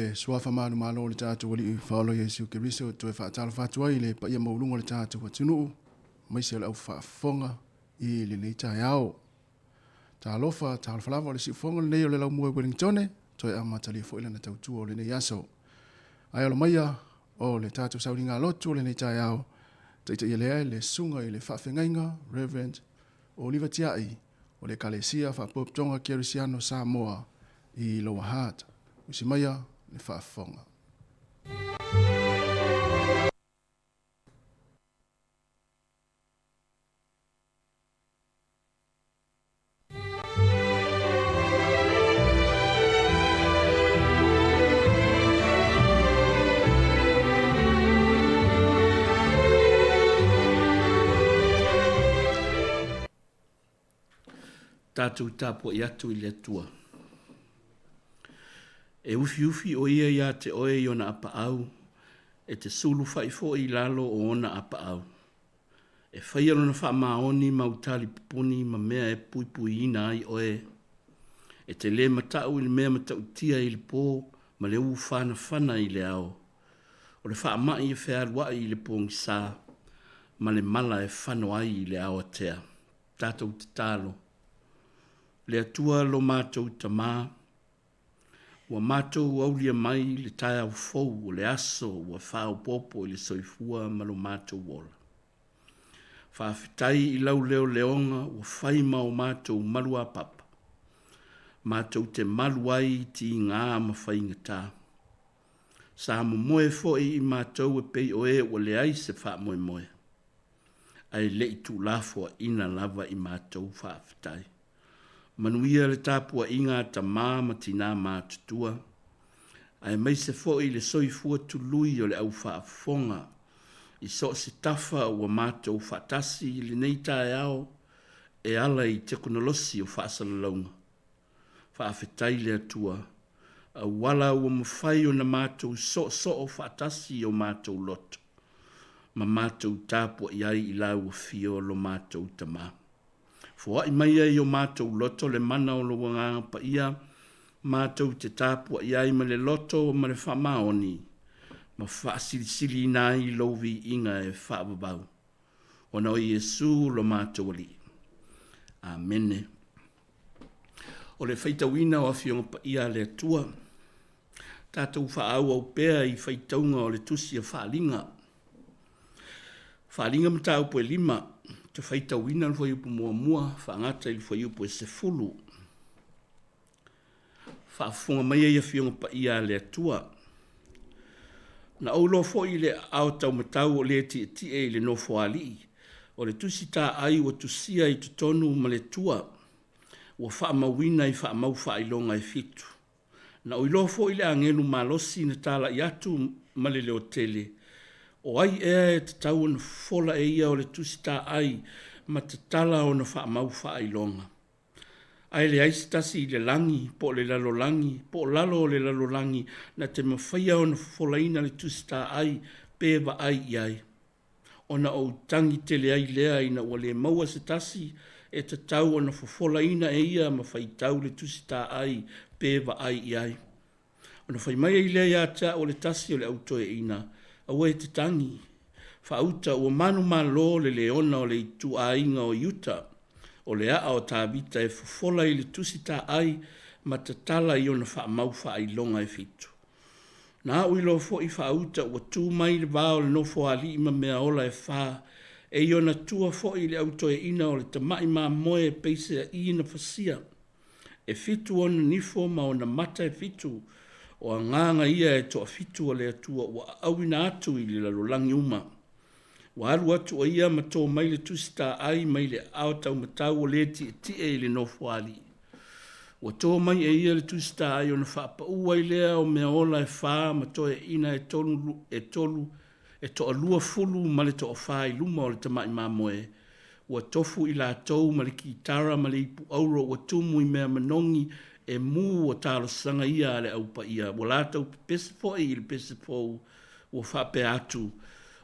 le suafa manumalo o le tatou Alii Faaola Iesu Keriso, toe faatalofa atu ai i le paia maualuga o le tatou atunuu, aemaise o le au faafofoga i lenei taeao. Talofa, talofa lava o le siufofoga lenei o le Laumua i Wellingtone, toe amatalia foi lana tautua o lenei aso. Ae alo maia o le tatou sauniga lotu o lenei taeao, taitaia lea e le susuga i le faafeagaiga Reverend Oliva Tiai o le Ekalesia Faapotopotoga Kerisiano Samoa i Lower Hutt. Usi maia le faafofoga. Tatou tapuai atu i le Atua. E ufiufi ʻo ia iā te ʻoe i ona apaau, e te sulufaʻi foi i lalo o ona apaau. E faia lona faamaoni ma utali pupuni ma mea e puipuiina ai ʻoe. E te lē mataʻu i le mea matautia i le pō ma le ū fanafana i le ao. O le faamaʻi e fealuaʻi i le pōgisā ma le mala e fano ai i le aoatea. Tatou tatalo. Le Atua lo matou Tamā, Ua matou aulia mai le taeao fou o le aso ua faaopoopo i le soifua ma lo matou ola. Faafetai i lau leoleoga ua fai ma o matou maluapapa, matou te malu ai i tigā ma faigata. Sa momoe foi i matou e pei o e ua leai se faamoemoe, ae le i tuulafoaina lava i matou faafetai. Manuia le tapuaiga a tama ma tinā matutua, aemaise foi le soifua tului o le au faafofoga i so o se tafa ua matou faatasi i lenei taeao e ala i tekonolosi o faasalalauga. Faafetai le Atua, auala ua mafai ona matou soosoo faatasi i o matou loto ma matou tapuai ai i lau afio lo matou Tama. Foai mai ai i o matou loto le mana o lou Agaga Paia, matou te tapuai ai ma le loto ma le faamaoni, ma faasilisiliina ai lou viiga e faavavau, ona o Iesu lo matou Alii. Amene. O le faitauina o Afioga Paia a le Atua, tatou faaauau pea i faitauga o le Tusi a Faaaliga. Faaaliga mataupu e 5, te faitauina le fuaiupu muamua faagata i le fuaiupu e 10. Faafofoga mai ai Afioga Paia a le Atua. Na ou iloa foi i le aao taumatau o le tietie i le nofoalii, o le tusi taai ua tusia i totonu ma le tua, ua faamauina i faamau faailoga e fitu. Na ou iloa foi le agelu malosi na talai atu ma le leotele, O ai ea e tatau ona fofola e ia o le tusi taai ma tatala ona faamau faailoga? Ae leai se tasi i le lagi, po o le lalolagi, po o lalo o le lalolagi na te mafaia ona fofolaina le tusi taai pe vaai i ai. Ona ou tagi tele ai lea ina ua le maua se tasi e tatau ona fofolaina e ia ma faitau le tusi taai pe vaai i ai. Ona fai mai ai lea ia te au o le tasi o le au toeaina, Aua e te tagi. Faauta ua manumalo le leona o le ituaiga o Iuta, o le aa o Tavita e fofola i le tusi taai ma tatala i ona faamau faailoga e fitu. Na au iloa foi faauta ua tu mai le va o le nofoalii ma meaola e fa, e i ona tua foi le au toeaina o le tama'i mamoe e pei se aʻī na fasia. E fitu ona nifo ma ona mata e fitu, o agaga ia e toafitu o le Atua ua aauina atu i le lalolagi uma. Ua alu atu ʻo ia ma tō mai le tusi taai mai le aao taumatau o le tietie i le nofoalii. Ua tō mai e ia le tusi taai ona faapaū ai lea o mea ola e fa ma toeaiina e tolu, e tolu, e toalua fulu ma le toafa i luma o le tamaʻi mamoe, ua tofu i latou ma le kitara ma le ipu auro ua tumu i mea manogi e mū o talosaga ia a le Au Paia, ua latou pepese foi i le pese fou, ua faapea atu,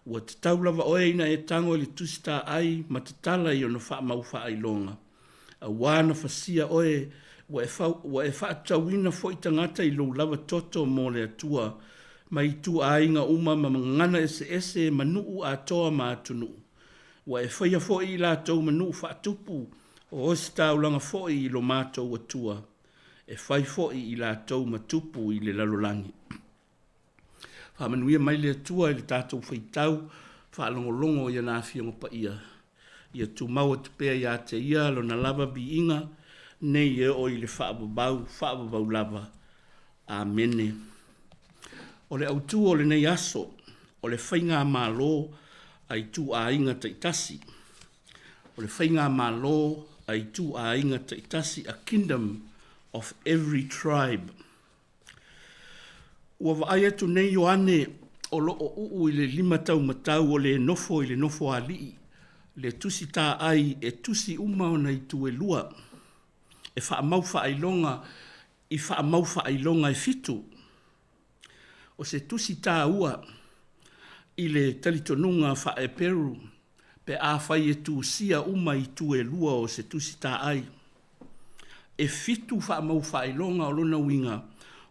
Ua tatau lava oe ina e tago i le tusi taai ma tatala i ona faamau faailoga. Auā na fasia oe, Ua e, fau, ua e faatatauina foi tagata i lou lava toto mo le Atua, mai ituaiga uma ma gagana eseese ma nuu atoa ma atunuu. Ua e faia foi i latou ma nuu faatupu, o ositaulaga foi i lo matou Atua, e fai foi i latou ma tupu i le lalolagi. Faamanuia mai le Atua i le tatou faitau faalogologo i ana Afioga Paia. Ia tumau atu pea ia te Ia Lona lava viiga nei e oo i le faavavau, faavavau lava. Amene. O le autu o lenei aso, o le faigamalo a ituaiga taitasi. O le faigamalo a ituaiga taitasi, a kingdom of every tribe. Ua vaai atu nei Ioane o lo o uu i le limataumatau o le nofo i le nofoalii le tusi taai e tusi uma ona itu e lua, e faamau faailoga i faamau faailoga e fitu. O se tusi taua i le talitonuga faa-Eperu pe afai e tusia uma itu e lua o se tusi taai. E fitu faamau faailoga o lona uiga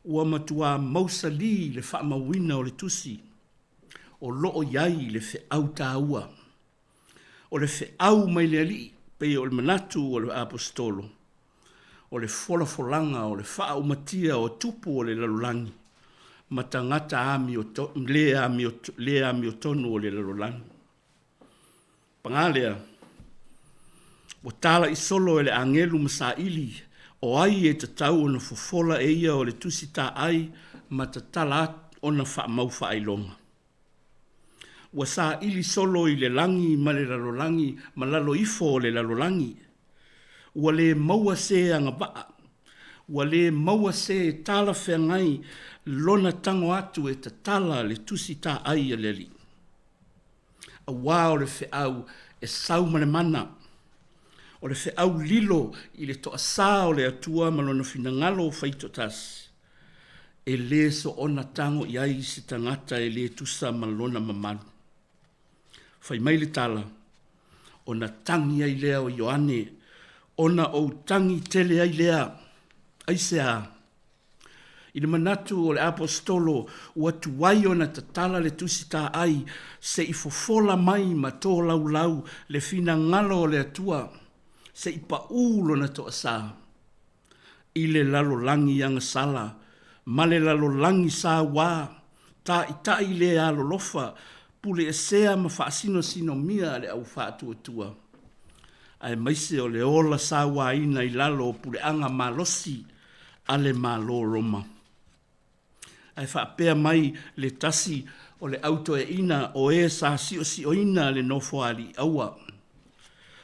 ua matuā mausalī le faamauina o le tusi o lo o i ai le feau taua. O le feau mai le Alii, pei o le manatu o le Aposetolo, o le folafolaga o le faaumatia o tupu o le lalolagi ma tagata amio, le amio, le amiotonu o le lalolagi. Paga lea, ua tala'i solo e le agelu ma saili o ai e tatau ona fofola e ia o le tusi taai ma tatala ona faamau faailoga. Ua saili solo i le lagi ma le lalolagi ma lalo ifo o le lalolagi. Ua le maua se agavaa, ua le maua se talafeagai lona tago atu e tatala le tusi taai a le Alii. Auā o le feau e sau ma le mana, o le feau lilo i le toasā o le Atua ma lona finagalo faitoatasi, e lē soona tago i ai se tagata e lē tusa ma lona mamalu. Fai mai le tala, ona tagi ai lea o Ioane, ona ou tagi tele ai lea. Aisea? I le manatu o le Aposetolo ua tuai ona tatala le tusi taai se i fofola mai ma tolaulau le finagalo o le Atua, se i paʻū lona toasā i le lalolagi agasala ma le lalolagi sauā, taʻitaʻi le alolofa, puleesea ma faasinosinomia le au faatuatua, aemaise o le ola sauaina i lalo o puleaga malosi a le Malo Roma. Ae faapea mai le tasi o le au toeaina o e sa siosioina le nofoalii aua.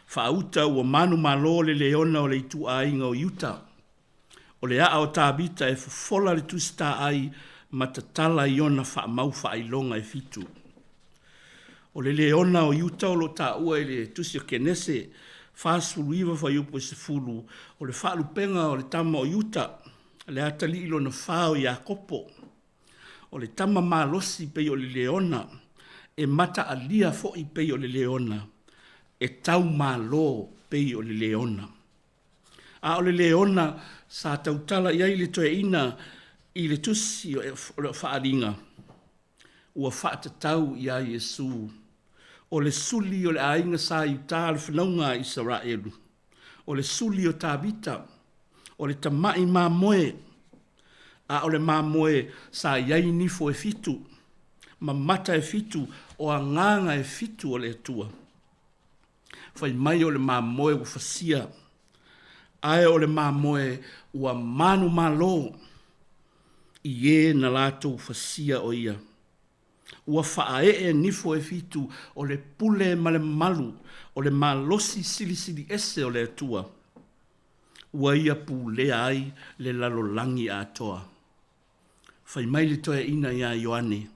Faauta ua manumalo le leona o le ituaiga o Iuta. O le aa o Tavita e fofola le tusi taai ma tatala i ona faamau faailoga e fitu. O le leona o Iuta o lo o taua i le tusi o Kenese 49 fuaiupu e 10, o le faalupega o le tama o Iuta, le atalii lona fa o Iakopo. O le tama malosi pei o le leona, e mataalia foi pei o le leona, e taumalo pei o le leona. A o le leona sa tautala i ai le toeaina i le tusi o le Faaaliga, ua faatatau iā Iesu, o le suli o le aiga sa Iutā le fanauga a Isaraelu, o le suli o Tavita, o le tama'i mamoe, a o le mamoe sa i ai nifo e fitu, ma mata e fitu, o agaga e fitu o le Atua. Fai mai o le mamoe ua fasia, ae o le mamoe ua manumalo i e na latou fasia o ia. Ua faaee nifo e fitu o le pule ma le mamalu o le malosi silisili ese o le Atua, ua ia pulea ai le lalolagi atoa. Fai mai le toeaina iā Ioane,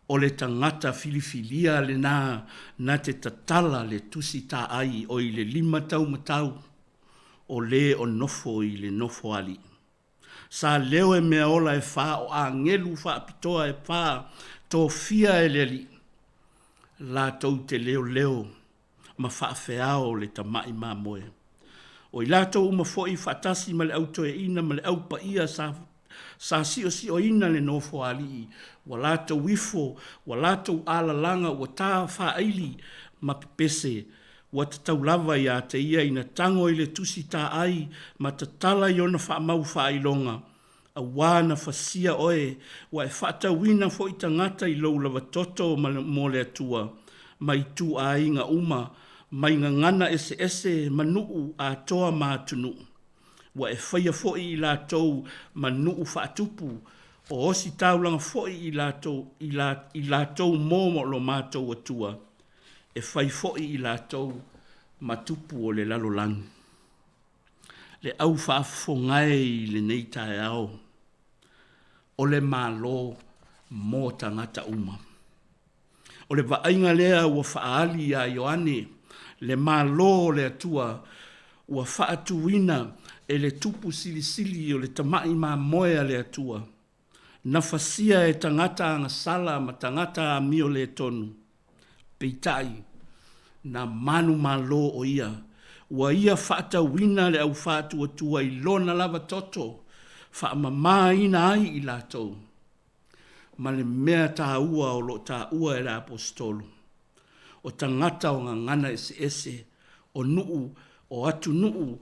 O le tagata filifilia lenā na te tatala le tusi taai o i le limataumatau o lē o nofo i le nofoalii. Sa leo e mea ola e fā o agelu faapitoa e fā tofia e le Alii, latou te leoleo ma faafeao le tama'i mamoe. O i latou uma foi faatasi ma le au toeaina ma le au paia sa sa siosioina le nofoalii, ua latou ifo, ua latou alalaga ua ta faaili ma pepese, ua tatau lava ia te ia ina tago i le tusi taai ma tatala i ona faamau faailoga, Auā na fasia oe, ua e faatauina foi tagata i lou lava toto ma mo le Atua, mai ituaiga uma, mai gagana eseese ma nuu atoa ma atunuu. Ua e faia foi i latou ma nuu faatupu, o ositaulaga foi i latou, i la, i latou mo lo matou Atua, e fai foi i latou ma tupu o le lalolagi. Le au faafofoga e i lenei taeao, o le Malo mo tagata uma. O le vaaiga lea ua faaali iā Ioane, le Malo o le Atua ua faatuina e le Tupu Silisili o le Tamai Mamoe a le Atua. Na fasia e tagata agasala ma tagata amio le tonu. Peitai, na manumalo o ia, ua ia faatauina le au faatuatua i lona lava toto, faamamaina ai i latou. Ma le mea taua o lo o taua e le Aposetolo, o tagata o gagana eseese, o nuu, o atunuu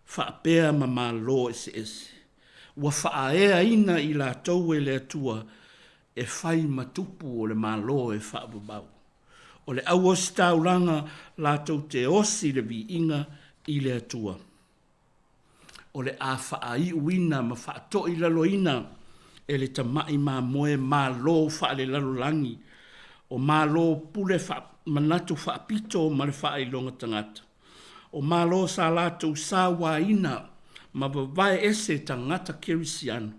faapea ma Malo eseese. Ua faaeaina i latou e le Atua e fai ma tupu o le Malo e faavavau. O le au ositaulaga latou te osi le viiga i le Atua. O le a faaiuina ma faatoilaloina e le Tamai Mamoe Malo faalelalolagi, o Malo pule manatu faapito ma le faailoga tagata, o Malo sa latou sauaina ma vavae ese tagata kerisiano,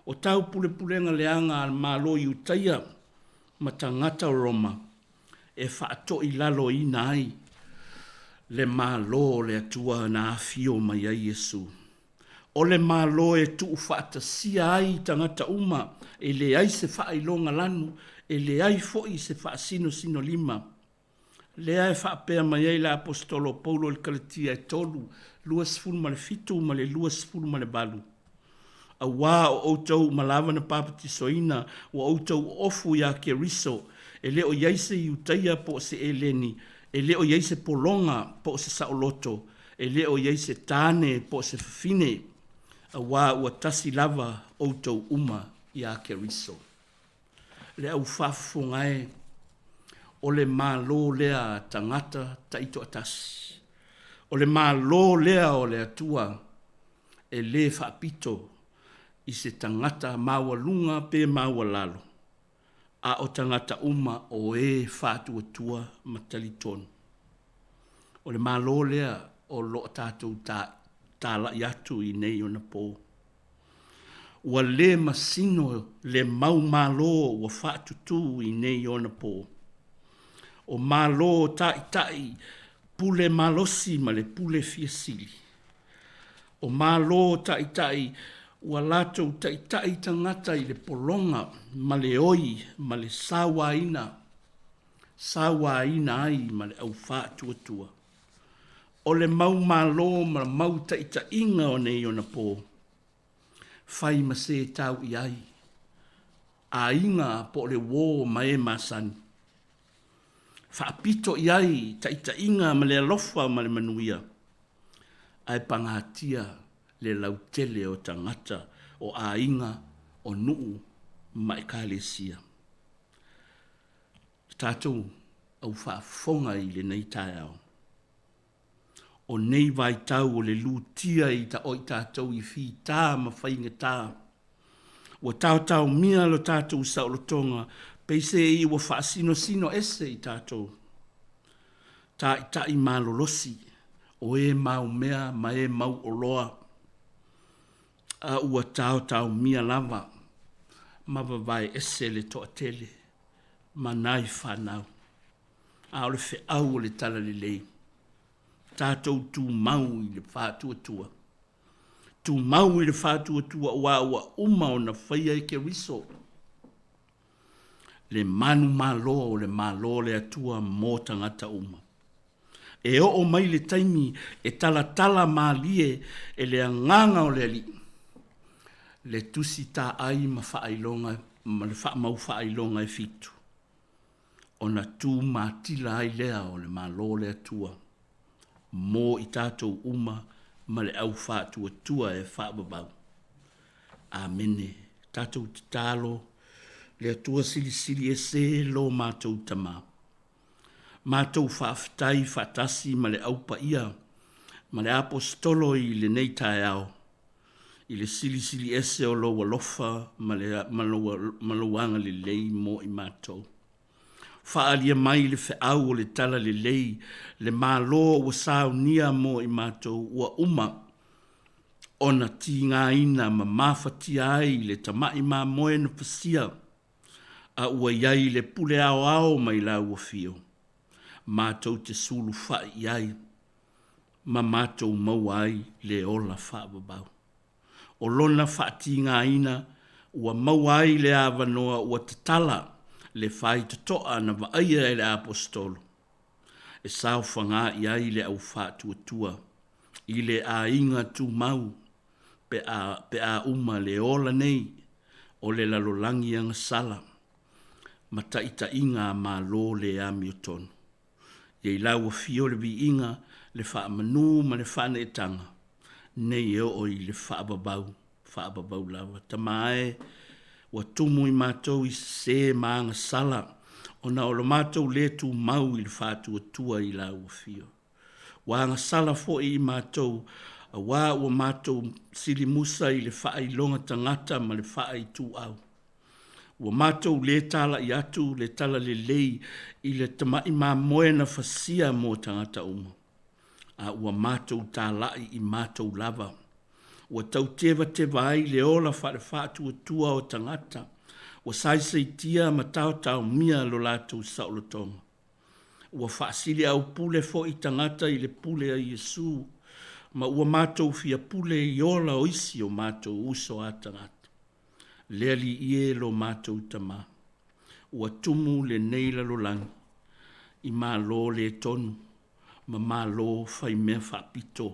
o taupulepulega leaga a le Malo Iutaia ma tagata o Roma e faatoilaloina ai le Malo o le Atua na afio mai ai Iesu. O le Malo e tuufaatasia ai tagata uma, e leai se faailoga lanu, e leai foi se faasinosinolima. Lea e faapea mai ai le Aposetolo o Paulo i le Kalatia e 3, 27 ma le 28, Auā o outou uma lava na papatisoina, ua outou oofu iā Keriso, e le o i ai se Iutaia po o se Eleni, e le o i ai se pologa po o se saoloto, e le o i ai se tāne po o se fafine, auā ua tasi lava outou uma iā Keriso. Le au faafofoga e, o le Malo lea a tagata taitoatasi. O le Malo lea o le Atua e lē faapito i se tagata maualuga pe maualalo, a o tagata uma o e faatuatua ma talitonu. O le Malo lea o lo o tatou talai atu i nei ona pō. Ua lē masino le mau Malo ua faatutū i nei ona pō. O Malo taitai pule malosi ma le pule fiasili. O Malo taitai ua latou taitai tagata i le pologa ma le oi ma le sauaina, sauaina ai ma le au faatuatua. O le mau Malo ma mau taitaiga o nei ona pō, fai ma se tau i ai aiga po o le uō ma e masani. Faapito i ai taitaiga ma le alofa ma le manuia, ae pagatia le lautele o tagata, o aiga, o nuu ma ekalesia. Le tatou au faafofoga i lenei taeao, o nei vaitau o le lutia i o i tatou i fita ma faigata, ua taotaomia lo tatou saolotoga peiseai ua faasinosino ese i tatou. Taitai malolosi o e maumea ma e mauoloa, a ua taotaomia lava ma vavae ese le toatele ma nai fanau. A o le feau o le Talalelei, tatou tumau i le faatuatua. Tumau i le faatuatua aua ua uma ona faia e Keriso le manumalo o le Malo o le Atua mo tagata uma. E oo mai le taimi e talatala malie e le Agaga o le Alii le tusi taai ma faailoga ma le faamau faailoga e fitu, ona tu matila ai lea o le Malo o le Atua mo i tatou uma ma le au faatuatua e faavavau. Amene. Tatou tatalo, Le Atua Silisili Ese lo matou Tama. Matou faafetai faatasi ma le Au Paia ma le Aposetolo i lenei taeao i le silisili ese o lou alofa ma, le, ma, lou, ma lou agalelei mo i matou. Faaalia mai le feau o le tala lelei, le Malo ua saunia mo i matou ua uma ona tigaina ma mafatia ai le tamai mamoe na fasia a ua i ai le pule aoao mai lau afio, matou te sulufai i ai ma matou maua ai le ola faavavau. O lona faatigaina ua maua ai le avanoa ua tatala le faitotoa na vaaia e le Aposetolo e saofaga i ai le au faatuatua i le aiga tumau pe a pe a uma le ola nei o le lalolagi agasala ma taitaiga a Malo le amiotonu. Ia i lau afio le viiga, le faamanu ma le faaneetaga, nei e oo i le faavavau, faavavau lava. Tama e, ua tumu i matou i sese ma agasala, ona o lo matou le tumau i le faatuatua i lau afio. Ua agasala foi i matou, auā ua matou silimusa i le faailoga tagata ma le faaituau. Ua matou lē talaʻi atu le talalelei i le tamaʻi mamoe na fasia mo tagata uma, a ua matou talaʻi i matou lava. Ua tau tevateva ai le ola faalefaatuatua o tagata, ua saisaitia ma taotaomia lo latou saolotoga. Ua faasiliaupule foi tagata i le pule a Iesu, ma ua matou fia pule i ola o isi o matou uso a tagata. Le Alii e lo matou Tama, ua tumu lenei lalolagi i malo le tonu ma malo fai mea faapito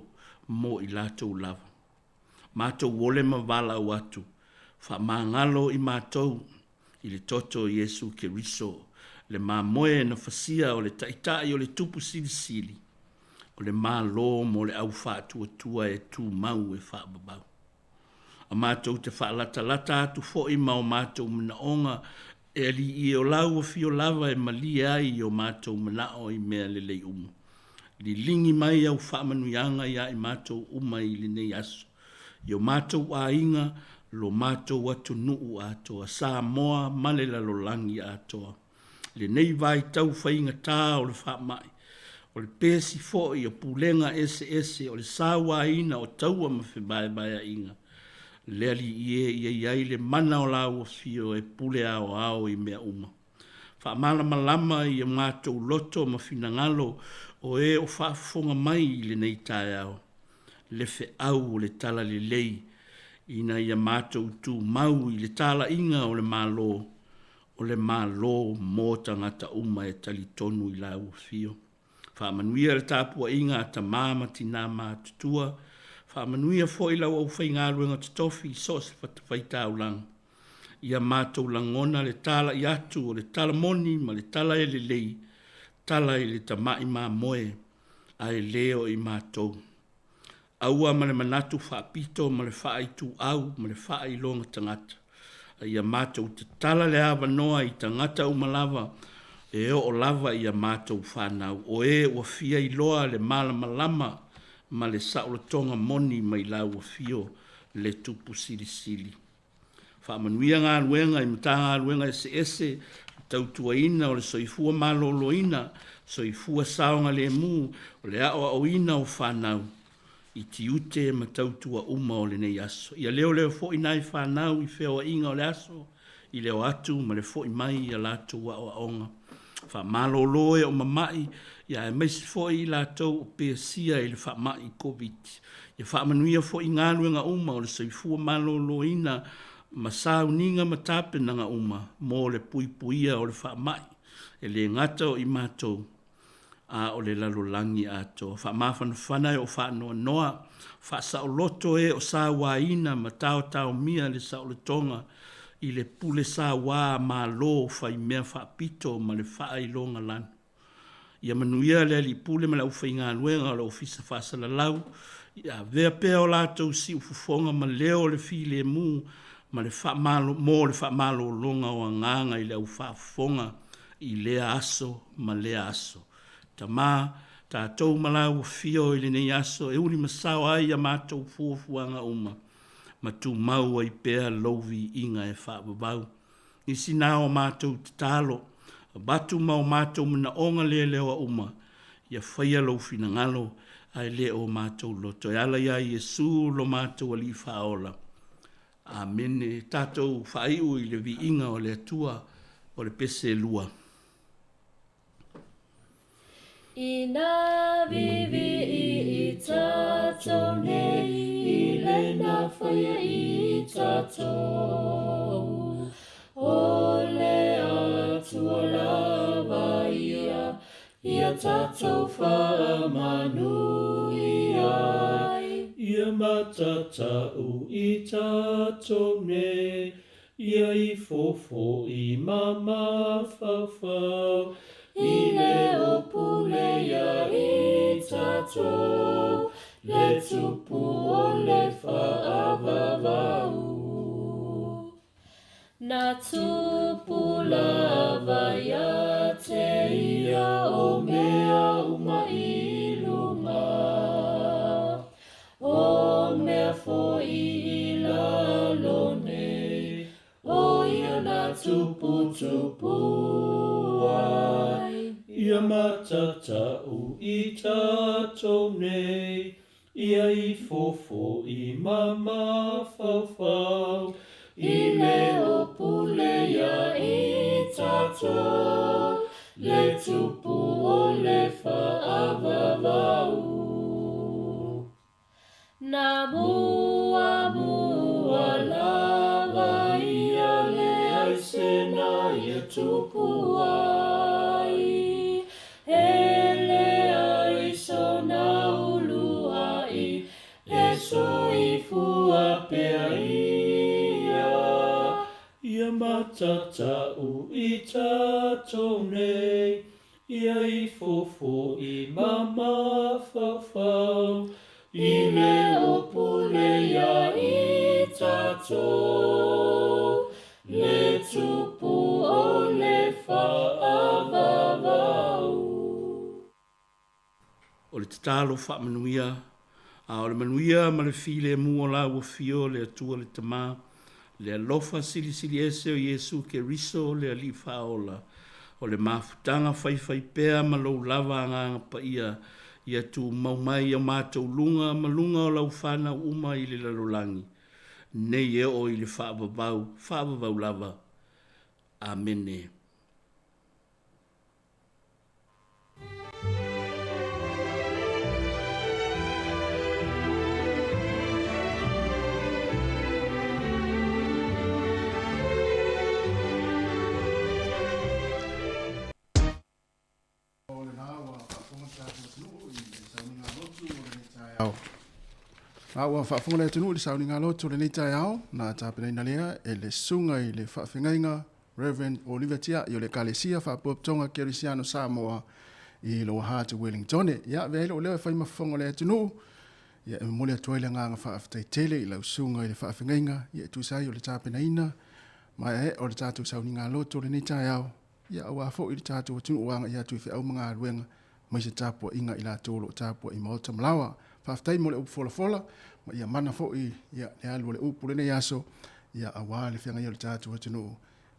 mo i latou lava. Matou ole ma valaau atu, faamagalo i matou i le toto o Iesu Keriso, le mamoe na fasia o le Taitai o le Tupu Silisili, o le Malo mo le au faatuatua e tumau e faavavau. A matou te faalatalata atu foi ma o matou manaoga e Alii e o lau afio lava e malie ai i o matou manao i mea lelei uma. Liligi mai au faamanuiaga ia i matou uma i lenei aso, i o matou aiga, lo matou atunuu atoa, Samoa ma le lalolagi atoa. Lenei vaitau faigata o le faamai, o le pesi foi o pulega eseese, o le sauaina o taua ma fevaevaeaiga, le Alii e ia i ai le mana o lau afio e pule aoao i mea uma. Faamalamalama i o matou loto ma finagalo o e o faafofoga mai i lenei taeao, le feau o le talalelei ina ia matou tumau i le talaiga o le Malo, o le Malo mo tagata uma e talitonu i lau afio. Faamanuia le tapuaiga a tama ma tinā matutua, faamanuia foi lau aufaigaluega totofi i so o se fatafaitaulaga. Ia matou lagona le talai atu o le tala moni ma le tala e lelei, tala i le tamai mamoe, ae le o i matou. Aua ma le manatu faapito ma le faaituau ma le faailoga tagata, a ia matou tatala le avanoa i tagata uma lava e oo lava i a matou fanau, o e ua fia iloa le malamalama ma le saolotoga moni mai lau afio le Tupu Silisili. Faamanuia galuega i Matagaluega eseese, le tautuaina o le soifua maloloina, soifua saogalemu, o le aoaoina o fanau i tiute ma tautua uma o lenei aso. Ia leoleo foi nai fanau i feoaiga o le aso, i le o atu ma le foi mai i a latou aoaoga. Faamalolo e o mama'i, ia aemaise foi i latou o pesia i le faamai Koviti. Ia faamanuia foi galuega uma o le soifua maloloina ma sauniga ma tapenaga uma mo le puipuia o le faamai, e le gata o i matou, a o le lalolagi atoa. Faamafanafana e o faanoanoa, faasaoloto e o sauaina ma taotaomia le saolotoga i le pule saua a Malo faimea faapito ma le faailoga lanu. Ia manuia le Alii Pule ma le aufaigaluega o le Ofisa Faasalalau, ia avea pea o latou siufofoga ma leo o le filemu ma le faamalo, mo le faamalologa o agaga i le au faafofoga i lea aso ma lea aso. Tama, tatou ma lau afio i lenei aso e uli masao ai a matou fuafuaga uma, ma tumau ai pea lou viiga e faavavau. Nisi na o matou tatalo, avatu ma o matou manaoga leleoa uma, ia faia lou finagalo, ae le o matou loto. E ala iā Iesu lo matou Alii Faaola. Amene. Tatou faaiu i le viiga o le Atua o le pese lua. Ina vivii i tatou nei i le na whaia i tatou. O le Atua lava ia, ia tatou whaamanuia ai. Ia matatau i tatou nei, Ia i fofo i ma mafaufau. I le o pule ia i tatou, le tupu o le faavavau. Na tupu lava ia te ia o mea uma i luga. O mea foi i lalo nei, o ia na tuputupu ai. Ia matatau i tatou nei, ia i fofo i ma mafaufau. I le o pule ia i tatou, le tupu o le faavavau. Na muamua lava ia le aise na ia tupu ai, e leai sona uluai, e soifua pea ia. Ia matatau i tatou nei, ia i fofo i ma mafaufau. I le o pule ia i tatou, le tupu o le faavavau. O le tatalo faamanuia, a o le manuia ma le filemu o lau Afio le Atua le Tama, le alofa silisili ese o Iesu Keriso le Alii Faaola, o le mafutaga faifaipea ma lou lava Agaga Paia, ia tumau mai i o matou luga ma luga o lau fanau uma i le lalolagi nei e oo i le faavavau, faavavau lava. Amene. O lena ua faafofoga le tatou atunuu i le sauniga lotu o lenei taeao. A ua faafofoga le atunuu i le sauniga lotu o lenei taeao, na tapenaina lea e le susuga i le faafegaiga Rev. Oliver Tia'i o le Ekalesia Faapotopotoga Kerisiano Samoa i Lower Hutt, Wellingtone. Ia, avea ai lou leo e fai ma fofoga o le atunuu, ia, e momoli atu ai le agaga faafetai tele i lau susuga i le faafegaiga, ia, e tusa ai o le tapenaina maeaea o le tatou sauniga loto o lenei taeao, ia, aua foi le tatou atunuu ua agai atu i feau ma galuega mai se tapuaiga i latou o lo o tapuai maota ma laoa. Faafetai mo le upu folafola, ma ia mana foi ia, le alu o le upu lenei aso, ia, aua le feagaia o le tatou atunuu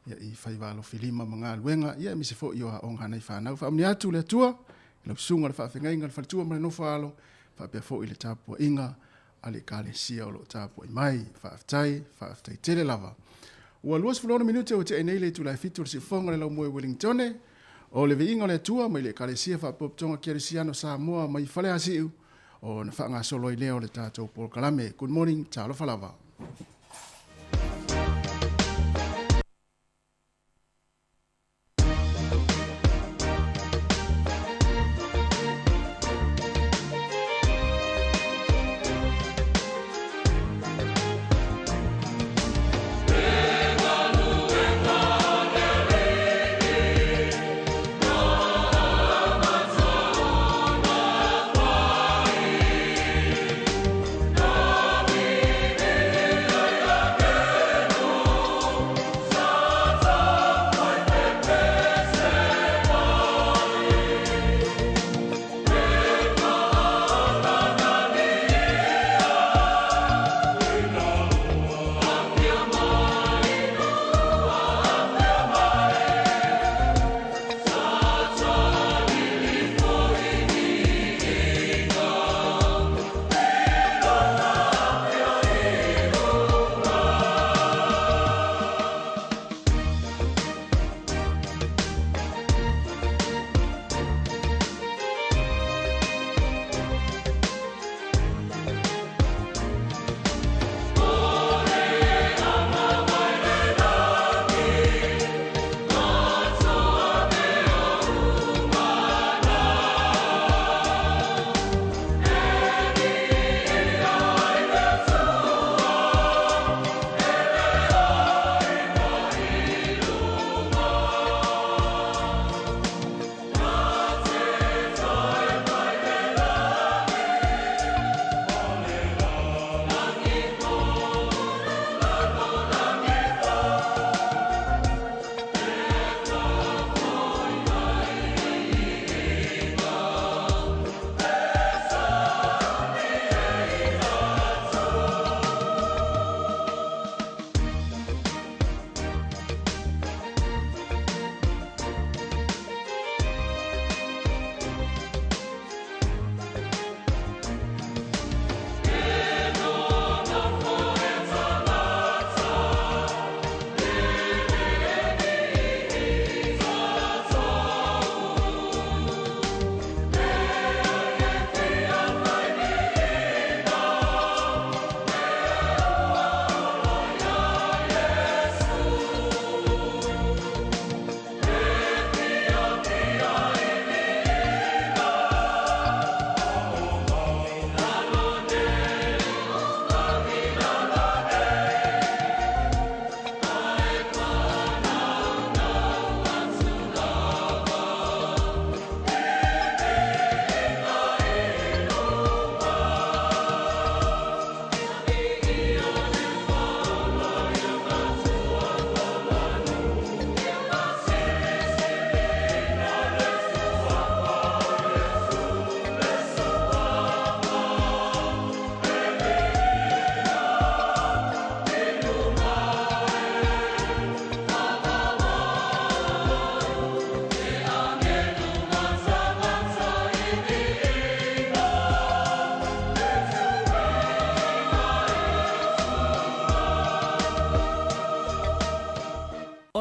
ia, i faiva alofilima ma galuega, ia, aemaise foi o aoga a nai fanau. Faamanuia atu le Atua i lau susuga i le faafegaiga, le faletua ma le nofo a alo, faapea foi le tapuaiga a le Ekalesia o lo o tapuai mai. Faafetai, faafetai tele lava. Ua 26 minute ua tea nei le itula e 7 o le siufofoga o le Laumue Wellingtone. O le viiga o le Atua mai le Ekalesia Faapotopotoga Kerisiano Samoa mai Faleasiu ona faagasolo ai lea o le tatou polokalame. Good morning, talofa lava.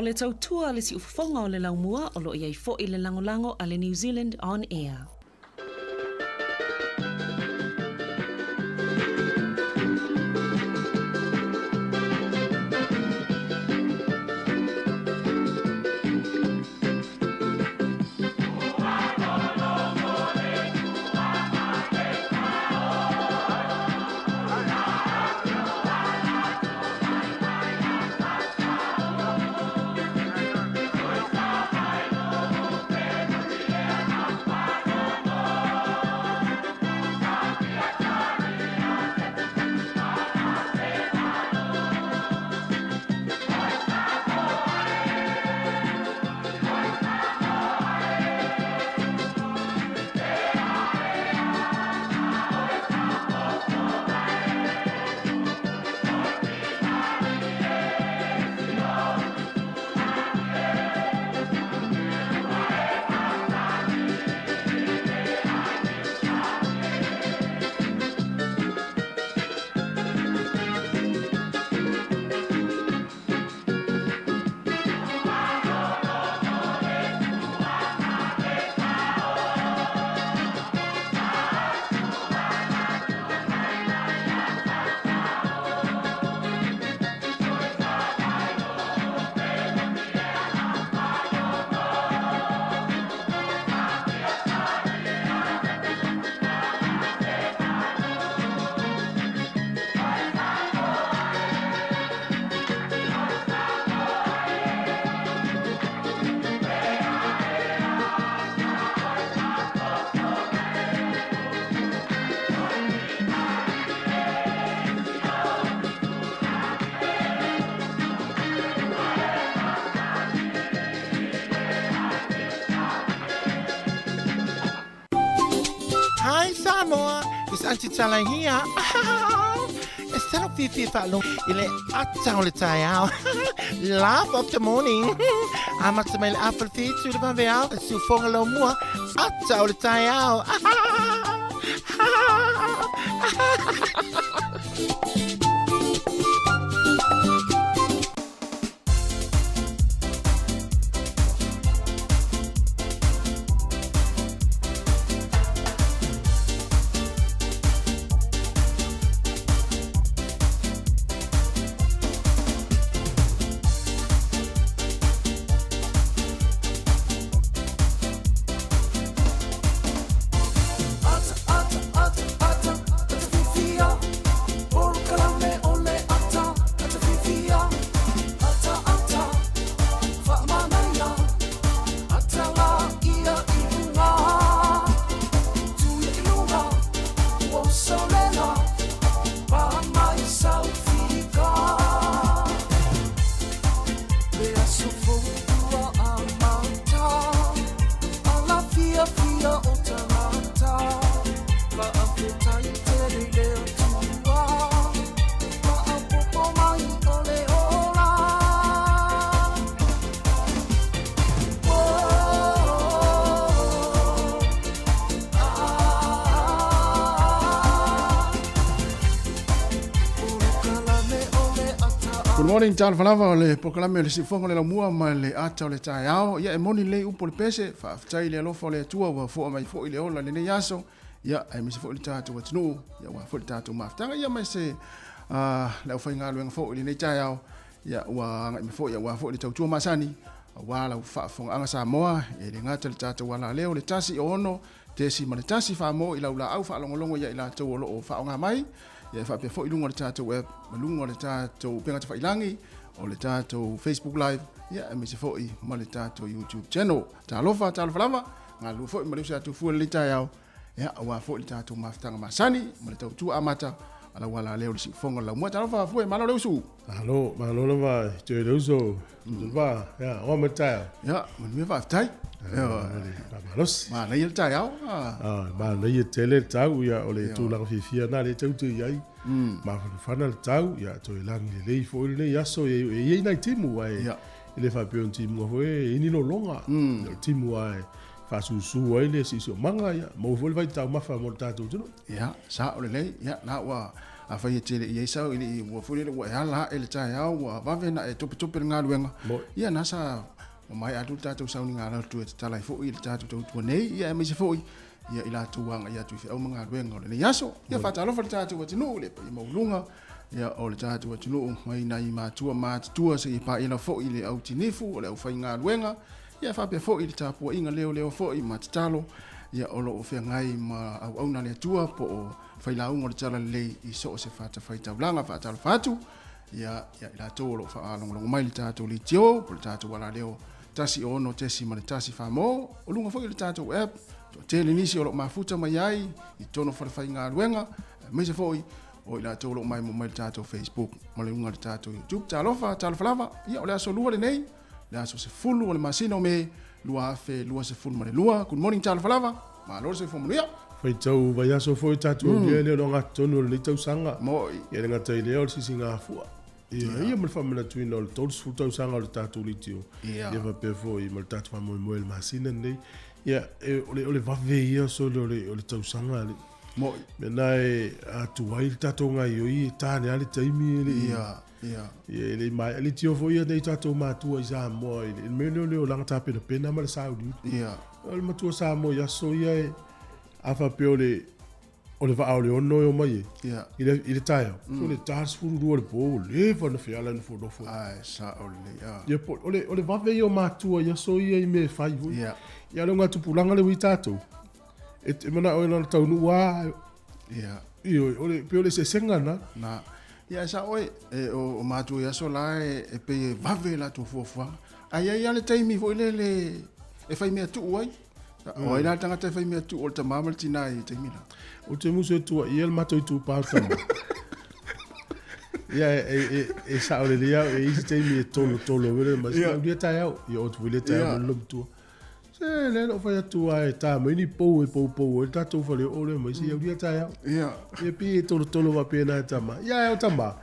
le tautua a le siufofoga o le laumua o lo o i ai foi le lagolago a le New Zealand On Air. Hi Samoa, it's Auntie Tala here. E salo fifi faalogo i le ata o le taeao. Laugh of the morning. Amata mai le afa le fitu le vaveao, le siufoga laumua, ata o le taeao. Good morning, talofa lava o le polokalame o le Siufogo o le Laumua ma le Ata o le Taeao. Ia e moni lelei upu o le pese, faafetai i le alofa o le Atua ua fo'a mai foi le ola i lenei aso. Ia, aemaise foi le tatou atunuu, ia aua foi le tatou mafutaga, ia ma se le aufaigaluega foi i lenei taeao. Ia ua agai mai foi aua foi le tautua masani, aua lau faafofogaaga Samoa, e le gata i le tatou alaleo le 106.1 faamoo i lau laau faalogologo ia i latou o lo o faaaoga mai, ia e faapea foi i luga o le tatou app, ma luga o le tatou upega tafailagi, o le tatou Facebook Live, ia aemaise foi ma le tatou YouTube channel. Talofa, talofa lava, galulue foi ma le uso ia Tufua i lenei taeao, ia aua foi le tatou mafutaga masani ma le tautua amata a lau alaleo le siufofoga o le laumua. Talofa Fue, malo le usu. Malo, malo lava toe le uso. Lava, ia, oa ma le taeao. Ia, manuia faafetai. Malosi. Manaia le taeao. Ah, manaia tele le tau, ia, o le tulaga fiafia na le tau te i ai. Mafanafana le tau, ia, toe lagi lelei foi lenei aso, ia, e i ai nai timu, ae, e le faapea o ni timuga foi e i ai ni lologa. O le timu lava e faasusu ai le siosiomaga, ia, maua foi le vaitaumafa mo le tatou atunuu. Ia, sao lelei, ia, la ua Afai e tele i ai sau i le ua foi lele ua e ala ae le taeao ua vave na e topetope le galuega. Ia na sa ua maea atu le tatou sauniga lotu e tatala ai foi le tatou tautua nei, ia aemaise foi ia i latou agai atu i feau ma galuega o lenei aso. Ia faatalofa le tatou atunuu i le paia maualuga ia o le tatou atunuu mai nai matua matutua seia paia foi le au tinifu o le aufaigaluega, ia faapea foi le tapuaiga leoleo foi ma tatalo ia o lo o feagai ma auauna a le Atua po o failauga o le Talalelei i so o se fatafaitaulaga. Faatalofa atu ia ia i latou o lo o faalogologo mai i le tatou leitio po o le tatou alaleo 106.1 Samoa, o luga foi o le tatou app, toatele nisi o lo o mafuta mai ai i totonu o falefaigaluega, aemaise foi o i latou o lo o maimoa mai i le tatou Facebook ma le luga o le tatou YouTube. Talofa, talofa lava, ia o le aso lua lenei, le aso 10 o le masina o Me 2022. Good morning, talofa lava, malo le soifua manuia. Faitau vaiaso foi tatou aulia le ogatotonu o lenei tausaga. Moi. Ia le gata i lea o le sisigafua. Ia ia ma le faamanatuina o le 30 tausaga o le tatou leitio. Ia faapea foi ma le tatou faamoemoe i le masina lenei. Ia e, o le o le vave ia sole o le o le tausaga le. Moi. Mea na e atu ai le tatou gaoioi e tane lava le taimi e le i Ia, ia. Ia e le i maea leitio foi ia nei tatou matua i Samoa i le mea lea o le olaga tapenapena ma le sauliuli. Ia. O le matua Samoa i aso ia e a faapea o le o le vaa o le ono e omai ai Ia. i le, i le taeao, so le 42 o le po ua leva ona feala nofonofo. Ai, sao lelei, a. Ia po, o le, o le vave ia o matua i aso ia i mea e fai foi. Ia. Ia o le augatupulaga lea ua i tatou, e, e manao e na ona taunuu lava, Ia. Ioe, o le, pei o le eseesega lena. Na. Ia, e sao oe, e, o, o matua i aso la e, e pei e vave latou fuafuaga. Ae i ai lava le taimi foi lele e fai mea tuu ai. O ai la le tagata e fai mea tuu o le tama ma le tina i taimi la? Ou te musu e tuuaia le matou itupa o tama. Ia, e, e, e sao lelei au, e i ai se taimi e tolotolo ai le mai, yeah. Ia taeao, ia o atu foi lea taeao yeah. Ma le matua. Se lea na ou fai atu lava e ta mai ni pou e poupou ai le tatou faleoo lea mai, se ia ulia taeao. Yeah. Ia pei e tolotolo faapena e tama. Ia e o tama,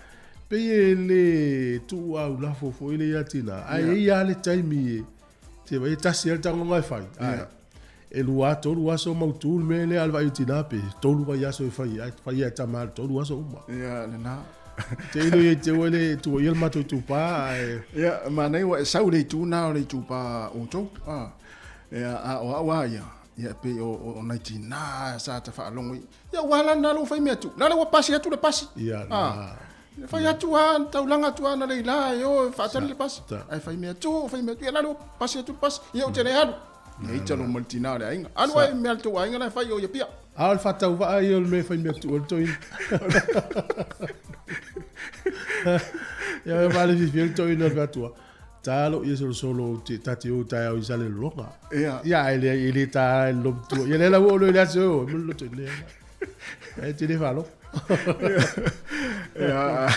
pei e le tuu aulafo foi le ia tina. Ae yeah. ia le taimi e, te vai e tasi ai le tagoga e fai. Ae, e lua, tolu aso mautu le mea lea a le vaai o tina pe tolu vaiaso e fai ai, fai ai tama le tolu aso uma. Ia, lena. Te ilo ia te ua le tuuaia le matou itupa ae. Ia, manaia ua e sau i le itu lena o le itupa o outou. Ah. Ia, a o au lava ia, ia e pei o, o nai tina sa ta faalogo i. Ia, ua ala lena lou fai mea atu. Lale ua pasi atu le pasi. Ia, Ah. E fai atu lava, taulaga atu lava analeila e o e faatali le pasi. Ae fai mea atu, fai mea atu. Ia, lale ua pasi atu le pasi. Ia, ou te le alu. Ia ita lo ma le tina o le aiga. Alu ai mea a le tou aiga la e fai o i Apia. A o le faatauvaa ia o le mea e fai mea tuu ai le toeaina. Ia, e vale fiafia le toeaina o le fai atu, Talo ia solosolo te ta te o taeao i Salelologa. Ia. Ia, ae le, e le ta ai le lomatua. Ia, lea la ua oo loa i le aso e o ai ma le loto i le Ae te le faalogo. Ia,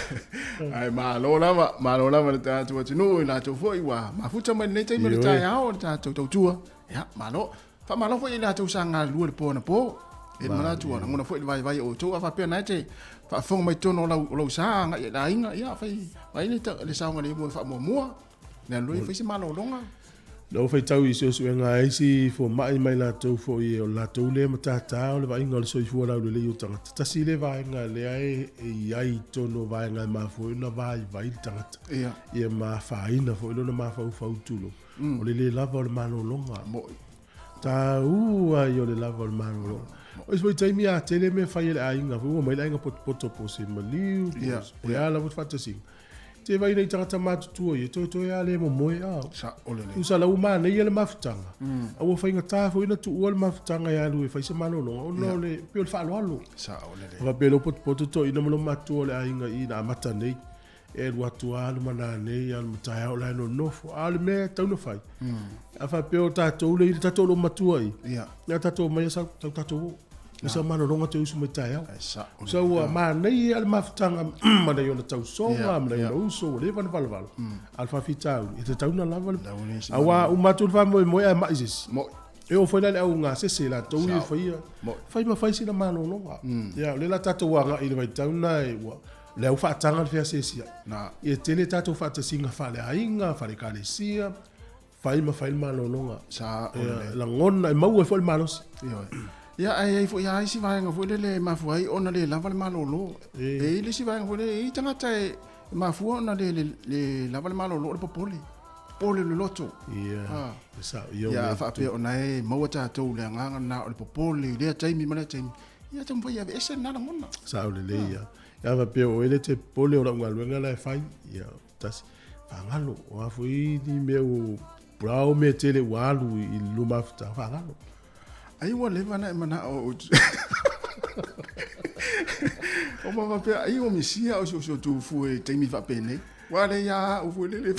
ae malo lava, malo lava le tatou atunuu i latou foi ua mafuta mai lenei taimi o le Ioe. taeao o le tatou tautua. Ia, malo. Faamalo foi i latou sa galulue le po anapo. E manatu ua lagona foi le vaivai o outou a faapea na e te faafofoga mai totonu o lau, o lau sa agai i le aiga, ia fai, fai le, le saogalemu e faamuamua. Le alu ai fai se malologa. Na ou faitau i suesuega a isi fomai mai latou foi o le latou lea matata o le vaaiga o le soifua laulelei o tagata. Tasi lea vaega lea e i ai i totonu o vaega e mafua ai ona vaivai le tagata. Ia. Ia ma afaina foi lona mafaufau tulou. O le le lava o le malologa. Moi. Taua ia o le lava o le malologa. O isi foi taimi a tele mea fai e le aiga foi, ua mai le aiga potopoto po o se maliu, po Ia, o le a lava le faatasiga. Te vai nei tagata matutua ia, toetoe lava le momoe a. Sa, o lelei. Tusa la ua manaia le mafutaga, a ua faigata foi ona tuua le mafutaga e alu e fai se malologa ona o le pei o le faaaloalo. Sa, o lelei. Faapea lou potopoto toeaina ma lou matua o le aiga i na amata nei. E alu atu lava lumanā nei, alu ma taeao la e nonofo. A o le mea e tatau ona fai, a faapea o tatou le i le tatou loomatua i, Ia. ia tatou omai sau, sau tatou o. E sau malologa toe usu mai taeao. Ai, sao. Sau ua manaia le mafutaga ma nai ona tausoga, ma nai ona uso, ua leva ona valovalo. A o le faafitauli, e tatau ona lava le... Lau le isi Aua uma atu le faamoemoe ae mai se isi. Moi. E oo foi la i le augasese latou ia e Sao. faia. Moi. Fai ma fai sina malologa. Ia, o lea la tatou agai i le vaitau lena e ua le au faataga le feasesia. Na. Ia tele tatou faatasiga faaleaiga, faale-ekalesia, fai ma fai le malologa. Sa, o Ia, lelei. lagona, e maua ai foi le malosi. Ioe. Ia, ae i ai foi lava isi vaega foi lele e mafua ai ona le lava le malolo. E i ai le isi vaega foi lele, e i ai tagata e mafua ona le, le, le lava le malolo o le popole. Popole o le loto. Ia, Ah. e sao, ia o Ia, mea faapea ona e maua tatou le agaga lena o le popole i lea taimi ma lea taimi. Ia, taumafai e aveese lena lagona. Sao lelei ia. Ia faapea o oe le te popole o lau galuega la e fai. Ia, tasi. Faagalo. O a foi ni mea ua pulao mea tele ua alu i le luma afuta. Faagalo. Ai ua leva ona e manao ou O ma faapea ai ua misia au si o tu fue i taimi faapenei. Ua le ia au foi lele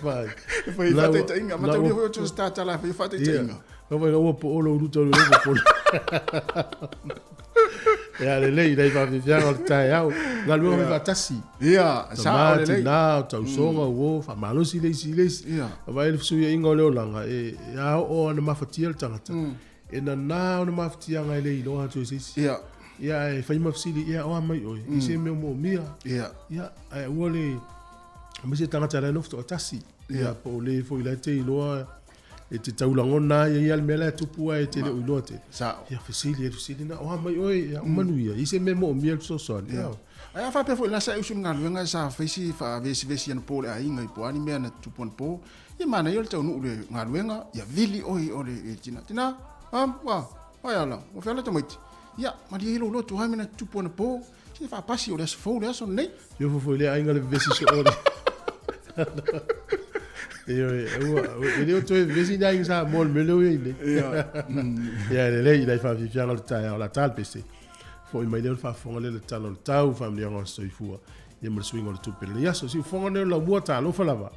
Fai. Fai faataitaiga, mataulia foi o tu tatala fai faataitaiga. Ka fai ua po o lo tolu le po. Ia lelei dai faafiafiaga o le taeao. Galuega fai faatasi. Ia, sao lelei. Tama, tina, tausoga, uo, faamalosi le isi i le isi. Ia. Vaai le fesuiaiga o le olaga, e a oo ona mafatia le tagata, e nana ona mafatiaga e le iloa atu e se isi. Ia. Ia, ae fai ma fesili, ia, o a mai oe, i se mea o moomia. Ia. Ia, ae aua le, aemaise tagata la e nofo toatasi. Ia, po o le foi la e te iloa, e te taulagona ai ia le mea la e tupu ae e te le o iloa tele. Sao. Ia, fesili, e fesili na, o a mai oe, ia, o manuia, i se mea moomia le fesoasoani. Ia. Ae a faapea foi la sa e usu i le galuega sa fai si faavesivesi anapo i le aiga i po o a ni mea na tupu anapo, ia manaia o le taunuu i le galuega, ia vili oe i o le tina. Tina, a, ua, ua e ala, ua feala tamaiti. Ia, malie ai lou loto, o a mea na tupu anapo, se faapasi o le aso fou le aso lenei. Ia fofo i lea aiga le vevesi soo le. Ioe, ua, e le o toe vevesi ni aiga Samoa i le mea lea ua i ai nei. Ia, lelei, i nai faafiafiaga o le taeao, o le a ta le pese. Foi mai lea o le faafofoga lea i le Tala o le Tau, faamanuiaga o le soifua, ia ma le suiga o le tupe. Lenei aso, siufofoga lenei o le laumua, talofa lava.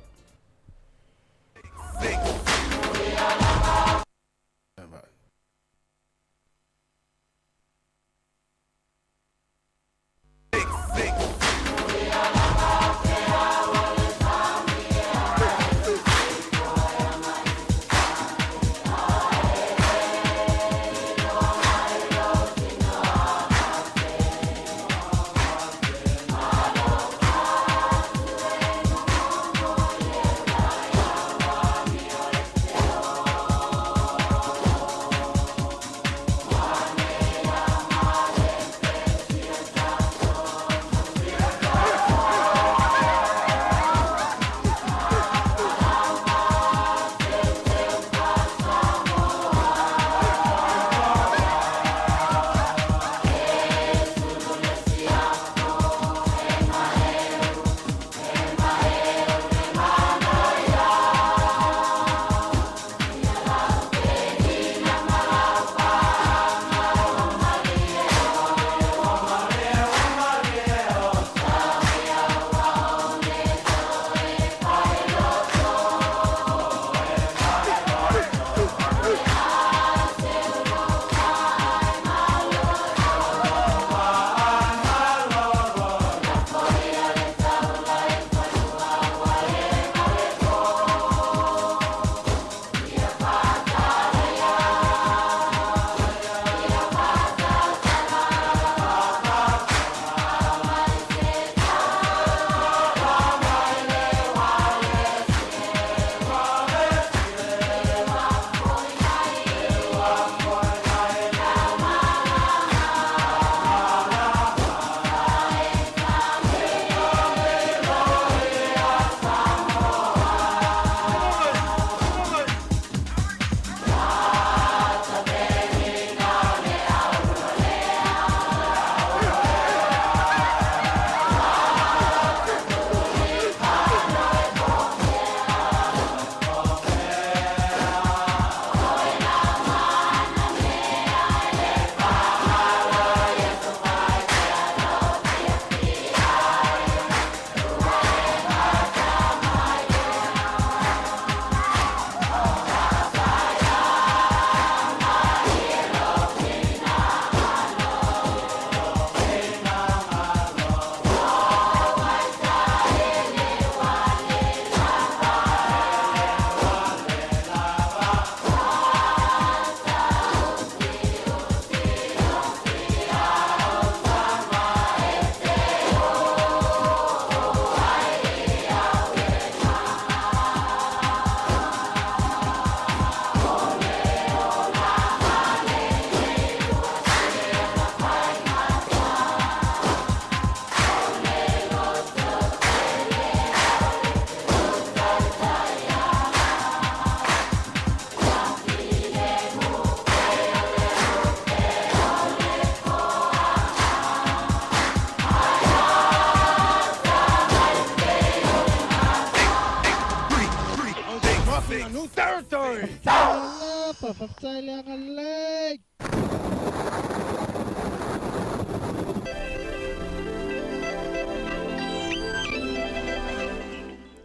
Marking a new territory.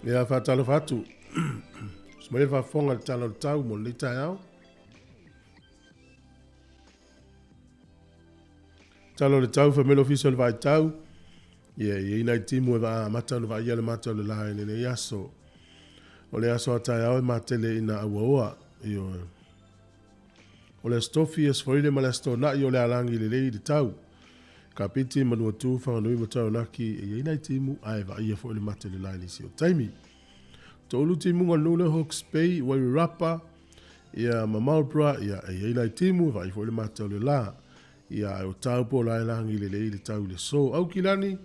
Ia faatalofa atu. Sumai le faafofoga i le tala o le tau mo lenei taeao. Tala o le tau fai mai le Ofisa o le Vaitau, ia e i ai nai timu e vaa amata ona vaaia le mata o le la i lenei aso. O le aso a taeao e matele ina auaoa. Ioe. O le Aso Tofi, Aso Faraile ma le Aso Toonai o le alagi lelei i le tau. Kapiti, Manuatu, Whanganui ma Taranaki e i ai nai timu ae vaaia foi le mate le la i nisi o taimi. Toulu timuga o le nuu lea Hawke's Bay, Wairarapa, ia ma Marlborough, ia e i ai nai timu e vaai foi le mate o le la. Ia ae o Taupo la e lagi lelei le tau i le so. Aukilani,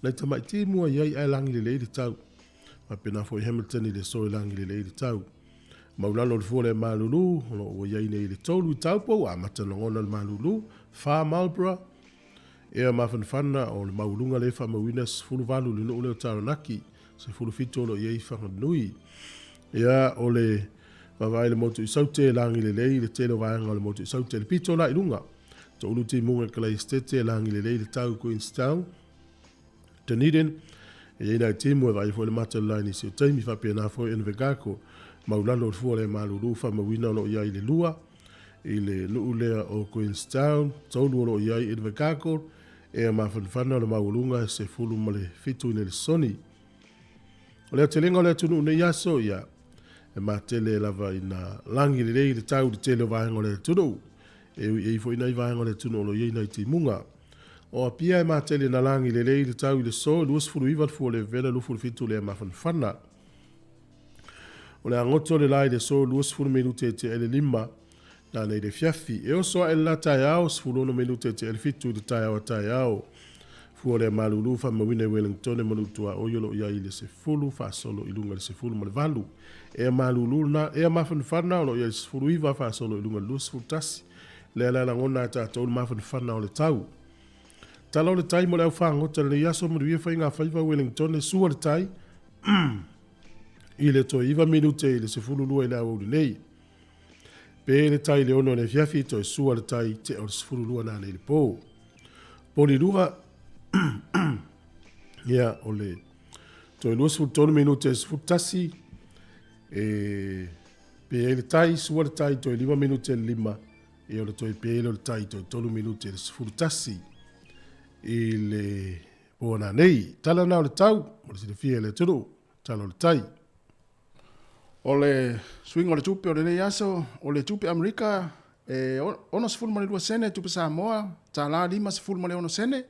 nai tamai timu a i ai ae lagi lelei le tau. Faapena foi Hamilton i le so e lagi lelei le tau. Maulalo o le fua le malulu, o lo o ua i ai nei i le tolu i Taupo, ua amata lagona le malulu, fa Marlborough, ea mafanafana o le maualuga lea e faamauina e 18 i le nuu lea o Taranaki, 17 o lo o i ai i Whanganui. Ea o le vaavaai i le motu i Saute e lagi lelei i le tele o vaega o le motu i Saute i le pito la i luga. Toulu timuga i Kalaesetete e lagi lelei i le tau i Queenstown, Dunedin, e i ai nai timu e vaai foi le mata o le la i nisi o taimi, faapena foi Invercargill, maulalo o le fua le malulu faamauina o lo o i ai i le lua, i le nuu lea o Queenstown, tolu o lo o i ai Invercargill, ea mafanafana o le maualuga e 17 i Nelesoni. O le aotelega o le atunuu nei aso, ia, e matele lava ina lagi lelei le tau i le tele o vaega o le atunuu. E ui ai foi nai vaega o le atunuu o lo o i ai nai timuga. O Apia e matele ina lagi lelei le tau i le so, 29 le fua o le vevela, 27 le mafanafana. O le agoto o le la i le so, 20 minute e tea i le lima, nanei le fiafi. E oso ae le la taeao, 16 minute e tea i le fitu i le taeao a taeao. Fua lea malulu faamauina i Wellingtone ma Nuutuaoi o lo o i ai i le 10 faasolo i luga i le 18. Ea malulu lena, ea mafanafana o lo o i ai i le 19 faasolo i luga i le 21. Lea la lagona e tatou le mafanafana o le tau. Tala o le tai mo le au fagota i lenei aso manuia faiga faiva Wellingtone sua le tai i le toe 9 minute i le 12 i le aoauli nei. Pe le tai i le 6 i le afiafi toe sua le tai tea o le 12 nanei le po. Poli lua ia o le toe 23 minute 11 e pe ai le tai sua le tai toe 5 minute le 5 e o le toe pe le o le tai toe 3 minute le 11 i le po nanei. Tala na o le tau o le silafia e le atunuu tala o le tai. O le suiga o le tupe o lenei aso, o le tupe Amerika e 62 sene tupe Samoa, tala 56 sene,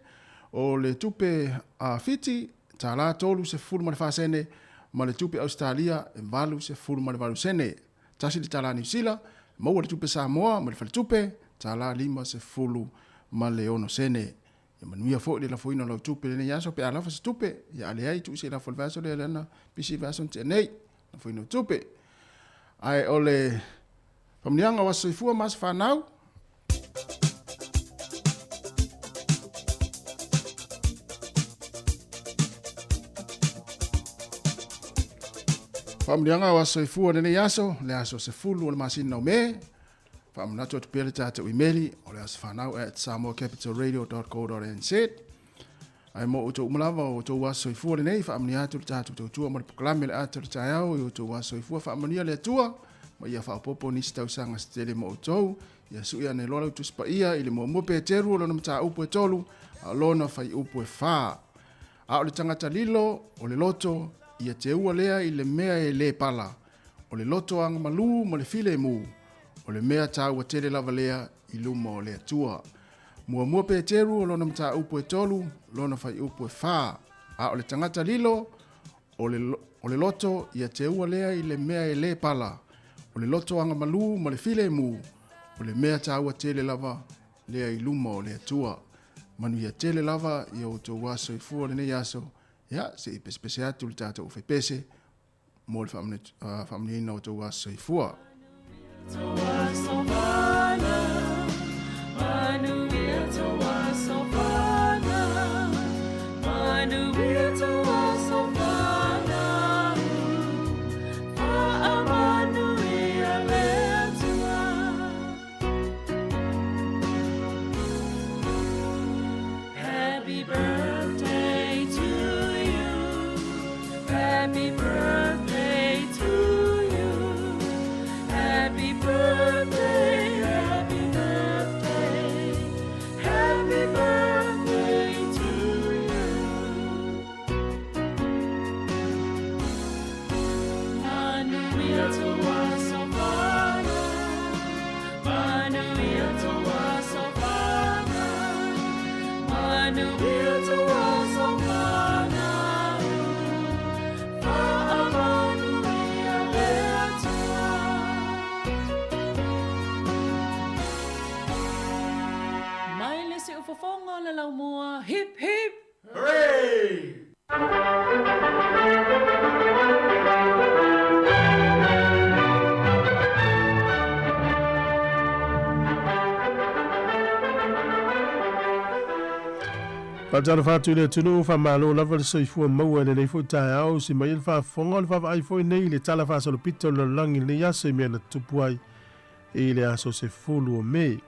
o le tupe a Fiti, tala 34 sene, ma le tupe Australia e 88 sene. Tasi le tala Niu Sila, maua le tupe Samoa ma le faletupe, tala 56 sene. Ia manuia foi le lafoina o lau tupe lenei aso pe a lafa se tupe, ia a leai tuu se i lafo i le vaiaso lea lana pisi i le vaiaso na tea nei, lafoina o tupe. Ae o le faamanuiaga o aso soifua ma aso fanau, Faamanuiaga o aso soifua lenei aso, le aso 10 o le masina o Me, Faamanatu atu pea le tatou imeli o le asofanau at samoacapitalradio.co.nz. Ae mo outou uma lava o outou aso soifua lenei, faamanuia atu le tatou tautua ma le polokalame le ata o le taeao i outou aso soifua, faamanuia le Atua ma ia faaopoopo nisi tausaga se tele mo outou. Ia sui ane loa lau Tusi Paia i le muamua Peteru o lona mataupu e tolu, a o lona faiupu e fa. A o le tagata lilo o le loto, ia teua lea i le mea e le pala, O le loto agamalu ma le filemu, o le mea taua tele lava lea i luma o le Atua. Muamua Peteru o lona mataupu e tolu, lona faiupu e fa. A o le tagata lilo, o le, o le loto ia teua lea i le mea e le pala, o le loto agamalu ma le filemu, o le mea taua tele lava lea i luma o le Atua. Manuia tele lava i outou aso soifua lenei aso, ia se i pesepese atu le tatou faipese mo le faamanuiaina o outou aso soifua. Hip hip! Hooray! Faatalofa atu i le atunuu, faamalo lava le soifua maua i lenei foi taeao, usi mai ai le faafofoga o le vaavaai foi nei i le Tala Faasolopito o le Lalolagi i lenei aso i mea na tutupu ai i le aso 10 o Me.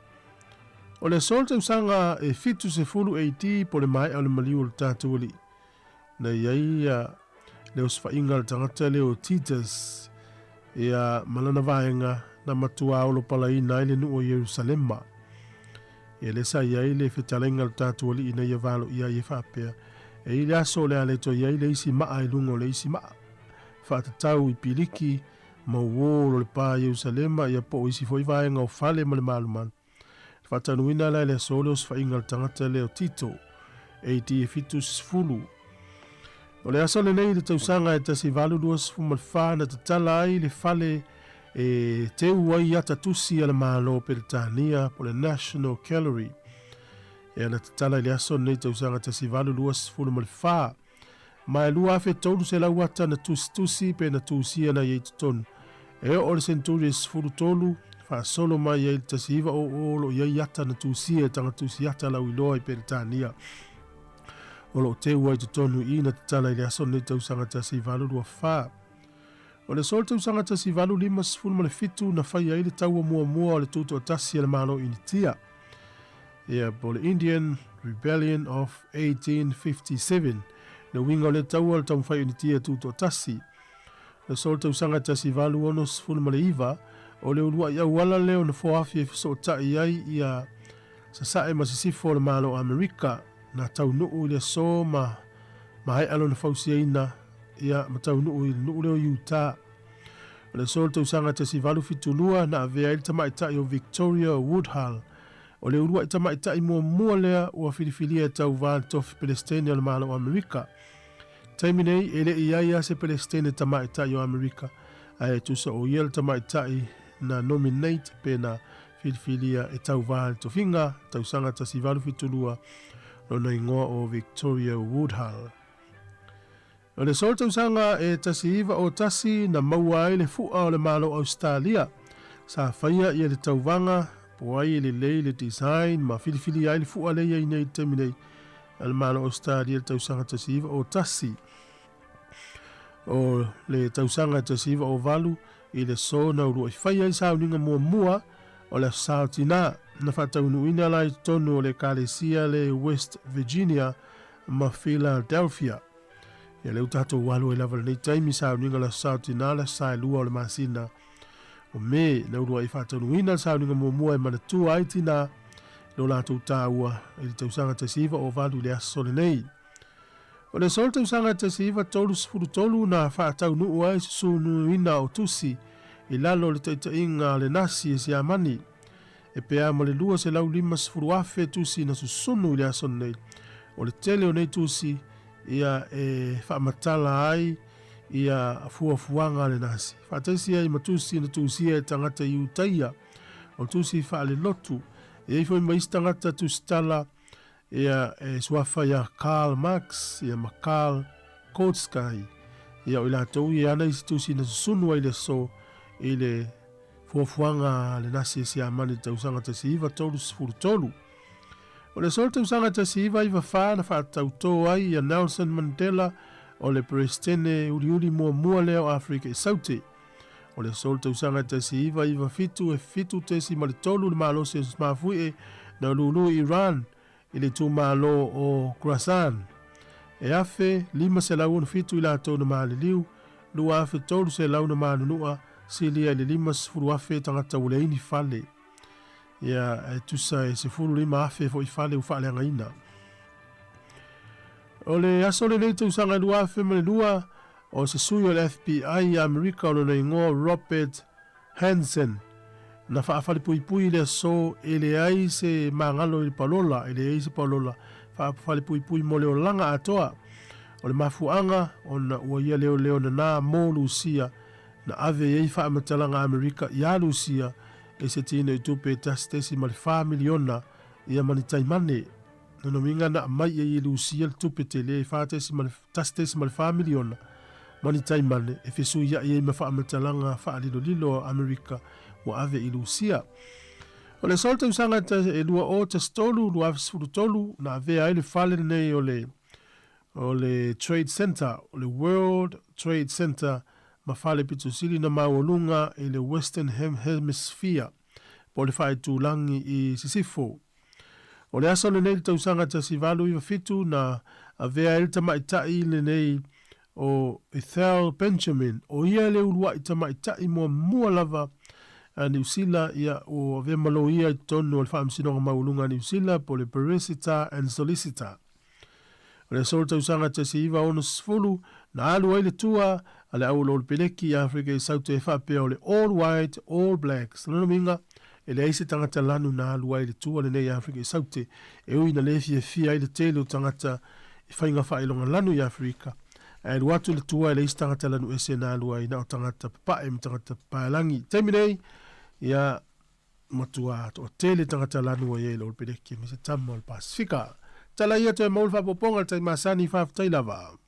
O le aso le tausaga e 70 AD po o le maea o le maliu o le tatou Alii, na i ai le osofaiga a le tagata lea o Titus ia ma lana vaega na matuā olopalaina ai le nuu o Ierusalema. Ia lea sa i ai le fetalaiga a le tatou Alii ina ia valoia ai e faapea, E i ai le aso o le a le toe i ai le isi maa i luga o le isi maa, faatatau i piliki ma uō o le pā i Ierusalema ia po o isi foi vaega o fale ma le malumalu. Le faataunuuina la i le aso le osofaiga a le tagata lea o Tito, AD 70. O le aso lenei i le tausaga e 1824 na tatala ai le fale e teu ai ata tusi a le Malo o Peretania po o le National Gallery. Ea na tatala i le aso lenei tausaga 1824. Ma e 2,300 ata na tusitusi pe na tusia na i ai totonu. E oo le senturi e 13, faasolo mai ai le 1900 o lo o i ai ata na tusia e tagata tusi ata lauiloa i Peretania. O lo o teu ai totonu i i na tatala i le aso lenei tausaga 1824. O le aso o le tausaga 1857 na faia ai le taua muamua o le Tutoatasi a le Malo Initia, ia po o le Indian Rebellion of 1857. Le uiga o lea taua o le taumafai o Initia e tutoatasi. O le aso o le tausaga 1869, o le uluai auala lea o Nofoaafi e fesootai ai ia Sasae ma Sisifo o le Malo o Amerika, na taunuu i le aso ma maea lona fausiaina ia ma taunuu i le nuu lea o Utah. O le aso o le tausaga 1872 na avea ai le tamaitai o Victoria Woodhull. O le uluai tamaitai muamua lea ua filifilia e tauva le tofi Pelestene o le Malo o Amerika. Taimi nei, e le i ai lava se Pelestene tamaitai o Amerika, ae e tusa o ia le tamaitai na nominate pe na filifilia e tauva le tofiga tausaga 1872, lona ingoa o Victoria Woodhull. O le aso tausaga e 1901 na maua ai le fu'a o le Malo o Ausetalia, sa faia ia le tauvaga po ai e lelei le design ma filifilia ai le fu'a lea i ai nei i le taimi nei a le Malo o Ausetalia i le tausaga 1901. O le tausaga 1908 i le aso na uluai faia ai sauniga muamua o le Aso Sa o Tinā, na faataunuuina la i totonu o le Ekalesia le West Virginia ma Philadelphia. Ia lea ua tatou alu ai lava i lenei taimi sauniga o le Aso Sa o Tinā, le Aso Sa e lua o le masina o Me, na uluai faataunuuina le sauniga muamua e manatua ai tinā i lo latou taua i le tausaga 1908 i le aso lenei. O le aso o le tausaga 1933 na faataunuu ai susunuina o Tusi i lalo o le taitaiga a le Nasi e Siamani. E pea ma le 250,000 tusi na susunu i le aso nei. O le tele o nei tusi ia e faamatala ai ia fuafuaga a le Nasi. Faataisi ai ma tusi na tusia e tagata i Utaia, o tusi faalelotu. E i ai foi ma isi tagata tusitala Ia e suafa iā Karl Marx ia ma Karl Kautsky, ia o i latou ia e ana isi tusi na susunu ai le aso i le fuafuaga a le Nasi e Siamani i le tausaga 1933. O le aso o le tausaga 1994 na faatautō ai ia Nelson Mandela o le Peresetene uliuli muamua lea o Aferika i Saute. O le aso o le tausaga 1997 e 7.3 le malosi o mafuie na lulu i Iran i le itumalo o Khorasan. E 1,567 i latou na maliliu, 2,300 na manunua, silia i le 50,000 tagata ua leai ni fale. Ia, e tusa e 15,000 foi fale ua faaleagaina. O le aso lenei tausaga 2002, o se sui o le FBI i Amerika o lona igoa Robert Hanssen, na faafalepuipui i le aso e leai se magalo i le palola, e leai se palola faafalepuipui mo le olaga atoa. O le mafuaaga ona ua ia leoleo nanā mo Lusia na ave i ai faamatalaga Amerika iā Lusia e se tino i tupe e 1.4 miliona ia ma ni taimane. Lona uiga na aumai i ai e Lusia le tupe tele e $4.1 miliona ma ni taimane e fesuiai ai ma faamatalaga faalilolilo a Amerika ua ave i Lusia. O le aso o le tausaga e 2013, 2013 na avea ai le fale lenei o le o le Trade Centre, o le World Trade Centre ma fale pito sili na maualuga i le Western Hemisphere po o le faaitulagi i sisifo. O le aso lenei i le tausaga 1897 na avea ai le tamaitai lenei o Ethel Benjamin, o ia le uluai tamaitai muamua lava a Niu Sila ia ua avea ma loia i totonu o le Faamasinoga Maualuga a Niu Sila po o le Barisitor and Solicitor. O le aso o le tausaga 1960 na alu ai le tua a le au o Peleki i Afrika i Saute e faapea o le All White, All Blacks. Lona uiga, e leai se tagata lanu na alu ai le tua lenei i Afrika i Saute, e ui na le fiafia ai le tele o tagata i faiga faailoga lanu i Afrika. Ae alu atu le tua e leai se tagata lanu ese na alu ai, na o tagata papae ma tagata papaelagi. I taimi nei, ia, matua toatele tagata lanu ua i ai i le Ol Peleki aemaise tama o le Pasifika. Tala ia toe maua le faaopoopoga i le tai masani, faafetai lava.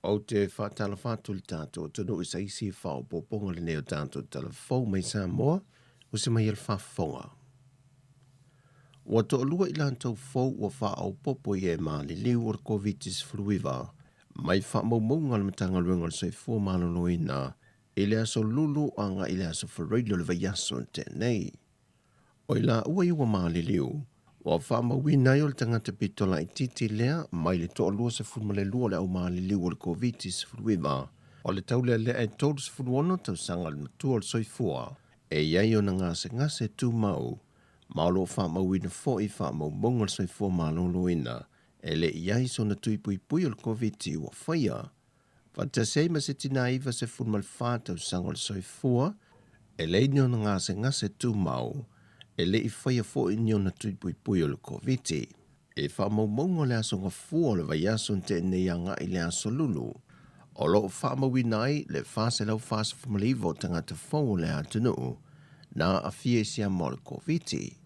Ou te faatalofa atu i le tatou atunuu i se isi faaopoopoga lenei o tatou tala fou mai Samoa, o se mai e le faafofoga. Ua toalua i latou fou ua faaopoopo i e maliliu o le Koviti-19 mai faamaumauga a le Matagaluega o le Soifua Maloloina i le aso Lulu agai i le aso Faraile o le vaiaso na tea nei. O i laua ia ua maliliu, ua faamauina ai o le tagata pito laitiiti lea mai le toalua 12 o le au maliliu o le Koviti-19, o le taulealea e 36 tausaga le matua o le soifua, e i ai ona gasegase tumau, ma o lo o faamauina foi i faamaumauga a le Soifua Maloloina e le i ai sona tui puipui o le Koviti ua faia. Faatasi ai ma se tinā 94 tausaga o le soifua, e leai ni ona gasegase tumau, e le i faia foi ni ona tui puipui o le Koviti. I faamaumauga o le Aso Gafua o le vaiaso na tea nei agai i le Aso Lulu, o lo o faamauina ai le 449 o tagata fou o le atunuu na aafia i siama o le Koviti.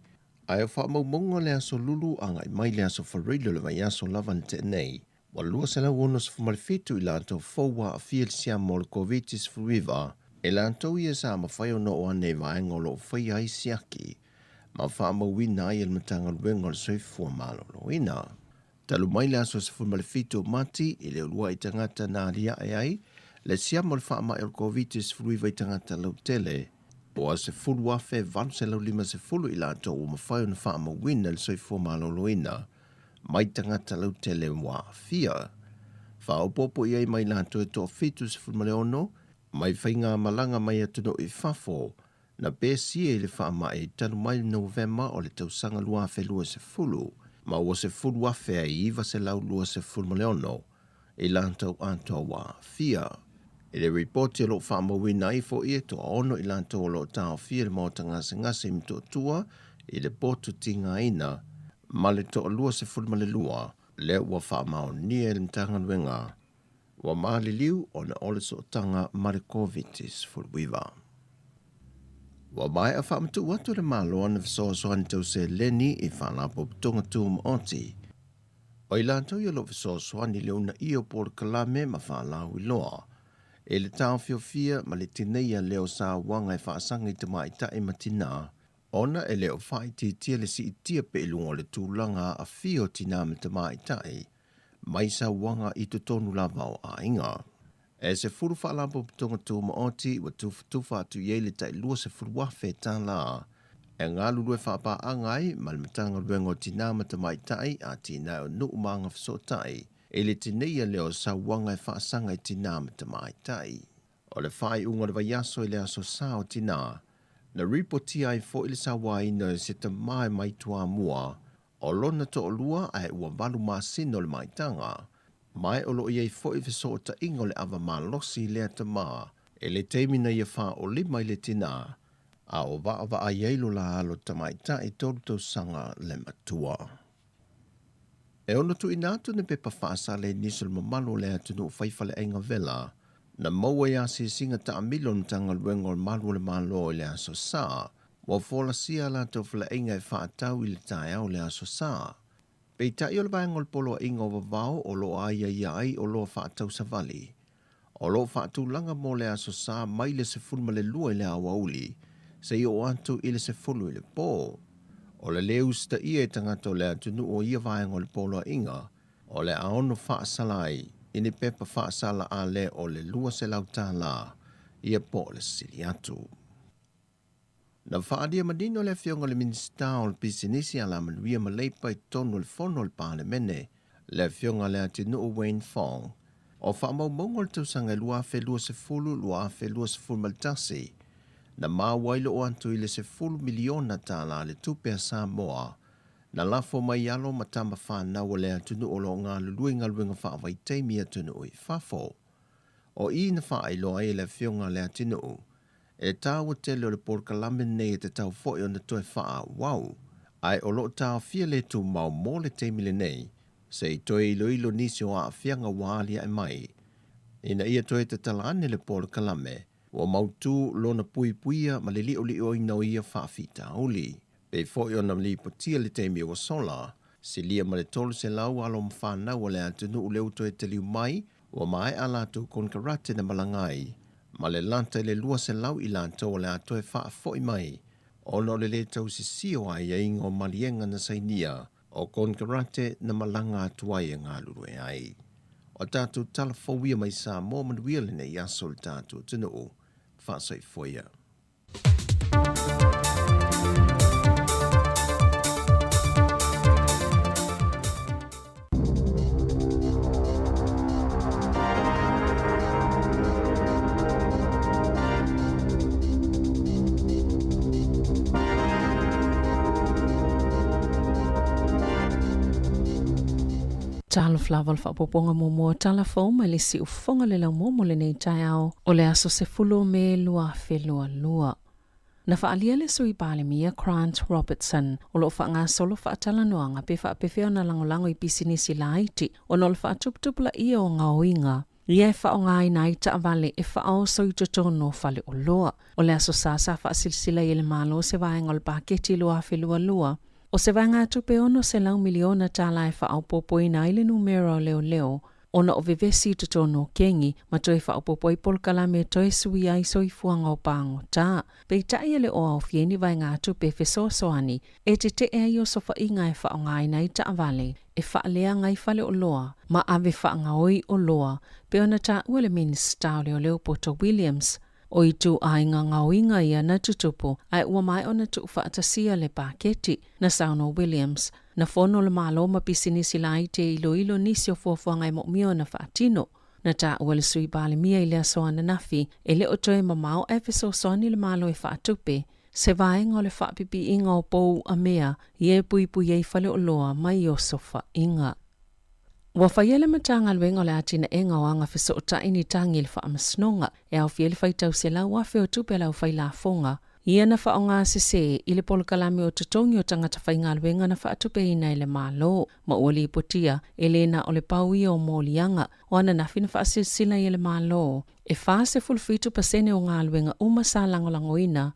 Ae o faamaumauga o le Aso Lulu agai mai le Aso Faraile o le vaiaso lava na tea nei, ua 267 i latou fou ua aafia i le siama o le Koviti-19, e latou ia sa mafai ona oo ane i vaega o lo o faia ai siaki ma faamauina ai e le Matagaluega o le Soifua Maloloina. Talu mai le aso 17 o Mati i le uluai tagata na aliae ai le siama o le faamai o le Koviti-19 i tagata lautele, ua 10,850 i latou ua mafai ona faamauina le soifua maloloina mai tagata lautele ua aafia. Faaopoopo i ai mai latou e toa-76 mai faigamalaga mai atunuu i fafo na pesia i le faamai talu mai le Novema o le tausaga 2020, ma ua 10,926 i latou atoa ua aafia. I le ripoti o lo o faamauina ai foi e toaono i latou o lo o taofia i le maota gasegase i Motootua i le potu tigaina ma le toalua 12 lea ua faamaonia e le Matagaluega Ua maliliu ona o le sootaga ma le Koviti-19. Ua maea faamatuu atu le Malo ana fesoasoani tau seleni i Faalapotopotoga Tumaoti. O i latou ia o lo o fesoasoani i le uunaia o polokalame ma faalauiloa i le taofiofia ma le tineia lea o sauaga e faasaga i tamaitai ma tinā, ona e le o faaitiitia le siitia pea i luga o le tulaga aafia o tinā ma tamaitai mai sauaga i totonu lava o aiga. E 10 Faalapotopotoga Tumaoti ua tufatufa atu i ai le tai $20,000 e galulue faapaaga ai ma le Matagaluega o Tinā ma Tamaitai, Atinae o Nuu ma Agafesootai i le tineia lea o sauaga e faasaga i tinā ma tamaitai. O le faaiuga o le vaiaso i le Aso Sa o Tinā, na ripotia ai foi le sauaina o se tama e mai Toamua O lona toalua ae ua valu masina o le maitaga, ma o lo o i ai foi fesootaiga o le ava malosi i lea tama i le taimi na ia faaolima i le tinā, a o vaavaai ai lo la alo tamaitai 3 tausaga le matua. E ono tuuina atu ni pepa faasala i nisi o le mamalu o le atunuu fai faleaiga vela na maua i asiasiga taamilo o le Matagaluega o le Malu o le Malo i le Aso Sa, Ua folasia a latou faleaiga e faatatau i le taeao o le Aso Sa. Peitai o le vaega o le Poloaiga o Vavao o lo o aiaia ai oloa faatau savali, o lo o faatulaga mo le Aso Sa mai le 12 i le aoauli seia oo atu i le 10 i le po. O le lē usitaia e tagata o le atunuu o ia vaega o le Poloaiga, o le a ono faasala ai i ni pepa faasala a lē o le $200 ia po o le sili atu. Na faaalia manino le Afioga i le Minisita o Pisinisi, Alamanuia ma Leipa i totonu o le Fono a le Palemene, le Afioga Leatinuu Wayne Fong, o faamaumauga o le tausaga e 2020/2021, na maua ai le oo atu i le $10 miliona le tupe a Samoa na lafo mai i alo ma tama fanau a le atunuu o lo o galulue i galuega faavaitaimi i atunuu i fafo. O i na faailoa ai e le Afioga Leatinuu E taua tele o le polokalame lenei e tatau foi ona toe faaauau, ae o lo o taofia le tumau mo le taimi lenei se i toe iloilo nisi o aafiaga ua aliae mai. Ina ia toe tatala ane le polokalame, ua mautu lona puipuia ma le liolioina o ia faafitauli. Pei foi ona lipotia le taimi ua sola, silia ma le 300 alo ma fanau a le atunuu lea ua toe taliu mai, ua maea a latou konekarate na malaga ai, ma le lata i le 200 i latou o le a toe faafoi mai ona o le lē tausisia o aiaiga o maliega na sainia o konekarate na malaga atu ai e galulue ai. O tatou tala fou ia mai Samoa manuia lenei aso i le tatou atunuu. Faasoifua ia. Talofa lava o le faaopoopoga muamua o Tala Fou mai le Siufofoga le Laumua mo lenei taeao o le aso 10 o Me 2022. Na faaalia le Sui Palemia Grant Robertson o lo o faagasolo faatalanoaga pe faapefea ona lagolago i pisinisi laiti ona o le faatuputupulaia o gaoiga ia e faaaogaina ai taavale e faaoso i totonu o faleoloa. O le Aso Sa sa faasilasila ai e le Malo se vaega o le Paketi 2022 o se vaegatupe $600 miliona tala e faaopoopoina ai le numera o leoleo ona o vevesi i totonu o kengi ma toe faaopoopo ai polokalame e toe suia ai soifuaga o pagota. Peitai e le o aofia ai ni vaegatupe e fesoasoani e tete'e ai osofaiga e faaaogaina ai taavale e faaleaga ai faleoloa ma ave faagaoi oloa pei ona taua le Minisita o Leoleo Poto Williams. O ituaiga gaoiga ia na tutupu ae ua maea ona tuufaatasia le paketi, na saunoa Williams. Na fono le Malo ma pisinisi laiti e iloilo nisi o fuafuaga e moomia ona faatino. Na taua le Sui Palemia i le aso ananafi e le o toe mamao ae fesoasoani le Malo e faatupe se vaega o le faapipiiga o pou a mea ia e puipui ai faleoloa mai osofaiga. Ua faia le Matagaluega o le Atinaega o Aga Fesootai ni tagi i le Faamasinoga e aofia ai le faitau 100,000 o tupe a le aufai lafoga ia na faaaoga sese i le polokalame o totogi o tagata faigaluega na faatupeina e le Malo ma ua lipotia e le na o le pau ia o moliaga o ananafi na faasilasila ai e le Malo e 47% o galuega uma sa lagolagoina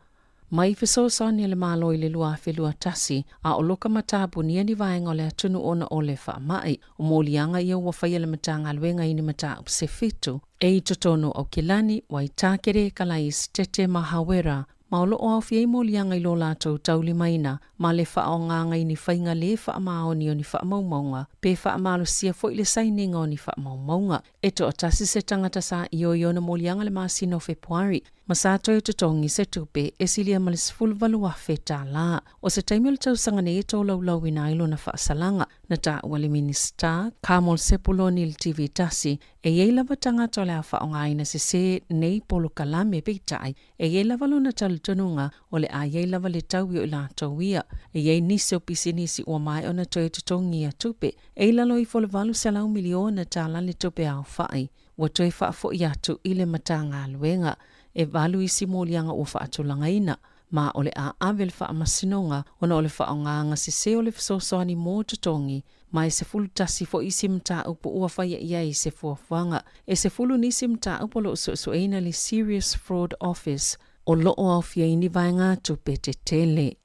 mai fesoasoani a le Malo i le 2021, a o loka matapunia ni vaega o le atunuu ona o le faamai. O moliaga ia ua faia le Matagaluega i ni mataupu se fitu e i totonu o Aukilani, Waitakere, Kalaesetete ma Hawera, ma o lo o aofia ai moliaga i lo latou taulimaina ma le faaaogaga i ni faiga lē faamaoni o ni faamaumauga pe faamalosia foi le sainiga o ni faamaumauga. E toatasi se tagata sa ioe i ona moliaga le masina o Fepuari, ma sa toe totogi se tupe e silia ma le $18,000. O se taimi o le tausaga nei e tolaulauina ai lona faasalaga, na taua le Minisita, Carmel Sepuloni i le TV tasi, e i ai lava tagata o le a faaaogaina sesē nei polokalame peitai e i ai lava lona talitonuga o le a i ai lava le taui o i latou ia. E i ai nisi o pisinisi ua maea ona toe totogia tupe e i lalo ifo o le $800 miliona tala le tupe aofai ua toe faafoi atu i le Matagaluega. E valu isi moliaga ua faatulagaina, ma o le a ave le faamasinoga ona o le faaaogaga sese o le fesoasoani mo totogi, ma e 11 foi isi mataupu ua faia i ai se fuafuaga. E 10 nisi mataupu o lo o suesueina le Serious Fraud Office o lo o aofia ai ni vaegatupe tetele.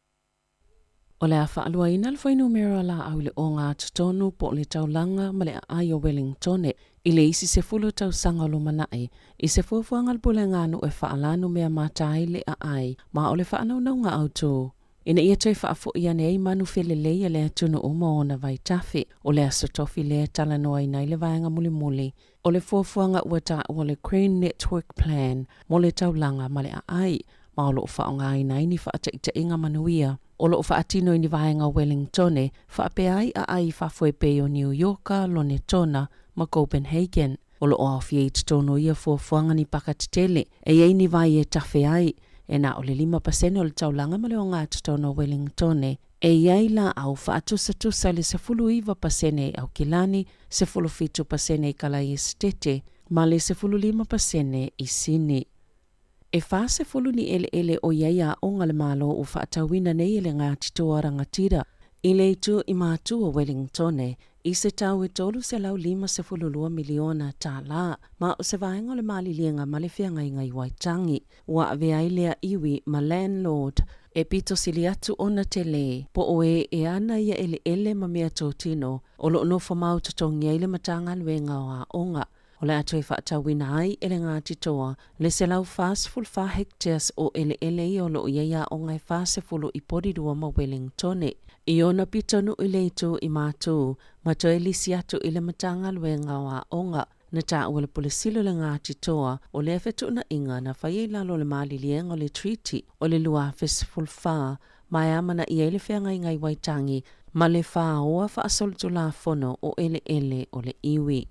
O le a faaluaina le fuainumera o laau i le ogatotonu po o le taulaga ma le aai o Wellingtone i le isi 10 tausaga o lumanai i se fuafuaga a le Pulega a Nuu e faalanumea mata ai le aai ma o le faanaunauga autu ina ia toe faafoi ane ai manu felelei a le atunuu ma ona vaitafe. O le aso tofi lea e talanoaina ai le vaega mulimuli o le fuafuaga ua taua le Green Network Plan mo le taulaga ma le aai, ma o lo o faaaogaina ai ni faataitaiga manuia o lo o faatino i ni vaega o Wellingtone faapea ai aai i fafo e pei o Niu Ioka, Lonetona ma Copenhagen. O lo o aofia i totonu o ia fuafuaga ni paka tetele e i ai ni vai e tafe ai, e na o le 5% o le taulaga ma le ogatotonu o Wellingtone E i ai laau faatusatusa i le 19% i Aukilani, 17% i Kalaiesetete, ma le 15% i Sini. E 40 ni eleele o i ai aoga a le Malo ua faatauina nei e le Ngāti Toa Rangatira i le itu i Matu o Wellingtone i se tau e $352 miliona tālā, ma o se vaega o le maliliega ma le feagaiga i Waitangi. Ua avea ai lea iwi ma landlord e pito sili atu ona tele po o e e ana ia eleele ma mea totino o lo o nofo mau totogi ai le Matagaluega o Aoga. O le a toe faatauina ai e le Ngāti Toa le 144 hectares o eleele ia o lo o i ai aoga e 40 i Porirua ma Wellingtone. I ona pitonuu i le itu i Matū ma toe lisi atu i le Matagaluega o Aoga. Na taua le Pule Sili o le Ngāti Toa o lea fetuunaiga na faia i lalo o le maliliega o le Treaty o le 2014 ma e amanaia ai le feagaiga i Waitangi ma le fāoa faasolitulafono o eleele o le iwi.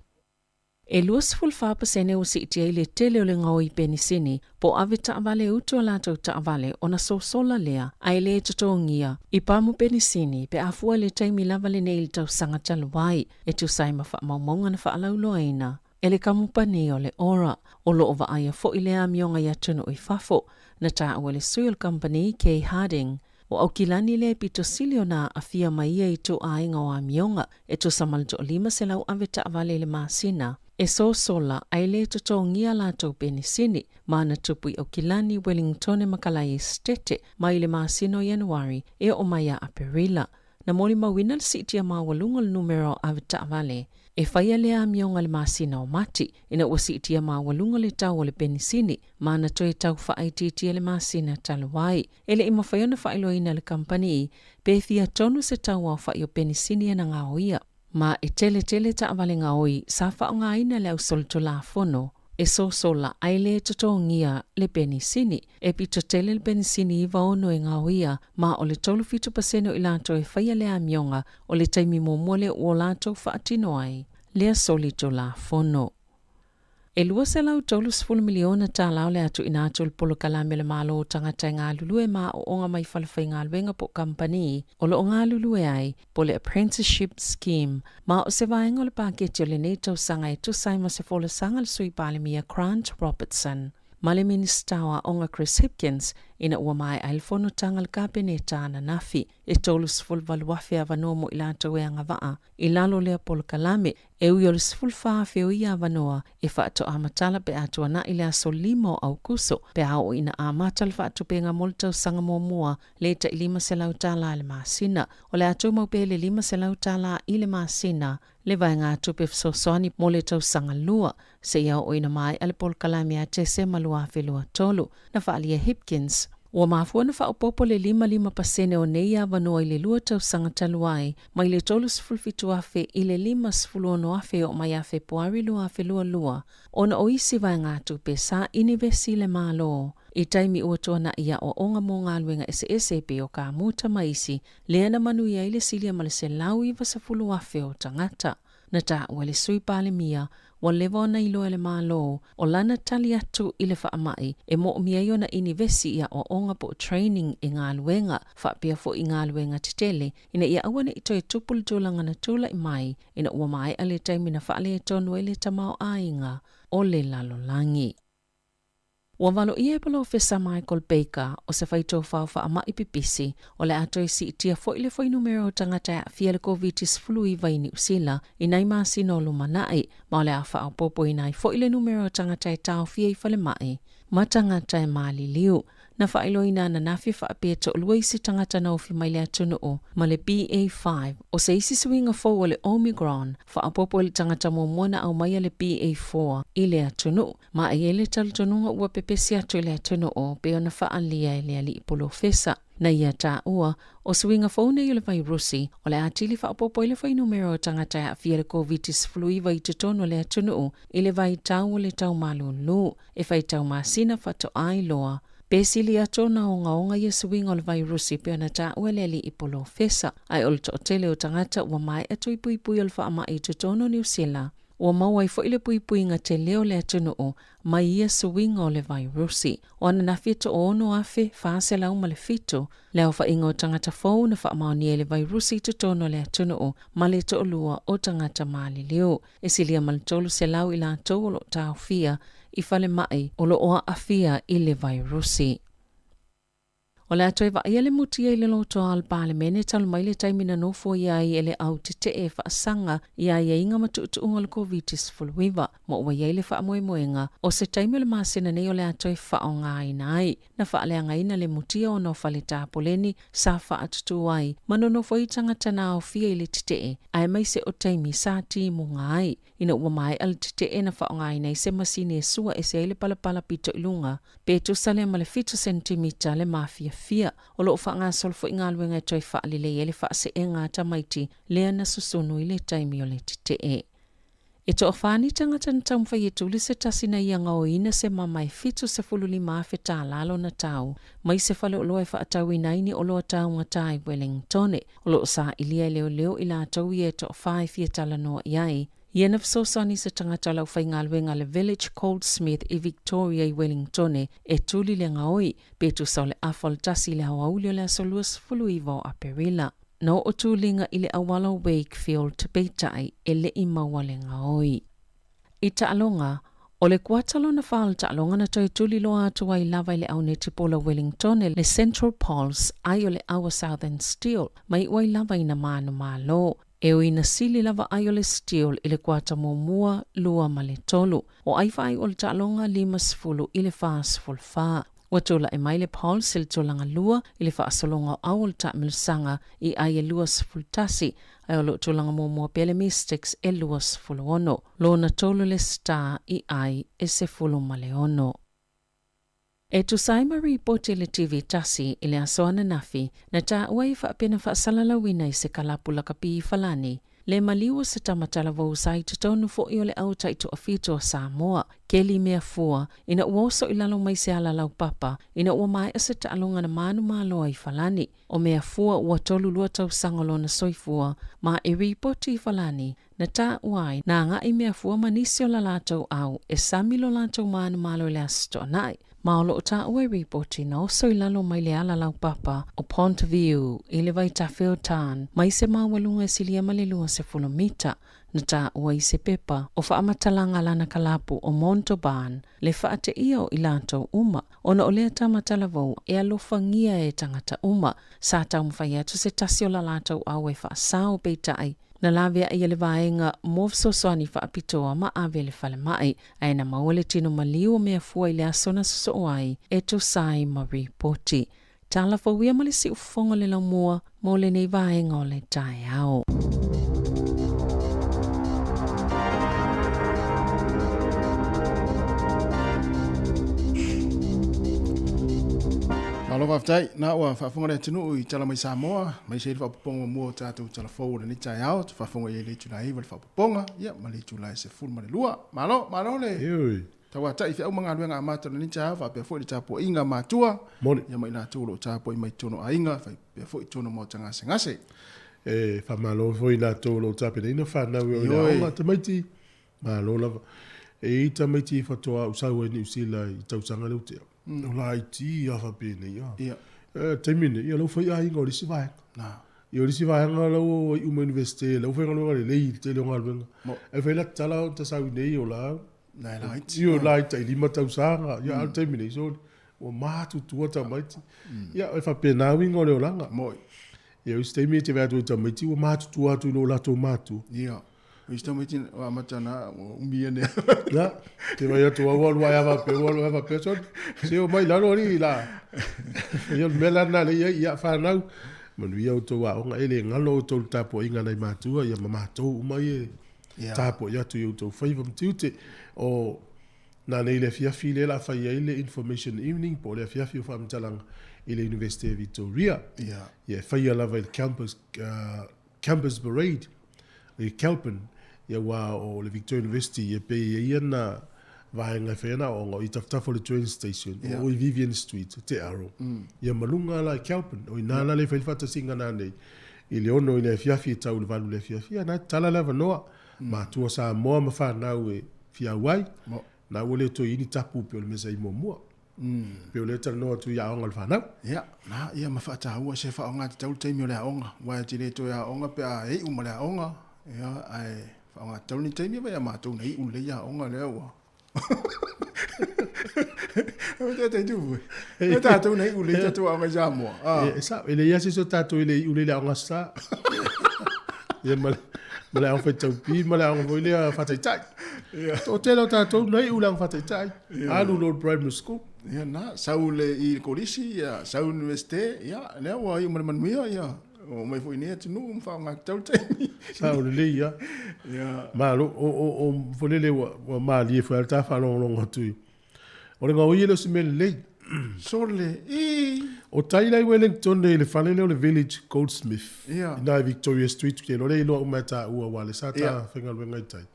E 24 pasene ua siitia ai le tele o le gaoi penisini po o ave taavale e utu a latou taavale ona sosola lea ae le totogia i pamu penisini pe a fua i le taimi lava lenei i le tausaga talu ai, e tusa ai ma faamaumauga na faalauiloaina e le kamupani o le Ora. O lo o vaaia foi lea amioga i atunuu i fafo, na taua e le sui o le kamupani Kay Harding. O Aukilani lea e pito sili ona aafia mai ia ituaiga o amioga e tusa ma le 1,500 ave taavale i le masina, e sosola ae le totogia latou penisini, ma na tupu i Aukilani, Wellingtone ma Kalae Esetete mai le masina o Ianuari e oo mai ia Aperila. Na molimauina le siitia maualuga o le numera o ave taavale e faia lea amioga i le masina o Mati, ina ua siitia maualuga le tau o le penisini ma na toe tau faaitiitia le masina talu ai. E le i mafai ona faailoaina e le kamupani pe fia tonu se tau aofai o penisini e na gaoia. Ma e tele tele taavale gaoi sa faaaogaina e le ausolitulafono e sosola ae le totogia le penisini. E pito tele le penisini 96 e gaoia, ma o le 37 pasene o i latou e faia le amioga o le taimi muamua lea ua o latou faatino ai lea solitulafono. E $230 miliona tala o le a tuuina atu i le Polokalame a le Malo o Tagata e Galulue ma Aoaoga mai Falefaigaluega po o Kamupani o lo o galulue ai, po o le Apprenticeship Scheme, ma o se vaega o le paketi o lenei tausaga e tusa ai ma se folasaga a le Sui Palemia Grant Robertson ma le Minisita o Aoga Chris Hipkins ina ua maea ai le fonotaga a le Kapeneta ananafi. E 38,000 avanoa mo i latou e agavaa i lalo o lea polokalame, E ui o le 14,000 o ia avanoa e faatoa matala pe a tuanai le aso 5 o Aokuso, pe a oo ina amata le faatupega mo le tausaga muamua le tai $500 i le masina. O le a tumau pea i le $500 i le masina le vaegatupe fesoasoani mo le tausaga lua, seia oo ina maea le polokalame ia Tesema 2023, na faaalia e Hipkins. Ua mafua ona faaopoopo le 55 pasene o nei avanoa i le lua tausaga talu ai, mai le 37,000 i le 56,000 e oo mai ia Fepuari 2022, ona o isi vaegatupe sa inivesi i le Malo i taimi ua tuanai i aoaoga mo galuega eseese e pei o kamuta ma isi, lea na manuia ai le silia ma le 190,000 o tagata. Na taua e le Sui Palemia, ua leva ona iloa e le Malo o lana tali atu i le faamai e moomia ai ona inivesi i aoaoga po o training i galuega faapea foi i galuega tetele ina ia aua ne i toe tupu le tulaga na tulai mai ina ua maea le taimi na faaletonu ai le tamaoaiga o le lalolagi. Ua valoia e Polofesa Michael Baker, o se faitofao faamai pipisi, o le a toe siitia foi le fuainumera o tagata e aafia i le Koviti-19 i Niu Sila i nai masina o lumanai, ma o le a faaopoopoina ai foi le numera o tagata e taofia i falemai ma tagata e maliliu. Na faailoaina ananafi faapea e toalua isi tagata na ofi mai le atunuu ma le BA5, o se isi suiga fou o le Omicron, faaopoopo i le tagata muamua na aumaia le BA4 i le atunuu. Ma e i ai le talitonuga ua pepesi atu i le atunuu pei ona faaalia e le alii polofesa. Na ia taua, o suiga fou nei o le vairusi, o le a atili faaopoopo ai le fuainumera o tagata e aafia i le Koviti-19 i totonu o le atunuu i le vaitau o le tau malūlū e faitau masina faatoa iloa pe sili atu ona ogaoga ia suiga o le vairusi pei ona taua e le alii polofesa. Ae o le toatele o tagata ua maea tuipuipui o le faamai i totonu o Niu Sila, Ua maua ai foi le puipuiga tele o le atunuu mai ia suiga o le vairusi. O ananafi e toono 1,407 le aofaiga o tagata fou na faamaonia i le vairusi i totonu o le atunuu ma le toalua o tagata maliliu. E silia ma le 300 i latou o lo o taofia i falemai o lo o aafia i le vairusi. O le a toe vaaia le mutia i le lotoa o le Palemene talu mai le taimi na nofoia ai e le au tetee faasaga i aiaiga ma tuutuuga o le Koviti-19, ma ua i ai le faamoemoega o se taimi o le masina nei o le a toe faaaogaina ai. Na faaleagaina le mutia ona o fale tapoleni sa faatutū ai ma nonofo ai tagata na aofia i le tetee, aemaise o taimi sa timuga ai. Ina ua maea le tetee na faaaogaina ai se masini e sua ese ai le palapala pito i luga, pe tusa lea ma le fitu senitimita le mafiafia. O lo o faagasolo foi galuega e toe faalelei ai le faaseega a tamaiti lea na susunu i le taimi o le tetee. E toafa ni tagata na taumafai e tuli se tasi na ia gaoiina se mama e $75,000 tālā lona tau mai se faleoloa e faatauina ai ni oloa taugata i Wellingtone. O lo o sailia e leoleo i latou ia e toafa e fia talanoa i ai. Ia na fesoasoani se tagata o le aufaigaluega a le Village Goldsmith i Victoria i Welingtone e tuli le gaoi, pe tusa o le afa o le tasi i le aoauli o le aso 29 o Aperila. Na oo tuliga i le auala o Wakefield, peitai e le i maua le gaoi. I taaloga, o le kuata lona fa o le taaloga na toe tuli loa atu ai lava i le au netipola o Wellingtone le Central Pulse ai o le Our Southern Steel ma iu ai lava ina manumalo. E ui na sili lava ai o le Steel i le kuata muamua, lua ma le tolu. O ai faaiu o le taaloga 50 i le 44. Ua tulai mai le Pulse i le tulaga lua i le faasologa o au o le taamilosaga i ai e 21, ae o lo o tulaga muamua pea le Mystics e 26. Lona tolu le Star i ai e 16. E tusa ai ma ripoti a le TV tasi i le aso ananafi, na taua ai faapea na faasalalauina i se kalapu lakapi i Falani, le maliu o se tama talavou sa i totonu foi o le au taitoafitu o Samoa, Keli Meafua, ina ua oso i lalo mai se ala laupapa ina ua maea se taaloga na manumalo ai Falani. O Meafua ua 32 tausaga o lona soifua, ma e ripoti i Falani, na taua ai, na agai Meafua ma nisi o la latou au e sami lo latou manumalo i le Aso Toonai. Ma o lo o taua i ripoti na oso i lalo mai le ala laupapa o Pont View i le vaitafe o Tarn mai se maualuga e silia ma le 20 mita. Na taua i se pepa o faamatalaga a lana kalapu o Montauban le faateia o i latou uma, ona o lea tama talavou e alofagia e tagata uma. Sa taumafai atu se tasi o la latou au e faasao, peitai, na laveai e le vaega mo fesoasoani faapitoa ma ave i le falemai, ae na maua le tino maliu o Meafua i le aso na sosoo ai e tusa ai ma ripoti. Tala fou ia ma le siufofoga o le laumua mo lenei vaega o le taeao. Malo faafetai. Na ua faafofoga le atunuu i tala mai Samoa, aemaise ai le faaopoopoga muamua o tatou tala fou o lenei taeao. Te faafofoga i ai le itula e 9 le faaopoopoga, ia ma le itula e 12. Malo, malo le Ioe. tauatai i feau ma galuega amata o lenei taeao, faapea foi le tapuaiga a matua, Moni. ia ma i latou o lo o tapuai mai totonu o aiga, faapea foi totonu o maota gasegase. E faamalo foi i latou o lo o tapenaina fanau e o i le Ioe. aoga, tamaiti, malo lava. E i ai tamaiti faatoa ou sau ai Niu Sila i tausaga lea ua tea. O laiti lava faapenei a. Ia. Taimi nei, ia la ua fai aiga o le isi vaega. Na. Ia o le isi vaega la ua iu mai Universite, la ua faigaluega lelei i le tele o galuega. Mo. Ae fai la tala o ta sau i nei o la. Na e laiti. Ia o laiti tai 5 tausaga. Ia a o le taimi nei, so ua matutua tamaiti. Ia e faapena uiga o le olaga. Moi. Ia o isi taimi e te vaai atu ai i tamaiti ua matutua atu i lo latou matua. Ia. O isi tamaiti ua amata na ua umi ane. Na, te vaai atu ua alu ai lava faapea, ua alu ai faapea, sole, se omai i lalo alii la. Ia o le mea la lena lea e i ai, ia fanau, manuia outou aoga, e le galo outou i le tapuaiga a nai matua, ia ma matou uma ia e tapuai atu i outou faiva ma tiute. O nanei i le afiafi lea o le a fai ai le information evening po o le afiafi o faamatalaga i le Universite o Victoria. Ia e faia lava i le campus, Campus Parade i Kelpin, ia aua o le Victoria University ia pei e i ai ana vaega e fai ana aoaoga o i tafatafa o le train station, o i Vivian Street, Te Aro, ia ma luga la i Kelpin. O i ina la lea e fai le faatasiga nanei i le 6 i le afiafi e tau i le 8 i le afiafi, ia na e tatala le avanoa, matua Samoa ma fanau e fia auai, na ua le toe i ai ni tapu pei o le mea sa i muamua. Pei o lea e talanoa atu i aoga a le fanau. Ia, na, ia ma faataua se faaaoga tatau le taimi o le aoga, aua e te le toe aoga pe a e iu ma le aoga, ia, ae faaaoga tatau ni taimi vai a matou na iu lelei aoga lea ua. O te te tu. E tatou na iu lelei tatou aoga i Samoa. Ah. E sao, e leai lava se isi o tatou e le iu lelei i le aoga sa. Ia ma le, ma le aoga faitaupi ma le aoga foi lea faataitai. Toatele o tatou na iu i le aoga faataitai. Alu loa i le primary school. Ia na, sau le i le kolisi, ia, sau i le universite, ia, lea ua iu ma le manuia, ia, oo mai foi i nei atunuu ma faaaoga tatau le taimi. Sao lelei lava. Ia. Malo, o, o, o, foi lele ua, ua malie foi lava le ta faalogologo atu i, o le gaoi e le o se mea lelei. Sole, ii. O tai la i Wellington i le fale lea o le Village Goldsmith, Ia. i ina i Victoria Street, ou te iloa lea e iloa uma e taua aua o lea sa ta Ia. faigaluega i tai.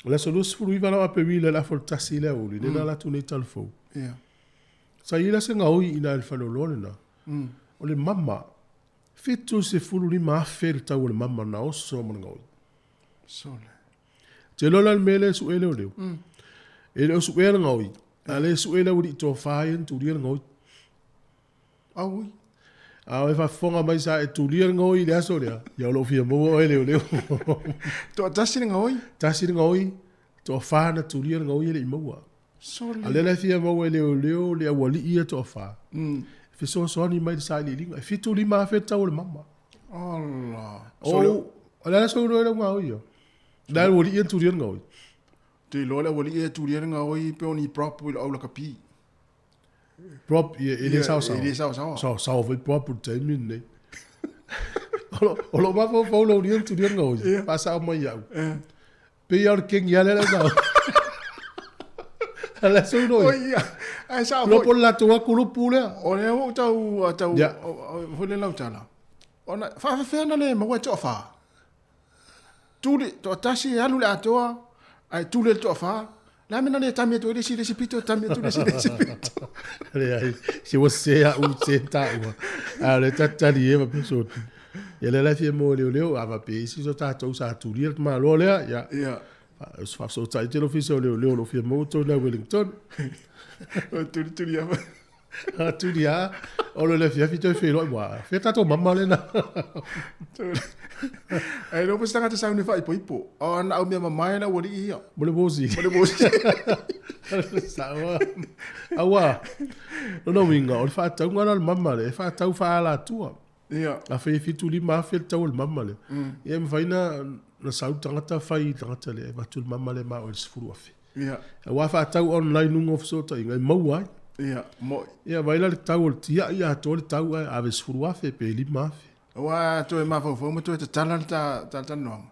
O le aso 29 la o Aperila i le afa o le tasi i le aoauli, lea na alu atu nei i Talafou. Ia. Sa i ai la se gaoi i ina i le faleoloa lena. O le mama. 75,000 le tau o le mama na oso ma le gaoi. Sole. Te iloa la le mea lea e sue leoleo. E le o suea le gaoi, a o lea e sue le aualii toafa ia na tulia le gaoi. Aui. A o e faafofoga mai sa e tulia le gaoi i le aso lea, ia o lo o fia maua oe leoleo. Toatasi le gaoi? Tasi le gaoi, toafa na tulia le gaoi e le i maua. Sole. A lea la e fia maua e leoleo le aualii ia toafa, e fesoasoani mai i le sailiiliga. E 75,000 le tau o le mama. Ala. O, o le a le aso iloa ai lau gaoi ia? Le a le aualii ia na tulia le gaoi? Te iloa le aualii ia e tulia le gaoi pe o ni prop i le au lakapi. Prop, ia, e le saosaoa. E le saosaoa. Saosaoa foi prop i le taimi lenei. O lo o mafaufau lau lia na tulia le gaoi, faasao mai ia au. Pei lava o le kegi lava lea le au A le aso iloa. Oi, ia. Ae sao Iloa foi. po o le latou lava kulupu lea. O lea ua ou tau, tau, foi lea lau tala. Ona, faafefea ona le maua e toafa? Tuli, toatasi e alu le atoa, ae tuli e le toafa. Le a mea na le tami atu ai le isi i le isi pito, tami atu le isi i le isi pito. Leai, se ua sese au se taua. A o le tatali e faapea soni. Ia lea la e fia maua e leoleo, a faapea isi o tatou sa tulia le tamaloa lea, ia. Ia. Faafesootai tele ofisa o leoleo o lo o fia maua outou i la Wellington. O tulituli lava. Tuli lava, ona o le afiafi toe feiloai, ua fea tatou mama lena. Ae le o se tagata sauni faaipoipo. O ana au mea mamae le aualii ia. Mo le vosi. Mo le vosi. Sao. Aua, lona uiga, o le faatauga la o le mama lea, e faatau faaalatua. Ia. 1075 le tau o le mama lea. Ia e mafai na sau le tagata fai i le tagata lea, e avatu le mama lea ma oe i le 10,000. Ia. Aua faatau online luga o fesootaiga e maua ai. Ia, mo'i. Ia vaai la le tau o le tiai atoa le tau ae ave 10,000 pe 5,000. Aua a toe mafaufau ma toe tatala le ta talatalanoaga,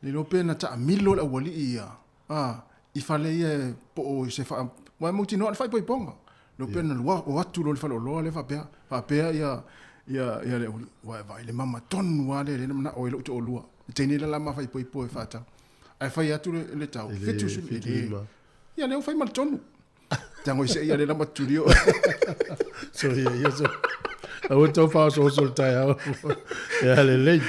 le iloa pe na taamilo le aualii ia, a, i fale ia e po o se faa, aua e mautinoa o le faaipoipoga. Le iloa pe na lua o atu loa i le faleoloa lea faapea, faapea ia, ia, ia le aualii, aua e vaai le mama tonu lava lea lea na manao ai lou toalua. I le taimi nei la ma faaipoipo e faatau. Ae fai atu le, le tau, 70, e le, ia lea ua fai ma le tonu. Tango i se ia le lama tulio. So ia ia so. Aua tau faaosooso le taeao. Ia lelei.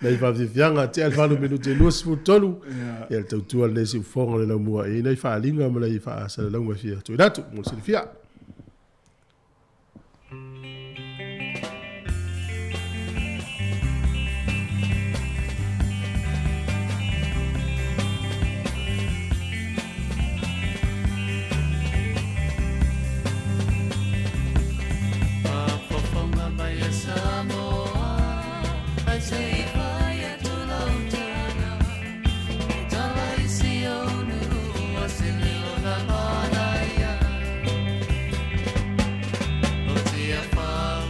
Nai faafiafiaga tea le 8 minute e 23. Ia le tautua lenei siufofoga o le laumua e i ai nai faaaliga ma nai faasalalauga e fia tuuina atu mo le silafia. Faafofoga mai e Samoa, ae se i fai atu lau tala, e tala i si ou nuu o se leo na manaia. O Tiafau.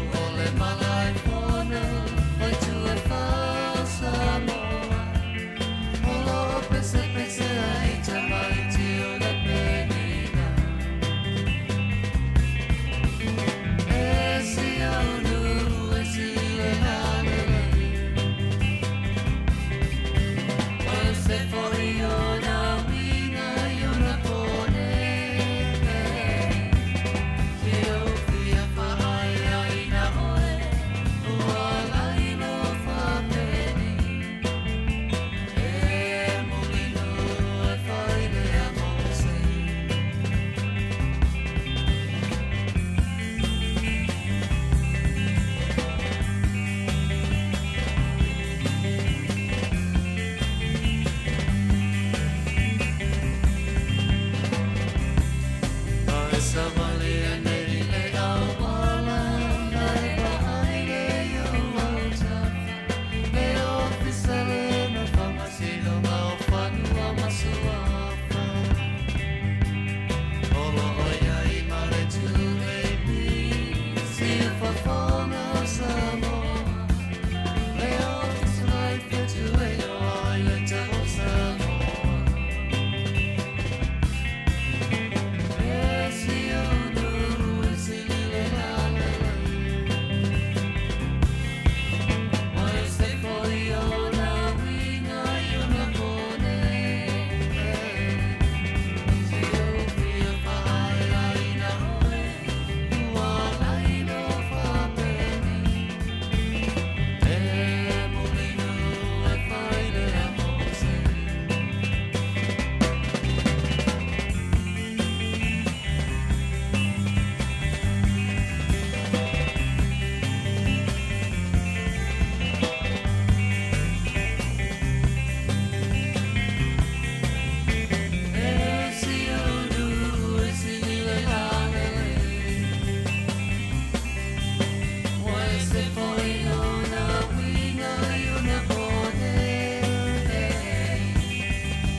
Aemaise foi ona uiga i ona po nei.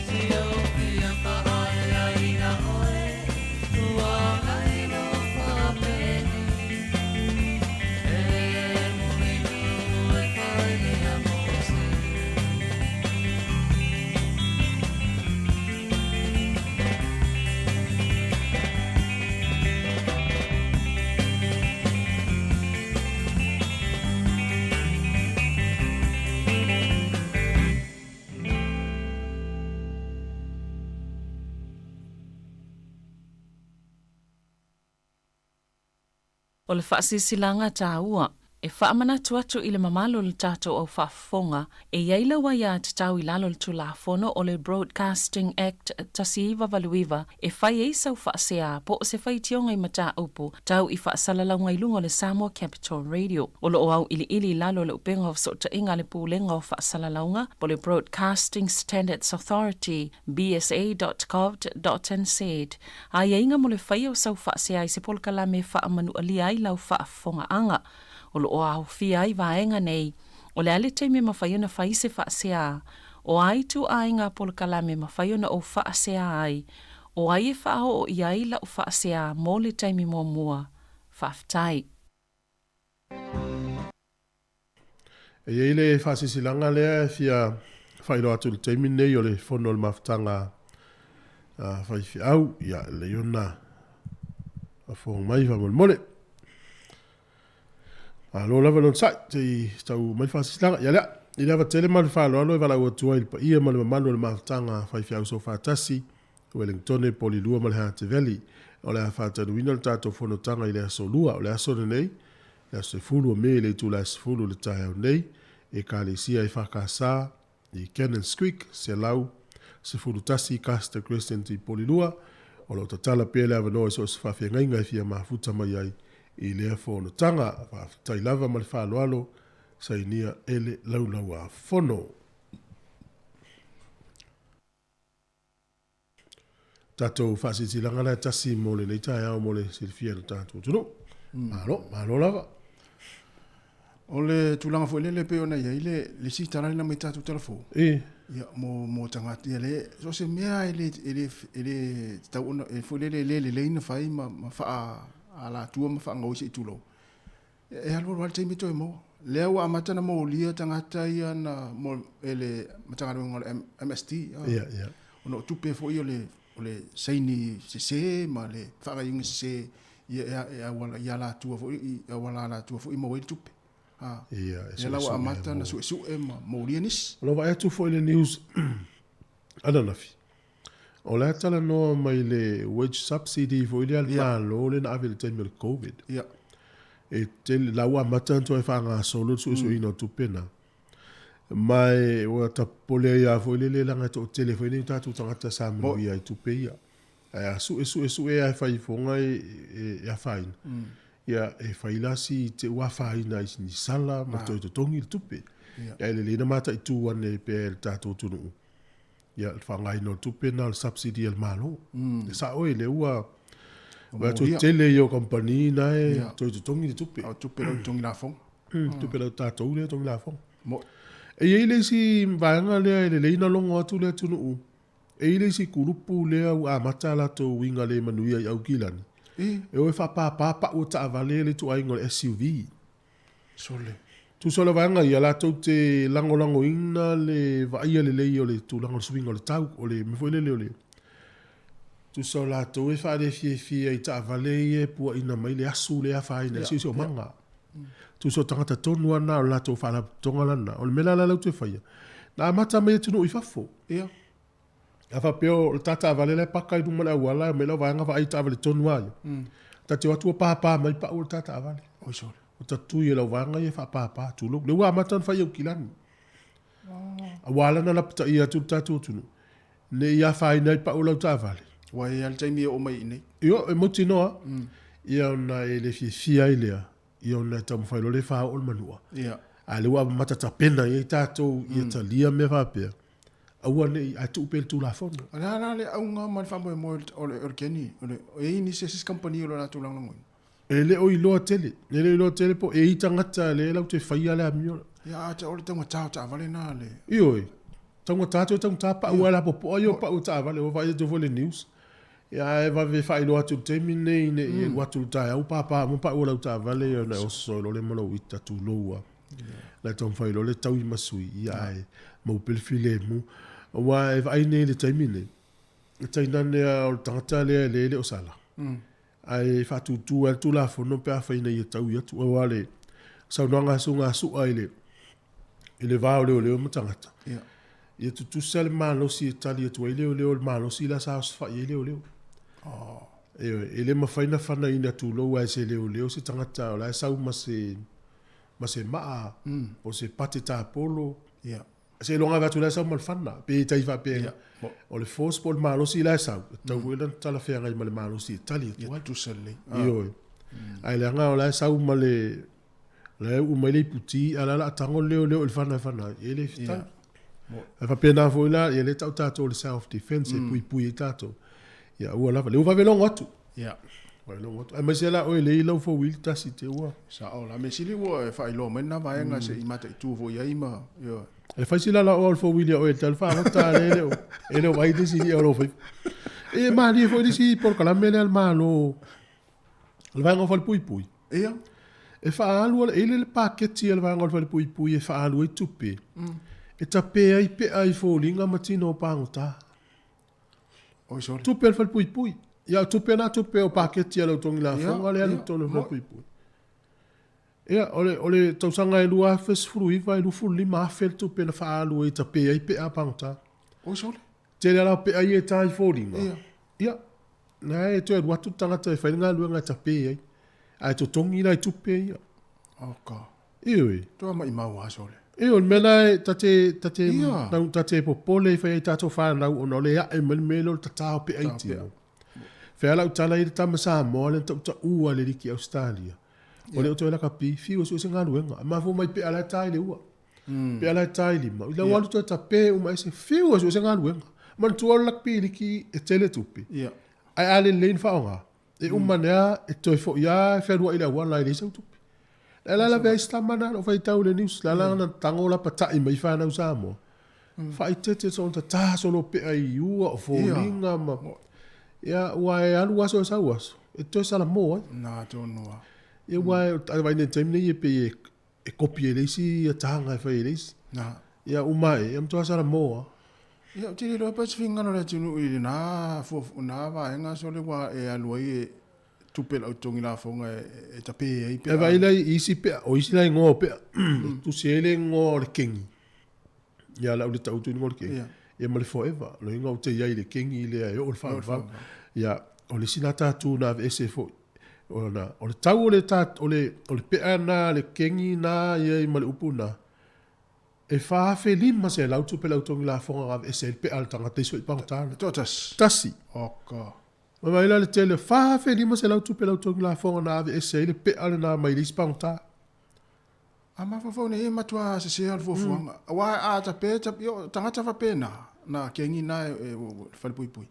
Si ou fia faaeleaina oe, ua laina faapenei. E Mulinuu e fai mea mo se. O le faasilasilaga taua e faamanatu atu i le mamalu o le tatou au faafofoga e i ai lau aiatatau i lalo o le Tulafono o le Broadcasting Act 1989 e fai ai sau faasea po o se faitioga i mataupu tau i faasalalauga i luga o le Samoa Capital Radio. O lo o auiliili i lalo o le upega o fesootaiga a le Pulega o Faasalalauga po o le Broadcasting Standards Authority, bsa.govt.nz, aiaiga mo le faia o sau faasea i se polokalame e faamanualia ai lau faafofogaaga. O lo o aofia ai vaega nei, o le a le taimi e mafai ona fai se faasea, o a ituaiga polokalame e mafai ona ou faasea ai, o ai e faaoo i ai lau faasea mo le taimi muamua. Faafetai. E i ai le faasilasilaga lea e fia faailoa atu i le taimi lenei o le fono o le mafutaga a faifeau. Ia, lelei ona faafofoga mai faamolemole. Malo lava le onosai, se i tau mai le faasilasilaga. Ia lea, i le ava tele ma le faaaloalo e valaau atu ai i le paia ma le mamalu o le mafutaga a faifeau soofaatasi, Wellingtone, Polilua ma le Hutt Valley. O le a faatanuina le tatou fonotaga i le aso Lua. O le aso lenei, le aso 10 o Me i le itula e 10 i le taeao nei, Ekalesia EFKS i Cannons Creek, 111 Custer Crescent i Polilua. O lo o tatala pea le avanoa i so o se faafeagaiga e fia mafuta mai ai i lea fonotaga. Faafetai lava ma le faaaloalo, sainia e le Laulau-a-Fono. Tatou faasilasilaga la e tasi mo lenei taeao mo le silafia e lo tatou atunuu. Malo, malo lava. O le tulaga foi lele pei ona i ai le le isi tala lena mai tatou tala fou. E. Ia mo mo tagata ia le so o se mea e le e le e le tatau ona e foi lele e le lelei ona fai ma ma faa alatua ma faagaoi se i tulou. E alualu lava le taimi e toe maua. Lea ua amata ona molia tagata ia na mo e le Matagaluega o le MSD. Ia, ia. Ona o tupe foi o le o le saini sese ma le faagaoioiga sese ia e auala i alatua foi i auala alatua foi e maua ai le tupe. A. Ia, e Lea la ua amata ona suesue ma molia nisi. O lo o vaai atu foi i le news ananafi, o la e talanoa mai le wage subsidy foi lea a le Malo lea na ave i le taimi o le Covid. Ia. E tele, la ua amata ona toe faagasolo le suesueina o tupe na. Ma e ua tapole ai lava foi lele leaga e toatele foi nei tatou tagata sa manuia i tupe ia. Ae a sue sue sue lava e fai ifoga e, e, e afaina, ia e fai la si te ua afaina ai ni sala ma toe totogi le tupe. Ia. Ae lelei na mataitu ane pea e le tatou atunuu ia le faaaogaina o tupe na o le subsidy a le Malo. E sao e lea ua ua toe tele ia o kamupani na e toe totogi le tupe. O tupe lau totogi lafoga. Tupe lau tatou lea totogi lafoga. E i ai le isi vaega lea e lelei ona logo atu le atunuu, e i ai le isi kulupu lea ua amata a latou uiga le manuia i Aukilani, e o e faapapa pau o taavale le ituaiga o le SUV. Sole. Tusa o le vaega ia, latou te lagolagoina le vaaia lelei o le tulaga o le suiga o le tau, o le mea foi lele o le tusa o latou e faalefiefie i taavale ia e puaina mai le asu lea e afaina ai le siosiomaga. Tusa o tagata tonu lava na o le latou faalapotopotoga lana. O le mea la lea latou te faia, na amata mai atunuu i fafo. Ia. A faapea o le ta taavale la e paka i luma o le auala, e omai lau vaega vaai i taavale tonu lava ia. Ta te o atu ua papa mai pau o le ta taavale. Oi sole. O ta tui e lau vaega ia e faapapa, tulou. Lea ua amata ona fai i Aukilani. Aua la na lapataia atu le tatou atunuu, ne i afaina ai pau o lau taavale. Ua i ai lava le taimi e oo mai i inei. Io, e mautinoa lava. Ia ona e le fiafia ai lea, ia ona e taumafai loa lea e faaoo le manua. Ia. A o lea ua amata tapena i ai tatou ia talia mea faapea. Aua ne i, ae tuu pea i le Tulafono. O le a la le auga ma le faamoemoe o le Kenny? O le, e i ai nisi isi kamupani o lo o latou lagolagoina? E le o iloa tele, e le o iloa tele po o e i tagata lea latou te faia le amio. Ia, a o le taugata o taavale na le. Ioe, taugata toe taugata pau lava le apopoa ia o pau o taavale ua vaai atu foi i le news. Ia ae vave faailoa atu i le taimi lenei ne i alu atu i le taeao papa uma pau o lau taavale ia ona e oso ai loa lea ma lou ita tulou lava. La e taumafai loa le taui ma sui ia ae maua pea le filemu. Aua e vaai nei i le taimi lenei, e tainane lava o le tagata lea e le o sala. Ae faatūtū ai le Tulafono pe afai ina ia taui atu. Aua o le saunoaga a Susuga Su'a i le, i le va o leoleo ma tagata, yeah. ia tutusa le malosi e tali atu ai leoleo, le malosi la sa osofai ai leoleo. Oh. Ioe, e le mafai na fanaina tulou a e se leoleo se tagata o la e sau ma se, ma se maa, po o se pate tapolo. Yeah. Seiloga ave atu la e sau ma le fana, pe tai faapea, o le force po o le malosi la e sau, e tatau foi la ona talafeagai ma le malosi e tali atu ai. Ia tutusa lelei. Ioe. Ae leaga o la e sau ma le, o la e uu mai le iputi, a o la e o le a tago le leoleo i le fana e fana ai, e le fetau. Ae faapena foi la, ia lea e tau tatou o le self defense e puipui ai tatou. Ia aua lava, lea ua vave logo atu. Ia. Vave logo atu. Aemaise la oe lea e i lau four wheel tasi te ua. Sao la. Mea sili ua e faailoa mai lena vaega se i mataitu foi i ai ma, ioe. E fai sila la oa o le four wheel ia oe e tau fagota lea e le o, e le o vaai le isi i'a o lou faiva. E malie foi le isi polokalame lea a le Malo, o le vaega o Falepuipui. Ia. E faaalu, e i ai le paketi a le vaega o le Falepuipui e faaalu ai tupe, e tape ai pea i foliga ma tino o pagota. Oi sole. Tupe a le Falepuipui. Ia o tupe na tupe o paketi a le au togi lafoga lea alu i totonu o le Falepuipui. Ia, o le, o le tausaga e 2019 e 25,000 le tupe na faaalu ai e tape ai pea pagota. Oi sole. Tele a la o pea ia e ta i foliga. Ia. Ia, na e toe alu atu le tagata e fai le galuega e tape ai. Ae totogi la i tupe ia. Oka. Ioe. Toa maimau lava sole. Ioe, o le mea la e ta te, ta te, Ia. ta te popole e fai ai tatou fanau ona o le ae mai le mea lea o le tatao pea i tino. Fea lau tala i le tama Samoa lea na tautaua i le liki Ausetalia. O le o toe lakapi, fiu e sue se galuega. E mafua mai pea la e ta i le ua. Pea la e ta i lima. I lau alu toe tape uma ese, fiu e sue se galuega. Manatua o le lakapi liki e tele tupe. Ia. Ae a lelei na faaaoga, e uma ane lava, e toe foi lava e fealuai i le auala e leai sau tupe. La la lavea ai se tama na lou faitau i le news, la la na tago la pata'i mai fanau Samoa. Faaitete sona tata solo pea i ua o foliga ma ia ua e alu aso e sau aso e toe salamo ai. Na tonu lava. Ia ua e vaai nei i le taimi nei e pei e kopi e le isi ia taga e fai e le isi. Na. Ia uma e, ia matua salamo lava. Ia ou te le iloa pe se finagalo o le atunuu i lena fuafua, na vaega sole ua e alu ai e tupe lau totogi lafoga e tape ai pe a. E vaai la i isi pea, o isi la igoa o pea, e tusi ai le igoa o le kengi. Ia lau le tau atu igoa o le kengi. Ia ma le forever. O le uiga ou te i ai i le kengi lea e oo i le faavavau. Ia, o le isi la tatou na aveese foi. Ona, o le tau o le, o le, o le pea na, le kengi na i ai ma le upu na, e 4,500 tupe lau totogi lafoga na aveese ai le pea a le tagata i soipagota. Toatasi. Tasi. Oka. Ma vaai la le tele, 4,500 tupe lau totogi lafoga na aveese ai le pea lena mai le isi pagota. A mafaufau nei e matua sese le fuafuaga. Aua a tape, o tagata faapena, na kegi na e falepuipui.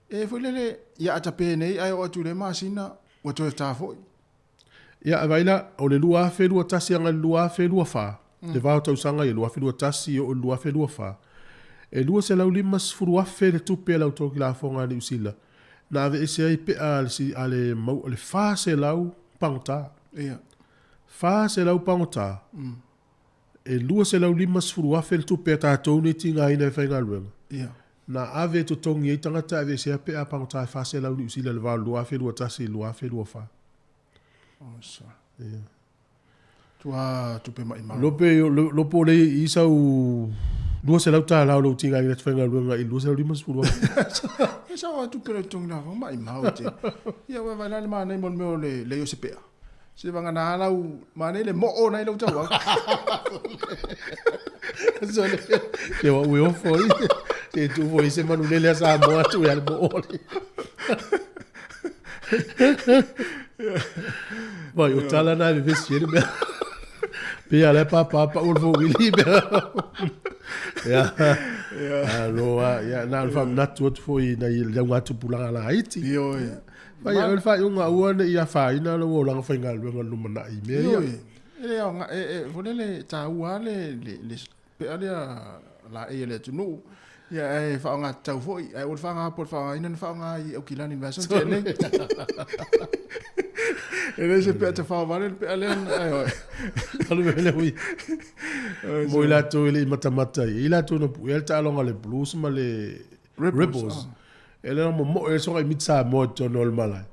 E foi lele, ia a tape nei ae oo atu i le masina, ua toe ta foi. Ia, vaai la, o le 2021 agai i le 2024, le va o tausaga ia, 2021 e oo i le 2024, e 250,000 le tupe a le au lafoga a Niu Sila na aveese ai pea a le, a le, mau, le 400 pagota. Ia. 400 pagota, e 250,000 le tupe a tatou nei tigaina e faigaluega. Ia. Na ave e totogi ai tagata e aveesea pe a pagota e 400 Niu Sila i le va o le 2021 i le 2024. Osa. Ia. Tua tupe maimau. Lope, lopo le i sau 200 tala o lou tigaina te faigaluega i 250,000. E sao a tupe le totogi lafoga maimau te. Ia ua vaai la le manaia mo le mea o le lei o se pea. Se vagana lau manei le moo nai lau tauau. Sole, te wa ue ofo i. Te tu fo i se manulele a Samoa atu i a le moo le. Vai, o tala na e vesi ele mea. Pe ala pa pa pa o fo wili mea. Ia. Aloa, ia na le whamnatu atu fo i na i lau ngā tupulanga la Haiti. Ioe. Fai o le faaiuga aua ne i afaina lou olaga faigaluega i le lumanai i mea ia. Ioe, e le aoga, e, e, foi lele, e taua lava le, le, le pea lea laei a le atunuu, ia, ae faaaoga tatau foi. Ae ua le faaaoga po o le faaaogaina na faaaoga i Aukilani i le vaiaso na tea nei. E le se pea tafao vale le pea lea, ae O le mea lea ui. Mo i latou e le i matamata i ai, i latou na puea le taaloga a le Blues ma le Rebels. E le momoe ai soga i miti Samoa i totonu o le malae.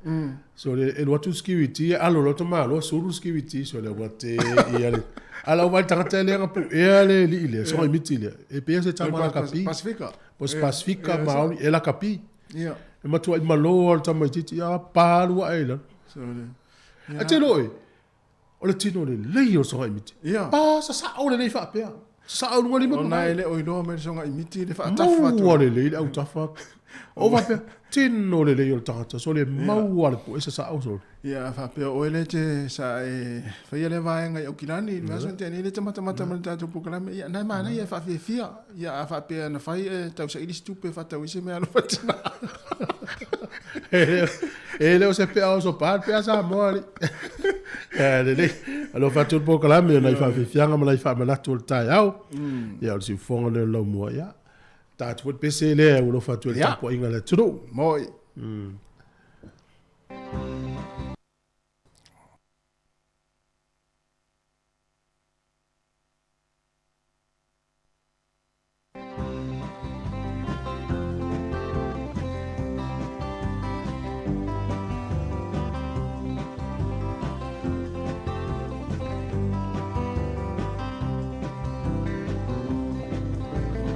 So le e alu atu le security e alo loa tamaloa sulu le security so le ua te ia le ala o vai tagata lea na puea le alii lea soga i miti lea. E pei se tama lakapi. Pasifika. Po se Pasifika Maori e lakapi. E matuai malo lava le tamaitiiti a pa alu ae i lalo. Ae te iloa oe, o le tino lelei o le soga imiti. Pa sasao lelei faapea. Sasao i luga lima. Ona e le o iloa mai le soga imiti le faatafa atu. Maua lelei le autafa atu. O faapea, tino lelei o le tagata, sole maua le poe sasao sole. Ia, faapea oe le te sa e faia lea vaega i Aukilani, i le vaiaso na tea nei, le te matamata ma le tatou polokalame. Ia, na e manaia e faafiafia. Ia, a faapea na fai e tausaili se tupe e faatau ai se mea alofa tina. E le o se pea oso pa, le pea Samoa alii. Ia, lelei. Alofa atu le polokalame o nai faafiafiaga ma nai faamanatu o le taeao. Ia, o le siufofoga lea o le laumua. Ia, ta atu foi le pese lea ua alofa atu ai i le tapuaiga a le atunuu. Moi.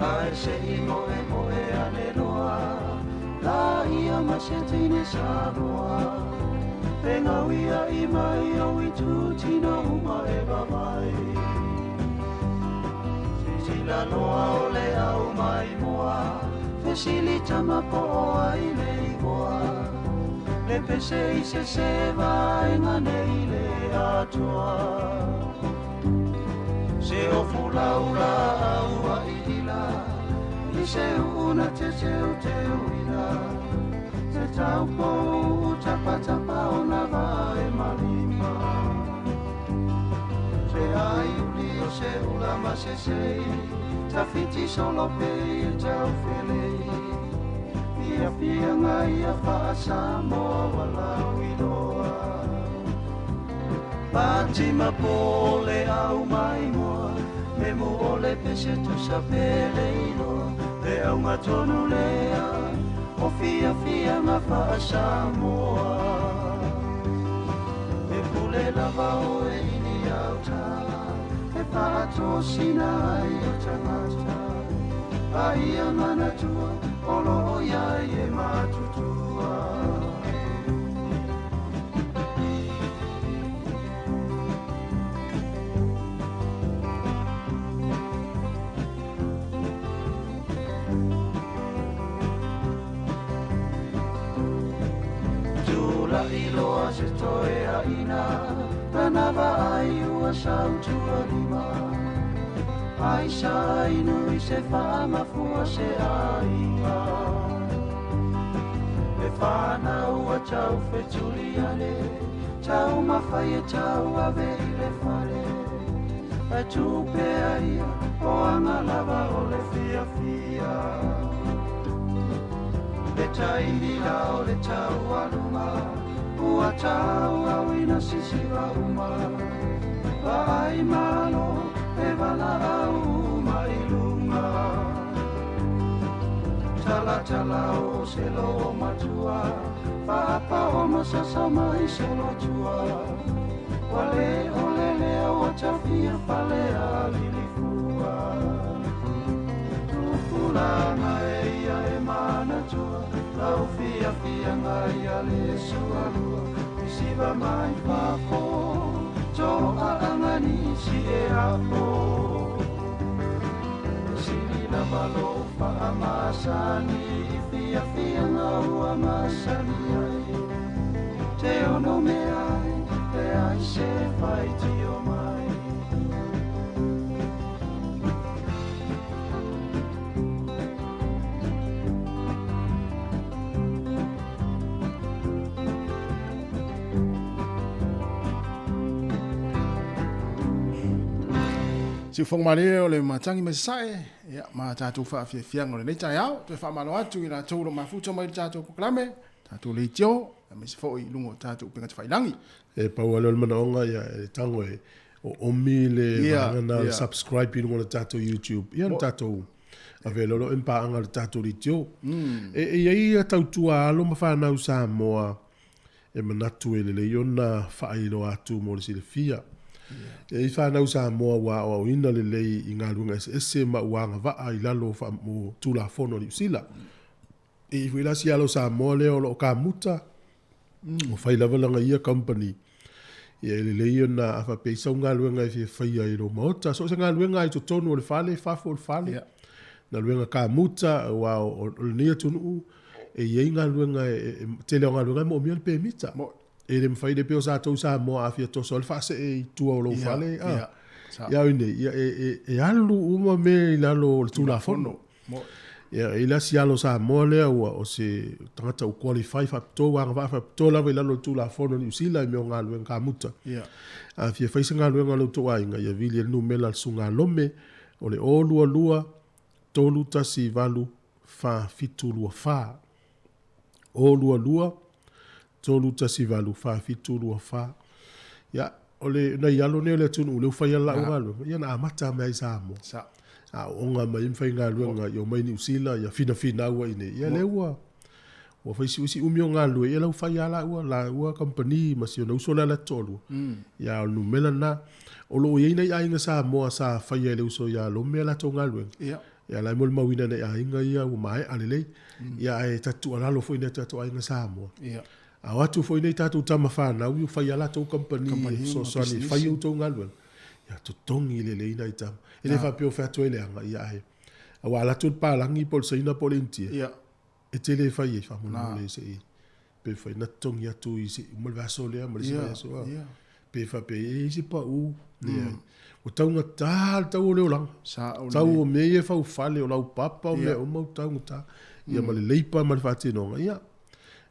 Ae se i moemoe ane loa la ia ma se teine Samoa E ngauia'i mai ou i tūtino uma e vavae Sisila loa o le au mai moa Fesili tama po o ai le igoa Le pese i se se vaega nei le atoa Se ofu laula au a ila I se uuna te teu teu ila Te taupou tapatapa o na vae malima Se ai uli o se ula ma se sei Tawhiti solo pei e tau felei Fia fia ngai a faa-Samoa wa lau iloa Fatima po le au mai moa Me mu o le pese tusa pele iloa Le auga tonu lea O fiafiaga faa-Samoa E pule lava oe i ni auta E faatosina ai o tagata A ia manatua o lo o iai e matutua. Tula'i loa se toeaina Tana vaai ua sautua lima Ai sa inu i se faamafua se aiga E whanau a tau whetuli ane Tau mawhai e tau ave i le whare E tupea ia o anga lava o le fiafia Le taimi la o le tau aluma Ua tau au ina sisiva uma Vaai malo e valaau uma i luga Talatala o se loo matua Faapa o masasa mai solotua Ua le ole lea ua tafia fale a Lilifua Tupulaga e ia e manatua Lau fiafiaga ia le sualua Isiva mai fafo Toaaga nisi e apo Sili lava lou faamasani I fiafiaga ua masani ai Te ono mea ai e ai se faitio mai. Siufogo malie o le matagi mai sasae, ia, ma tatou faafiafiaga o lenei taeao. Toe faamalo atu i latou o lo o mafuta mai i le tatou polokalame, tatou leitio, aemaise foi i luga o tatou upega tafailagi. E pau lava lea o le manaoga, ia, e tago e oomi le vaega lena o le subscribe i luga o le tatou YouTube, ia le tatou avea loa lea o paaga i le tatou leitio. E i ai ia tautua alo ma fanau Samoa e manatu e lelei ona faailoa atu mo le silafia. E i ai fanau Samoa ua aoaoina lelei i galuega eseese ma ua agavaa i lalo o Tulafono a Niu Sila. E i ai foi la si alo Samoa lea o lo o kamuta, ua fai lava lana ia company. Ia e lelei ona a faapea i sau galuega e fia faia i lou maota, so o se galuega lava i totonu o le fale, fafo o le fale, galuega kamuta, aua o lenei atunuu, E i ai galuega e tele o galuega e moomia le pemita. E le mafai le pei o satou i Samoa a fia toso ai le faasee i tua o lou fale a. Ia oi nei, ia e alu uma mea i lalo o le Tulafono. Ia e i ai la si alo Samoa lea ua o se tagata ua qualify faapitoa ua agavaa faapitoa lava i lalo o le Tulafono a Niu Sila i mea o galuega kamuta. A fia fai se galuega a lo outou aiga, ia vili ai le numera a le Susuga Lome o le 022 318 4724. 022 318 4724. Ia, o le nai alo nei o le atunuu lea ua fai lava lau galuega, ia na amata mai lava i Samoa. Sa. Aooga mai ma faigaluega, ia omai Niu Sila, ia finafinau ai nei. Ia lea ua ua fai si si umi o galulue, ia la ua fai lava laua, laua kamupani ma si ona uso lea la te toalua. Ia a o le numera lena. O lo o i ai nai aiga Samoa sa faia e le uso ia Lome a latou galuega. Ia. Ia la e molimauina e nai aiga ia ua maea lelei. Ia ae ta te tuualalo foi i nai o tatou aiga Samoa. Ia. A o atu foi nei tatou tama fanau ia fai a latou kamupani e fesoasoani e fai a outou galuega. Ia totogi lelei nai tama. E le faapea o fai atu ai leaga, ia ae aua a alu atu le palagi po o le Saina po o le Initia. Ia. E te le fai ai faamolemole se i pe fai na totogi atu i se uma le vaiaso lea ma le isi vaiaso a. Pe faapea e i ai se pau. Leai. Ua taugata le tau o le olaga. Tau o mea ia e fau fale, o laupapa, o mea uma ua taugata. Ia ma le leipa ma le faatinoga. Ia,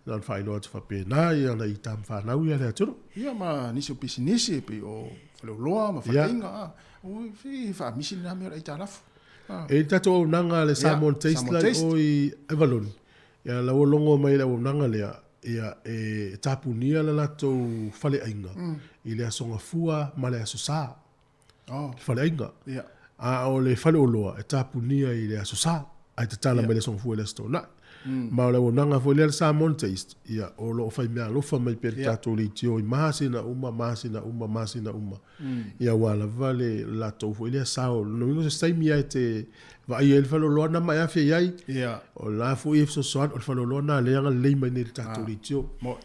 na ona faailoa atu faapena ia nai tama fanau ia a le atunuu. Ia ma nisi o pisinisi e pei o faleoloa ma faleaiga. Ua faamisi lena mea o le aitalafu. E i ai le tatou auaunaga a le Samoan Taste la i o i Avalon, ia la ua logo mai e le auaunaga lea, ia e tapunia le latou faleaiga i le Aso Gafua ma le Aso Sa. Le faleaiga. A o le faleoloa e tapunia i le Aso Sa, ae tatala mai le Aso Gafua i le Aso Toonai. Ma o le auaunaga foi lea a le Samoan Taste, ia o lo o fai meaalofa mai pea i le tatou leitio i masina uma, masina uma, masina uma. Ia aua lava le latou foi lea sao. O lona uiga o se taimi lava e te vaai ai le faleoloa na ma e afia i ai, o la foi e fesoasoani, o le faleoloa lena lea e agalelei mai nei i le tatou leitio. O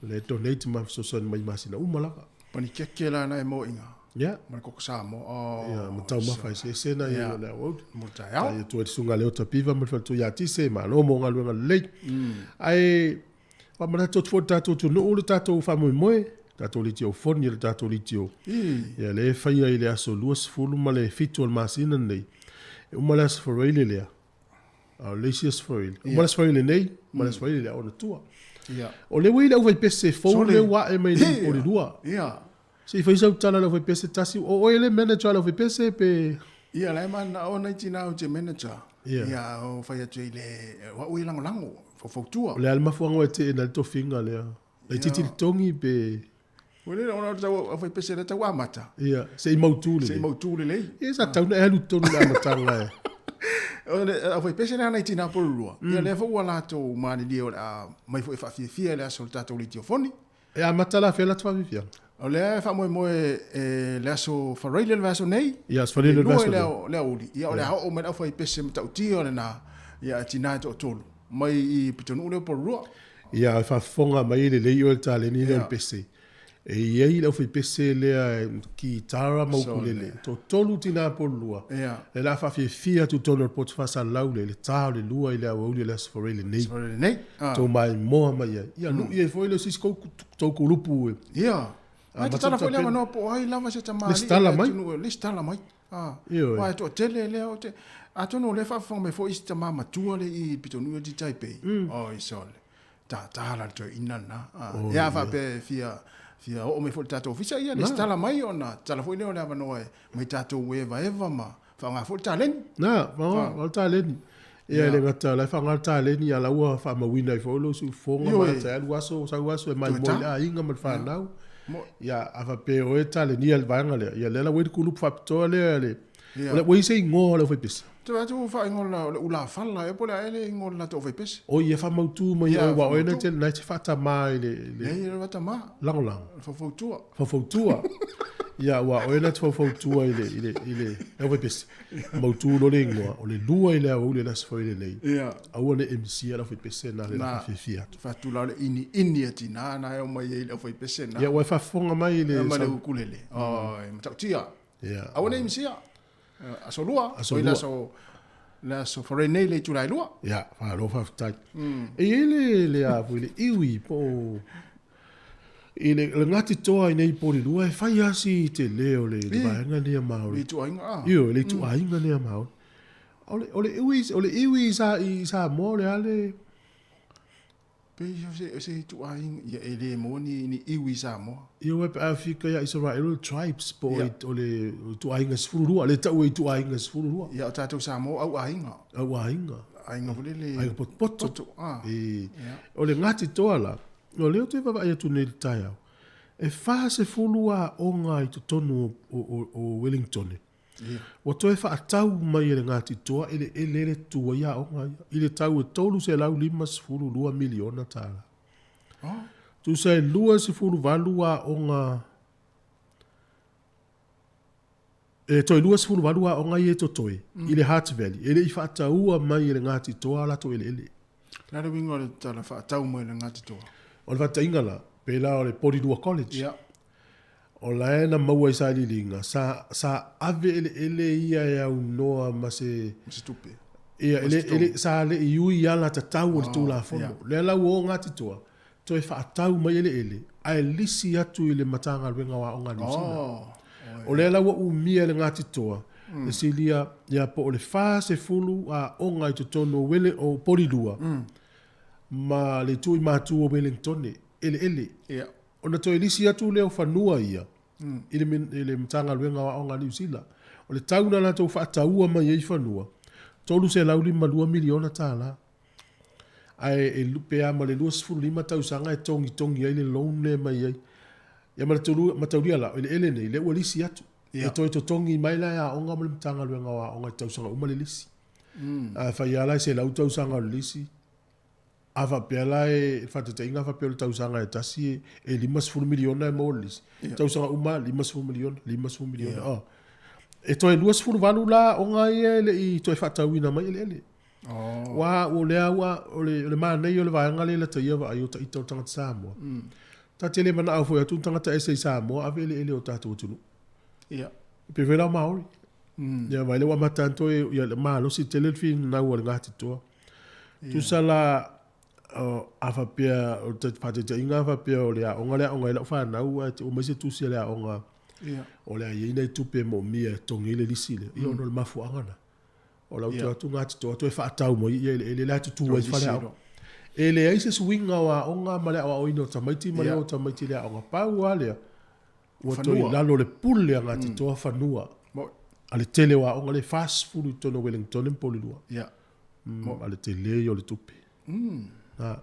lea e donate ma fesoasoani mai i masina uma lava. Panikeke la na e moiga. Ia. Ma le koko Samoa. Oh, Ia, ma taumafa eseese na ia o le aoauli. Mo le taeao. Ia atu ai le susuga ia Leota Piva ma le faletua ia Tise, malo mo galuega lelei. Ae faamanatu atu foi i le tatou atunuu le tatou faamoemoe, tatou leitio foni le tatou leitio. Ia lea e faia i le aso 27 o le masina lenei. E uma le aso Faraile lea. A o le isi aso Faraile. Uma le aso Faraile nei, ma le aso Faraile lea ona tua. O lea ua i ai le aufaipese fou lea ua ae mai nei i Porirua. Se i fai sau tala i le aufaipese tasi. O oe le manager a le aufaipese pe... Ia, la e mananao nai tina ou te manager. Ia, o fai atu i le, o au e lagolago, faufautua. O le a le mafuaaga ua e teena ai le tofiga lea? Laitiiti le togi pe... Ua lele ona o le tau aufaipese lea tau amata. Ia, se i mautu lelei. Se i mautu lelei. Ia, sa tatau ona e alu i totonu i le amataga e. O le aufaipese lea nai tina Porirua, ia lea foi ua latou malilie o le a mai foi e faafiafia i le aso o le tatou leitiofoni. E amata la fea le atu faafiafiaga? O lea e faamoemoe e le aso Faraile le vaiaso nei. Ia, aso Faraile le vaiaso nei. Le aoauli. Ia, o le a oo mai le aufaipese matautia lena, ia, a tina e toatolu, mai i pitonuu lea o Porirua. Ia, e faafofoga mai lelei oe i le taleni lea o le pese. E i ai le aufaipese lea kitara ma ukulele, toatolu tina Porirua, lea o le a faafiafia atu i totonu o le poto faasalalau lea i le ta o le 2 i le aoauli o le aso Faraile nei. Faraile nei. Tou maimoa mai ai. Ia, lui ai foi le sisi tou kulupu e. Ia. Ai tatala foi le avanoa po o ai lava se tamalii. Lesitala mai. Lesitala mai. Ioe. Aua e toatele lea o te... Atonu o lea e faafofoga mai foi isi tama matua lea i pitonuu o Taipei. Oi sole. Tatala le toeaina lena. Ia a faapea e fia fia oo mai foi i le tatou ofisa, ia lesitala mai ona tatala foi lea o le avanoa e mai tatou evaeva ma faaaoga foi le taleni. Na, faaaoga le taleni. Ia, e le gata o la e faaaoga le taleni, a o la ua faamauina ai foi lou siufofoga ma e alu aso, sau aso e maimoa i le aiga ma le fanau. Ia, a faapea o oe e talenia le vaega lea, ia lea la ua i ai le kulupu faapitoa lea, le, ua i ai se igoa o le aufaipese? Ou te vaai atu ua faaigoa o le ulafala ea po o le a ea le igoa o le latou aufaipese. Oi, ia faamautu mai oe, aua o oe na e te faatama i le... Leai, e le faatama. Lagolago. O le faufautua. Faufautua. Ia, aua o oe na te faufautua i le, i le, i le aufaipese. Mautu loa le igoa, o le 2 i le aoauli o le Aso Faraile nei. Ia. Aua ne i misia le aufaipese na le fiafia atu. Faatula o le iniini a tina na e omai ai i le aufaipese na. Ia, ua e faafofoga mai i le... Ma le ukulele. Oi, matautia. Ia. Aua ne i misia. Aso Lua. Aso Lua. Aso, le Aso Faraile nei le itula e 2. Ia, faamalo faafetai. E i ai le, le a foi le iwi po o i le, le Ngāti Toa i nei Porirua e fai lava si tele o le, le vaega lea Māori. Le ituaiga, ah. Ioe, le ituaiga lea Māori. O le, o le iwi, o le iwi i, sa, i Samoa o le a le... Pei o se, o se ituaiga, ia e le maua ni, ni iwi i Samoa. Ia ua pe a fika ia Israel o le tribes po o o le ituaiga 12, le tau e ituaiga 12. Ia o tatou Samoa au aiga. Au aiga. Aiga foi lele. Aiga potopoto. Poto, ah. E, o le Ngāti Toa la, o lea ou te vaavaai atu nei i le taeao, e 40 aoga i totonu o, o, o, o Wellington. Ua toe faatau mai e le Ngāti Toa eleele le tu ai aoga ia, i le tau e $352 miliona tala. Tusa e 28 aoga, e toe 28 aoga ia e totoe i le Hutt Valley, e le i faataua mai e le Ngāti Toa a latou eleele. O le a le uiga o le tala faatau mai e le Ngāti Toa? O le faataitaiga la, pēlā o le Porirua College. O la e na maua i sailiiliga, sa, sa ave eleele ia e aunoa ma se... Ma se tupe. Ia, e le, e le, sa le i ui ala tatau o le Tulafono. Lea la ua o Ngāti Toa, toe faatau mai eleele, ae lisi atu i le Matagaluega o Aoga a Niu Sila. O lea la ua umia e le Ngāti Toa, le silia, ia po o le 40 aoga i totonu o Wele, o Porirua, ma le itu i Matu o Wellingtone, eleele. Ona toe lisi atu lea o fanua ia i le, i le Matagaluega o Aoga a Niu Sila. O le tau na latou faataua mai ai fanua, $352 miliona tala. Ae e, pe a ma le 25 tausaga e togitogi ai le loan lea mai ai. Ia ma le tolu, mataulia la, o eleele nei, lea ua lisi atu. E toe totogi mai la e aoga ma le Matagaluega o Aoga i tausaga uma le lisi. A fai lava la e 100 tausaga o le lisi, A faapea la e, faataitaiga a faapea o le tausaga e tasi e 50 miliona e maua i le lisi, tausaga uma lava 50 miliona, 50 miliona. Oh. E toe 28 la aoga ia e le i toe faatauina mai eleele. Oh. Ua, o lea ua, o le, o le manaia o le vaega lea e lata ia vaai o ita o tagata Samoa. Ta te le manao foi atu ni tagata ese i Samoa ave eleele o tatou atunuu. Ia. E pei foi la o Maori. Ia vai lea ua amata ana toe, ia le malosi tele le finau a le Ngāti Toa. Tusa la, a faapea, o le faataitaiga a faapea o le aoga le aoga ai lau fanau ae te oo mai se tusi a le aoga o le a i ai nai tupe e moomia e totogi ai le lisi lea, ia ona o le mafuaaga lena. O lau toe atu Ngāti Toa toe faatau mai ia eleele la e tutū ai faleaoga. E leai se suiga o aoga ma le aoaoina o tamaiti ma le o tamaiti i le aoga. Pau lava lea, ua toe i lalo o le pule a Ngāti Toa fanua a le tele o aoga lea e 40 i totonu o Wellington ma Porirua. A le tele ia o le tupe. Na.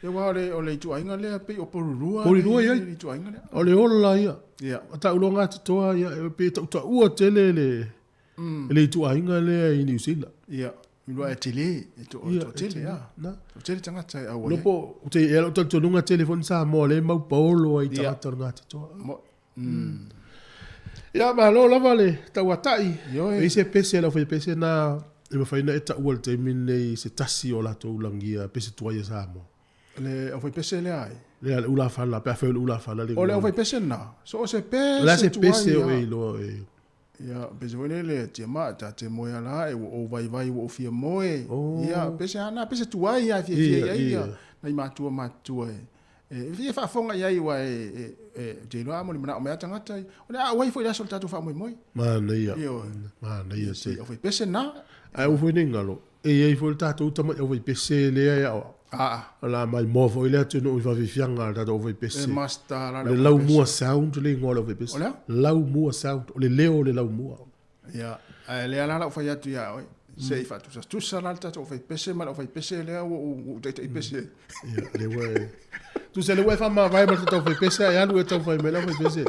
Ia aua o le, o le ituaiga lea pei o Porirua. Porirua i ai. Le ituaiga lea. O le ola ia. Ia. Tau loa Ngāti Toa, ia, e pei e tautaua tele le, le ituaiga lea i Niu Sila. Ia. Iloa e tele, e to, Ia, to tele, e a. Na. To tele tagata e auai. No po, te e lau talitonuga tele foi ni Samoa lea e mau paolo ai tagata o le Ngāti Toa. Mo, Ia, malo lava le tauatai. Ioe. E i se pese lau fai pese na e mafai na e taua i le taimi lenei se tasi o latou lagia pese tuai a Samoa. Le au fai pese lea ai. Lea le ulafala, pe a fai o le ulafala le O le au fai pese na. So o se pese O le a se tuai pese o ia. e iloa e. Ia, pese foi lele, tia maa, ta te moe ala, e ua ou vaivai, ua ou fia moe. Ia, pese ana, pese tuai ia, fia fia ia, ia. Nai matua matua e. E fia faafofoga i ai, aua e, e, ou te iloa a molimanaʻo mai lava tagata, o le a auai foi i le aso o le tatou faamoemoe. Manaia, Ioe. manaia Se tele. aufaipese na. Ae aua foi ne i galo, e i ai foi le tatou tamai aufaipese lea e aoao. Aa. O le a maimoa foi le atunuu i faafiafiaga a le tatou aufaipese. E master la le le Laumua Sound le igoa o le aufaipese. O le a? Laumua Sound, o le leo o le laumua. Ia, ae lea la lau fai atu ia oe. Se i faatusatusa la le tatou aufaipese ma le aufaipese lea ua ou taitaipese ai. Ia, lea ua e... Tusa lea ua e faamavae ma le tatou aufaipese ae alu e taumafai mai le aufaipese.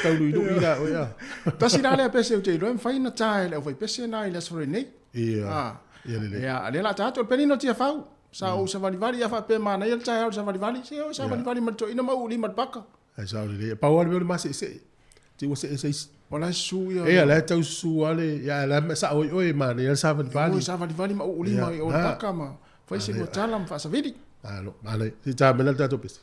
Tau luilui la oe a. Tasi la lea pese ou te iloa e mafai ona ta e le aufaipese na i le aso lenei. Ia. Ah. Ia lelei. Ia, lea la ta atu o le penina o Tiafau. Sa ou savalivali a faapea manaia le taeao i le savalivali. Se o savalivali ma le toeaina ma ou lima i le paka. Ai sao lelei. Pau lava le mea o le maseesee. Te ua see se isi. O la e susu ia. Ia, la e tau susu lava le, ia la e sao ai oe, manaia le savalivali. Oi savalivali ma ou lima i o le paka ma fai se lua tala ma faasavili. Malo, manaia. Se i ta mai la le tatou pese.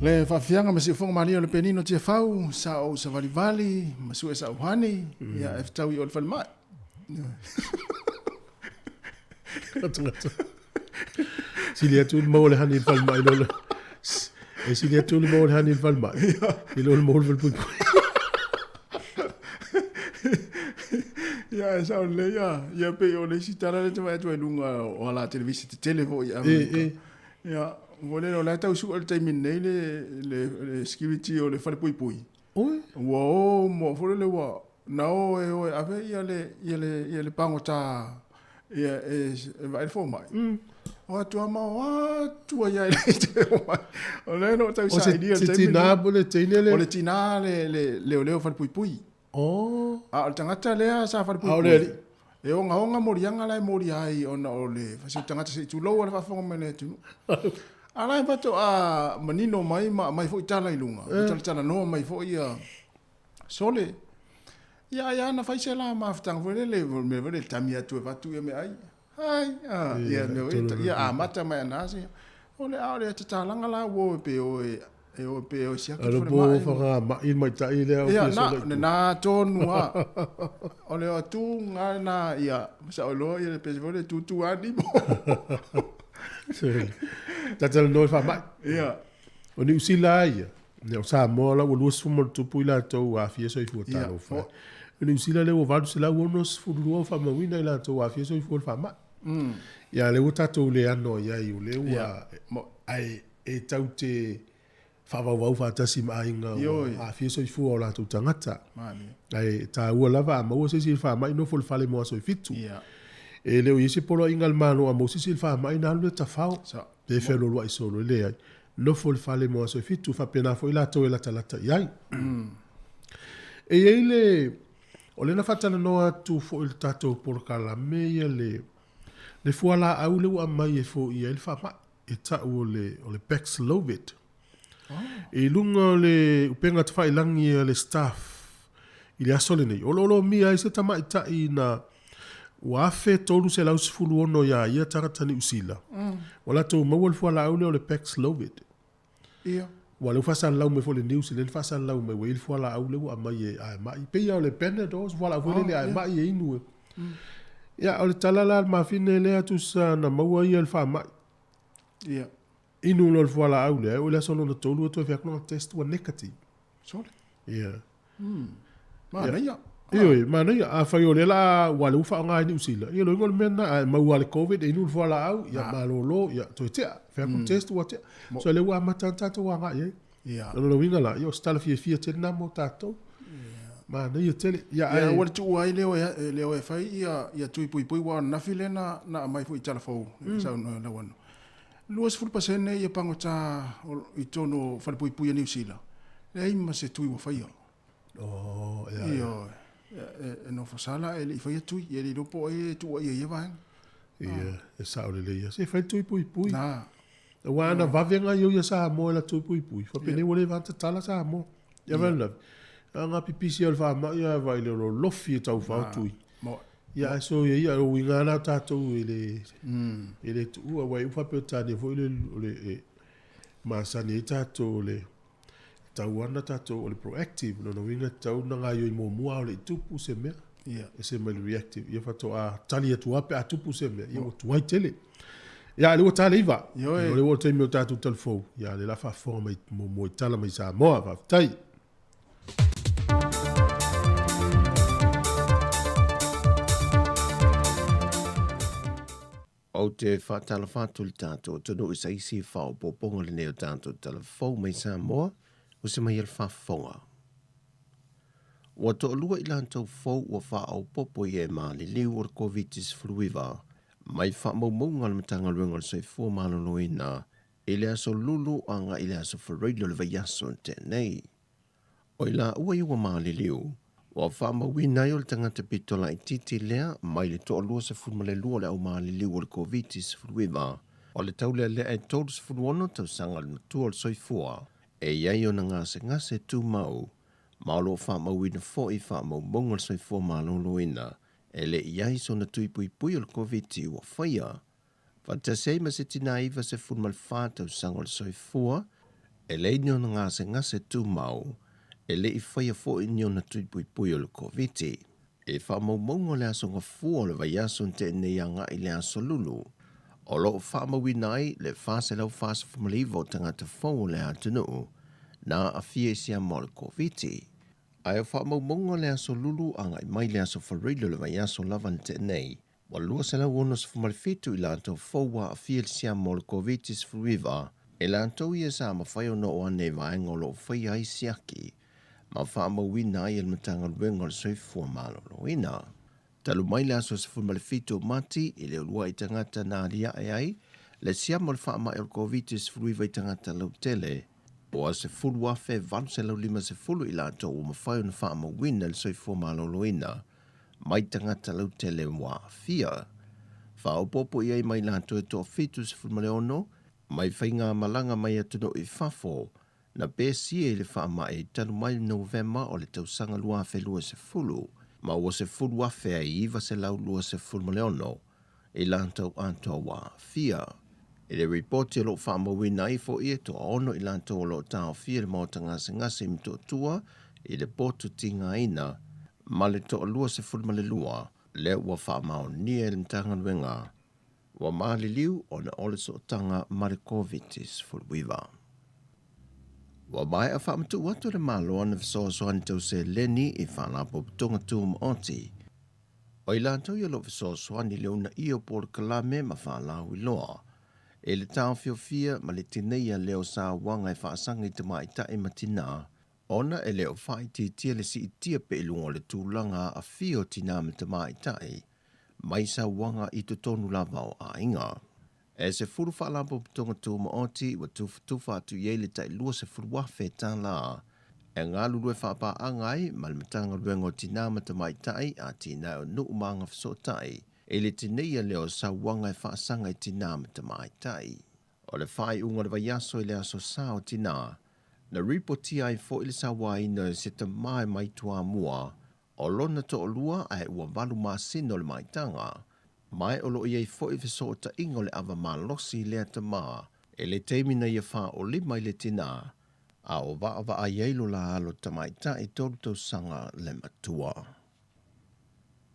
Le faafiaga ma siufoga malie o le penino Tiafau, sa ou savalivali ma sue sa uhani, ia e fetaui o le falemai. Tagata. Sili atu le maua le hani i le falemai lo le e sili atu le maua le hani i le falemai i lo le maua le falepuipui. Ia, e sao lelei a. Ia pei o le isi tala lea e te vaai atu ai i luga o ala televise tetele foi i Amerika. E, e. Ia, foi lele o la e tau sue i le taimi nei le, le, le security o le falepuipui. Oi. Ua o mo foi lele ua na o e o e ave ia le ia le ia le pagota ia e, e vaai le fomai. O atu lava ma o atu ai ai le te fomai. O lea o lo o tau sailia le taimi. O se tinā po o le teine le? O le tinā le le leoleo falepuipui. Oh. A o le tagata lea sa falepuipui. A o le alii. E ogaoga moliaga la e molia ai ona o le se tagata se i tulou a le faafofoga mai le atunuu. A la e faatoa manino mai ma aumai foi tala i luga, eh. talatalanoa mai foi ia sole. Ia ai ana fai se la mafutaga foi lele, mea foi lele tami atu e avatu ia meaai. Ai, ah, ia mea foi ia amata mai ana se. O le a o le tatalaga la ua o e pe o e e o pe o siaki le falemai. Alo po whanga mai mai tai lea o Ia, na, na, na tonu ha. O le o tu ngā na, ia, sa o loa, ia le pese foi le tutu ani mo. Tatalanoa i faamai. Ia. O Niu Sila ia, o Samoa la ua 20 i latou ua aafia soifua talofa. O Niu Sila lea ua 862 ua faamauina i latou ua aafia soifua i le faamai. Ia lea ua tatou le ano i ai, o lea ua, ae e tau te faavauvau faatasi ma aiga ua aafia soifua o latou tagata. Ae taua lava a maua se isi i le faamai nofo i le fale mo aso e fitu. E le o i ai se poloaiga a le Malo a maua se isi i le faamai na alu lea tafao pe fealualuai solo, e leai. Nofo i le fale mo aso e fitu, faapena foi latou e latalata i ai. E i ai le, o lea na faatalanoa atu foi i le tatou polokalame ia le, le fualaau lea ua aumai e foia ai le faamai. E tau o le, o le Paxlovid. I luga o le upega tafailangi a le staff i le aso lenei, o lo o lomia ai se tamaitai na ua 1,316 iā ia tagata Niu Sila, ua latou maua le fualaau lea o le Paxlovid. Ia. Ua lea ua faasalalau mai foi le news lea na faasalalau mai ua i ai le fualaau lea ua aumai e aemai. E pei lava o le Panadol, se fualaau foi lele aemai e inu e. Ia, o le tala la a le mafine lea tusa na maua ia i le faamai. Ia. Inu loa le fualaau lea, e oo i le aso lona tolu ua toe fai atu lona test ua negative. Sole. Ia. Manaia. Ioe, manaia. Afai o lea la ua lea ua faaaoga i Niu Sila, ia loiga o le mea lena, a e maua le Covid e inu le fualaau, ia malolo, ia toe tea. Fai atu test ua tea. So lea ua amata ona tatou agai i ai. Ia. O lona uiga la, ia o se tala fiafia tele lena mo tatou. Manaia tele. Ia, ae... Ia, ua le tuua ai le o e fai ia, ia tui puipui, aua o ananafi lea na, na aumai foi i tala fou, mm. saunoa lau ano. 20% ia pagota i totonu o falepuipui a Niu Sila, leai ma se tui ua faia. Oh, ia, ia. Ia, e, e nofo sala e le i faia tui, e le iloa po o ai e tuuaia i ia vaega. Ia, e sao lelei ia. Se fai tui puipui. Na. Aua ana vave gaio ia Samoa i la tui puipui, faapenei ua le va tatala Samoa. Ia vai lave. A nga pipisi o le faamai a vai le lolofi e tau fao tui. Ia ae so ia ia o uiga na tatou e le e le tuua aua e iu faa-Peretania foi le o le e masani ai tatou o le tau ana tatou o le proactive lona uiga e tatau ona gaoioi muamua a o le i tupu se mea. Ese mai le reactive ia faatoa tali atu lava pe a tupu se mea ia ua tuai tele. Ia lea ua ta le iva. Ioe. O lea ua o le taimi o tatou talafou. Ia lea la faafofoga mai muamua i tala mai Samoa. Faafetai. Ou te faatalofa atu i le tatou atunuu i se isi faaopoopoga lenei o tatou tala fou mai Samoa, o se mai e le faafofoga. Ua toalua i latou fou ua faaopoopo i e maliliu o le Koviti-19 mai faamaumauga a le Matagaluega o le Soifua Maloloina i le aso Lulu agai i le aso Faraile o le vaiaso na tea nei. O i laua ia ua maliliu, ua faamauina ai o le tagata pito laitiiti lea mai le toalua 12 o le au maliliu o le Koviti-19, o le taulealea e 36 tausaga le matua o le soifua, e i ai ona gasegase tumau, ma o lo o faamauina foi i faamaumauga o le soifua maloloina e le i ai sona tui puipui o le Koviti ua faia. Faatasi ai ma se tinā 94 tausaga o le soifua, e leai ni ona gasegase tumau, e le i faia foi ni ona tui puipui o le Koviti. I faamaumauga o le Aso Gafua o le vaiaso na tea nei agai i le Aso Lulu, o lo o faamauina ai le 449 o tagata fou o le atunuu na aafia i siama o le Koviti. Ae o faamaumauga o le Aso Lulu agai mai le Aso Faraile o le vaiaso lava na tea nei, ua 267 i latou fou ua aafia i le siama o le Koviti-19, e latou ia sa mafai ona oo ane i vaega o lo o faia ai siaki ma faamauina ai e le Matagaluega o le Soifua Maloloina. Talu mai le aso 17 o Mati i le uluai tagata na aliae ai le siama o le faamai o le Koviti-19 i tagata lautele, ua 10,850 i latou ua mafai ona faamauina e le Soifua Maloloina mai tagata lautele ua aafia. Faaopoopo i ai mai latou e toa-76 mai faigamalaga mai atunuu i fafo na pesia i le faamai talu mai le Novema o le tausaga 2020 ma ua 10,926 i latou atoa ua aafia. I le ripoti o lo o faamauina ai foi e toaono i latou o lo o taofia i le maota gasegase i Motootua i le potu tigaina ma le toalua 12 lea ua faamaonia e le Matagaluega ua maliliu ona o le sootaga ma le Koviti-19. Ua maea faamatuu atu e le Malo ana fesoasoani tau seleni i Faalapotopotoga Tumaoti. O i latou ia o lo o fesoasoani i le uunaia o polokalame ma faalauiloa i le taofiofia ma le tineia lea o sauaga e faasaga i tamaitai ma tinā, ona e le o faaitiitia le siitia pea i luga o le tulaga aafia o tinā ma tamaitai mai sauaga i totonu lava o aiga. E 10 Faalapotopotoga Tumaoti ua tufatufa atu i ai le tai $20,000 e galulue faapaaga ai ma le Matagaluega o Tinā ma Tamaitai, Atinae o Nuu ma Agafesootai i le tineia lea o sauaga e faasaga i tinā ma tamaitai. O le faaiuga o le vaiaso i le Aso Sa o Tinā, na ripotia ai foi le sauaina e se tama e mai Toamua o lona toalua ae ua valu masina o le maitaga, ma o lo o i ai foi fesootaiga o le ava malosi i lea tama i le taimi na ia faaolima i le tinā, a o vaavaai ai lo la alo tamaitai 3 tausaga le matua.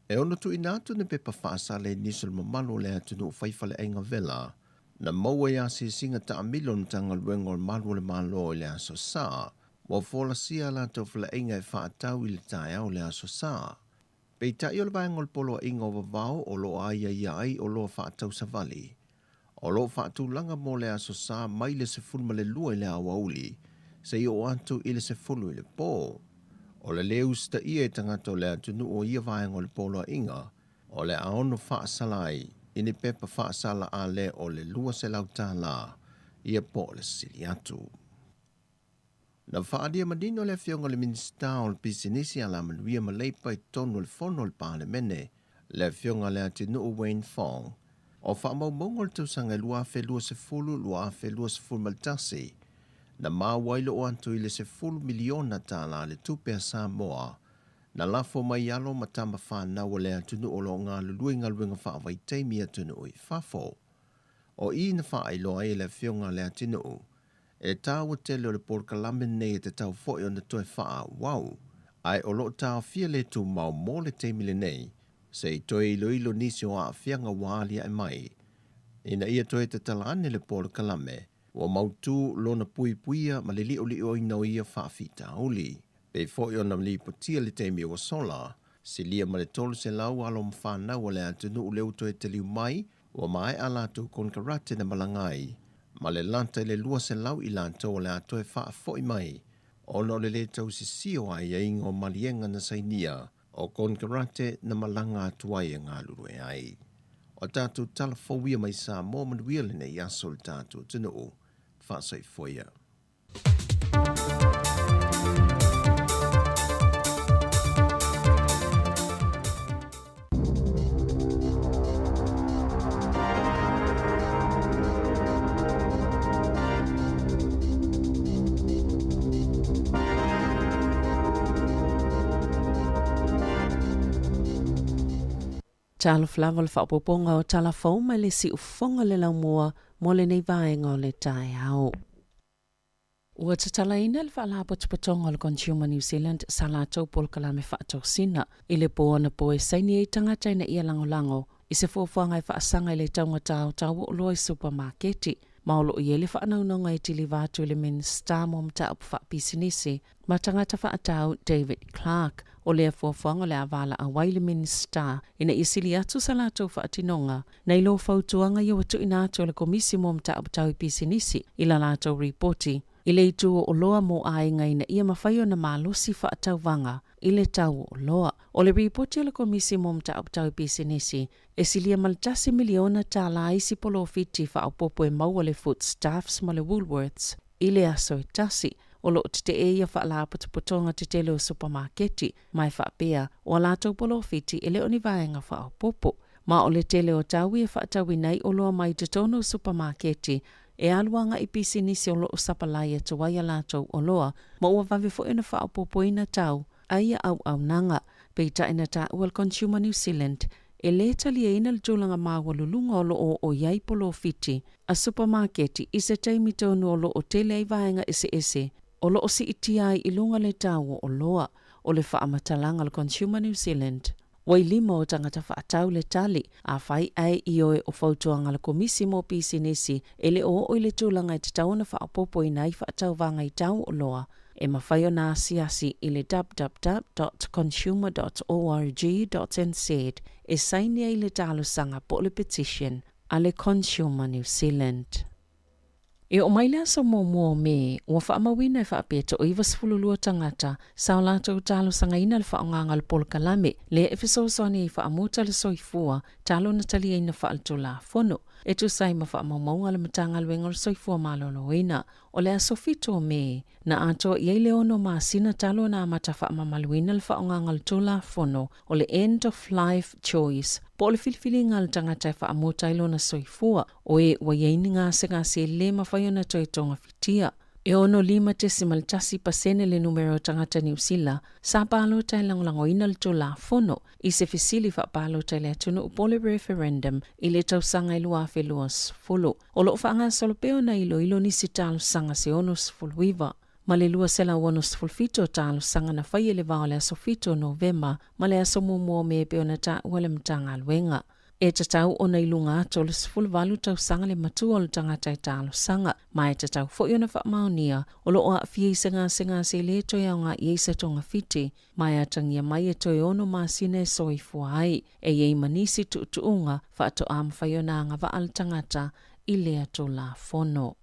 E ono tuuina atu ni pepa faasala i nisi o le mamalu o le atunuu fai faleaiga vela na maua i asiasiga taamilo o le Matagaluega o le Malu o le Malo i le Aso Sa, ua folasia a latou faleaiga e faatau i le taeao o le Aso Sa. Peitai o le vaega o le Poloaiga o Vavao o lo o aiaia ai oloa faatau savali, o lo o faatulaga mo le Aso Sa mai le 12 i le aoauli seia oo atu i le 10 i le po. O le lē usitaia e tagata o le atunuu o ia vaega o le Poloaiga, o le a ono faasala ai i ni pepa faasala a lē o le $200 ia po o le sili atu. Na faaalia manino e le Afioga i le Minisita o le Pisinisi, Alamanuia ma Leipa i totonu o le Fono a le Palemene, le Afioga a Leatinuu Wayne Fong, o faamaumauga o le tausaga e 2020, 2021, na maua ai le oo atu i le $10 miliona le tupe a Samoa na lafo mai i alo ma tama fanau a le atunuu o lo o galulue i galuega faavaitaimi i atunuu i fafo. O i na faailoa ai e le Afioga a Leatinuu E taua tele o le polokalame lenei e tatau foi ona toe faaauau, ae o lo o taofia le tumau mo le taimi lenei se i toe iloilo nisi o aafiaga ua aliae mai. Ina ia toe tatala ane le polokalame, ua mautu lona puipuia ma le liolioina o ia faafitauli. Pei foi ona lipotia i le taimi ua sola, silia ma le 300 alo ma fanau a le atunuu lea ua toe taliu mai Ua maea a latou konekarate na malaga ai, ma le lata i le 200 i latou o le a toe faafoi mai ona o le lē tausisia o aiaiga o maliega na sainia o konekarate na malaga atu ai e galulue ai. O tatou tala fou ia mai Samoa manuia lenei aso i le tatou atunuu. Faasoifua ia. Talofa lava o le faaopoopoga o tala fou mai le siufofoga o le laumua mo lenei vaega o le taeao. Ua tatalaina le Faalapotopotoga o le Consumer New Zealand sa latou polokalame faatosina i le po anapo e saini ai tagata ina ia lagolago i se fuafuaga e faasaga i le taugata o tau o oloa i supamaketi ma o lo o i ai le faanaunauga e tiliva atu i le Minisita mo Mataupu Faapisinisi ma Tagata Faatau David Clark. O lea fuafuaga o le a valaau ai le Minisita ina ia sili atu sa latou faatinoga nai lo fautuaga ia ua tuuina atu e le Komisi mo Mataupu Tau i Pisinisi i la latou ripoti i le itu o oloa mo aiga ina ia mafai ona malosi faatauvaga i le tau o oloa. O le ripoti a le Komisi mo Mataupu Tau i Pisinisi, e silia ma le $1 miliona isi polofiti faaopoopo e maua le Foodstuffs ma le Woolworths i le aso e tasi. O lo o tetee ia faalapotopotoga tetele o supamaketi, ma e faapea o a latou polofiti e le o ni vaega faaopoopo. Ma o le tele o tau e faatauina ai oloa mai totonu o supamaketi e alu agai pisinisi o lo o sapalai atu ai a latou oloa, ma ua vave foi ona faaopoopoina tau a ia auaunaga. Peitai na taua le Consumer New Zealand e lē taliaina le tulaga maualuluga o lo o oo i ai polofiti a supamaketi i se taimi tonu o lo o tele ai vaega eseese o lo o siitia ai i luga le tau o oloa. O le faamatalaga a le Consumer New Zealand, ua i lima o tagata faatau le tali, afai ae ioe o fautuaga a le Komisi mo Pisinisi e le o oo i le tulaga e tatau ona faaopoopoina ai faatauvaga i tau o oloa, e mafai ona asiasi i le www.consumer.org.nz e saini ai le talosaga po o le petition a le Consumer New Zealand. E oo mai le aso muamua o Me, ua faamauina e faapea toa-92 tagata sa o latou talosagaina le faaaogaga o le polokalame lea e fesoasoani ai faamuta le soifua talu ona taliaina faaletulafono e tusa ai ma faamaumauga a le Matagaluega o le Soifua Maloloina. O le aso 7 o Me, na atoa i ai le ono masina talu ona amata faamamaluina le faaaogaga o le Tulafono o le End of Life Choice, po o le filifiliga a le tagata e faamuta ai lona soifua, o e ua i ai ni gasegase e lē mafai ona toe togafitia. E 65.1 pasene le numera o tagata Niu Sila sa palota e lagolagoina le Tulafono i se fesili faapalota i le atunuu po o le referendum i le tausaga e 2020. O lo o faagasolo pea ona iloilo nisi talosaga se 69 ma le 267 o talosaga na faia i le va o le aso 7 o Novema ma le aso 1 o Me e pei ona taua le Matagaluega. E tatau ona i luga atu o le 18 tausaga le matua o le tagata e talosaga, ma e tatau foi ona faamaonia o lo o aafia i se gasegase e le toe aoga i ai se togafiti, ma e atagia mai e toe ono masina e soifua ai. E i ai ma nisi tuutuuga faatoa mafai ona agavaa le tagata i lea Tulafono.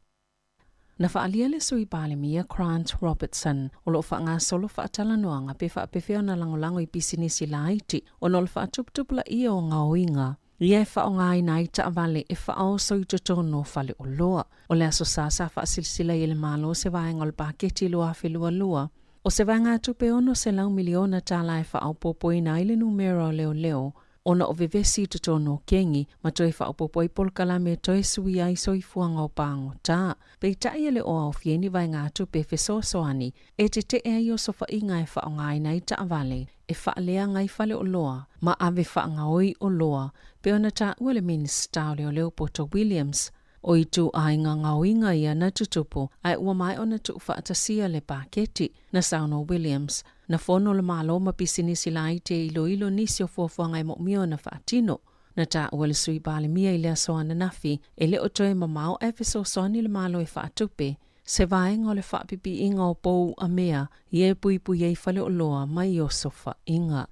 Na faaalia le Sui Palemia Grant Robertson o lo o faagasolo faatalanoaga pe faapefea ona lagolago i pisinisi laiti ona o le faatuputupulaia o gaoiga ia e faaaogaina ai taavale e faaoso i totonu o faleoloa. O le Aso Sa sa faasilasila ai e le Malo se vaega o le Paketi 2022 o se vaegatupe $600 miliona tala e faaopoopoina ai le numera o leoleo ona o vevesi i totonu o kengi ma toe faaopoopo ai polokalame e toe suia ai soifuaga o pagota. Peitai e le o aofia ai ni vaegatupe e fesoasoani e tetee ai osofaiga e faaaogaina ai taavale e faaleaga ai faleoloa ma ave faagaoi oloa pei ona taua le Minisita o Leoleo Poto Williams. O ituaiga gaoiga ia na tutupu ae ua maea ona tuufaatasia le paketi, na saunoa Williams. Na fono le Malo ma pisinisi laiti e iloilo nisi o fuafuaga e moomia ona faatino. Na taua le Sui Palemia i le aso ananafi e le o toe mamao ae fesoasoani le Malo e faatupe se vaega o le faapipiiga o pou amea ia e puipui ai faleoloa mai osofaiga.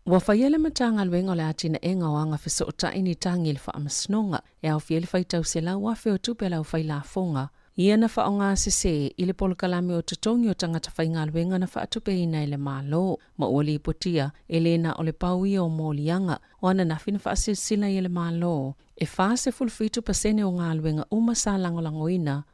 Ua faia le Matagaluega o le Atinaega o Aga Fesootai ni tagi i le Faamasinoga e aofia ai le faitau 100,000 o tupe a le aufailafoga ia na faaaoga sesē i le polokalame o totogi o tagata faigaluega na faatupeina e le Malo, ma ua lipotia e lē na o le pau ia o moliaga o ananafi na faasilasila ai e le Malo e 47% o galuega uma sa lagolagoina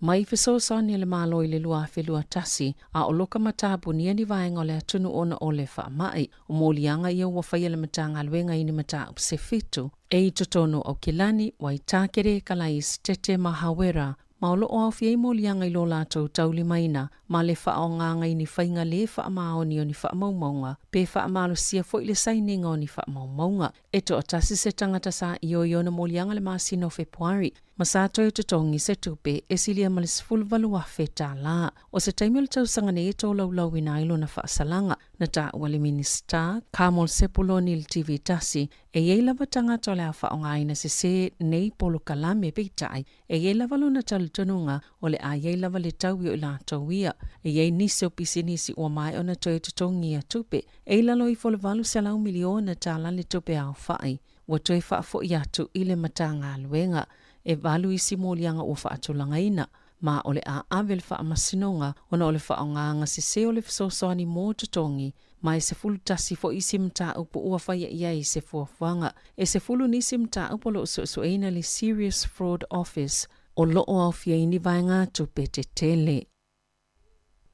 mai fesoasoani a le Malo i le 2021, a o loka matapunia ni vaega o le atunuu ona o le faamai. O moliaga ia ua faia le Matagaluega i ni mataupu se fitu e i totonu o Aukilani, Waitakere, Kalaesetete ma Hawera, ma o lo o aofia ai moliaga i lo latou taulimaina ma le faaaogaga i ni faiga lē faamaoni o ni faamaumauga pe faamalosia foi le sainiga o ni faamaumauga. E toatasi se tagata sa ioe i ona moliaga le masina o Fepuari. Ma sa toe totogi se tupe e silia ma le $18,000. O se taimi o le tausaga nei e tolaulauina ai lona faasalaga, na taua le Minisita Carmel Sepuloni i le TV tasi, e i ai lava tagata o le a faaaogaina sesē nei polokalame peitai e i ai lava lona talitonuga o le a i ai lava le taui o i latou ia. E i ai nisi o pisinisi ua maea ona toe totogia tupe e i lalo ifo o le $800 miliona tala le tupe aofai ua toe faafoi atu i le Matagaluega. E valu isi moliaga ua faatulagaina, ma o le a ave le faamasinoga ona o le faaaogaga sese o le fesoasoani mo totogi, ma e 11 foi isi mataupu ua faia i ai se fuafuaga. E 10 nisi mataupu o lo o suesueina le Serious Fraud Office o lo o aofia ai ni vaegatupe tetele.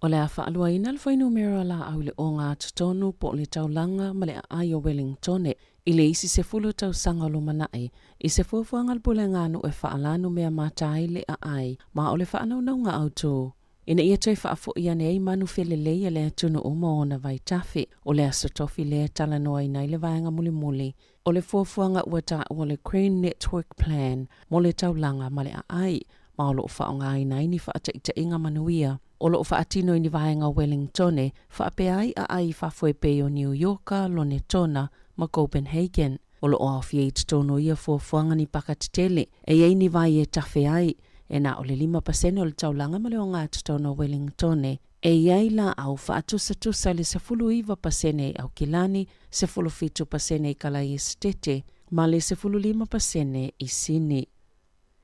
O le a faaluaina le fuainumera laau i le ogatotonu po o le taulaga ma le aai o Wellingtone i le isi 10 tausaga o lumanai i se fuafuaga a le Pulega-nuu e faalanu mea mata ai le aai ma o le faanaunauga autu ina ia toe faafoi ane ai manu felelei a le atunuu ma ona vaitafe. O le aso tofi lea e talanoaina ai le vaega mulimuli o le fuafuaga ua taua o le Crane Network Plan mo le taulaga ma le aai, ma o lo o faaaogaina ai ni faataitaiga manuia o lo o faatino i ni vaega o Wellingtone faapea ai aai i fafo e pei o Niu Ioka, Lonetona ma Copenhagen. O lo o aofia i totonu o ia fuafuaga ni paka tetele e i ai ni vai e tafe ai, e na o le 5% o le taulaga ma le ogatotonu o Wellingtone e i ai laau faatusatusa i le 19% i Aukilani, 17% i Kalaiesitete ma le 15% i Sini.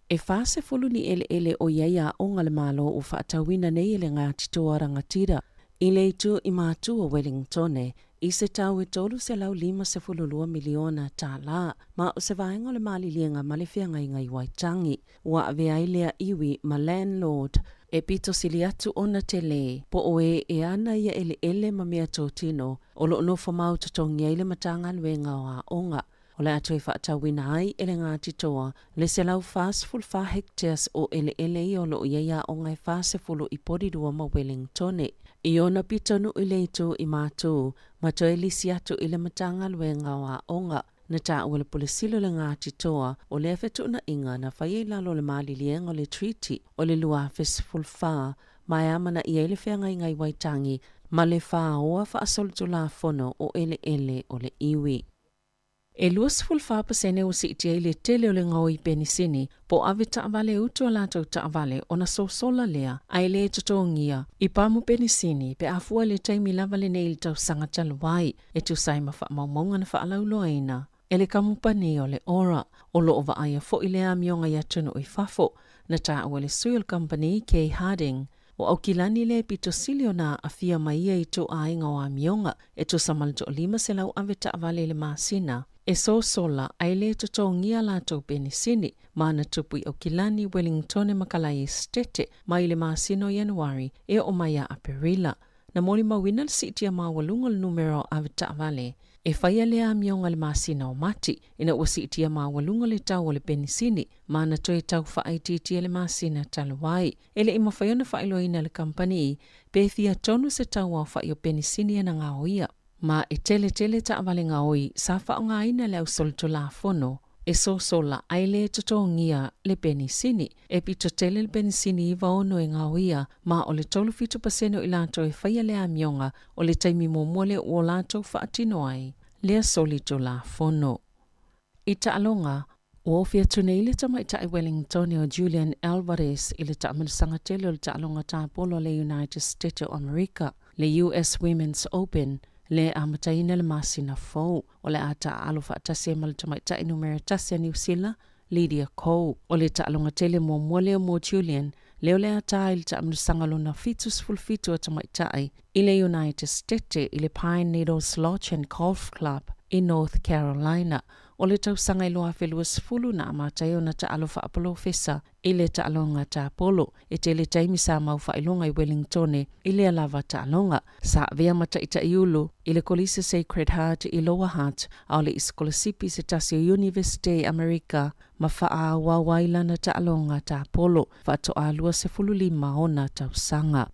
E 40 ni eleele o i ai aoga a le Malo ua faatauina nei e le Ngāti Toa Rangatira i le itu i Mātua o Wellingtone i se tau e $352 miliona tālā, ma o se vaega o le maliliega ma le feagaiga i Waitangi. Ua avea ai lea iwi ma landlord e pito sili atu ona tele po o e e ana ia eleele ma mea totino o lo o nofo mau totogi ai le Matagaluega o Aoga. O le a toe faatauina ai e le Ngāti Toa le 144 hectares o eleele ia o lo o i ai aoga e 40 i Porirua ma Wellingtone. I ona pitonuu i le itu i Mātū ma toe lisi atu i le Matagaluega o Aoga. Na taua le Pule Sili o le Ngāti Toa o lea fetuunaiga na faia i lalo o le maliliega o le Treaty o le 2014 ma e amanaia ai le feagaiga i Waitangi ma le fāoa faasolitulafono o eleele o le iwi. E 24 pasene ua siitia ai le tele o le gaoi penisini po o ave taavale utu a latou taavale ona sosola lea ae le totogia i pamu penisini pe a fua i le taimi lava lenei i le tausaga talu ai e tusa ai ma faamaumauga na faalauiloaina e le kamupani o le Ora. O lo o vaaia foi le amioga i atunuu i fafo. Na taua e le sui o le kamupani Kay Harding O Aukilani le pito sili ona aafia mai ia ituaiga o amioga e tusa ma le 500 ave taavale i le masina e sosola ae le totogia latou penisini ma na tupu i Aukilani, Wellingtone ma Kalaiestete mai le masina o Ianuari e oo mai ia Aperila. Na molimauina le siitia maualuga o le numera o ave taavale e faia lea amioga i le masina o Mati ina ua siitia maualuga le tau o le penisini ma na toe tau faaitiitia i le masina talu ai. E le i mafai ona faailoaina e le kamupani pe fia tonu se tau aofai o penisini e na gaoia. Ma e tele tele taavale gaoi sa faaaogaina e le ausolitulafono e sosola ae le totogia le penisini. E pito tele le penisini 96 e gaoia, ma o le 37% o i latou e faia le amioga o le taimi muamua lea ua o latou faatino ai lea solitulafono. I taaloga, ua ofi atu nei le tamaitai Wellingtone o Julian Alvarez i le taamilosaga tele o le taaloga tapolo a le United States o Amerika, le US Women's Open, le amataina le masina fou. O le a taaalo faatasi ai ma le tamaitai numera tasi a Niu Sila, Lydia Ko. O le taaloga tele muamua lea mo Julian, lea o le a tā i le taamilosaga lona 77 a tamaitai i le United States i le Pine Needles Lodge and Golf Club i North Carolina. O le tausaga e 2020 na amata ai ona taalo faapolofesa i le taaloga tapolo. E tele taimi sa mau faailoga i Wellingtone i lea lava taaloga. Sa avea ma taitaiulu i le Kolisi Sacred Heart i Lower Hutt, a o le i sikolasipi i se tasi o Iunivesite i Amerika ma faaauau ai lana taaloga tapolo faatoa 25 ona tausaga.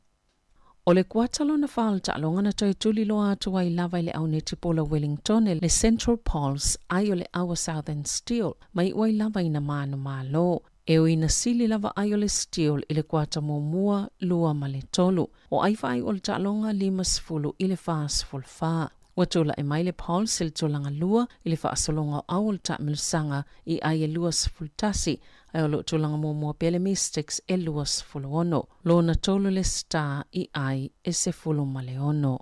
O le kuata lona fa o le taaloga na toe tuliloa atu ai lava i le au netipola Wellingtone le Central Pulse ai o le aua Southern Steel ma iu ai lava ina manumalo. E ui ina sili lava ai o le Steel i le kuata muamua, lua ma le tolu. O ai faaiu o le taaloga 50 i le 44. Ua tulai mai le Pulse i le tulaga lua i le faasologa o au o le taamilosaga i ai e 21, ae o lo o tulaga muamua pea le Mystics e 26. Lona tolu le Star i ai e 16.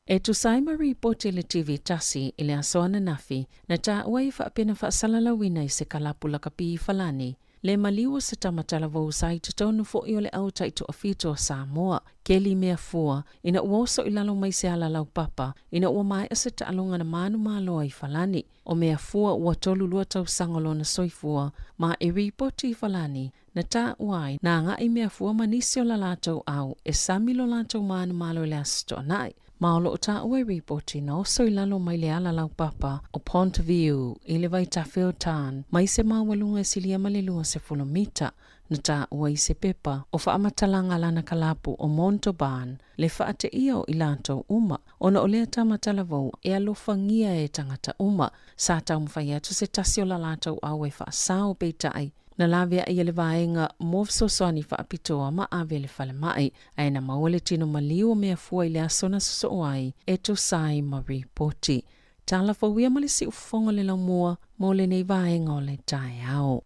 E tusa ai ma ripoti a le TV tasi i le aso ananafi, na taua ai faapea na faasalalauina i se kalapu lakapi i Falani, le maliu o se tama talavou sa i totonu foi o le Au Taitoafitu o Samoa, Keli Meafua, ina ua oso i lalo mai se ala laupapa ina ua maea se taaloga na manumalo ai i Falani. O Meafua ua 32 tausaga o lona soifua ma e ripoti i Falani, Na taua ai, na agai Meafua ma nisi o la latou au e sami lo latou manumalo i le Aso Toonai, ma o lo o taua i ripoti na oso i lalo mai le ala laupapa o Pont View i le vaitafe o Tarn mai se maualuga e silia ma le 20 mita. Na taua i se pepa o faamatalaga a lana kalapu o Montauban le faateia o i latou uma, ona o lea tama talavou e alofagia e tagata uma. Sa taumafai atu se tasi o la latou au e faasao, peitai, Na laveai e le vaega mo fesoasoani faapitoa ma ave i le falemai, ae na maua le tino maliu o Meafua i le aso na sosoo ai e tusa ai ma ripoti. Tala fou ia ma le siufofoga o le laumua mo lenei vaega o le taeao.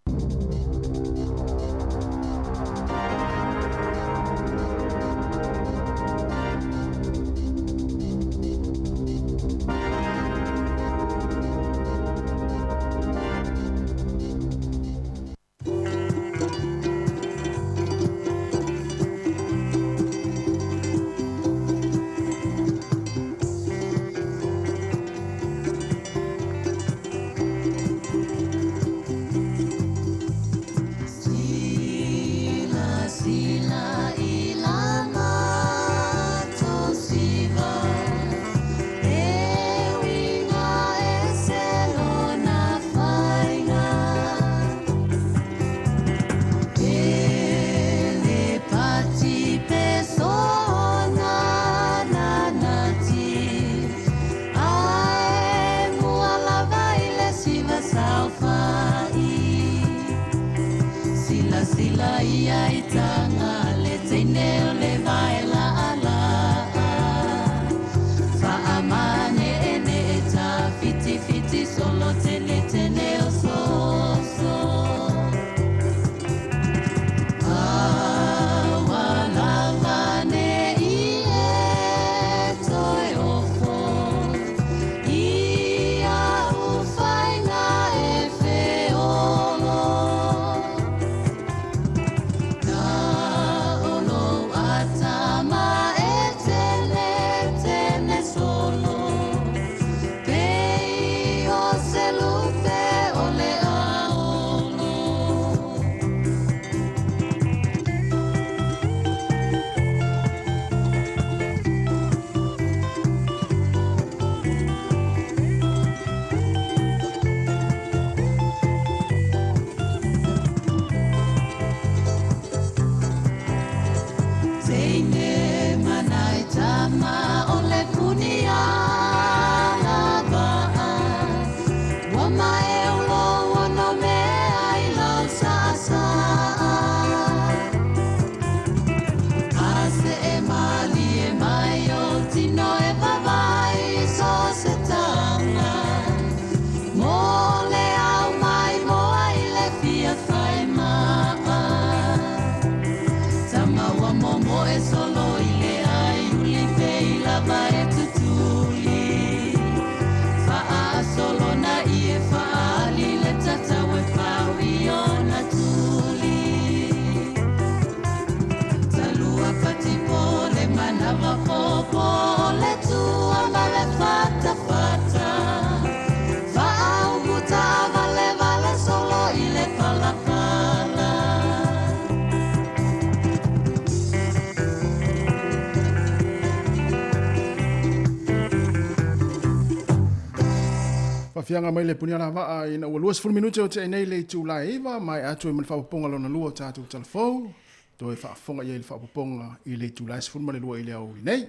Faafiaga mai le punia lavaa ina ua 20 minute o tea nei le itula e 9 ma e atu ai ma le faaopoopoga lona lua o tatou talafou. Toe faafofoga i ai i le faaopoopoga i le itula e 12 i le aoauli nei.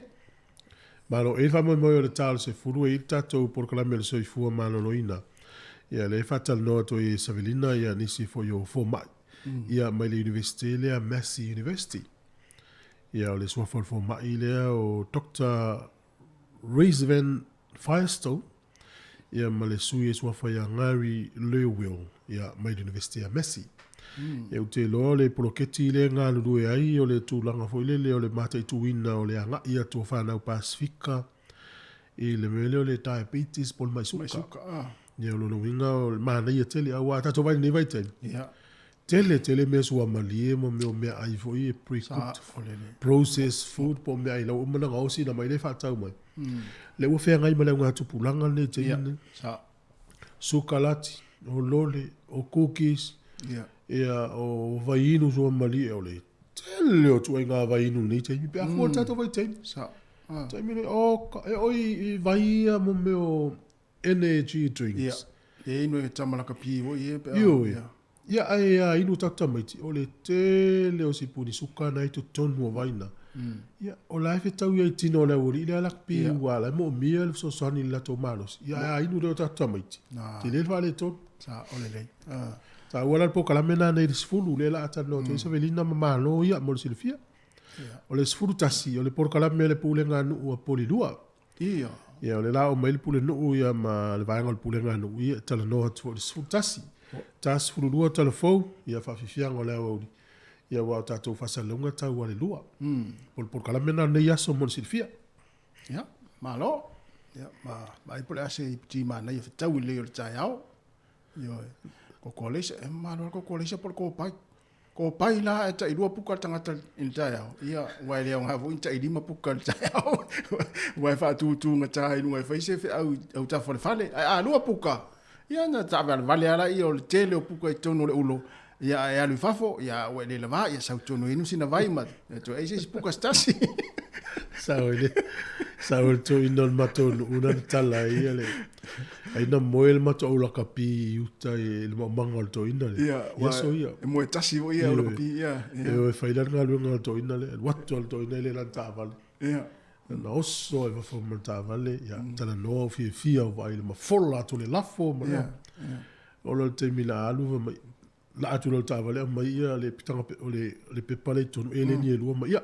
Malo e le faamoemoe o le ta o le sefulu e i le tatou polokalame o le soifua maloloina. Ia lea e faatalanoa atu ai e Savelina ia nisi foi o fomai ia mai le Universite lea Massey University. Ia o le suafa o le fomai lea o Doctor Razvan Firestone ia ma le sui e suafa ia Gary Lerwill ia mai le Universite a Massey. Ia ou te iloa o le poloketi lea e galulue ai o le tulaga foi lele o le mataituina o le agai atu o fanau Pasefika i le mea lea o le diabetes po o le mai suka. Mai suka, ah. Ia o lona uiga o le manaia tele aua a tatou vaai i lenei vaitaimi. Ia. Tele tele mea suamalie ma mea o meaai foi e pre-cooked, processed food po o meaai la ua uma ona gaosi ona aumai lea faatau mai. Lea ua feagai ma le augatupulaga lenei taimi lenei. Sukalati, o lole, o cookies, ia o vaiinu suamalie, o le tele o ituaiga vaiinu i lenei taimi pe a fua i le tatou vaitaimi. Taimi lenei, o, e oo i vai ia mo mea o energy drinks. Ia, e inu e tama lakapi foi ia pe a. Ioe. Ia, ae a inu tatou tamaiti, o le tele o sipuni suka na i totonu o vai na. Ia, o la e fetau ai i tino o le aualii lea lakapi ua ala ai moomia le fesoasoani i le latou malosi. Ia, ae a inu lea o tatou tamaiti, tele le faaletonu. Sa, o lelei. Taua la le polokalame lena nei i le 10, lea o le a talanoa atu ai Savelina ma Malo ia mo le silafia. O le 11, o le polokalame a le Pulega a Nuu a Polilua. Ia. Ia, o le la omai le pulenuu ia ma le vaega o le pulega a nuu ia e talanoa atu foi i le 11. Ta 12 tala fou, ia faafiafiaga o le aoauli. Ia aua o tatou faasalalauga tau lava i le 2. O le polokalame lena o lenei aso mo le silafia. Ia, malo. Ia, ma vaai po o le a se iputi manaia fetaui lelei o le taeao. Ioe. Koko leisa, e malo le koko leisa po o le kopai. Kopai la e tailua puka le tagata i le taeao, ia, aua e le aoga foi ni tailima puka i le taeao, aua e faatutugata i luga e fai se feau i autafa o le fale. Ae a lua puka, ia ona taavalevale lava lea o le tele o puka i totonu o le ulo, ia ae alu i fafo, ia ua e le lava, ia sau tonu inu sina vai ma toe ai se isi puka se tasi. Sao i le, sao i le toeaina o le matou nuu na tatala ai ia le, ai na moe le matou au lakapi i uta i le maumaga o le toeaina lea. Ia, I aso ia. E moe tasi foi ia au lakapi, ia. Ia, e fai la le galuega a le toeaina lea, alu atu lava le toeaina e le lana taavale. Ia. Na oso ai fafo ma le taavale, ia, talanoa ua fiafia ua vaai i le mafola atu o le lafo ma le. Oo loa i le taimi o le a alu fai mai, laa atu loa le taavale aumai ia le pitaga o le, le pepa lea i totonu, eleni e lua ma ia.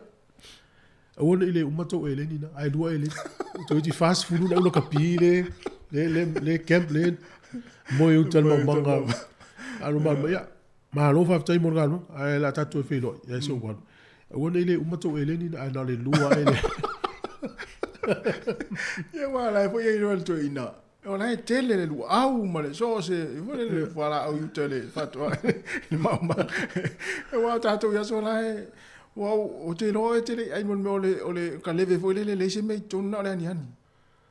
Aua ne i le uma tou eleni na, ae lua eleni. Toeitiiti 40 le au lakapi le, le, le, le camp le, moe uta le maumaga. Alu ma ia, malo faafetai mo le galuega, ae o le a tatou toe feiloai, ia se i ou alu. Aua ne i le uma tou eleni na, ae na o le lua eleni. Ia aua o la e foi e iloa e le toeaina O la e tele le luau ma le so o se foi lele le fualaau i uta i le faatoa i le maumau. Aua o tatou i aso la e ua ou te iloa oe e te le i ai mo le mea o le o le kaleve foi lele e leai se mea i totonu na o le aniani.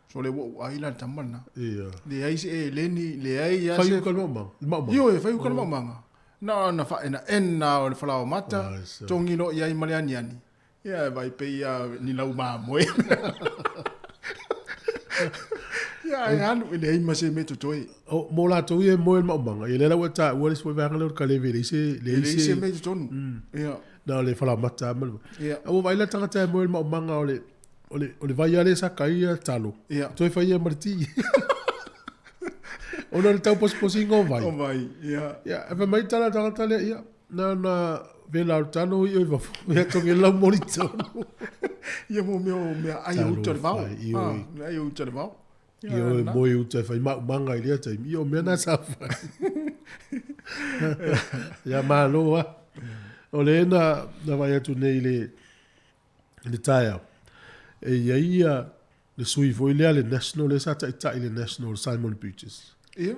Sole ua ou ai la i le tama lena. Ia. Leai se eleni, leai lava se. Fai uka le maumaga. Le maumaga. Ioe, fai uka le maumaga. Na ona faaenaena o le falaoamata, togi loa i ai ma le aniani. Ia, e vai pei a ni lau mamoe. Ia, ai alu, e leai ma se mea totoe. O, mo latou ia e moe i le maumaga, ia lea la ua e taua le isi foi vaega lea o le kaleve, e leai se... E leai se mea i totonu. Ia. Na o le falaoamata lava ma le... Ia. A ua vaai la le tagata e moe i le maumaga o le, o le, o le vai lava lea e saka ai ia talo. Ia. Toe fai ia ma le ti. Ona o le tauposiposiga o vai. O vai, ia. Ia, e fai mai le tala a le tagata lea, ia, Na na vela o le talo i oi fafo ia togi lau moli tonu. Ia mo mea o mea ai o uta le vao. Ah, mea ai o uta le vao. Ia oi moe uta e whai maumanga i lea taimi. Ia o mea na sa whai. Ia malo a. O le na, na vai atu nei le, le taeao. E ia ia le sui foi lea le National, lea sa taitai le National, Simon Bridges. Ia.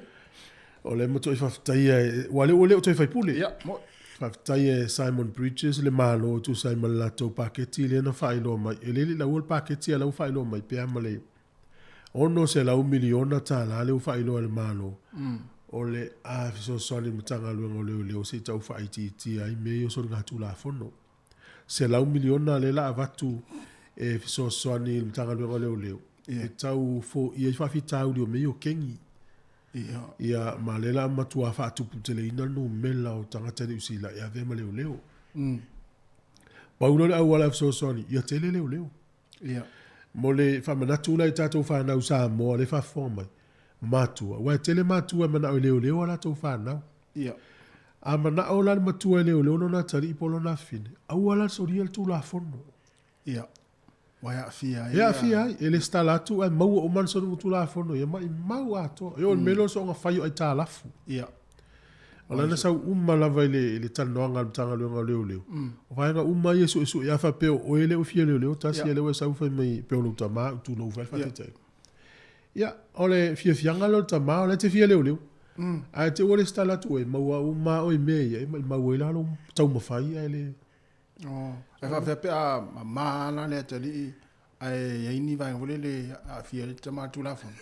O le matuai faafetaia e, ua lea ua le o toe faipule. Ia, moe. Faafetaia e Simon Bridges le Malo e tusa ai ma le latou paketi lea na faailoa mai. E le le laua le paketi a la ua faailoa mai pea ma le $600 miliona tala lea ua faailoa e le Malo. O le a fesoasoani i le Matagaluega o Leoleo se i tau faaitiitia ai mea ia o soligatulafono. $100 miliona lea la avatu e fesoasoani i le Matagaluega o Leoleo e tau foia ai faafitauli o mea ia o kengi. Ia, ma lea la matua faatuputeleina le numera o tagata Niu Sila e avea ma leoleo. Pau lea o le auala e fesoasoani, ia tele leoleo. Mo le faamanatu la i tatou fanau Samoa lea e faafofoga mai, matua, aua e tele matua e manao e leoleo a latou fanau. Ia. A manao la le matua e leoleo lona atalii po o lona afafine, aua la le solia le Tulafono. Ia. Ua e aafia ai. E aafia ai. E lesitala atu ae maua uma le soliga Tulafono ia maimau atoa. E oo i le mea lea o le soonga fai o aitalafu. Ia. O la na sau uma lava i le, i le talanoaga a le Matagaluega o Leoleo. O vaega uma ia e suesue, a faapea o oe lea ua fia leoleo, tasi ia lea ua e sau fai mai pei o lou tama, tulou foi le faataitaiga. Ia, o le fiafiaga lea o le tama, o la e te fia leoleo. Ae te i ua lesitala atu oe, maua uma lava oe i mea ia, e maimau ai la lou taumafai ae le... Oh, ae faapefea pe a mama la le atalii ae i ai ni vaega foi lele e aafia ai le tama o le Tulafono.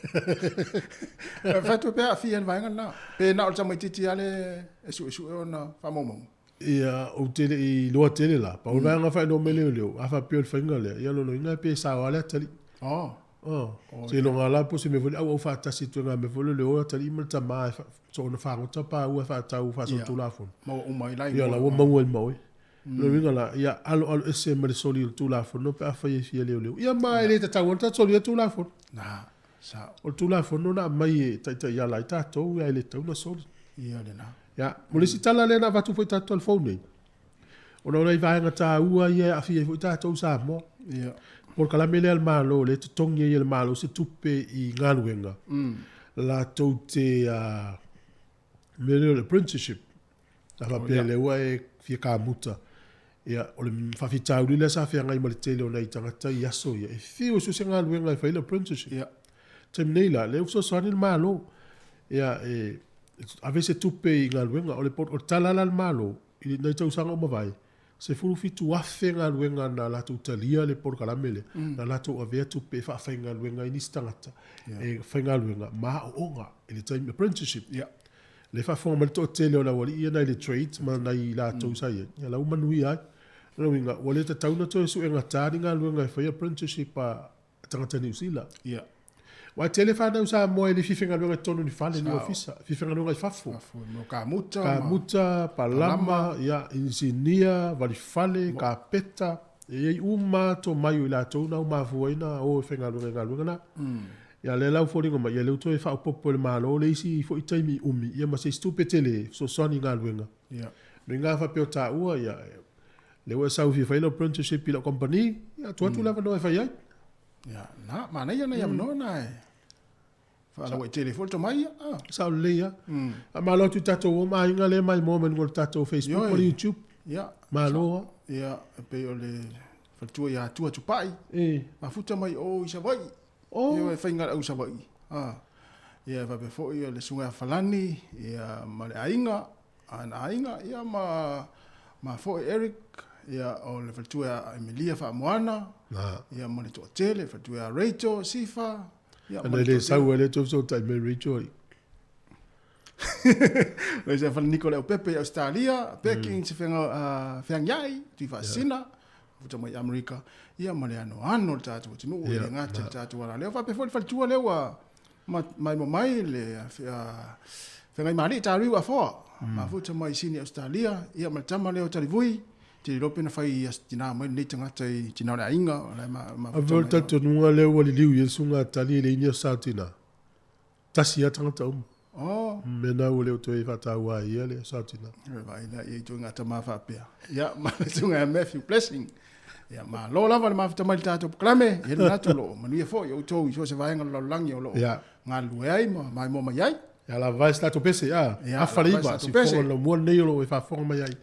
E fai atu pe aafia i le vaega lena. Pe na o le tamaitiiti lava le e suesue ona faamaumauga. Ia, ou te le i iloa tele la. Pau le vaega faailoa mai leoleo, a faapea o le faiga lea, ia lona uiga pe sao lava le atalii. Oh. Oh, seiloga la po o se mea foi lea auau faatasi ituaiga mea foi lele o atalii ma le tama e soona fagota paua e faatau faasolitulafono. Maua uma ai la i Ia la ua maua ai ma oe. Lona uiga la, ia aloalo ese ma le soli o le Tulafono pe afai e fia leoleo. Ia ma e le tatau ona tatou solia le Tulafono. Na, sao. O le Tulafono na aumai e taitaiala ai tatou, ae le tatau ona soli. Ia lena. Ia, mo le isi tala lea na avatu foi i tatou tala fou nei, ona o nai vaega taua ia e aafia ai foi tatou i Samoa. Ia. Polokalame lea a le Malo, lea e totogi ai e le Malo se tupe i galuega, latou te mea lea o le apprenticeship. A faapea lea ua e fia kamuta, ia, o le faafitauli lea sa feagai ma le tele o nai tagata i aso ia, e fiu e sue se galuega e fai le apprenticeship. Ia. Taimi nei la, lea ua fesoasoani le Malo, ia, e ave se tupe i galuega. O le, o le tala la a le Malo, i nai tausaga ua mavae, 17,000 galuega na latou talia le polokalame lea, na latou avea tupe e faafaigaluega ai nisi tagata e faigaluega ma aooga i le taimi apprenticeship. Ia. Lea e faafofoga mai le toatele o le aualii ia nai le trades ma nai latou sa i ai, ia la ua manuia ai. O lona uiga, ua le tatau ona toe suegata ni galuega e fai apprenticeship a tagata Niu Sila. Ia. Aua e tele fanau Samoa e le fia faigaluega i totonu o ni fale, ni ofisa, e fia faigaluega i fafo. Fafo, mo kamuta. Kamuta, palama, ia, inisinia, valifale, kapeta, e i ai uma lava tomai o i latou na ua mafua ai ona o e faigaluega i galuega na. Ia, lea la ua foliga mai, ia lea ua toe faaopoopo e le Malo le isi foi taimi umi, ia ma se isi tupe tele e fesoasoani i galuega. Ia. Lona uiga a faapea o taua, ia, lea ua e sau e fia fai lau apprenticeship i lau kamupani, ia, tuu atu le avanoa e fai ai. Ia, na, manaia nai avanoa na e faalauaitele foi le tomai, ia. Ah. Sao lelei lava. Faamalo atu i tatou uo ma aiga lea e maimoa mai luga o le tatou Facebook ma le YouTube. Ia. Malo lava. Ia, e pei o le faletua ia Atua Tupai. E. Mafuta mai o i Savaii. Oh. Ia, e faiga le au Savaii. Ah. Ia, e faapea foi o le susuga ia Falani, ia, ma le aiga, ana aiga, ia, ma, ma foi Eric, ia, o le faletua ia Emilia Faamoana, ia, ma le toatele, faletua ia Rachel, Sifa, ia, ma Ana le e le toatele. sau ai le toe fesootai mai Rachel alii. Le se fale Niko Leaupepe i Ausetalia, Peking se feaga, feagiai, Tuifaasisina, puta mai Amerika, ia ma le anoano o le tatou atunuu, e le gata i le tatou alaleo. Faapea foi le faletua lea ua maimoa mai le Feagaimalii Tariu Afoa, mafuta mai Sini Ausetalia, ia ma le tama lea o Talivui, te iloa pe na fai aso tina mai lenei tagata i tina o le aiga, o la e mafuta Ave o le mai. talitonuga lea ua liliu i ai le susuga a Tali e leai ni aso sa tina. Tasi lava tagata uma. Oh. Mea na ua le o toe faataua ai ia le aso sa tina. E vaai la i ai ituaiga tama faapea. Ia, ma le susuga ia Matthew Blessing. Ia, malo lava le mafuta mai i le tatou polokalame. E i ai le manatu o lo o manuia foi outou i so o se vaega o le lalolagi o lo o galulue ai ma maimoa mai ai. Ia lava e se tatou pese, a, Ia, afa le lava e se iva, tatou si pese. fofoga laumua lenei o lo o e faafofoga mai ai.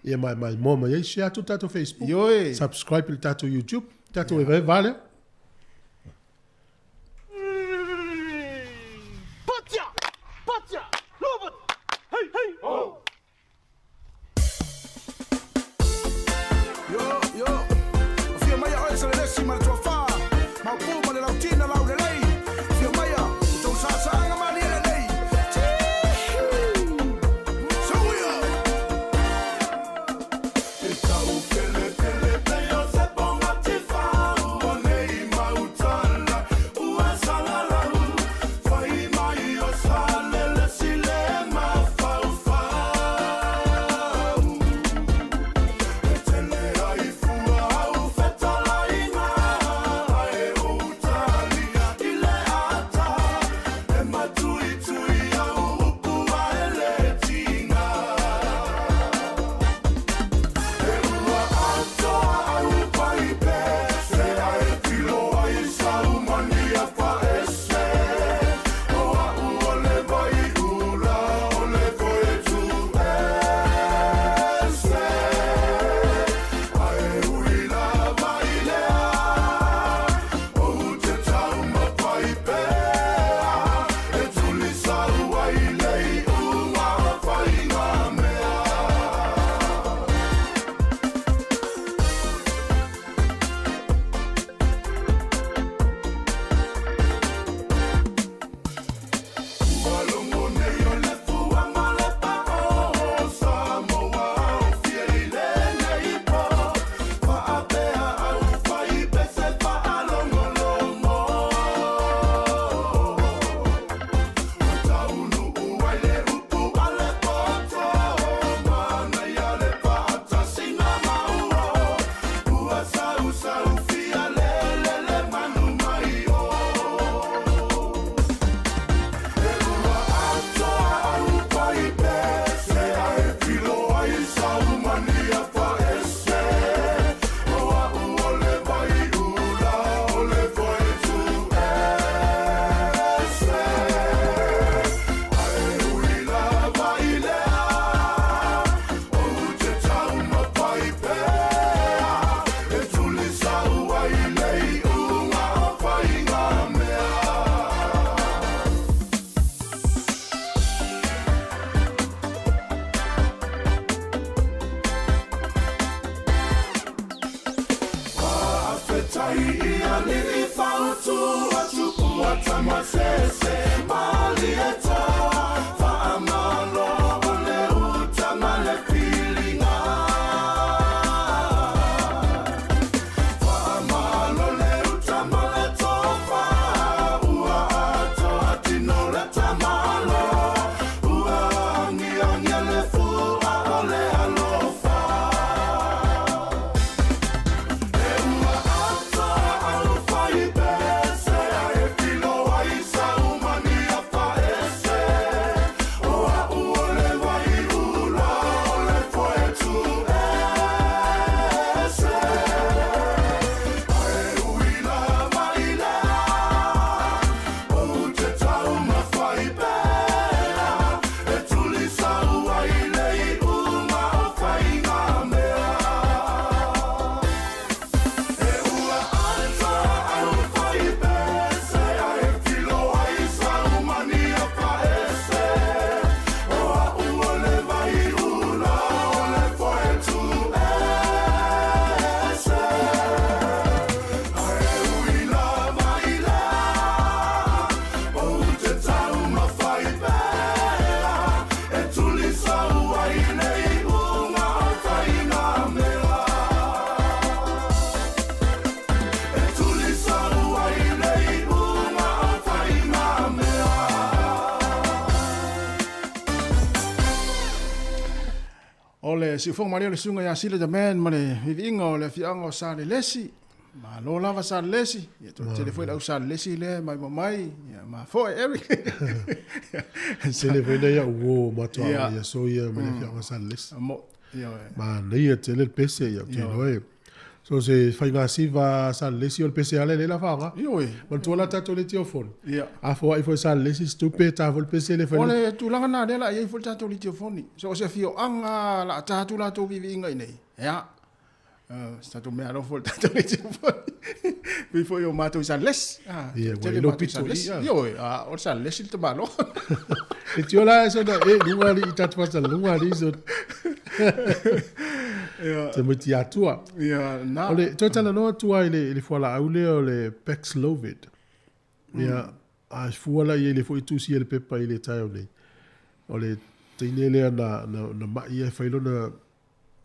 Ia ma e maimoa mai ai, share atu le tatou Facebook, Ioe. subscribe i le tatou YouTube, tatou evaeva lea. Yo, yo, o fia maia oe Salelesi ma le tuafa, Maopu ma le Lautina Laulelei, fia maia o tou saasaaga malie lelei. Tihuu! Sauia! tai i alii fautu atu ua tamasese malieta faamalo o le uta ma le filiga faamalo le uta ma le tofa ua atoa tino le tamalo ua agiagia le fua o le alofa e ua atoa aufaipese ae filo ai saumania faese o a'u o le vaiula o le foe tuese ae ui lava i lea ou te taumafai pea e tulisau ai le iuga o faigamea e ua atoa aufaipese ae filo ai saumania faese o a'u o le vaiula o le foe tuese ae ui lava i lea ou te taumafai pea e tulisau ai le iuga o faigamea e tulisau ai le iuga o faigamea. O le siufoga malie o le susuga ia Sila The Man ma le viviiga o le afioaga o Salelesi. Malo lava Salelesi. Ia toatele foi le au Salelesi lea e maimoa mai. Ia mafoe Eric. Tele foi na ia uo matua ia so ia ma le afioaga o Salelesi. Mo ioe. Manaia tele le pese ia ou te iloa e. So se faiga siva Salelesi o le pese lava lea la faaaoga. Ioe. Manatua la tatou le tiofoni. Ia. A foai foi Salelesi se tupe ta foi le pese le fai. O le tulaga lena lea la i ai foi le tatou litiofoni. So o se afioaga la ta atu latou viiviiga i nei. Ia. Se tatou meaalofa foi le tatou litiofoni. Pei foi o matou i Salelesi. Ah, Ia, ua tele ilo matou i pito i Salelesi. ia. Ioe, a o le Salelesi le tamaloa. E tio la e sona e luga ali i tatu fasa luga ali so. Ia. Te mo ti atua. Ia, na. O le toe talanoa atu ai i le fualaau lea o le Paxlovid. Ia, a fua la i ai le foi tusi e le pepa i le taeao nei. O le teine lea na, na, na mai ia e fai lona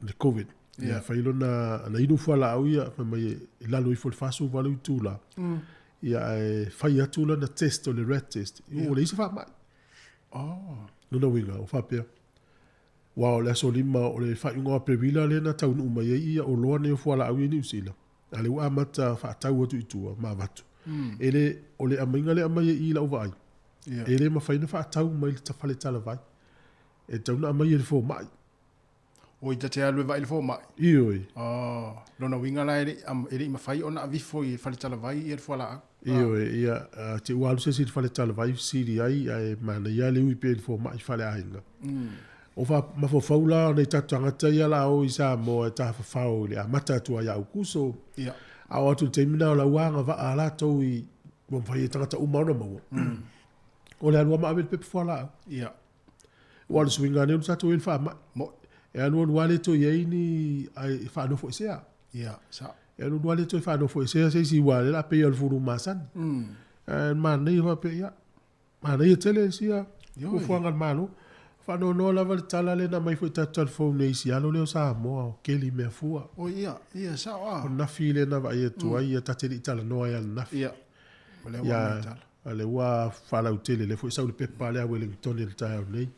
le Covid. Ia, yeah. fai lona, na inu fualaau ia, fai mai e lalo ifo le 48 itula. Ia, ae fai atu lana test o le rat test. Ia, ua leai se faamai. Oh. Lona uiga, o faapea, Aua o le aso 5 o le faaiuga o Aperila lea na taunuu mai ai ia oloa nei o fualaau ia i Niu Sila, a lea ua amata faatau atu i tua ma avatu. E le, o le aumaiga lea e aumai ai i i lau vaai, e le mafai ona faatau mai le fale talavai. E tatau ona aumai e le fomai. Oi, ta te alu e vaai i le fomai? Ioe. Oh, lona uiga la e le i, e le i mafai ona avifo i le fale talavai ia le fualaau? Ioe, ia, te ua alu se isi i le fale talavai fesili ai, ae manaia lava le ui pea i le fomai faleaiga. O fa, mafaufau la o nai tatou tagata ia la o i Samoa e tafafao i le amata atu lava ia Aukuso. Ia. A oo atu i le taimi lena o la ua agavaa latou i, ua mafai e tagata uma ona maua. O le alu lava ma ave le pepa fualaau. Ia. Ua o le suiga nei o le tatou i le faamai. Mo. E alualu lava le toe i ai ni ai faanofoesea. Ia, sa. E alualu lava le toe faanofoesea se isi aua o lea o le a pei o le fulu masani. Ae manaia faapea, ia, manaia tele sia fuafuaga a le Malo. Faanoanoa lava le tala lea na aumai foi i tatou talafou nei i si alo lea o Samoa o Keli Meafua. O ia, ia, sao a. O Nafi lea na vaai atu ai, ia ta te le i talanoa ai ananafi. Ia, o lea ua aumai le tala. A lea ua faalautele, lea foi sau le pepa lea a Wellington i le taeao nei.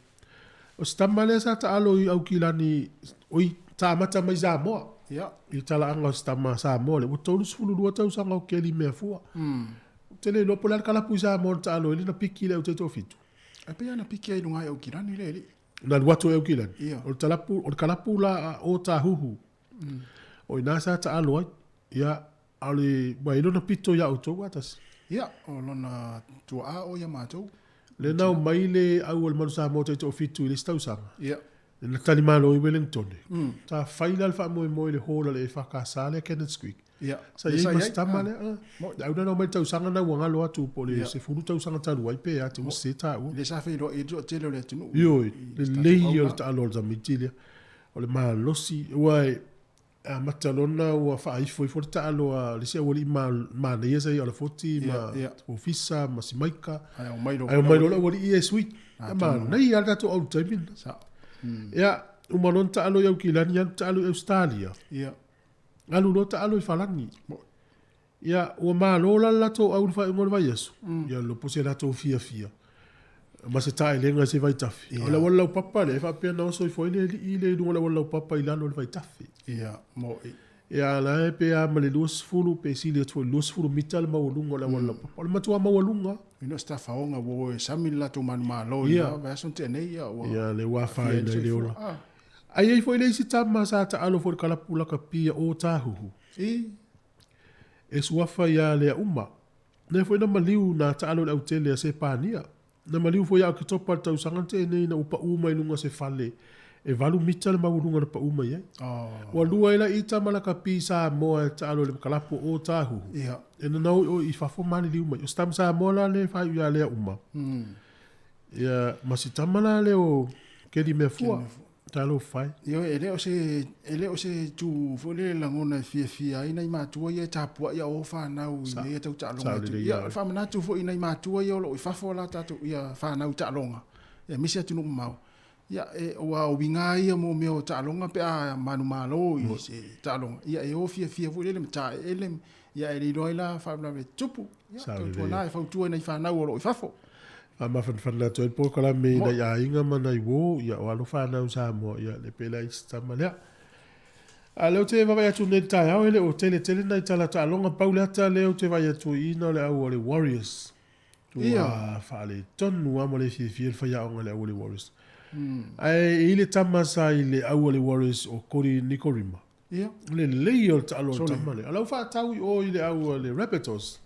O si tama lea sa taalo i Aukilani, oi, sa amata mai Samoa. Ia. I le talaaga o si tama Samoa lea, ua 32 tausaga o Keli Meafua. Ou te le iloa po o le a le kalapu i Samoa na taalo ai lea na piki i le au taitoafitu. Ae pei lava na piki ai i luga i Aukilani le alii. Na alu atu ai Aukilani. Ia. O le talapu, o le kalapu la a Ōtāhuhu. O i ina sa taalo ai. Ia, a o le, ua i ai lona pito ia outou a tasi. Ia, o lona tuaa o ia matou. Lea na omai le au a le Manu Samoa taitoafitu i le isi tausaga. Ia. Lea na talimalo ai Wellington. Sa fai la le faamoemoe i le hall a le EFKS lea Cannons Creek. Ia. Sa i ai ma si tama lea. Le au lea na omai i le tausaga lena ua galo atu po o le 10 tausaga talu ai pe a te ua sese taua. Lea sa feiloai ai le toatele o le atunuu. Ioe, lelei ia o le taalo a le tamaiti lea. O le malosi, aua e. Amata loa lena ua faaifo ifo le taalo a le isi aualii manaia sa i Alafoti ma Ofisa ma Simaika. Ae omai loa le aualii ia e sui. Ia manaia lava le tatou au i le taimi lena. Ia, uma loa ona taalo i Aukilani, alu taalo i Ausetalia. Alu loa taalo i Falani. Ia, ua malo la le latou au i le faaiuga o le vaiaso, ia lopo se latou fiafia ma se taelega i se vaitafe. O le auala laupapa lea e faapea na oso ifo ai le alii lea i luga o le auala laupapa i lalo o le vaitafe. Ia, mo'i. Ia, la e pe a ma le 20 pe sili atu foi i le 20 mita le maualuga o le auala laupapa. O le matua maualuga lava. E le o se tafaoga ua o e sami le latou manumalo i lena vaiaso na tea nei, ia ua. Ia, lea ua afaina ai le ola. Ae i ai foi le isi tama sa taalo foi i le kalapu lakapi a Ōtāhuhu. I. E suafa ia Leauma. Lea foi na maliu na taalo i le autele a Sepania. Na maliu foi ia Oketopa i le tausaga na tea nei ina ua pau mai luga o se fale e valu mita le maualuga na pau mai ai. Ua lua ai la i tama lakapi Samoa e taalo i le kalapu o Ōtāhuhu. E nanao i o i fafo maliliu mai. O se tama Samoa la lea e faaiu ia Leauma. Ia, ma si tama la lea o Keli Meafua. Talofa e. Ioe, e le o se, e le o se itu foi lele lagona e fiafia ai nai matua ia e tapuai a o fanau i mea ia tau taaloga atu. Ia, o le faamanatu foi i nai matua ia o lo o i fafo a la tatou, ia fanau taaloga, aemaise atunuu mamao. Ia, e, aua o uiga lava ia mo mea o taaloga pe a manumalo i se taaloga, ia e o fiafia foi lele ma taeele, ia ae le iloa ai la faalavelave e tutupu. Ia, tautuana e fautua i nai fanau o lo o i fafo. Faamafanafana atu ai le polokalame i nai aiga ma nai uo, ia o alo fanau Samoa, ia le pele ai se tama lea. A lea ou te vaavaai atu nei i le taeao, e le o tele tele nai tala taaloga, pau le ata lea ou te vaai atu i i na o le au a le Warriors. Ua faaletonu lava ma le fiafia le faiaoga i le au a le Warriors. Ae e i ai le tama sa i le au a le Warriors o Kodi Nikorima. Ia. Lelei o le taalo a le tama lea. O lau faatau i o i le au a le Rabbitohs,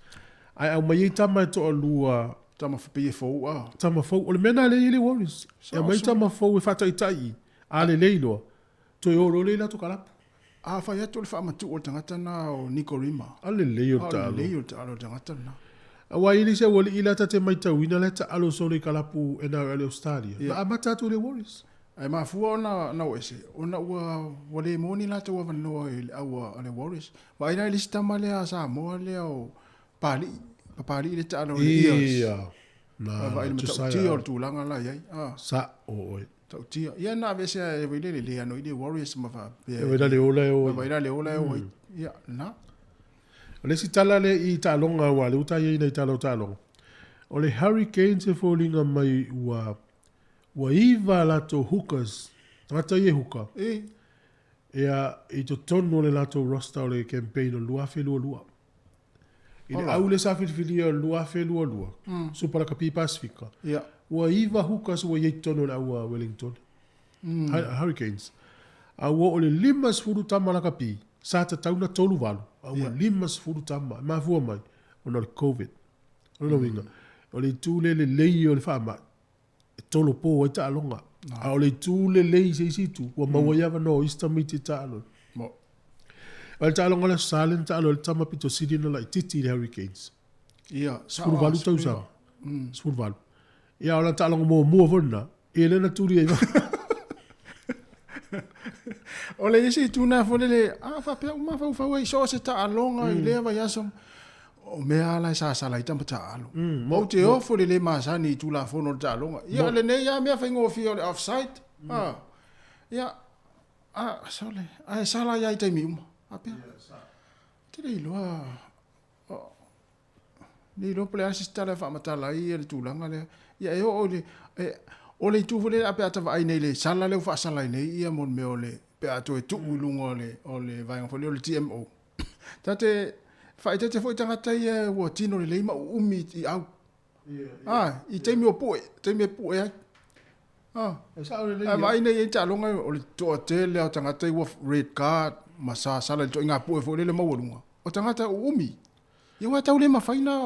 ae aumai ai tama e toalua. Tama pei e fou a. Tama fou. O le mea lena lea e i ai le Warriors. E aumai tama fou e faataitai i, a lelei loa, toe o loa lea i latou kalapu. A fai atu o le faamatuu o le tagata lena o Nikorima. A lelei o le taalo. A lelei o le taalo a le tagata lena. Aua e i ai le isi aualii la ta te maitauina la e taalo solo i kalapu NRL i Australia. Na amata atu i le Warriors. Ae mafua ona na o ese, ona ua ua le maua ni latou avanoa i le au a le Warriors. Vaai la i le isi tama lea a Samoa lea o Papalii, Papalii le taalo i le Eels. Ia, na Vaai i le matautia o le tulaga la i ai. Ah. Sa'o oe. Matautia. Ia na aveesea e vai le le ano i le Warriors ma faapea. E vai la le ola e o ai. Vai la le ola e o ai. Ia, na. O le isi tala lea i taaloga aua o lea ua ta i ai nai tala o taaloga, o le Hurricanes e foliga mai ua Ua iva a latou hookers, tagata ia e huka, ea i totonu o le latou roster o le campaign o le 2022. I le au lea sa filifilia o le 2022, Super Lakapi Pasifika, ua iva hookers ua i ai i totonu o le au a Wellington, Hurricanes. A ua oo i le 50 tama lakapi, sa tatau ona 38, a ua 50 tama. E mafua mai ona o le Covid. O lona uiga, o le itu lea lelei o le faamai, e tolopo ai taaloga. A o le itu lelei i se isi itu, ua maua ai avanoa o isi tamaiti e taalo. O le taaloga o le Aso Sa lea na taalo ai le tama pito sili ona laitiiti i le Hurricanes. Ia, 18 tausaga. 18. Ia, o lana taaloga muamua foi lena, ia lea na tuli ai. O le isi itu lena foi lele, a faapea ua mafaufau ai so o se taaloga i lea vaiaso, O mea lava la e sasala ai tama taalo. Ou te ofo i le le masani i Tulafono o le taaloga. Ia, lenei lava mea faigofie o le offside. Ia, a, sole, ae sala ai lava i taimi uma. Faapea. Ou te le iloa, le iloa po o le a se isi tala e faamatala ai le tulaga lea. Ia, e oo i le, o le itu foi lea pe a ta vaai nei i le sala lea ua faasala ai nei ia mo le mea o le, pe a toe tuu i luga o le vaega foi lea o le TMO. Ta te faaeteete foi tagata ia ua tino lelei ma uumi i au. Ah, i taimi o pue, taimi e pue ai. Ah, e sao lelei. Ae vaai nei i taaloga o le toatele o tagata ua red card ma sa sala i le ituaiga pue foi lele maualuga. O tagata uumi. Ia ua tau le mafai na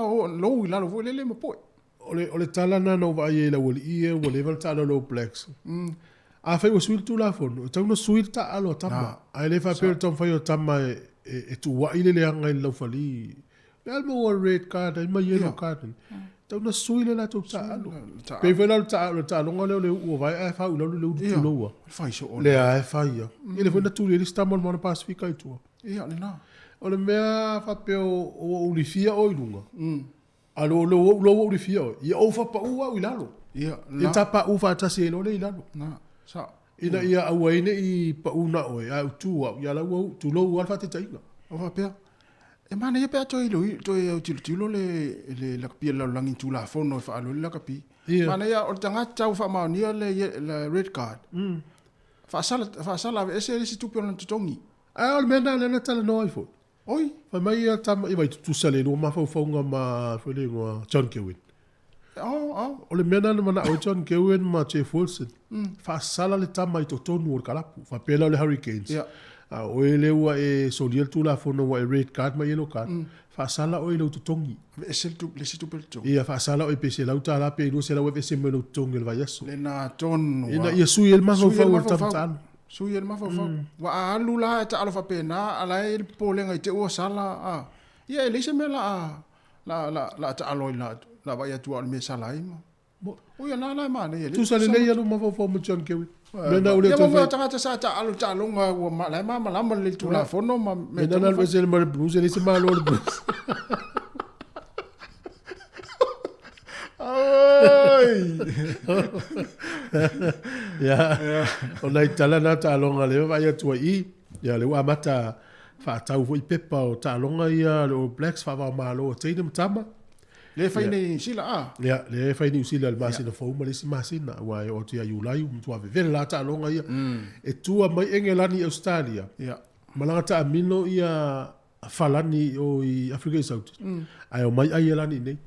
lou i lalo foi lele ma pue. O le, o le tala lena na ou vaai ai i le aualii ia ua leva le taalo a le All Blacks. Afai ua sui le Tulafono, e tatau ona sui le taaalo a tama. Ae le faapea o le taumafai o tama e, e, e tuuai le leaga i le laufali. Le a le maua red card ai ma yellow card ai. Tau na sui le latou taaalo. Pei foi la o le taaloga lea o le uu o vae ae fau i lalo le ulu tuloua. Fai soo. Lea e fai ia. Ia le foi na tuli ai le isi tama o le Moana Pasifika i tua. Ia lena. O le mea faapea ua ou lifia oe i luga. A o lea ua ou lifia oe, ia ou faapau au i lalo. Ia, Ia ta pau faatasi ai loa lea i lalo. Na, sao. Ina ia aua ai ne i pau na oe, ae ou tu au, ia la ua ou, tulou lava le faataitaiga. O faapea, e manaia pe a toe iloi, toe autilotilo le, le lakapi a le lalolagi i Tulafono e faaalu ai le lakapi. Ia. Manaia, o le tagata ua faamaonia le, le red card, faasala, faasala aveese le isi tupe o lona totogi. Ae o le mea lena lea na talanoa ai foi. Oi! Fai mai ia tama, ia vai tutusa le lua mafaufauga ma foi le igoa John Kewin. Oh, oh. O le mea lena na manao ai John Kewin ma Jeff Wilson, faasala le tama i totonu o le kalapu, faapea la o le Hurricanes. Ia. A o oe lea ua e solia le Tulafono ua e red card ma yellow card, faasala oe i lou totogi. Aveese le tupe, le isi tupe le totogi. Ia, faasala oe pe $100 pe $200 aveese mai lou totogi o le vaiaso. Lena tonu Ina ia sui ai le mafaufau o le tama taalo. Sui ai le mafaufau. Ua a alu la e taalo faapena, a la e i ai le popolega i te i ua sala, a. Ia e leai se mea la a, la, la, la a taalo ai la, la vaai atu lava o le mea e sala ai ma. O ia la la e manaia, e le Tusa lelei lou mafaufau ma John Kewin. Mea na ou le Ia toe ma mea fai. o tagata sa taalo i taaloga ua ma, la e malamalama lelei i le Tulafono ma mea Mea na na alu ese ma le Blues, e leai se malo o le Blues. Oi! Ia, o nai tala na taaloga lea e vaai atu ai i, ia lea ua amata faatau foi pepa o taaloga ia a le All Blacks faava-o-Malo a teine ma tama. Lea e fai nei i Niu Sila, a? Ia, lea e fai i Niu Sila i le masina fou ma le isi masina, aua e oo atu ia Iulai ua matua vevela la taaloga ia. E tua mai Engelani i Ausetalia, malaga taamilo ia Falani o i Afrika i Saute, ae omai Aielani i nei.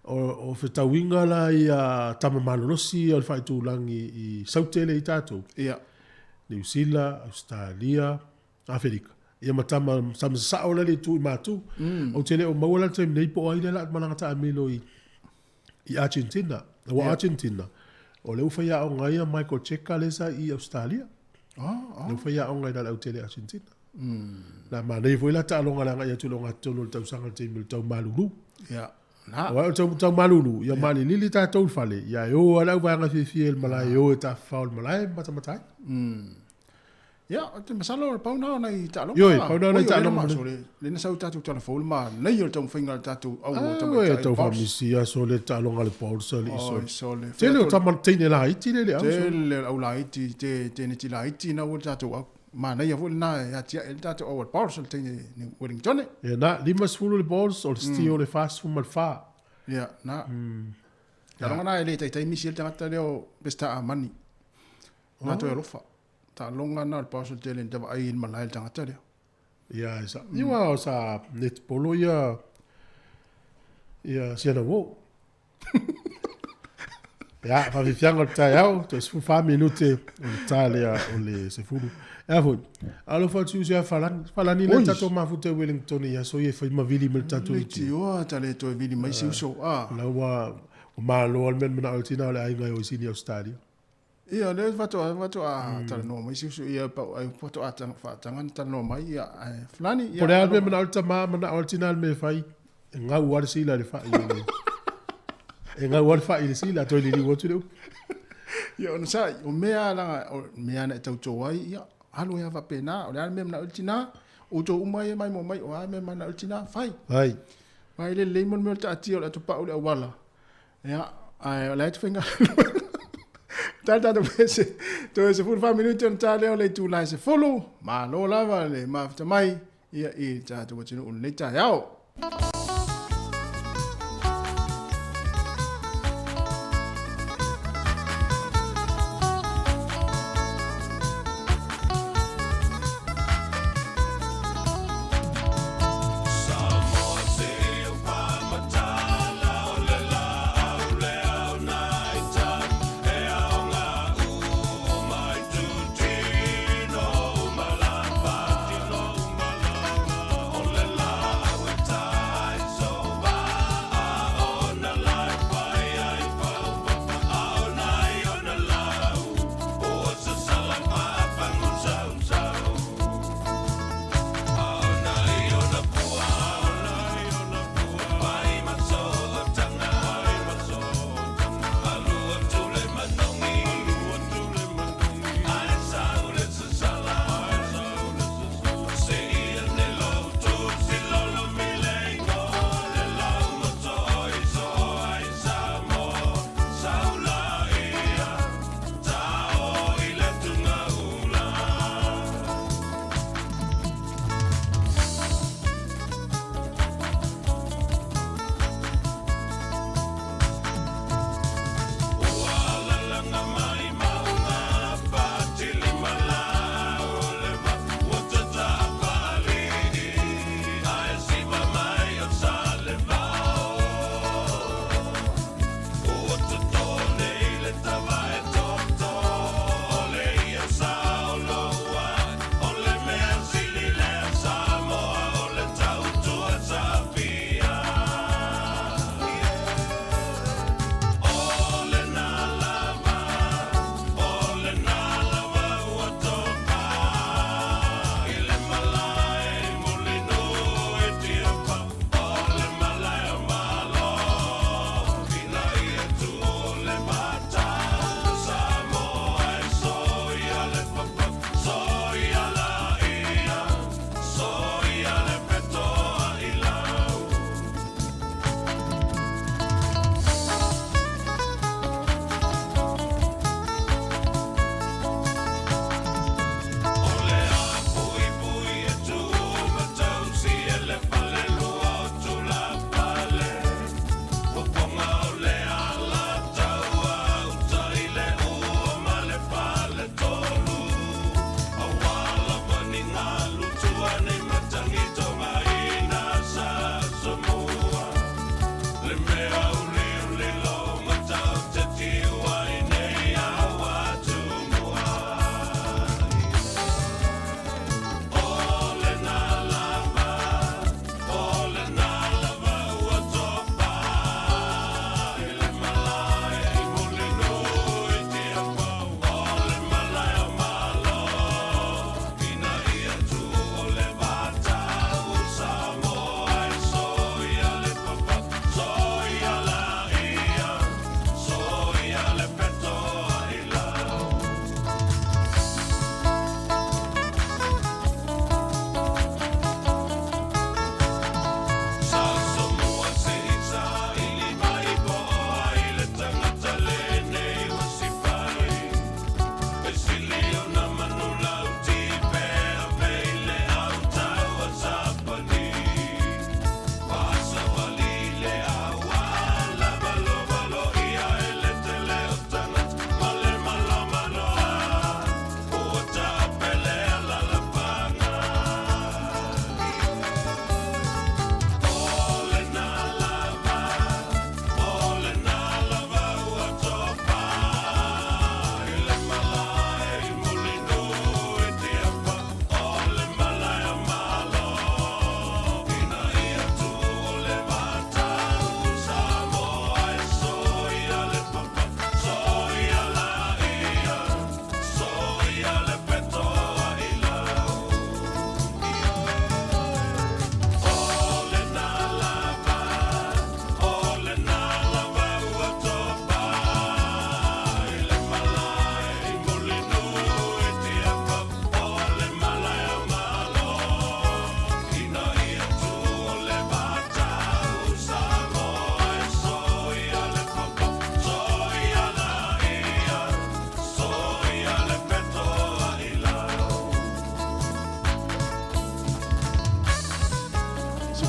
O, o fetauiga la ia tama malolosi ia o le faaitulagi i Saute lea i tatou. Ia. Niu Sila, Ausetalia, Aferika. Ia ma tama, tama sasao la le itu i Matu. Ou te le o maua la le taimi nei po o ai lea la malaga taamilo i, i Argentina. Ua Argentina, o lea ua faiaoga ai a Michael Cheika lea sa i Ausetalia. Ah, ah. Lea ua faiaoga i la le autele Argentina. La manaia foi la taaloga le agai atu i le ogatotonu o le tausaga i le taimi o le tau malulu. Ia, na. Aua o le tau, tau malulu, ia malilili tatou i le fale, ia e o lava le auvaega fiafia i le malae, e o e tafafao i le malae ma matamata ai. Ia, ou te masalo o le pau na o nai taaloga. Ioe, pau na o nai taaloga. Oi, o lea na lea na sau tatou tala fou le manaia o le taumafaiga a le tatou au Ah, tamaitai oe, tau Bols. faamisi aso le taaloga a le Bols alii Oi, sole. sole. Tele o tama teine laiti le le au sole. Tele o le au laiti, te, teneti laiti na ua le tatou au. Manaia foi lena e atiae ai le tatou au a le Bols o le teine Wellingtone. Ia na, 50 le Bols, o le Steel le 44. Ia, na. Taaloga na e le taitai misi ai le tagata lea o Peseta Amani. Na toe alofa. Taaloga na o le Bols o le tele na vaai i le malae le tagata lea. Ia, e sa, ia o sa netball ia, ia Siana Wo. Ia, faafiafiaga o le taeao, toe 14 minute o le ta lea o le sefulu. Ea foi, alofa atu i uso ia Falani. Falani lea Oi. tatou mafuta i Wellington i aso ia e fai ma vili mai le tatou Le itu. tioa ta le toe vili mai si uso. Ah. La ua ua malo lava le mea na manao ai le tina o le aiga e o i Sini Australia. Ia, lea faatoa faatoa talanoa mai si uso ia pau ai faatoa faataga na talanoa mai ia ae Falani ia. Po o le a le mea e manao ai le tama, manao le tina i le mea e fai, e gau lava le sila i le fai o le E gau lava le fai i le sila, toe liliu atu le upu. Ia ona sa o mea laga o mea na e tauto ai ia alu ai lava faapena o le a le mea e manao ai le tina outou uma ia e maimoa mai o a le mea e manao ai le tina fai. Fai. Fai le lelei mo le mea o le taatia o le atopau i le auala. Ia ae o la e te faigaluega. Tali tatou pese, toe 14 minute ona ta lea o le itula e 10. Malo lava le mafuta mai ia i le tatou atunuu i lenei taeao.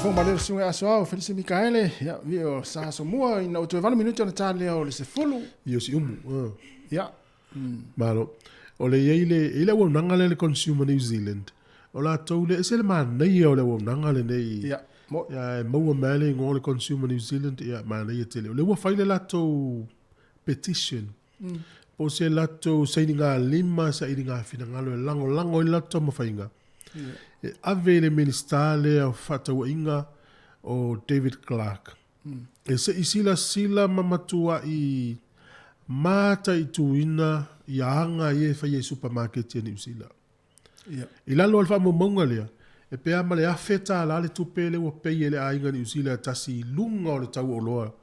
Faafofoga malie le susuga ia Asoao Felisi Mikaele, ia, vi o sa Asomua ina ua toe 8 minute ona ta lea o le 10. Ia o Siumu. Ah. Ia. Malo. O le i ai le, e i ai le auaunaga lea le Consumer New Zealand. O latou le, e ese le manaia o le auaunaga lenei. Ia, mo. Ia, e maua mai lava le igoa o le Consumer New Zealand, ia, manaia tele. O lea ua fai le latou petition. Po o se latou sainigalima, sailiga finagalo e lagolago ai le latou taumafaiga. E ave i le Minisita lea o Fefaatauaiga o David Clark. E se i silasila ma matuai mataituina ia aga ia e faia i supamaketi a Niu Sila. I lalo o le faamaumauga lea, e pe a ma le $1,000 le tupe lea ua pay e le aiga Niu Sila e tasi i luga o le tau o oloa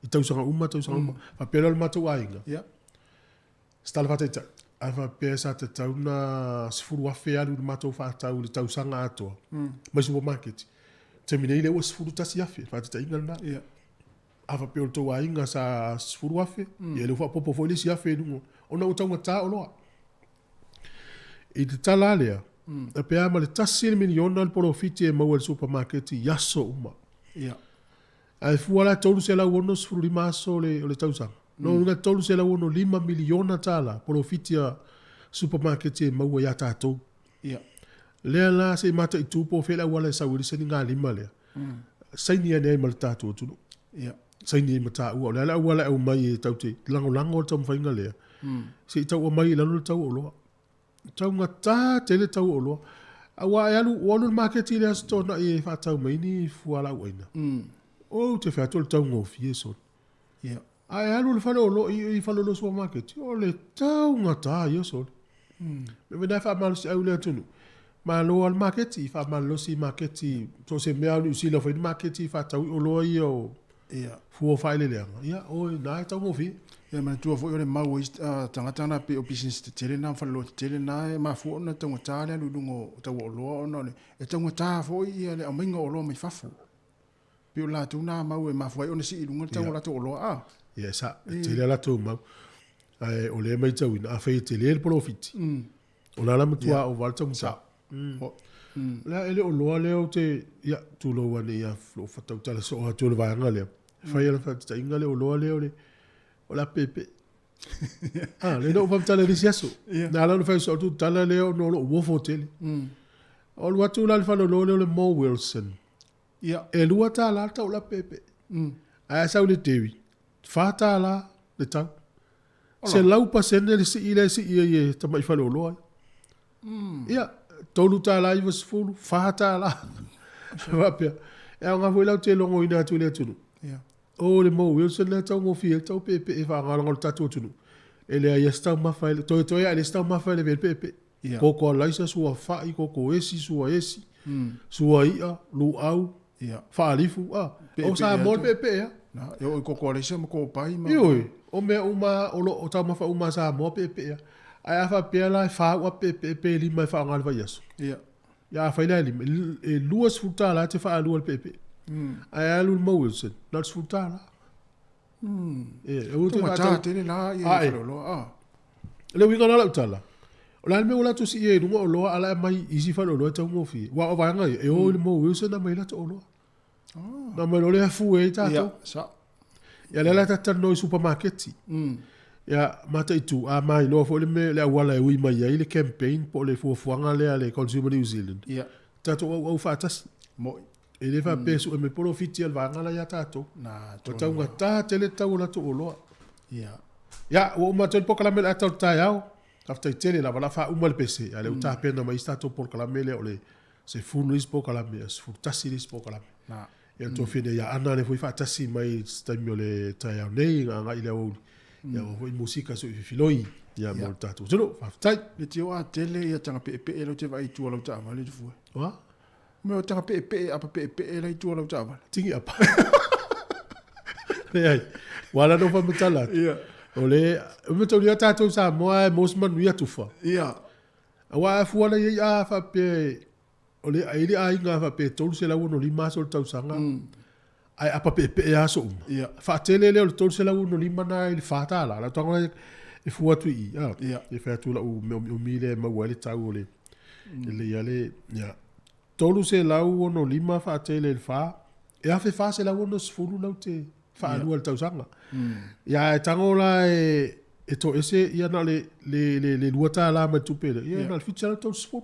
i tausaga uma tausaga uma. Faapea lea o le matou aiga. Se tala faataitai, a faapea sa tatau na $10,000 alu i le matou faatau i le tausaga atoa mai supamaketi, taimi nei lea ua $11,000, faataitaiga lena. A faapea o le tou aiga sa $10,000, ia lea ua faaopoopo foi le isi $1,000 i luga, ona ua taugata oloa. I te tala a lea, e pe a ma le $1 miliona le polofiti e maua e le supamaketi i aso uma. Ae fua la e 365 aso o le tausaga. Lona uiga e $365 miliona polofiti a supamaketi e maua ia tatou. Lea la se i mataitu po o fea le auala e sau ai le sainigalima lea. Saini ane ai ma le tatou atunuu. Saini ai ma taua. O le a le auala e aumai e tatou te lagolago le taumafaiga lea. Se i tau aumai i lalo le tau o oloa. Taugata tele tau o oloa. Aua e alu, ua alu i le maketi i le Aso Toonai e faatau mai ni fualaau aina. Ou te fai atu o le taugofie sole. Ae alu i le fale oloa, i fale oloa supamaketi, o le taugata ia sole. Mea foi lena e faamalosiau i le atunuu. Malo lava le maketi, faamalolosi i maketi, so o se mea lava o Niu Sila foi ni maketi e faatau i oloa ia o fua o faaeleeleaga, ia o i ina e taugofie. Ia manatua foi o le mau a isi tagata na pei o pisinisi tetele na ma faleoloa tetele na e mafua ona taugata le alu i luga o tau o oloa ona o le e taugata foi ia le aumaiga o oloa mai fafo. Pei o latou na mau e mafua ai ona sii i luga le tau o latou oloa a. Ia sa, e tele a latou mau. Ae o lea e matauina, afai e tele le polofiti, o le a la matua ova le taugata. O le a e le o loa lea ou te, ia, tulou ane ia lou tautala soo atu o le vaega lea. E fai ala faataitaiga le oloa lea o le, o le apepe. Ah, le na ou faamatala i le isi aso. Na ala ona fai soo atu tala lea ona o lou uofo tele. O alu atu la i le faleoloa lea o le Mo Wilson. E $2 le tau o le apepe. Ae a sau i le dairy, $4 le tau. 100% le sii lea e sii ai e tamai faleoloa ia. Ia, $3.90, $4. Faapea. E aoga foi la ou te logoina atu i le atunuu. O le Mo Wilson lea e taugofie ai le tau peepee e faaaoga leaga o le tatou atunuu. E leai lava se taumafa e toetoe lava e leai se taumafa e leve ai le peepee. Koko alaisa, sua fai, koko esi, sua esi, sua i'a, luau, faalifu, a. O Samoa le peepee lava. Na, e oo i koko alaisa ma kopai ma. Ioe, o mea uma o lo o taumafa uma a Samoa peepee lava. Ae a faapea la e fa au peepee pe lima e faaaoga i le vaiaso. Ia afai la e lima, e $20 e te faalua i le peepee. Ae a alu i le Mo Wilson, na o le $10. E, aua te faatau. tele la ia faleoloa. Ah. Le uiga la o lau tala, o le a le mea ua latou sii ai i luga oloa a la e aumai i isi faleoloa e taugofie. Aua o vaega ia, e o i le Mo Wilson aumai latou oloa. Na aumai loa lea fue ai tatou. Ia, sao. Ia lea la ta talanoa i supamaketi. Ia, mataitu, a mailoa foi le mea, le auala e ui mai ai le campaign po o le fuafuaga lea a le Consumer New Zealand. Tatou auau faatasi. Moi. E le faapea e sue mai polofiti a le vaega la ia tatou. Na, Ua taugata tele le tau o latou oloa. Ia. Ia, ua uma atu ai le polokalame o le ata o le taeao. Faafetai tele lava, o le a faauma le pese, a o lea ua tapena mai isi tatou polokalame lea o le 10 le isi polokalame, 11 le isi polokalame. Na. Ia, le tuafine ia Ana lea foi faatasi mai i se taimi o le taeao nei, agai i le aoauli. Ia, aua foi musika so i fifiloi, ia, mo le tatou atunuu. Faafetai. Le tio a tele ia taga peepee lea ou te vaai i tua o lau taavale Tufue. Oa? Mea o taga peepee, apa peepee la i tua o lau taavale. Tigi apa. Leai. Ua ala ona ou faamatala atu. Ia. O le, o mea taulia tatou i Samoa e maua se manuia tufa. Ia. Aua a fua la i ai a faapea o le ai le aiga a faapea e 365 aso o le tausaga. Ae apa peepee aso uma. Ia. Faatele lea o le 365 na i le $4. Lau tago e fua atu i i. Ia. E fai atu lau mea omiomi lea e maua ai le tau o le, e lelei lava le, ia. 365 faatele i le fa, e 1460 lau te faalua i le tausaga. Ia ae tago la e toese ia na o le le le le $2 mai le tupe lea, ia na o le 730.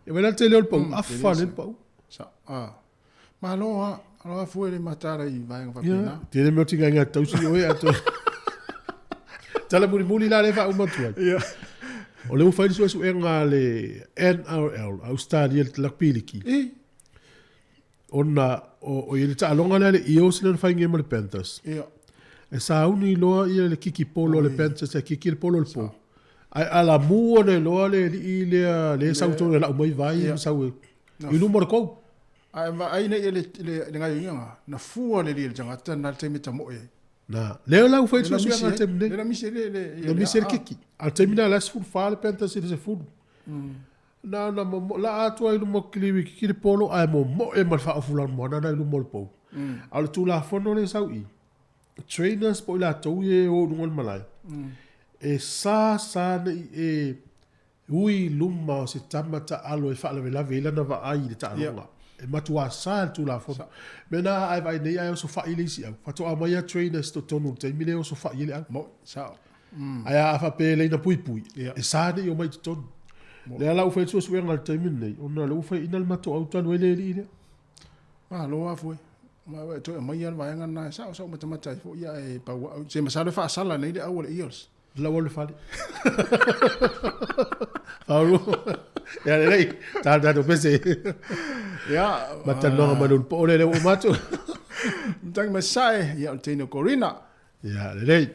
Ia vaai la le tele o le pau, afa lea le pau. Sa, ah. Malo lava, alofa fua i le mataala i vaega faapena. Ia, tele mea o tigaiga e tausi oe ae toe Tala mulimuli la lea e faauma atu ai. Ia. O lea ua fai le suesuega a le NRL, Ausetalia i le Rugby Liki. I. Ona o i le taaloga lea a le Eels lea na fai nei ma le Panthers. Ia. E sauni loa ia le kiki polo a le Panthers e kiki le polo i le po. Ae alamu ane loa le alii lea lea e sau i totonu e lau mai vai ma sau e i luma o le kou. Ae vaai nei le le gaioiga na fua le alii e le tagata na le taimi e tamoe ai. Na, lea la ua fai le suesuega i le taimi nei. Lea na misi le le Na misi le kiki. A o le taimi lena la e 14 le Panthers i le 10. Na ona momoe la atoa i luma o kiliwi kiki le polo ae momoe ma le faaofu lanumoana na i luma o le pou. A o le Tulafono lea e sau i i, trainers po o i latou ia e o i luga o le malae, e sa sa nei e ui i luma o se tama taalo e faalavelave ai lana vaai i le taaloga. E matua sa le Tulafono. Mea na a e vaai nei ae osofai le isi au, faatoa aumai lava trainers i totonu i le taimi lea e osofai ai le au. Moni, sao. Ae a faapea e leina puipui, e sa nei omai i totonu. Lea la ua fai le suesuega i le taimi lenei, ona o lea ua faiaina le matou au talu ai le alii lea. Malo lava foi. Ma e toe aumai lava le vaega lena e sao sao matamata ai foi ae pau au. Se masalo e faasala nei le au a le Eels. Lau au le fale. Faulu. Ia lelei, tala tatou pese. Ia. Matanoaga ma le ulupo ole lea ua uma atu. Matangi mai sae, ia o le teine o Corina. Ia lelei.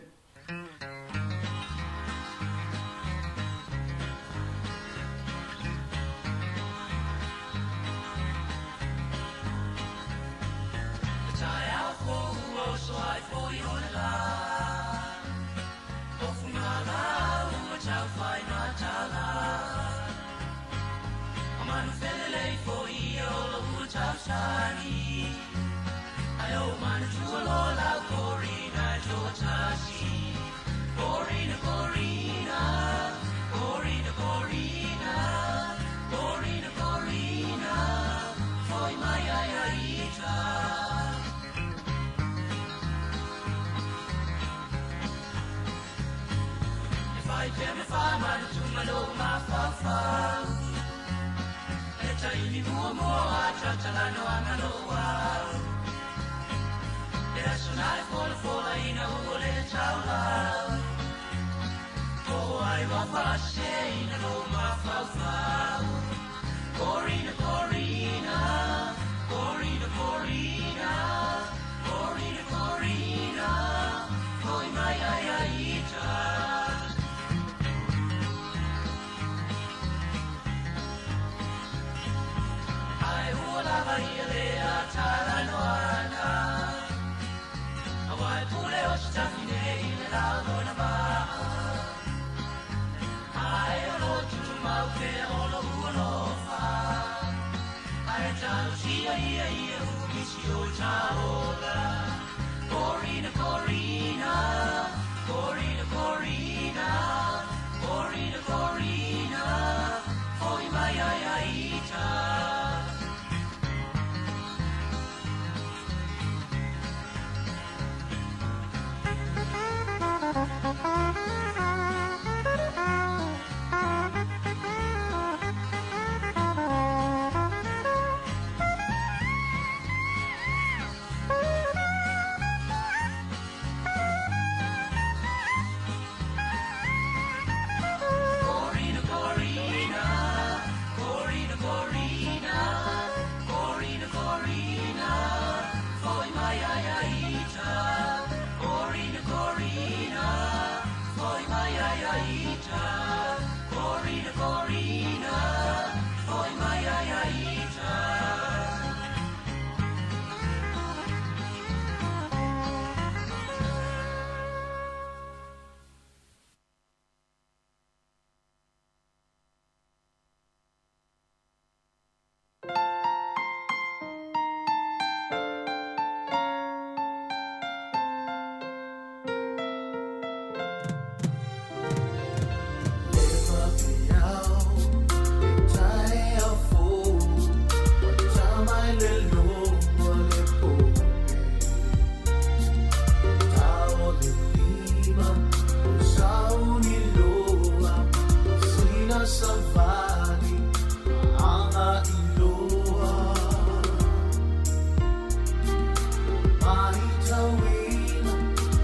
Maitauina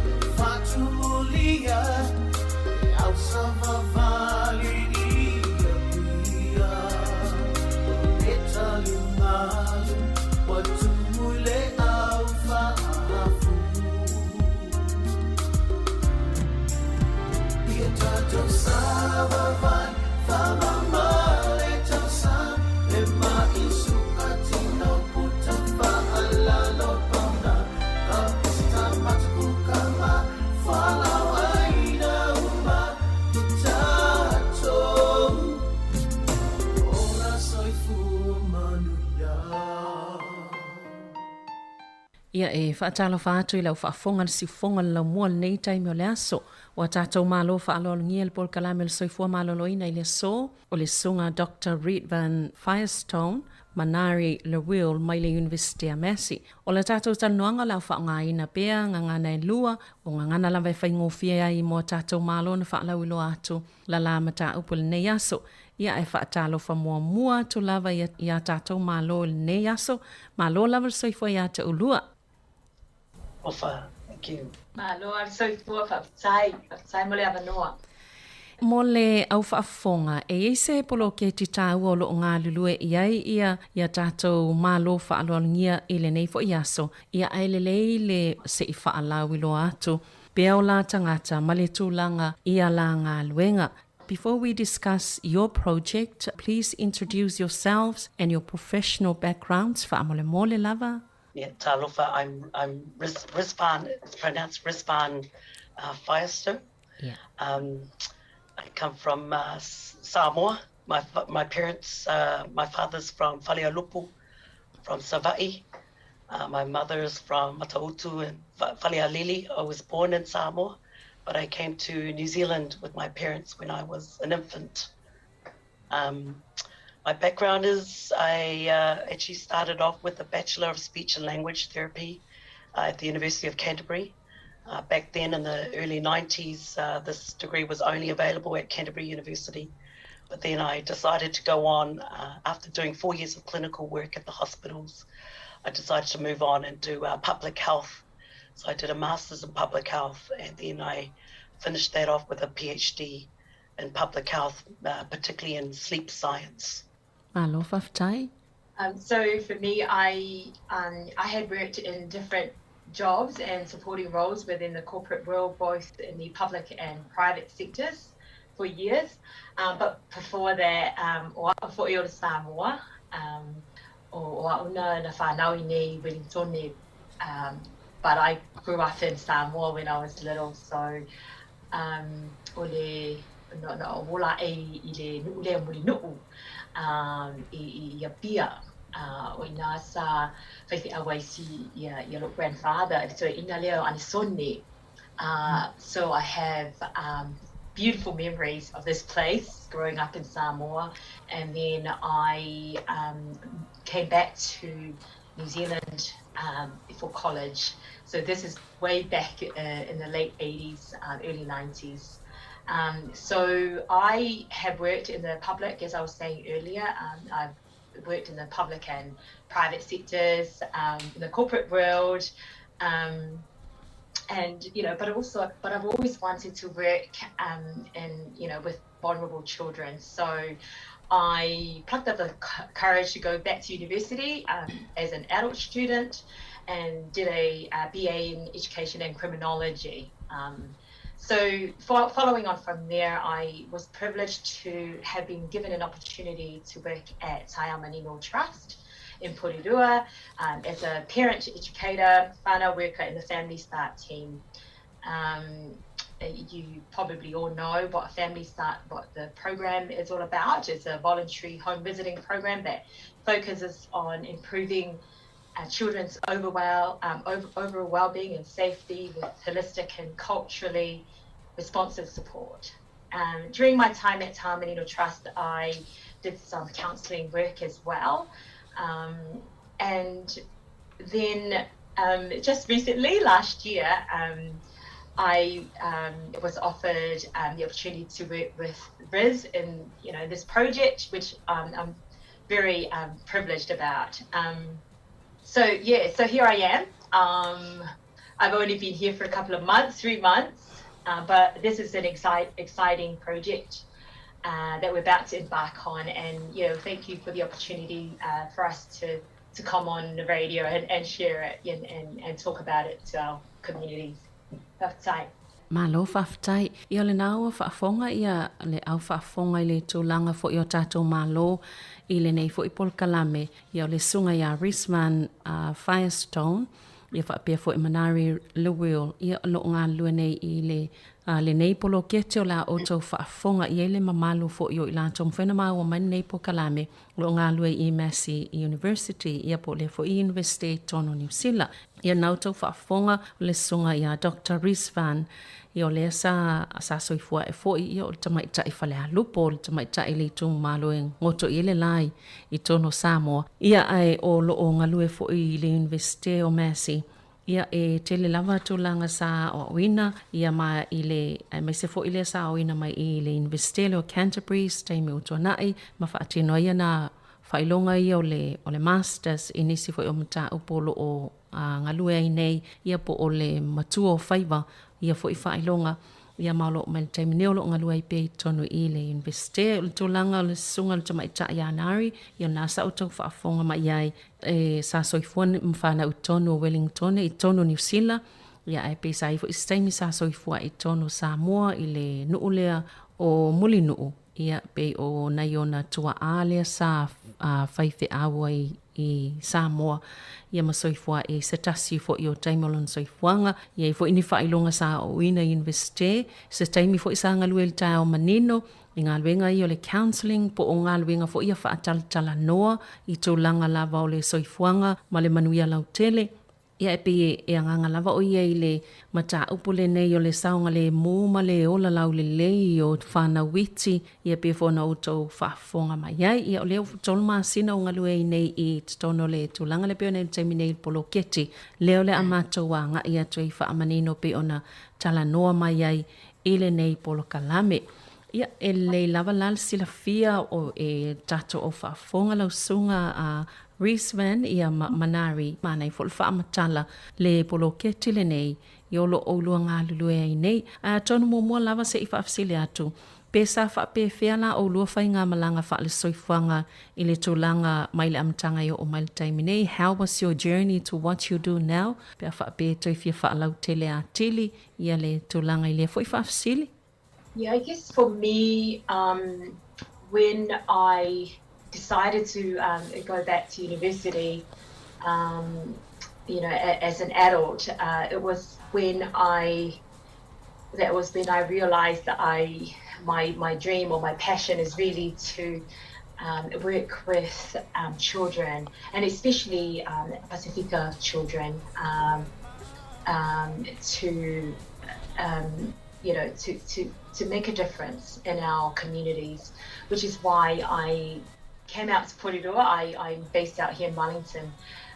le faatumulia le ausavavali i Apia. O le taliugalu ua tumu i le au faafu. Ia tatou savavali faamama le tausaga le ma'i sukatino puta faalalo pauna ka peseta matakukama fualaau aina uma i tatou ola soifua manuia. Ia e faatalofa atu i lau faafofoga le siufofoga o le laumua i lenei taimi o le aso. Ua tatou malo faaaloalogia le polokalame o le soifua maloloina i le aso o le Susuga Doctor Ridvan Firestone Manari Lerwill mai le Iunivesite a Massey. O le tatou talanoaga o le a faaaogaina pea gagana e lua, o gagana lava e faigofie ai mo a tatou malo ona faalauiloa atu lala mataupu i lenei aso. Ia ae faatalofa muamua atu lava ia ia tatou malo i lenei aso. Malo lava le soifua ia te oulua. Ofa, thank you. Malo a le soifua, faafetai, faafetai mo le avanoa. Mo le au faafofoga, e i ai se poloketi taua o lo o galulue i ai ia ia tatou malo faaaloalogia i lenei foi aso, ia ae lelei le se i faalauiloa atu pea o la tagata ma le tulaga i la galuega. Before we discuss your project, please introduce yourselves and your professional backgrounds, faamolemole lava. Yeah, talofa, I'm, I'm Riz, Rizvan, it's pronounced Rizvan Firestone. Yeah. I come from Samoa. My, my parents, my father's from Falealupo, from Savaii. My mother's from Matautu and Falealili. I was born in Samoa, but I came to New Zealand with my parents when I was an infant. My background is I actually started off with a Bachelor of Speech and Language Therapy at the University of Canterbury. Back then in the early 90s, this degree was only available at Canterbury University. But then I decided to go on after doing 4 years of clinical work at the hospitals. I decided to move on and do public health. So I did a master's in public health, and then I finished that off with a PhD in public health, particularly in sleep science. Malo faafetai. So for me, I I had worked in different jobs and supporting roles within the corporate world, both in the public and private sectors for years. But before that, o au foi o le Samoa, o au na na whanau i nei Wellington, but I grew up in Samoa when I was little, so o le no, no, ola e i le nu'u lea Mulinu'u i Apia. O ina sa faifeau ai si ia, ia lo'u grandfather, so ina lea o Anisone. So I have beautiful memories of this place growing up in Samoa. And then I came back to New Zealand for college. So this is way back in the late 80s, early 90s. So I have worked in the public, as I was saying earlier. I've worked in the public and private sectors, in the corporate world, and you know, but also, but I've always wanted to work in, you know, with vulnerable children. So I plucked up the courage to go back to university as an adult student and did a BA in education and criminology. So following on from there, I was privileged to have been given an opportunity to work at Taiao Trust in Porirua as a parent educator, whānau worker in the Family Start team. You probably all know what Family Start, what the program is all about. It's a voluntary home visiting program that focuses on improving children's overall well-being and safety with holistic and culturally responsive support. During my time at Taiao Trust, I did some counselling work as well. And then just recently, last year, I was offered the opportunity to work with Riz in, you know, this project, which I'm very privileged about. So yeah, so here I am. I've only been here for a couple of months, 3 months, but this is an exciting project that we're about to embark on. And, you know, thank you for the opportunity for us to come on the radio and share it and talk about it to our communities. Faafetai. Malo faafetai. Ia o lena ua faafofoga ia le au faafofoga i le tulaga foi o tatou Malo i lenei foi polokalame. Ia o le susuga ia Rizvan Firestone, ia faapea foi ma Nari Lewell, ia o lo o galulue nei i le lenei poloketi o le a outou faafofoga i ai le mamalu foi o i latou mafai ona maua mai lenei polokalame o lo o galulue i Massey University, ia po o lea foi Iunivesite i totonu o Niu Sila. Ia na outou faafofoga o le susuga ia Doctor Rizvan, ia o lea sa sa soifua ae foi, ia o le tamaitai Falealupo, o le tamaitai le itumalo e goto i ai le la i totonu o Samoa, ia ae o lo o galue foi i le Iunivesite o Massey. Ia e tele lava tulaga sa aoaoina ia ma i le aemaise foi lea sa aoina mai i le Iunivesite lea o Canterbury se taimi ua tuanai ma faatino ai ana faailoga ia o le o le Masters i nisi foi o mataupu o lo o galue ai nei ia po o le matua o faiva ia foi faailoga ia ma o lo o mai le taimi nei o lo o galue ai pea i totonu i le Iunivesite. O le tulaga o le susuga i le tamaitai ia Nari, ia na sa outou faafofoga mai i ai e sa soifua ma fanau i totonu o Wellington i totonu o Niu Sila, ia ae pei sa i ai foi se taimi sa soifua ai i totonu o Samoa i le nuu lea o Mulinuu, ia pei o nai ona tuaa lea sa faifeau ai i Samoa, ia ma soifua ai i se tasi foi o taimi o lona soifuaga. E i ai foi ni faailoga sa aoaoina i Iunivesite, se taimi foi sa galue i le taeao manino i galuega ia o le counselling po o galuega foi ia faatalatalanoa i tulaga lava o le soifuaga ma le manuia lautele. Ia e pei e agaga lava o ia i le mataupu lenei o le saogalemu ma le ola laulelei o fanau iti, ia pei foi ona outou faafofoga mai ai. Ia o lea ua 3 masina o galue ai nei i totonu o le tulaga lea pei ona i le taimi nei i le poloketi lea o le a matou agai atu ai faamanino pei ona talanoa mai ai i lenei polokalame. Ia, e lelei lava la le silafia o e tatou au faafofoga lau susuga a Rizvan ia ma Manari, manaia foi le faamatala le poloketi lenei i o lo o oulua galulue ai nei. Ae atonu muamua lava se i faafesili atu, pe sa faapefea la oulua faigamalaga faale-soifuaga i le tulaga mai le amataga e oo mai le taimi nei, how was your journey to what you do now? Pe a faapea e toe fia faalautele atili ia le tulaga i lea foi faafesili. Yeah, I guess for me, um, when I decided to um, go back to university, um, you know, as an adult, uh, it was when I that was when I realized that I my my dream or my passion is really to um, work with um, children and especially um, Pasifika children um, um, to um, you know to, to to make a difference in our communities, which is why I came out to Porirua. I, I'm based out here in Wellington,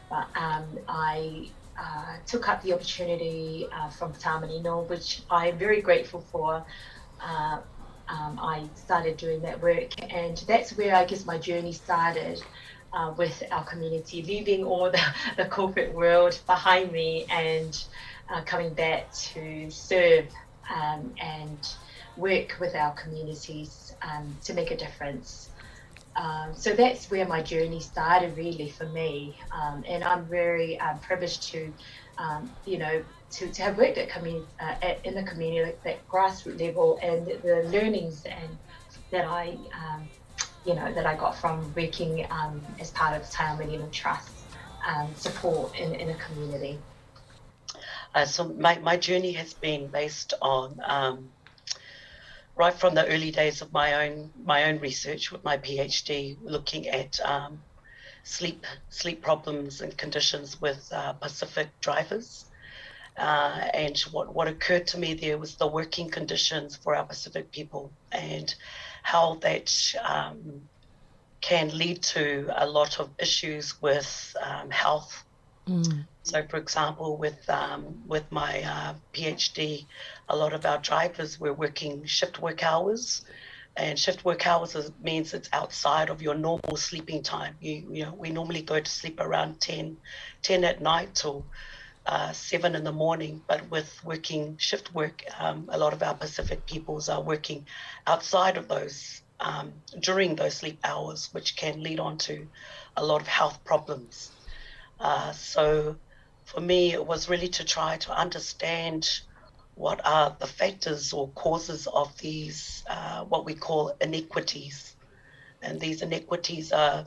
but um, I uh, took up the opportunity uh, from Tamanino, which I'm very grateful for. Uh, um, I started doing that work, and that's where I guess my journey started. Uh, with our community, leaving all the, the corporate world behind me and uh, coming back to serve um, and work with our communities um, to make a difference. Um, so that's where my journey started, really, for me. Um, and I'm very um, privileged to, um, you know, to, to have worked at community, uh, at, in the community at that grassroots level and the learnings and that I, um, you know, that I got from working um, as part of Taiao Manino Trust um, support in, in a community. Uh, so my, my journey has been based on um, right from the early days of my own my own research with my PhD, looking at um, sleep sleep problems and conditions with uh, Pacific drivers. Uh, and what, what occurred to me there was the working conditions for our Pacific people and how that um, can lead to a lot of issues with um, health. Mm. So, for example, with um, with my uh, PhD, a lot of our drivers were working shift work hours, and shift work hours is, means it's outside of your normal sleeping time. You, you know, we normally go to sleep around 10, 10 at night or 7 in the morning, but with working shift work, a lot of our Pacific peoples are working outside of those, during those sleep hours, which can lead on to a lot of health problems. So for me, it was really to try to understand what are the factors or causes of these, what we call inequities. And these inequities are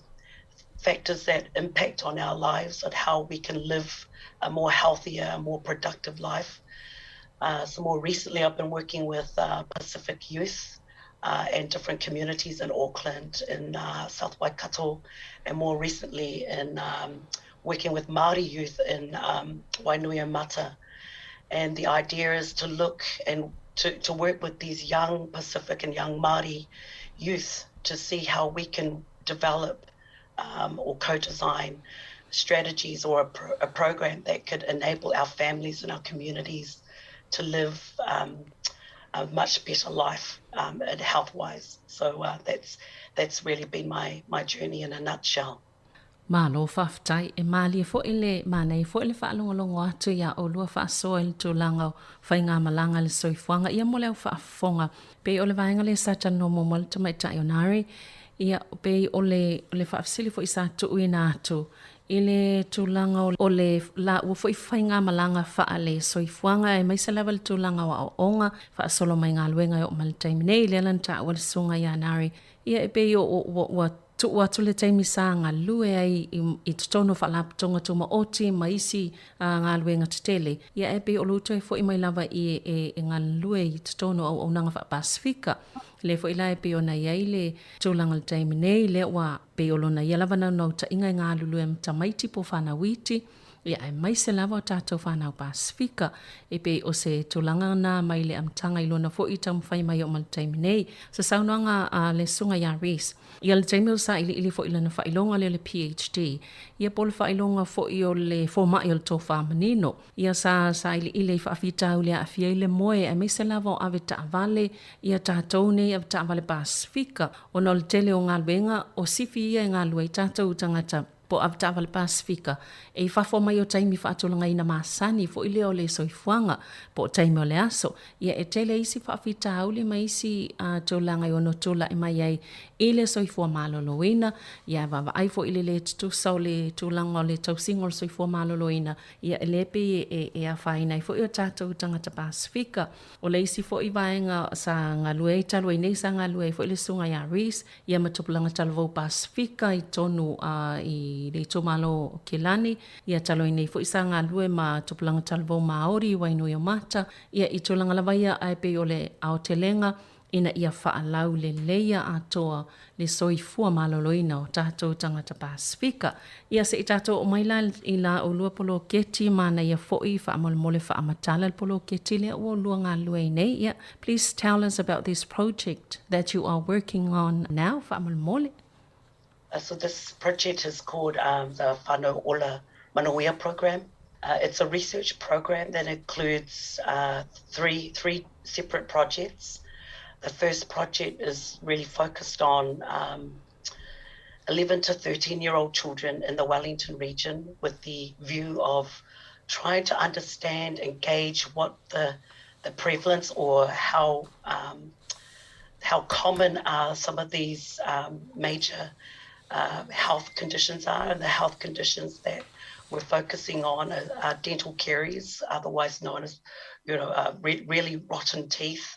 factors that impact on our lives and how we can live a more healthier, more productive life. So more recently, I've been working with Pacific youth and different communities in Auckland, in South Waikato, and more recently in working with Māori youth in Wainuiomata. And the idea is to look and to work with these young Pacific and young Māori youth to see how we can develop or co-design strategies or a program that could enable our families and our communities to live a much better life and health-wise. So that's really been my journey in a nutshell. Malo faafetai e malie foi le manaia foi le faalogologo atu iā ʻolua faasoa i le tulaga o faigamalaga i le soifuaga ia mo le au faafofoga. Pei o le vaega lea sa talanoa muamua le tamaitai o Nari, ia pei o le o le faafesili foi sa tuuina atu i le tulaga o le laua foi faigamalaga faale-soifuaga aemaise lava le tulaga o aoaoga faasolo mai galuega e oo mai le taimi nei, lea la na taua le susuga ia Nari, ia e pei o ua tuu atu le taimi sa galue ai i totonu o Faalapotopotoga Tumaoti ma isi galuega tetele, ia e pei o lou toe foi mai lava i e galulue i totonu o auaunaga faa-Pasefika. Lea foi la e pei ona i ai le tulaga o le taimi nei, lea ua pei o lona ia lava naunautaiga e galulue ma tamaiti po o fanau iti, ia aemaise lava o tatou fanau Pasefika. E pei o se tulaga na mai le amataga i lona foi taumafai mai oo ma le taimi nei. Se saunoaga a le Susuga ia Reece, ia le taimi o sailiili foi i lana faailoga lea o le PhD, ia po o le faailoga foi o le fomai o le tofa manino. Ia sa sailiili i faafitauli e aafia ai le moe aemaise lava o ave taavale ia tatou nei ave taavale Pasefika ona o le tele o galuega o sifi ia e galulue ai tatou tagata po o ave taavale Pasefika e i fafo mai o taimi faatulagaina masani foi lea o le soifuaga po o taimi o le aso. Ia e tele isi faafitauli ma isi tulaga e ono tulai mai ai i le soifua maloloina, ia e vaavaai foi i le lē tutusa o le tulaga o le tausiga o le soifua maloloina, ia e lē pei e afaina ai foi o tatou tagata Pasefika. O le isi foi vaega sa galue ai talu ai nei sa galue ai foi le Susuga ia Reece, ia ma tupulaga talavou Pasefika i totonu i le itumalo o Kilani, ia talu ai nei foi sa galue ma tupulaga talavou Māori i Wainuiomata, ia i tulaga lava ia ae pei o le aotelega ina ia faalauleleia atoa le soifua maloloina o tatou tagata Pasefika. Ia se i tatou oo mai la i la ʻolua poloketi manaia foi faamolemole faamatala le poloketi lea ua ʻolua galulue ai nei. Ia, please tell us about this project that you are working on now faamolemole. So this project is called the Whānau Ola Manuia Program. It's a research program that includes three separate projects. The first project is really focused on 11 to 13 year old children in the Wellington region with the view of trying to understand and gauge what the prevalence or how common are some of these major health conditions are, and the health conditions that we're focusing on are dental caries, otherwise known as, really rotten teeth,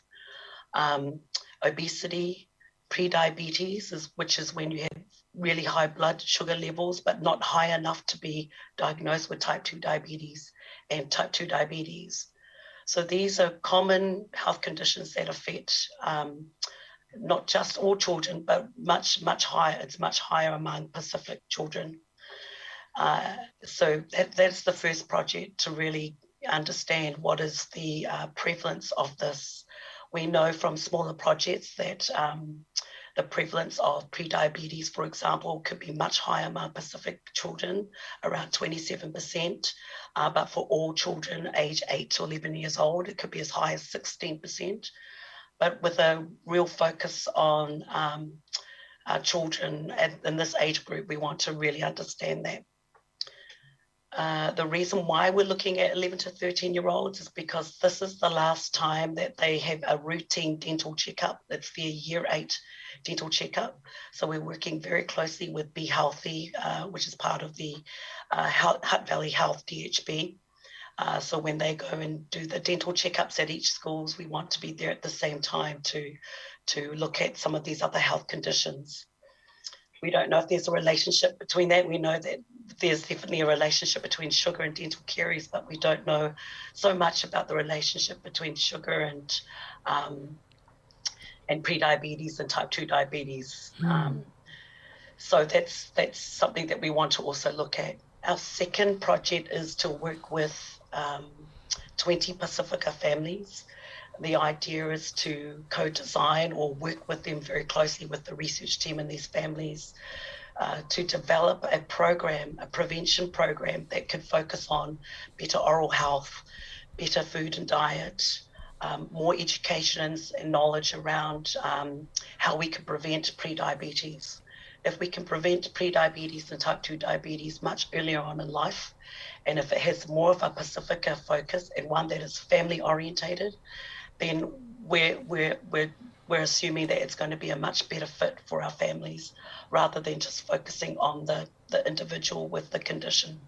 obesity, prediabetes, which is when you have really high blood sugar levels, but not high enough to be diagnosed with type 2 diabetes, and type 2 diabetes. So these are common health conditions that affect not just all children, but much, much higher. It's much higher among Pacific children. So that's the first project, to really understand what is the prevalence of this. We know from smaller projects that the prevalence of prediabetes, for example, could be much higher among Pacific children, around 27%. But for all children age 8 to 11 years old, it could be as high as 16%. But with a real focus on our children in this age group, we want to really understand that. The reason why we're looking at 11 to 13 year olds is because this is the last time that they have a routine dental checkup. It's their year eight dental checkup. So we're working very closely with Be Healthy, which is part of the Hutt Valley Health DHB. So when they go and do the dental checkups at each schools, we want to be there at the same time to look at some of these other health conditions. We don't know if there's a relationship between that. We know that there's definitely a relationship between sugar and dental caries, but we don't know so much about the relationship between sugar and prediabetes and type 2 diabetes. So that's something that we want to also look at. Our second project is to work with 20 Pacifica families. The idea is to co-design or work with them very closely with the research team and these families to develop a program, a prevention program that could focus on better oral health, better food and diet, more education and knowledge around how we can prevent prediabetes. If we can prevent prediabetes and type 2 diabetes much earlier on in life, and if it has more of a Pacifica focus and one that is family orientated, then we're assuming that it's going to be a much better fit for our families rather than just focusing on the individual with the condition.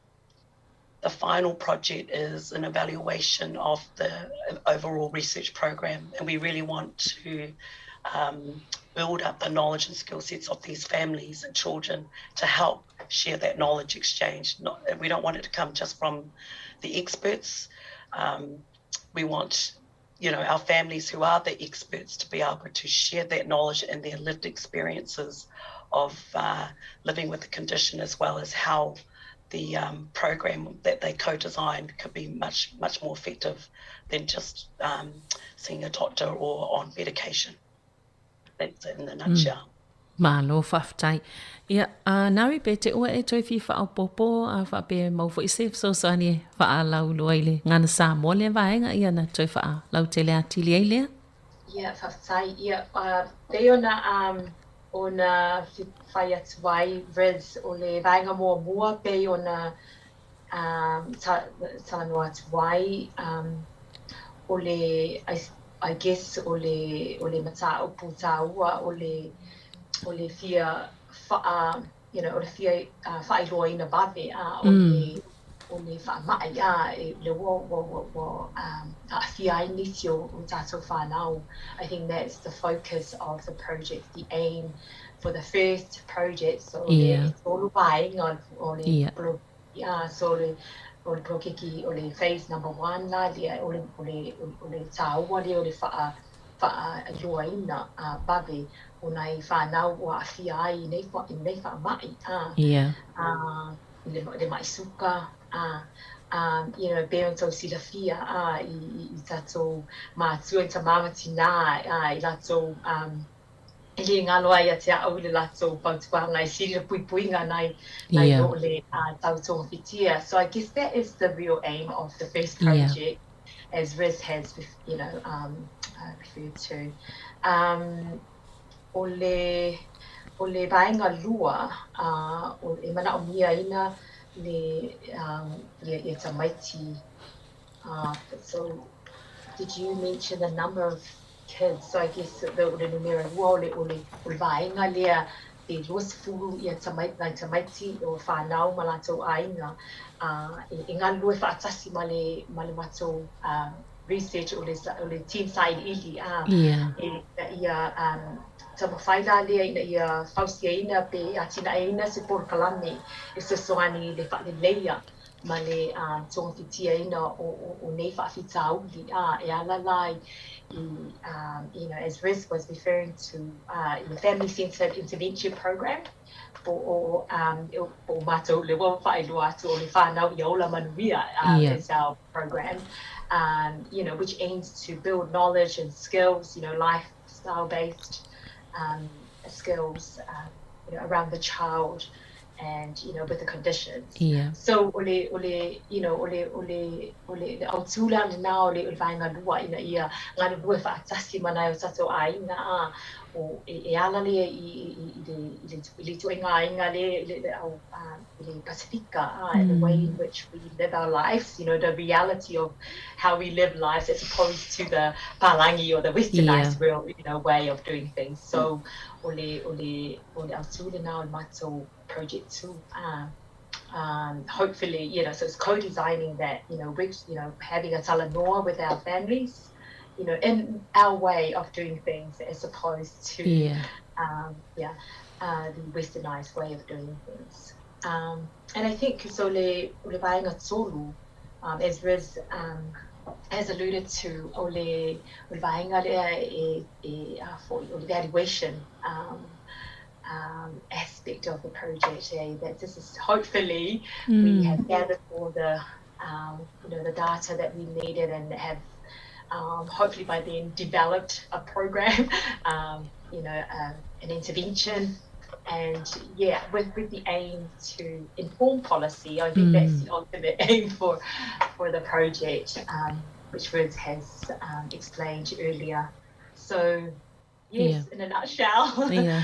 The final project is an evaluation of the overall research program, and we really want to build up the knowledge and skill sets of these families and children to help share that knowledge exchange. Not, we don't want it to come just from the experts. We want our families who are the experts to be able to share that knowledge and their lived experiences of living with the condition, as well as how the program that they co-designed could be much, much more effective than just seeing a doctor or on medication. That's it in a nutshell. Malo faafetai. Ia, Nari pe te ua e toe fia faaopoopo a faapea e maua foi se fesoasoani e faalauiloa i le gagana Samoa lea vaega ia ona toe faalautele atili ai lea. Ia, faafetai. Ia, pei ona fai atu ai Riz, o le vaega muamua pei ona talanoa atu ai, o le, I guess, o le mataupu tāua o le fia wha, you know, o le fia faailoaina vave o le faamai a e le ua aafia ai nisi o tātou whānau. I think that's the focus of the project, the aim for the first project. So le tolu vaega o le so o le poloketi o le phase number one la lea o le tāua lea o le faailoaina vave o nai whānau ua aafia ai i nei faamai i le mai suka pei ona tou silafia i tātou mātua i tamā ma tinā i latou e le galo ai ia te au i le latou fautuaga e sili le puipuiga nai lo le tau togafitia. So I guess that is the real aim of the first project, as Riz has referred to. O le vaega lua o e manaomiaina le ia tamaiti. So did you mention the number of kids? So I guess the o le numera lua o le vaega lea pe 20 ia tamaiti, nai tamaiti o whānau ma latou aiga e galulue faatasi ma le matou research o le team sailiili e ia taumafai la lea ina ia fausiaina pe atinaeina se polokalame e fesoasoani i le faaleleia ma le togafitiaina o nei faafitauli e ala la i as Riz was referring to the family centered intervention program po o matou le ua faailoa atu o le whānau ia ola manuia is our program, which aims to build knowledge and skills, lifestyle based skills, around the child. and you know with the conditions. Yeah. So o le o le you know o le o le o le le autū la lena o le o le vaega lua ina ia galulue faatasi ma nai o tatou aiga a o e, e ala lea i i i le i le i le ituaiga aiga le le le au i le Pasifika a and the way in which we live our lives, you know, the reality of how we live lives as opposed to the Palangi or the westernized yeah. world, you know, way of doing things. So o le o le o le autū lena o le matou project too. Hopefully, you know, so it's co-designing that, you know, which, you know, having a talanoa with our families, you know, in our way of doing things as opposed to, yeah, yeah, the westernized way of doing things. And I think so le, o le vaega tolu, as Riz has alluded to, o le, o le vaega lea e, e, for, o le evaluation aspect of the project, eh, that this is hopefully we have gathered all the you know the data that we needed and have hopefully by then developed a program, you know, an intervention, and yeah, with, with the aim to inform policy. I think that's the ultimate aim for for the project, which Riz has explained earlier. So yes, Yeah. in a nutshell. Yeah.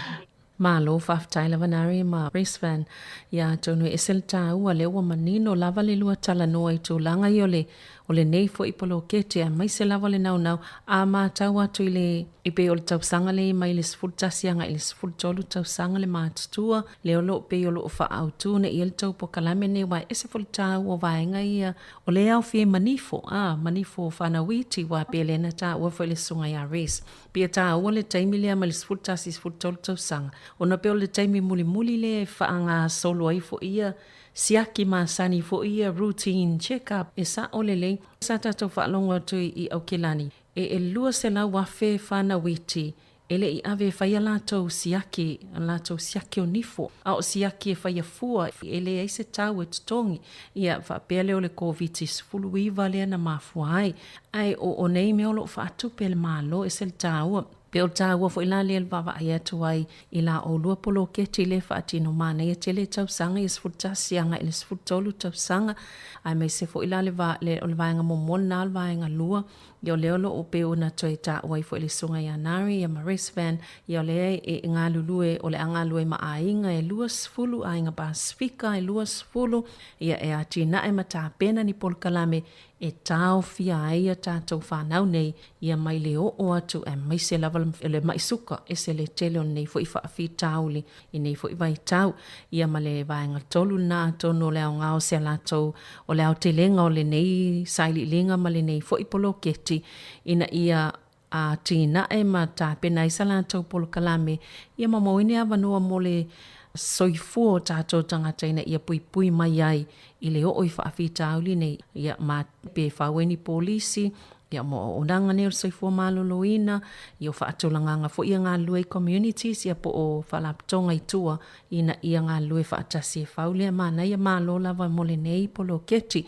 Malo faafetai lava Nari ma Risvan. Ia atonu e ese le taua lea ua manino lava le lua talanoa i tulaga ia o le o lenei foi poloketi aemaise lava le naunau a matau atu i le e pei o le tausaga lea mai le 11 agai i le 13 tausaga le matutua lea o loo pei o loo faaautu ina ia le tou polokalame lenei aua e ese foi le taua o vaega ia o lea e aofia ai ma nifo a ma nifo fanau iti aua pei o lea na taua foi le susuga ia Rhys. Pei e taua le taimi lea mai le 11 i 13 tausaga, ona pei o le taimi mulimuli lea e faagasolo ai foi ia siaki masani foi ia routine check up e sao lelei. Sa tatou faalogo atu i Aukilani, e 200,000 fanau iti e le i ave e fai a latou siaki, a latou siaki o nifo, a o siaki e faia fua, e leai se tau e totogi. Ia, faapea lea o le Koviti-19 lea na mafua ai. Ae o o nei mea o lo o faatupe e le Malo, e ese le taua. Pei o le taua foi la lea i le vaavaai atu ai i la ʻolua poloketi lea e faatino manaia tele i tausaga ia 11 agai i le 13 tausaga, aemaise foi la le va, le, o le vaega muamua lena o le vaega lua, ia o lea o lo o pei ona toe taua ai foi le susuga ia Nari ia ma Resvan, ia o lea e galulue, o le a galulue ma aiga e 20, aiga Pasifika e 20, ia e atinae ma tapena ni polokalame e taofia ai a tatou fanau nei ia mai le oo atu aemaise lava le maʻi suka, ese le tele o lenei foi faafitauli i nei foi vaitau. Ia ma le vaega tolu lena atonu o le aoga o se latou o le aotelega o lenei sailiiliga ma lenei foi poloketi ina ia atinae ma tapena ai sa latou polokalame ia ma maua ai ni avanoa mo le soifua o tatou tagata ina ia puipui mai ai i le oo i faafitauli nei ia ma pe fau ai ni polisi ia mo auaunaga nei o le soifua maloloina ia o faatulagaga foi ia galulue i communities ia po o faalapotoga i tua ina ia galulue faatasi e fau lea manaia malo lava mo lenei poloketi.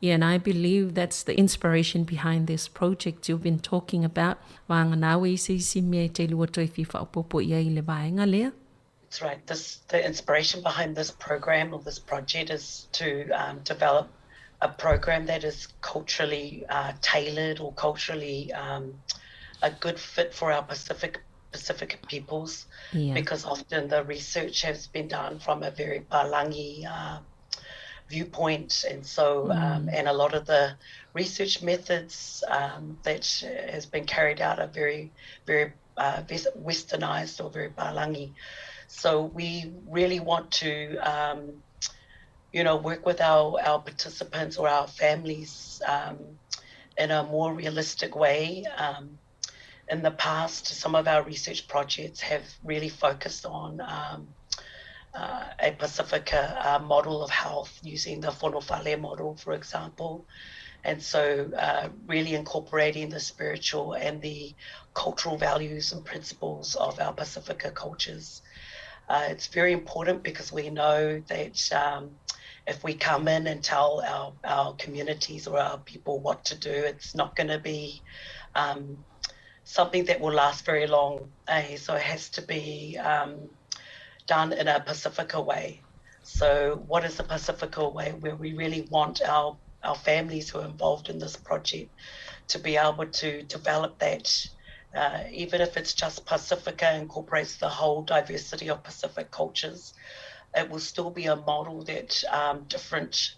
Yeah, and I believe that's the inspiration behind this project you've been talking about. Vagana e isi isi mea e te lua toe fia faaopoopo i ai i le vaega lea. That's right. This the inspiration behind this program or this project is to develop a program that is culturally tailored or culturally a good fit for our Pacific Pacific peoples because often the research has been done from a very Palangi viewpoint and so and a lot of the research methods that has been carried out are very very westernized or very Palangi. So we really want to you know work with our our participants or our families in a more realistic way. In the past, some of our research projects have really focused on a Pacifica model of health using the Fonofale model, for example. And so really incorporating the spiritual and the cultural values and principles of our Pacifica cultures. It's very important because we know that if we come in and tell our, our communities or our people what to do, it's not going to be something that will last very long. Eh? So it has to be done in a Pacifica way. So what is the Pasifika way where we really want our, our families who are involved in this project to be able to develop that, even if it's just Pasifika, incorporates the whole diversity of Pacific cultures, it will still be a model that different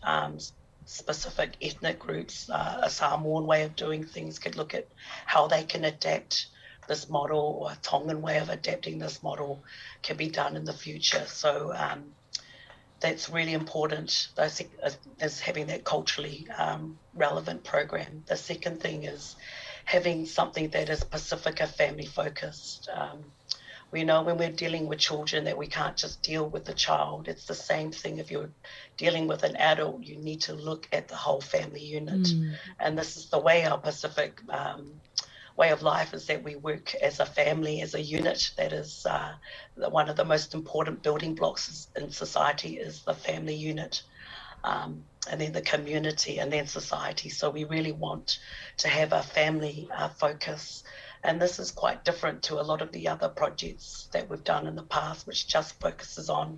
specific ethnic groups, a Samoan way of doing things, could look at how they can adapt this model, or a Tongan way of adapting this model can be done in the future. So that's really important, is having that culturally relevant program. The second thing is having something that is Pasifika family focused. We know when we're dealing with children that we can't just deal with the child. It's the same thing if you're dealing with an adult, you need to look at the whole family unit. And this is the way our Pacific way of life is, that we work as a family, as a unit. That is one of the most important building blocks in society, is the family unit, and then the community, and then society. So we really want to have a family focus. And this is quite different to a lot of the other projects that we've done in the past, which just focuses on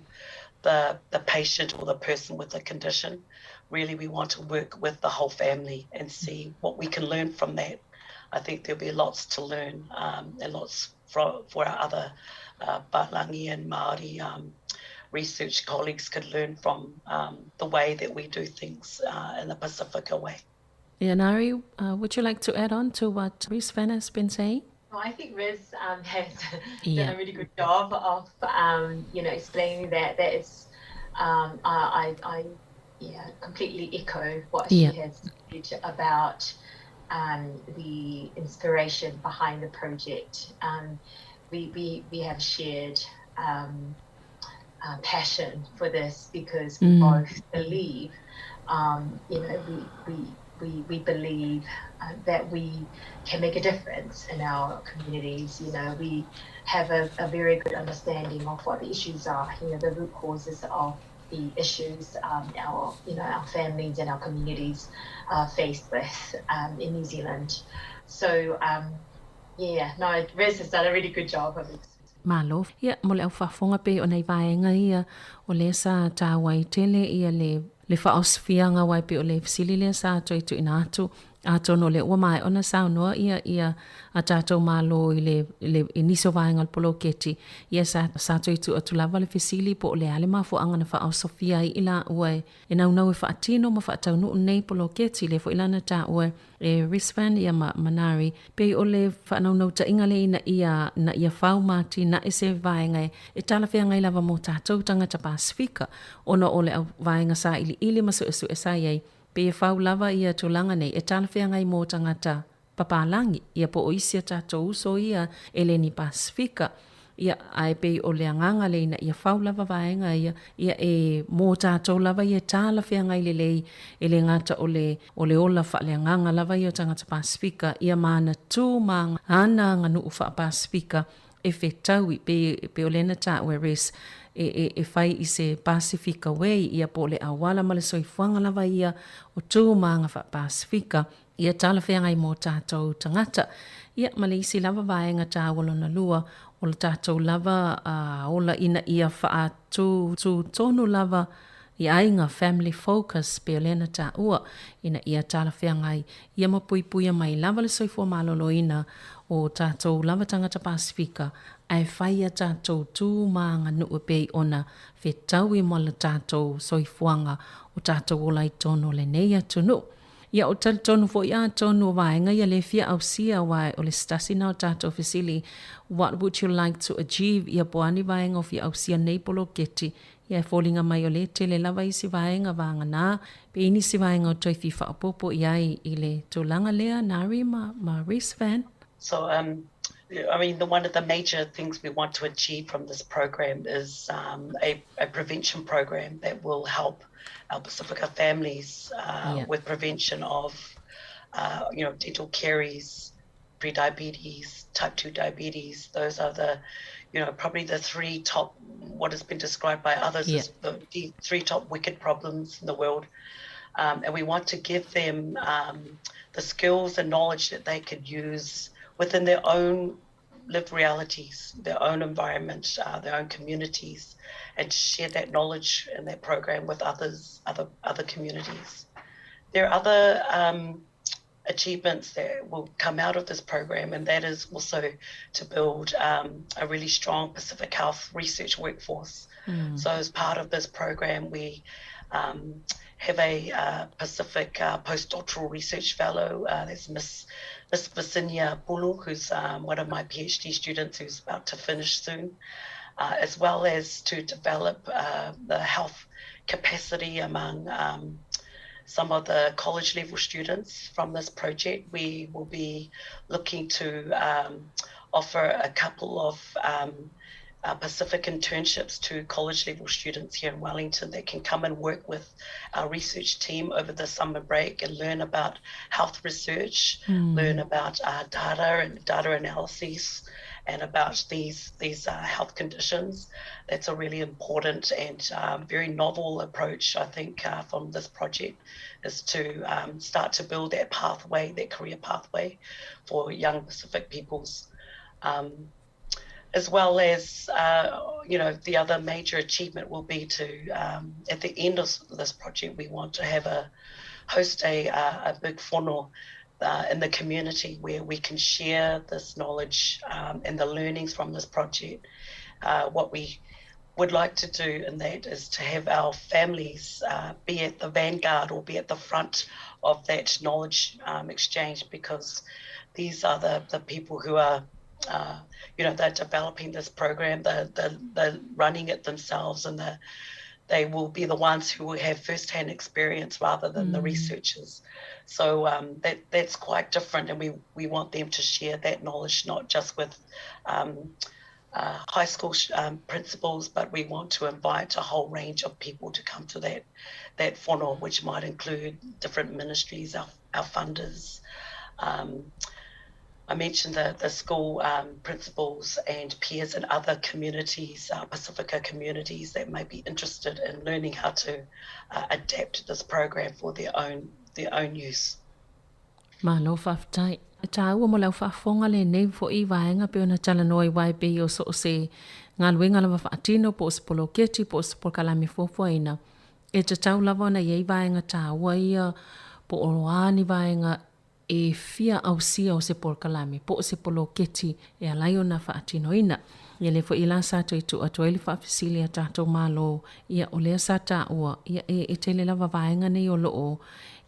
the patient or the person with the condition. Really, we want to work with the whole family and see what we can learn from that. I think there'll be lots to learn, and lots for our other Palangi and Māori research colleagues could learn from the way that we do things in the Pasifika way. Yeah, Nari, would you like to add on to what Rizvan has been saying? Well, I think Riz has done a really good job of, explaining that. That is, I completely echo what she has said about the inspiration behind the project. We have shared passion for this because we both believe, we believe that we can make a difference in our communities. You know, we have a very good understanding of what the issues are, you know, the root causes of the issues our families and our communities are faced with in New Zealand. So, Riz has done a really good job of it. Malo, ia, mo le au faafofoga pei o nai vaega ia o lea sa taua ai tele ia le le faaosofiaga aua e pei o le fesili lea sa toe tuuina atu atonu o lea ua maea ona saunoa ia ia a tatou Malo i le le i nisi o vaega o le poloketi ia sa sa toe tuu atu lava le fesili po o le a le mafuaaga na faaosofia ai i laua e e naunau e faatino ma faataunuu nei poloketi lea foi la na taua e Rizvan ia ma Manari pei o le faanaunautaiga lea ina ia ina ia fau ma atinae se vaega e e talafeagai lava mo tatou tagata Pasifika ona o le au vaega sailiili ma suesue sa i ai pei e fau lava ia tulaga nei e talafeagai mo tagata papalagi ia po o isi a tatou uso ia e le ni Pasifika. Ia, ae pei o le agaga lea ina ia fau lava vaega ia, ia e mō tātou lava ia e talafeagai lelei, e le gata o le, o le ola faaleagaga lava ia o tagata Pasifika, ia ma ana tū ma ana aganuu faa-Pasifika e fetaui, pei, pei o lea na taua e Rhys, e, e, e fai i se Pasifika way, ia po o le auala ma le soifuaga lava ia o tū ma aga faa-Pasifika, ia talafeagai mō tātou tagata. Ia, ma le isi lava vaega taua lona lua, o le tatou lava ola ina ia faatūtū tonu lava i aiga, family focus, pei o lea na taua, ina ia talafeagai ia ma puipuia mai lava le soifua maloloina o tatou lava tagata Pasifika, ae fai a tatou tū ma aganuu e pei ona fetaui ma le tatou soifuaga o tatou ola i tonu o lenei atunuu. Ia, o talitonu foi atonu o vaega ia le fia ausia aua o le se tasi na o tatou fesili What would you like to achieve ia po o a ni vaega o fia ausia nei poloketi ia e foliga mai o le tele lava isi vaega vagana pe i nisi vaega o toe fia faaopoopo i ai i le tulaga lea Nari ma ma Rizvan. So I mean the one of the major things we want to achieve from this program is a a prevention program that will help our Pasifika families with prevention of you know, dental caries, prediabetes, type 2 diabetes. Those are the, you know, probably the three top, what has been described by others as the three top wicked problems in the world. And we want to give them the skills and knowledge that they could use within their own lived realities, their own environment, their own communities, and to share that knowledge and that program with others, other, other communities. There are other um, achievements that will come out of this program, and that is also to build um, a really strong Pacific Health research workforce. Mm. So, as part of this program, we um, have a uh, Pacific uh, postdoctoral research fellow. Uh, that's Miss Miss Visinia Pulu, who's um, one of my PhD students who's about to finish soon, uh, as well as to develop uh, the health capacity among um, some of the college level students from this project. We will be looking to um, offer a couple of um, uh, Pacific internships to college level students here in Wellington that can come and work with our research team over the summer break and learn about health research, mm. learn about uh, data and data analyses and about these these uh, health conditions. That's a really important and um, very novel approach, I think, uh, from this project, is to um, start to build that pathway, that career pathway for young Pacific peoples. Um, as well as, uh, you know, the other major achievement will be to, um, at the end of this project, we want to have a host a, uh, a big fono uh, in the community where we can share this knowledge um, and the learnings from this project. Uh, what we would like to do in that is to have our families uh, be at the vanguard or be at the front of that knowledge um, exchange because these are the, the people who are uh, you know, they're developing this program, they're, they're, they're running it themselves, and they're, they will be the ones who will have first-hand experience rather than mm. the researchers. So um, that that's quite different, and we, we want them to share that knowledge not just with um, uh, high school um, principals, but we want to invite a whole range of people to come to that that fono, which might include different ministries, our, our funders. Um, I mentioned the, the school um, principals and peers in other communities, uh, Pacifica communities that may be interested in learning how to uh, adapt this program for their own, their own use. Malo faafetai. E tāua mo lau faafofoga lenei foʻi vaega pei ona talanoa i wae pei o so o se galuega lava faatino po o se poloketi po o se polokalame fuafuaina. E tatau lava ona i ai vaega tāua ia po o a ni vaega e fia ausia o se polokalame po o se poloketi e ala ai ona faatinoina. Ia lea foi la sa toe tuu atu ai le faafesili a tatou Malo, ia o lea sa taua, ia e, e tele lava vaega nei o loo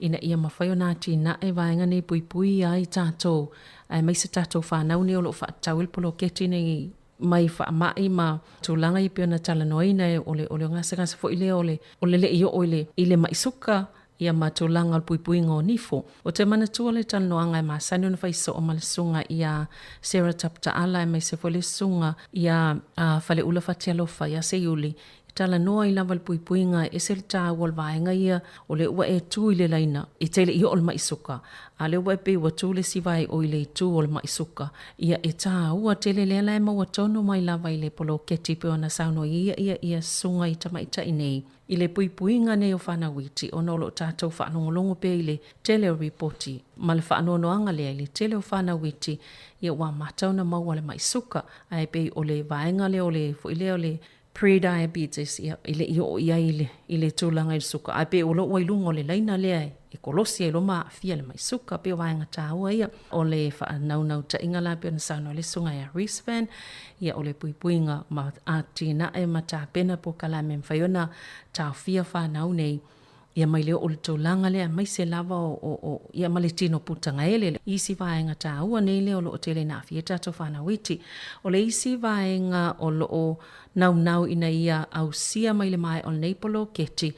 ina ia mafai ona atinae vaega nei puipui ai tatou, aemaise tatou fanau nei o loo faatatau ai le poloketi nei mai faamai ma tulaga ia pei ona talanoaina o le o le gasegase foi lea o le o le lei oo i le i le mai suka ia ma tulaga o le puipuiga o nifo. Ou te manatua le talanoaga e masani ona fai soo ma le susuga ia Sarah Taputaala aemaise foi le susuga ia Faleula Fatialofa ia Seiuli e talanoa ai lava le puipuiga e ese le taua o le vaega ia o lea ua e tu i le laina e te le i oo le mai suka a lea ua e pei ua tu le isi vae o i le itu o le mai suka ia e taua tele lea la e maua tonu mai lava i le poloketi pei ona saunoa ia ia ia susuga i tamaitai nei i le puipuiga nei o fanau iti ona o lo o tatou faalogologo pea i le tele o ripoti ma le faanoanoaga lea i le tele o fanau iti ia ua amata ona maua le mai suka ae pei o le vaega lea o le foi lea o le pre-diabetes ia e le i oo i ai i le i le tulaga i le suka ae pei o lo ua i luga o le laina lea e kolosi ai loa ma aafia le mai suka pei o vaega taua ia o le faanaunautai la pei ona saunoa le susuga ia Risvan ia o le puipuiga ma atinae ma tapena polokalame e mafai ona taofia fanau nei ia mai le oo i le tulaga lea aemaise lava o, o, o ia ma le tino putagaele. Le isi vaega taua nei lea o lo o tele ina aafia ai tatou fanau iti. O le isi vaega o lo o naunau ina ia ausia mai le maea o lenei poloketi,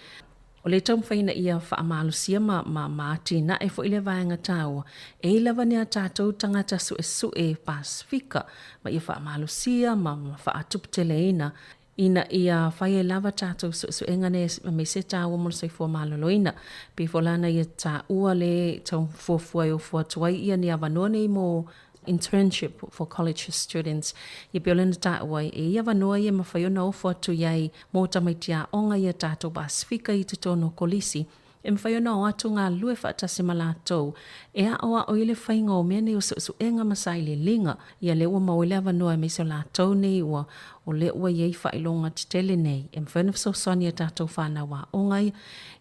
o le taumafai ina ia faamalosia ma, ma, ma atinae foi lea vaega taua, e i lava ni a tatou tagata suesue Pasefika ma ia faamalosia ma, ma faatuputeleina ina ia fai ai lava tatou suesuega nei aemaise taua mo le soifua maloloina. Pei foi la ona ia taua le tau fuafua e ofo atu ai ia ni avanoa nei mo internship for college students. Ia pei o lea na taua ai, e i avanoa ia e mafai ona ofo atu i ai mo tamaiti aoga ia tatou Pasefika i totonu o kolisi. e mafai ona o atu galulue faatasi ma latou e aʻoaʻo i le faiga o mea nei o suʻesuʻega ma sailiiliga. Ia lea ua maua ai le avanoa aemaise o latou nei ua o lea ua i ai faailoga tetele nei e mafai ona fesoasoani i a tatou fanau aoga ia,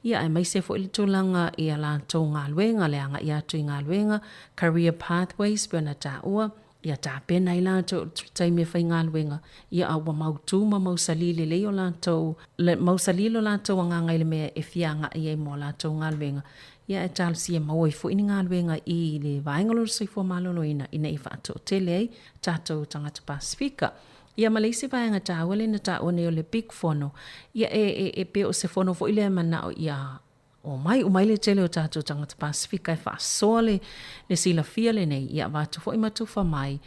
ia aemaise foi le tulaga i a latou galuega, le agai atu i galuega, career pathways pei ona taua, ia tapena ai latou i le taimi e faigaluega, ia a ua mautu ma mausali lelei o latou, le mausali lo latou agaga i le mea e fia agai ai mo a latou galuega, ia ae talosia e maua ai foi ni galuega i le vaega o le soifua maloloina ina ia faatoatele ai tatou tagata Pasefika. Ia ma le isi vaega taua lea na taua nei o le Big Fono, ia e, e, e pei o se fono foi lea e manao ia omai uma ai le tele o tatou tagata Pasefika e faasoa le, le silafia lenei, ia avatu foi ma tufa mai,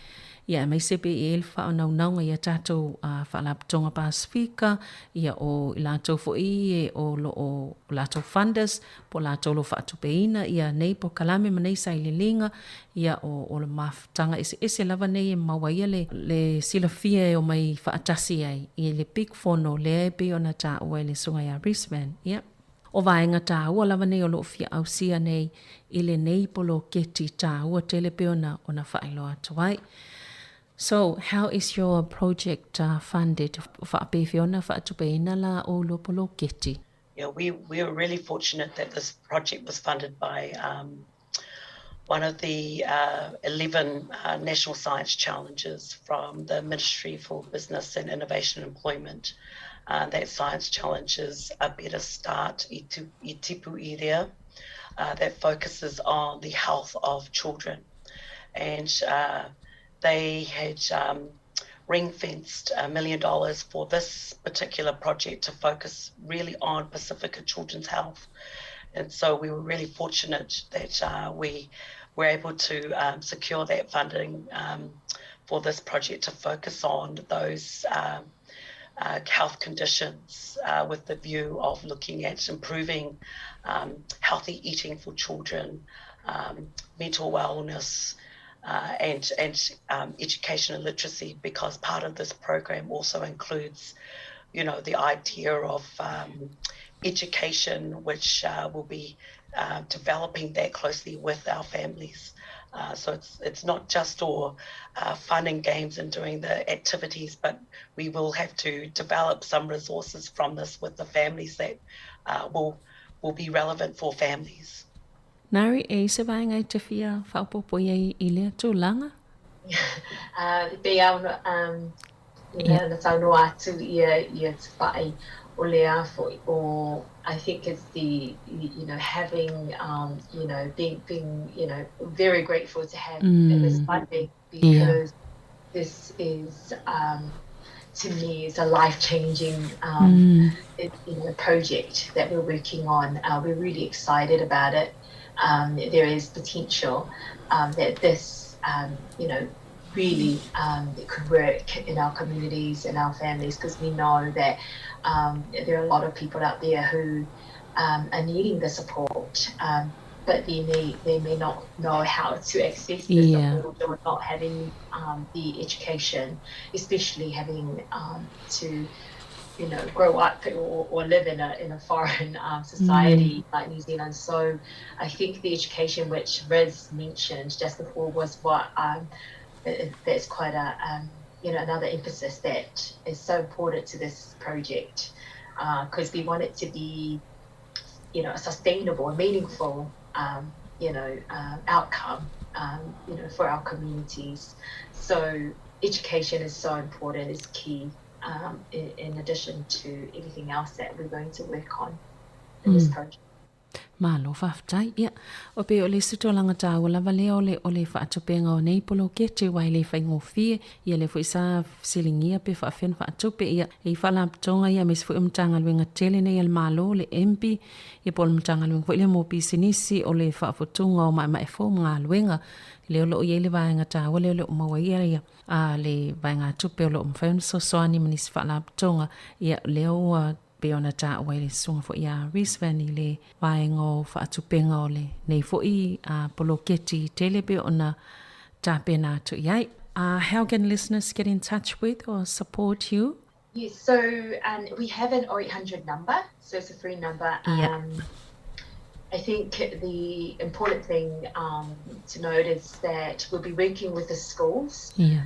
ia aemaise pe i ai le faaonaunauga i a tatou uh, Faalapotopotoga Pasefika, ia o i latou foi e o lo o latou funders, po o latou o lo o faatupeina ia nei polokalame ma nei sailiiliga, ia o, o le mafutaga eseese lava nei e maua ai le, le silafia e omai faatasi ai i le Big Fono lea e pei ona taua e le Susuga ia Risman. Ia. O vaega tāua lava nei o lo o fia ausia nei i lenei poloketi tāua tele pei ona ona faailoa atu ai. So, how is your project uh, funded? Faapefea ona faatupeina la oulua poloketi? Yeah, we, we were really fortunate that this project was funded by um, one of the uh, 11 uh, national science challenges from the Ministry for Business and Innovation and Employment. Uh, that science challenge is a better start i, tu, i tipu i rea, uh, that focuses on the health of children. And uh, they had um, ring fenced a million dollars for this particular project to focus really on Pacifica children's health. And so we were really fortunate that uh, we were able to um, secure that funding um, for this project to focus on those um, uh, health conditions uh, with the view of looking at improving um, healthy eating for children, um, mental wellness, uh, and, and um, education and literacy, because part of this program also includes, you know, the idea of um, education, which uh, will be uh, developing that closely with our families. Uh, so it's it's not just all uh, fun and games and doing the activities, but we will have to develop some resources from this with the families that uh, will will be relevant for families. Nari, e i se vaega e te fia faaopoopo i ai i lea tulaga? Uh, pei a ona, um, yeah. na saunoa atu ia, ia Tupai o le a foi o I think it's the you know having um, you know being being you know very grateful to have mm. this funding because yeah. this is um, to me is a life-changing um, mm. you know, project that we're working on. Uh, we're really excited about it. Um, there is potential um, that this, um, you know, really um, it could work in our communities and our families because we know that um, there are a lot of people out there who um, are needing the support. Um, but they may they may not know how to access the yeah. support or not having um, the education, especially having um, to you know grow up or, or live in a in a foreign um, society mm. like New Zealand. So I think the education which Riz mentioned just before was what um, that's quite a um, you know another emphasis that is so important to this project because uh, we want it to be you know a sustainable and meaningful um, you know uh, outcome um, you know for our communities. So education is so important, is key um, in, in addition to everything else that we're going to work on in mm. this project. Malo faafetai. Ia, o pei o le isi tulaga taua lava lea o le, o le faatupenga o nei poloketi aua e le faigofie, ia lea foi sa fesiligia pe faafefea ona faatupe, ia, e i faalapotopotoga ia aemaise foi o Matagaluega tele nei a le Malo, le MPI, ia po o le Matagaluega foi lea mo Pisinisi, o le faafotuga o maemae fou ma galuega, lea o lo o i ai le vaega taua lea o lo o maua ai ia, a le vaegatupe o lo o mafai ona fesoasoani ma nisi faalapotopotoga, ia, lea ua pei ona taua ai le susuga foi ia Risvan i le vaega o faatupenga o lenei foi a poloketi tele pei ona tapena atu i ai. Uh, how can listeners get in touch with or support you? Yes, so um, we have an 0800 number, so it's a free number. Um, yeah. I think the important thing um, to note is that we'll be working with the schools. Yeah.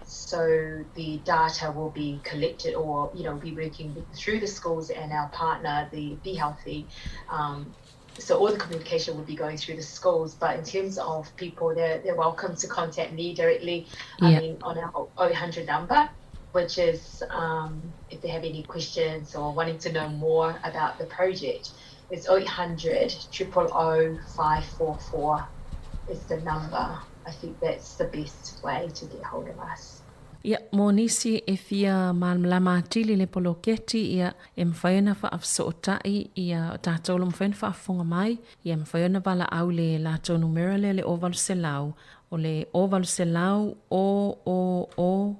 So the data will be collected or, you know, be working through the schools and our partner, the Be Healthy. Um, so all the communication will be going through the schools. But in terms of people, they're, they're welcome to contact me directly, yeah. I mean, on our 0800 number, which is um, if they have any questions or wanting to know more about the project, it's 0800 000 544 is the number. I think that's the best way to get hold of us. Ia, mo nisi e fia malamalama atili i le poloketi, ia, e mafai ona faafesootai, ia, o tatou o lo o mafai ona faafofoga mai, ia, e mafai ona valaau i le latou numera lea le 0800, o le 0800 000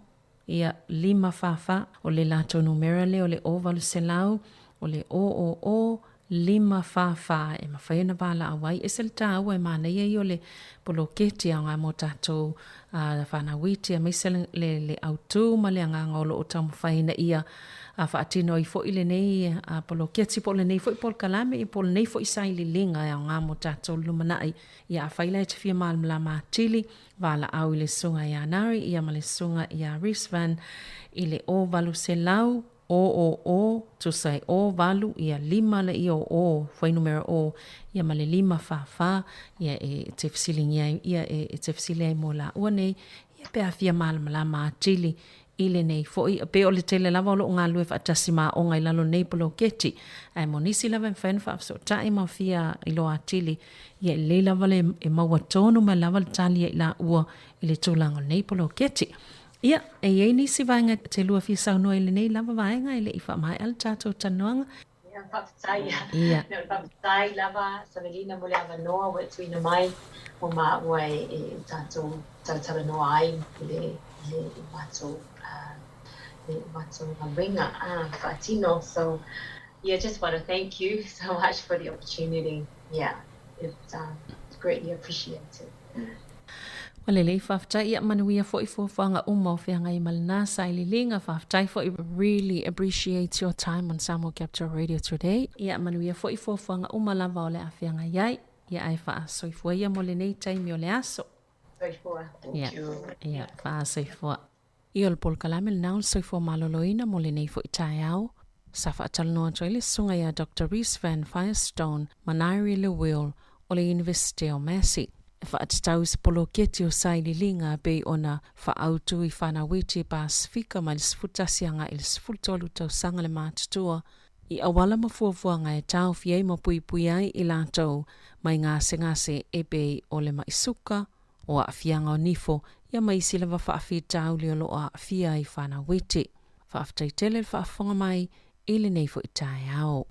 Ia, 544, o le latou numera lea o le 0800, o le 000 544 e mafai ona valaau ai. E ese le taua e manaia ia o le poloketi aoga mo tatou fanau iti aemaise le, le, le autū ma le agaga o lo o taumafai ina ia faatino ai foi lenei poloketi po o lenei foi polokalame ia po o lenei foi sailiiliga e aoga mo tatou i le lumanai. Ia afai la e te fia malamalama atili, valaau i le susuga ia Nari ia ma le susuga ia Risvan i le 0800 000 tusa e 08 ia 5 le ia o o fuainumera o ia ma le 544 ia e te fesiligia ai ia e te fesili ai mo laua nei ia pe a fia malamalama atili i lenei foi e pei o le tele lava o loo galue faatasi ma aoga i lalo nei poloketi ae mo nisi lava e mafai ona faafesootai ma fia iloa atili ia e lelei lava le e maua tonu mai lava le tali ai laua i le tulaga o lenei poloketi. Ia, e i ai nisi vaega e te lua fia saunoa i lenei lava vaega e le i faamaea le tatou talanoaga. Ia, faafetai. Ia. Ia, faafetai lava Savelina mo le avanoa ua e tuuina mai mo maua e e tatou talatalanoa ai i le i le matou le matou galuega faatino. So, yeah, just want to thank you so much for the opportunity. Yeah, it's um, greatly appreciated. Ua lelei, faafetai. Ia manuia foi fuafuaga uma o feagai ma lena sailiiliga. Faafetai foi. Really appreciate your time on Samoa Capital Radio today. Ia manuia foi fuafuaga uma lava o le a feagai ai. Ia ae faasoifua ia mo lenei taimi o le aso. Soifua. Ia, ia, faasoifua. Ia o le polokalame lena o le soifua maloloina mo lenei foi taeao. Sa faatalanoa atu ai le susuga ia Doctor Rhys Van Firestone ma Nairi Lewil o le Iunivesite o Massey e faatatau i se poloketi o sailiiliga pei ona faaautu i Whanawiti Pasifika mai le 11 agai i le 13 tausaga le matutua i auala ma fuafuaga e taofi ai ma puipui ai i latou mai gasegase e pei o le ma'i suka, o aafiaga o nifo, ia ma isi lava faafitauli o lo o aafia ai Whanawiti. Faafetai tele le faafofoga mai i lenei foi taeao.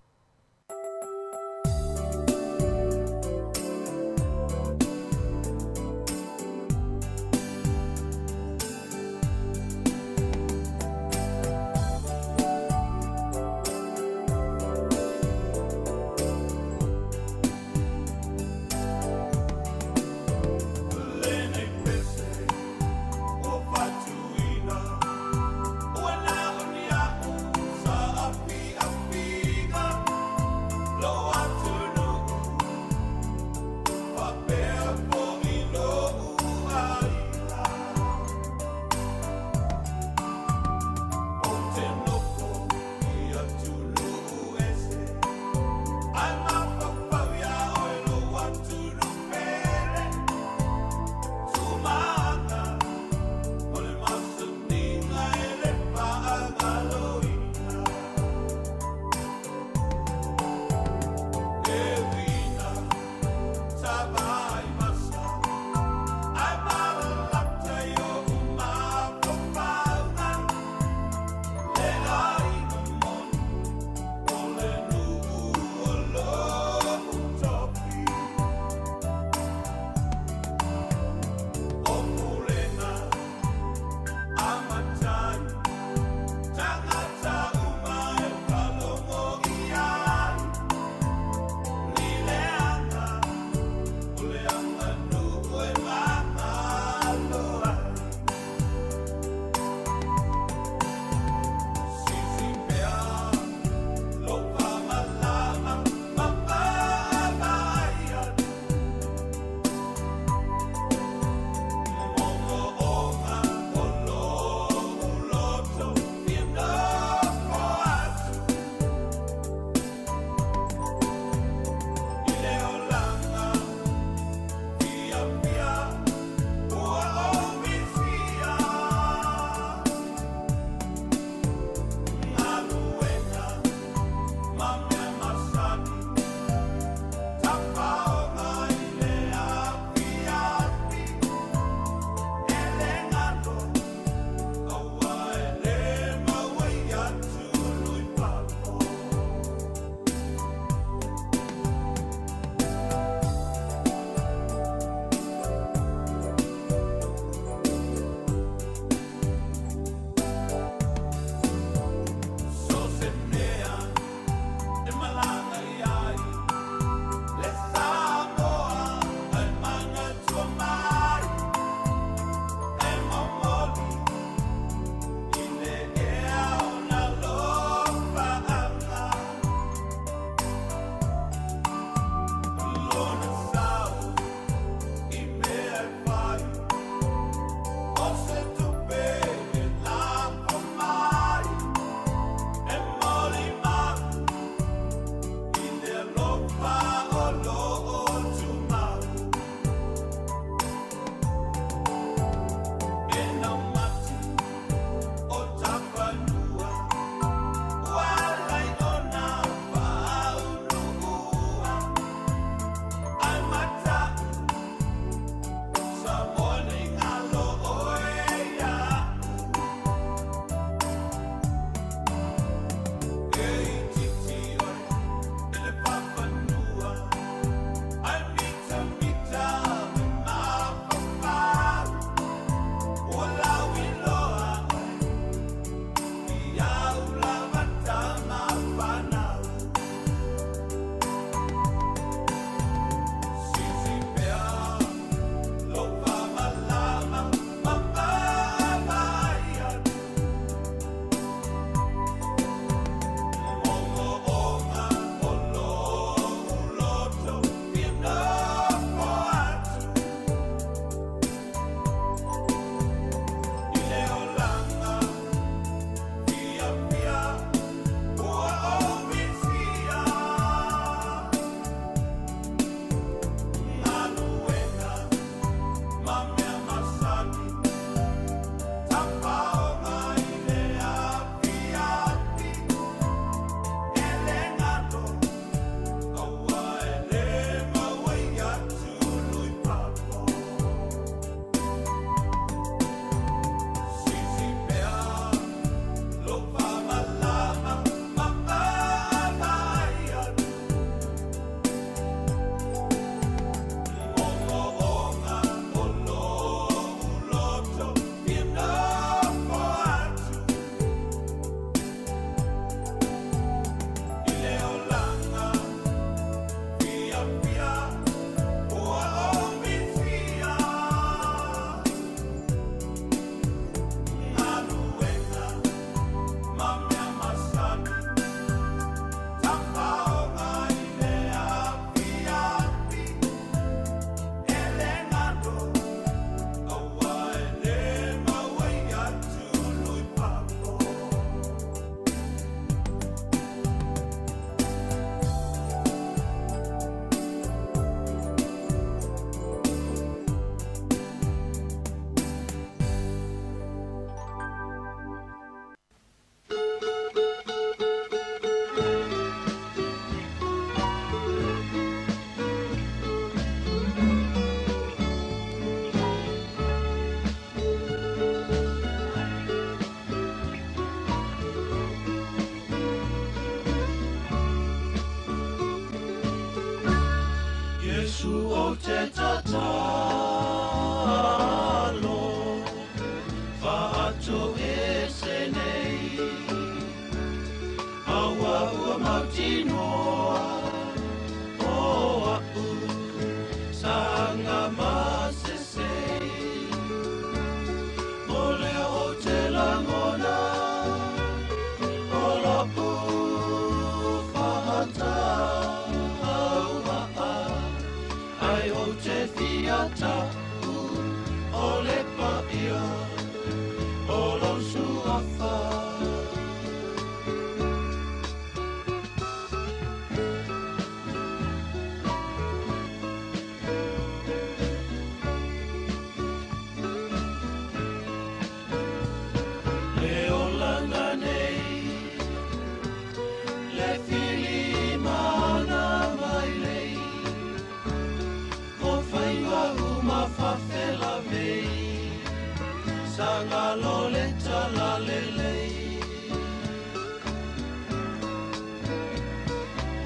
Sa galo le talalelei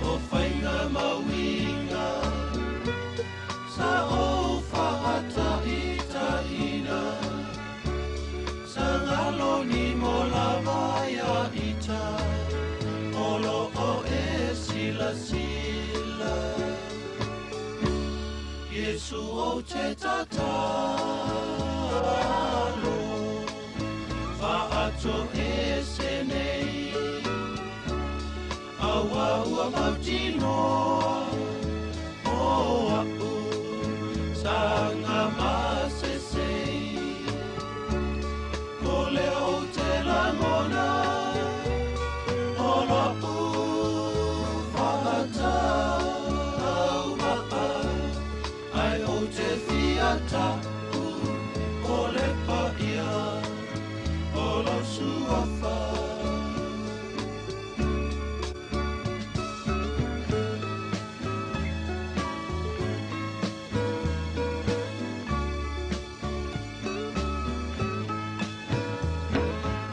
O faiga ma uiga Sa ou faataitaiina Sa galo ni mo lava ia ita O lo o e silasila Iesu ou te tatalo Faatoese nei Aua ua mautinoa O a'u saga masesei O lea ou te lagona O lo'u faataumaa Ae ou te fia ta'u o le paia o lou suafa.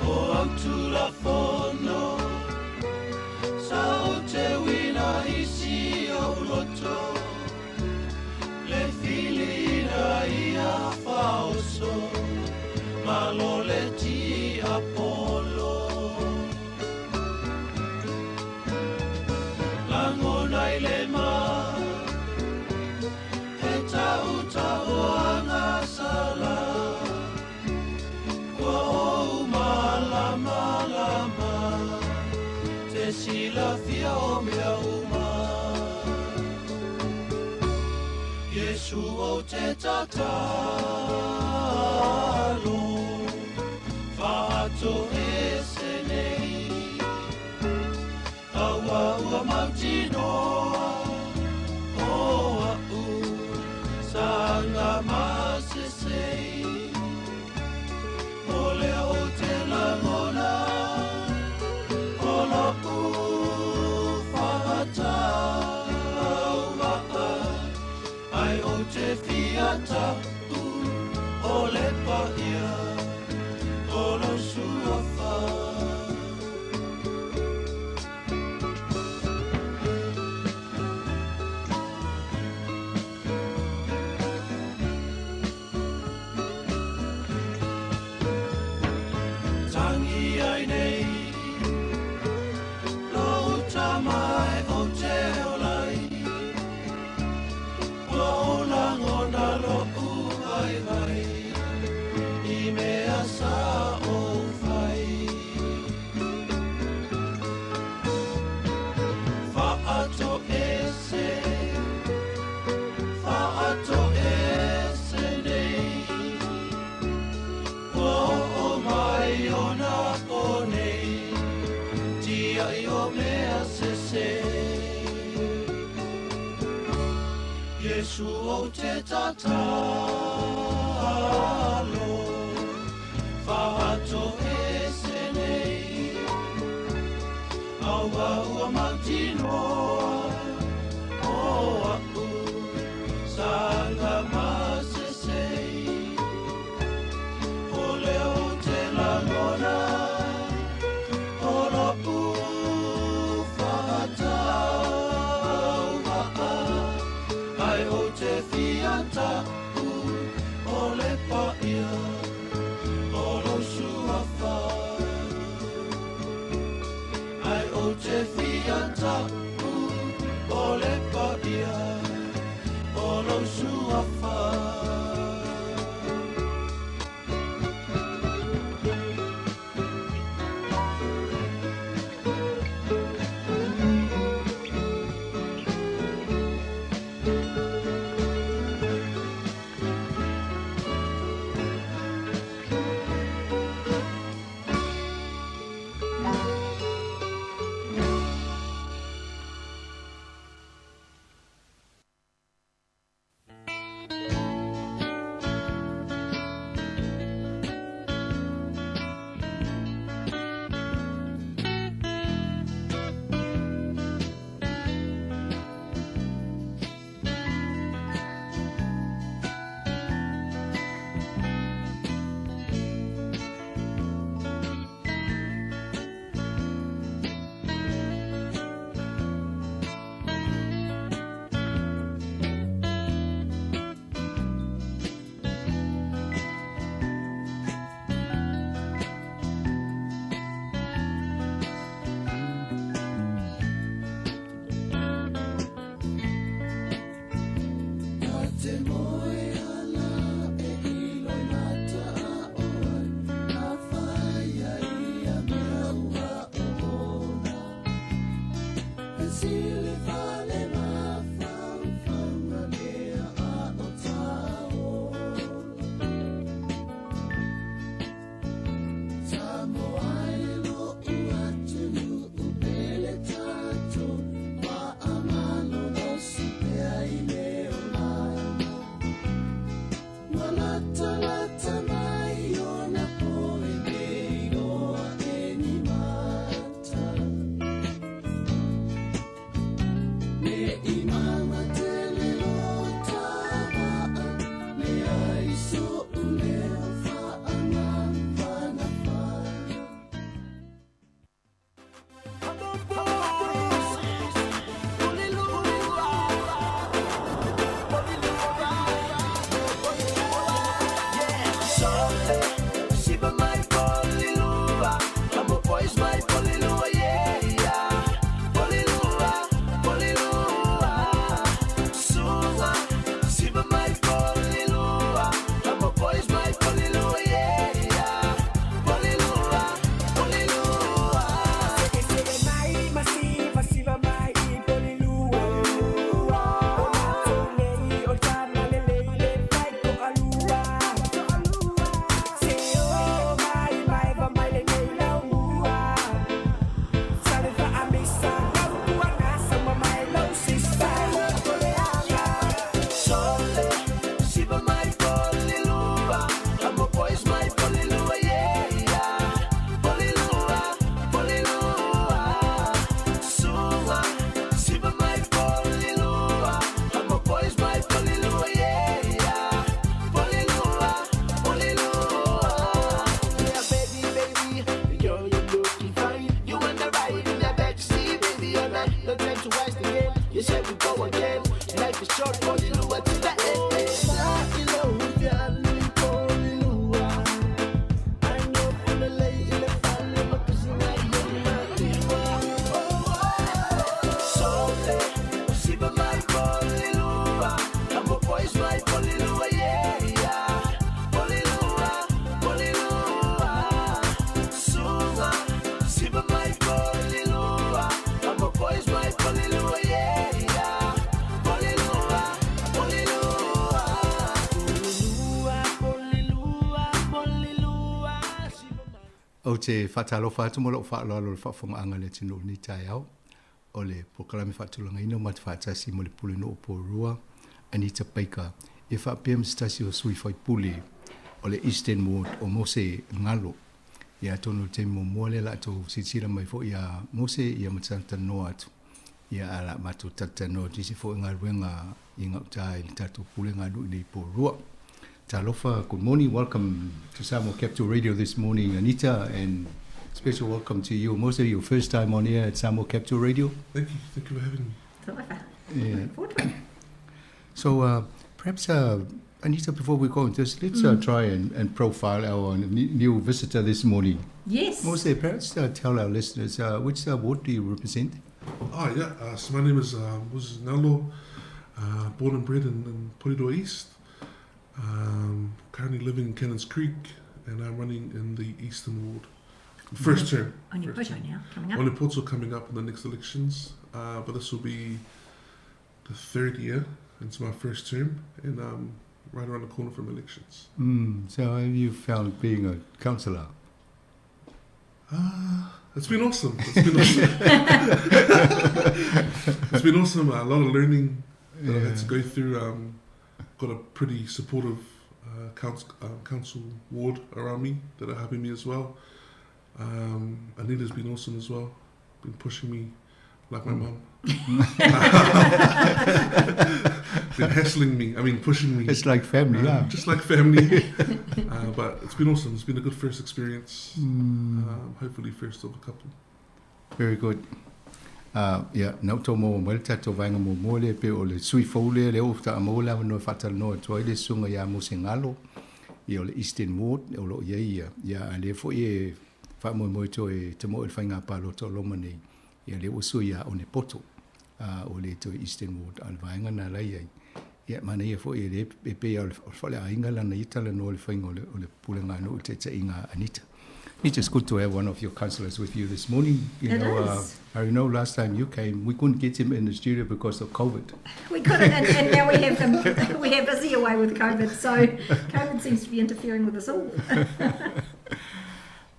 O au Tulafono sa ou te uina i si ou loto Le fili ina ia faaoso ma lo le tiapolo Lagona i le ma he tautaoaga sala Ua ou malamalama te silafia o mea uma Iesu ou te tatalo Faatoese nei Aua ua mautinoa O a'u saga masesei O lea ou te lagona O lo'u faataumaa Ae ou te fia ta'u o le paia o lou suafa. Tangi ai nei lou tama e ou te ola ai Ua ou lagona lo'u vaivai i mea sa ou fai Faatoese, faatoese nei Ua oo mai ona po nei Tia'i o mea sese Iesu ou te tatalo Faatoese nei Aua ua mautinoa O a'u saga masesei O lea ou te lagona O lo'u faataumaa Ae ou te fia ta'u Latalata mai ona po e le iloa e ni mata. Ne i mama tele lo tamaa, le ai so'u leo faamafanafana. Ou te faatalofa atu ma lou faaaloalo i le faafofogaaga a le atunuu i lenei taeao. O le polokalame faatulagaina o matou faatasi ma le Pulenuu o Porirua, Anita Baker, e faapea ma se tasi o sui faipule o le Eastern Ward o Mose Ngalo. Ia atonu o le taimi muamua lea la tou silasila mai foi ia Mose ia ma talatalanoa atu. Ia a la matou talatalanoa atu isi foi galuega i gauta i le tatou pulega nuu i nei Porirua. Talofa, good morning, welcome to Samoa Capital Radio this morning, Anita, and special welcome to you, Mose, your first time on air at Samoa Capital Radio. Thank you, thank you for having me. Yeah. So perhaps, Anita, before we go into this, let's try and profile our new visitor this morning. Yes. Mose, perhaps tell our listeners, which ward do you represent? Oh, yeah. So my name is Moses Nalo, born and bred in Porirua East. Currently living in Cannons Creek, and I'm running in the Eastern Ward. First term. Onepoto now, coming up. Onepoto coming up in the next elections, but this will be the third year. It's my first term, and I'm right around the corner from elections. So how have you found being a councillor? It's been awesome. It's been awesome. It's been awesome. A lot of learning that I've had to go through. Got a pretty supportive council ward around me that are helping me as well. Anita's been awesome as well, been pushing me like my mum. Been hassling me, I mean pushing me. It's like family, yeah. Just like family. But it's been awesome. It's been a good first experience. Hopefully first of a couple. Very good. Yeah, na outou maua mai le tatou vaega muamua lea pei o le sui fou lea lea ua faatoa maua le avanoa e faatalanoa atu ai le susuga ia Mose Ngalo, ia o le Eastern Ward o lo o i ai ia, ia a lea foi e faamoemoe toe tamoe i le faiga palota o loma nei, ia lea ua sui ia Onepoto, a ua le toe Eastern Ward a o le vaega na la i ai. Ia manaia foi e le e pei o le faleaiga lana ia talanoa i le faiga o le o le pulega nuu i le taitaiga a Anita. It's just good to have one of your councillors with you this morning. You It know, is. I know last time you came, we couldn't get him in the studio because of COVID. We couldn't, and now we have him. We have Izzy away with COVID, so COVID seems to be interfering with us all.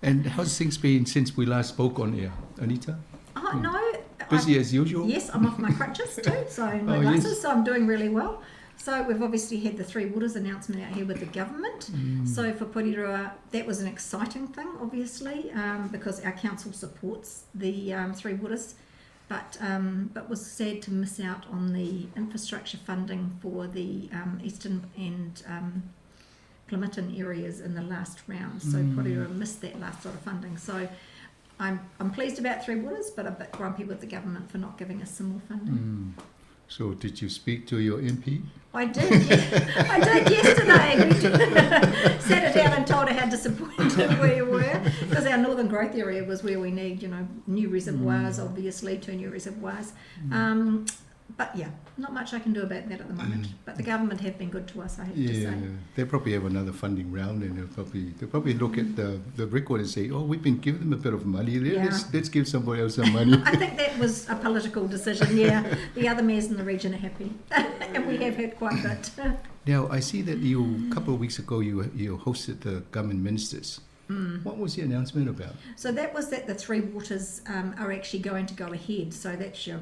And how's things been since we last spoke on air, Anita? Oh, no. Busy as usual? Yes, I'm off my crutches too, so no Oh, yes. glasses, so I'm doing really well. So we've obviously had the Three Waters announcement out here with the government. So for Porirua, that was an exciting thing, obviously, because our council supports the Three Waters, but was sad to miss out on the infrastructure funding for the Eastern and Plimmerton areas in the last round. So Porirua missed that last lot of funding. So I'm pleased about Three Waters, but a bit grumpy with the government for not giving us some more funding. So did you speak to your MP? I did. Yeah. I did yesterday. We sat her down and told her how disappointed we were, because our northern growth area was where we need, new reservoirs, obviously, 2 new reservoirs. But not much I can do about that at the moment. But the government have been good to us, I have to say. Yeah, they probably have another funding round, and they'll probably look at the record and say, oh, we've been giving them a bit of money. Let's give somebody else some money. I think that was a political decision, yeah. The other mayors in the region are happy, and we have had quite a bit. Now, I see that a couple of weeks ago, you hosted the government ministers. What was the announcement about? So that was that the Three Waters are actually going to go ahead. So that's your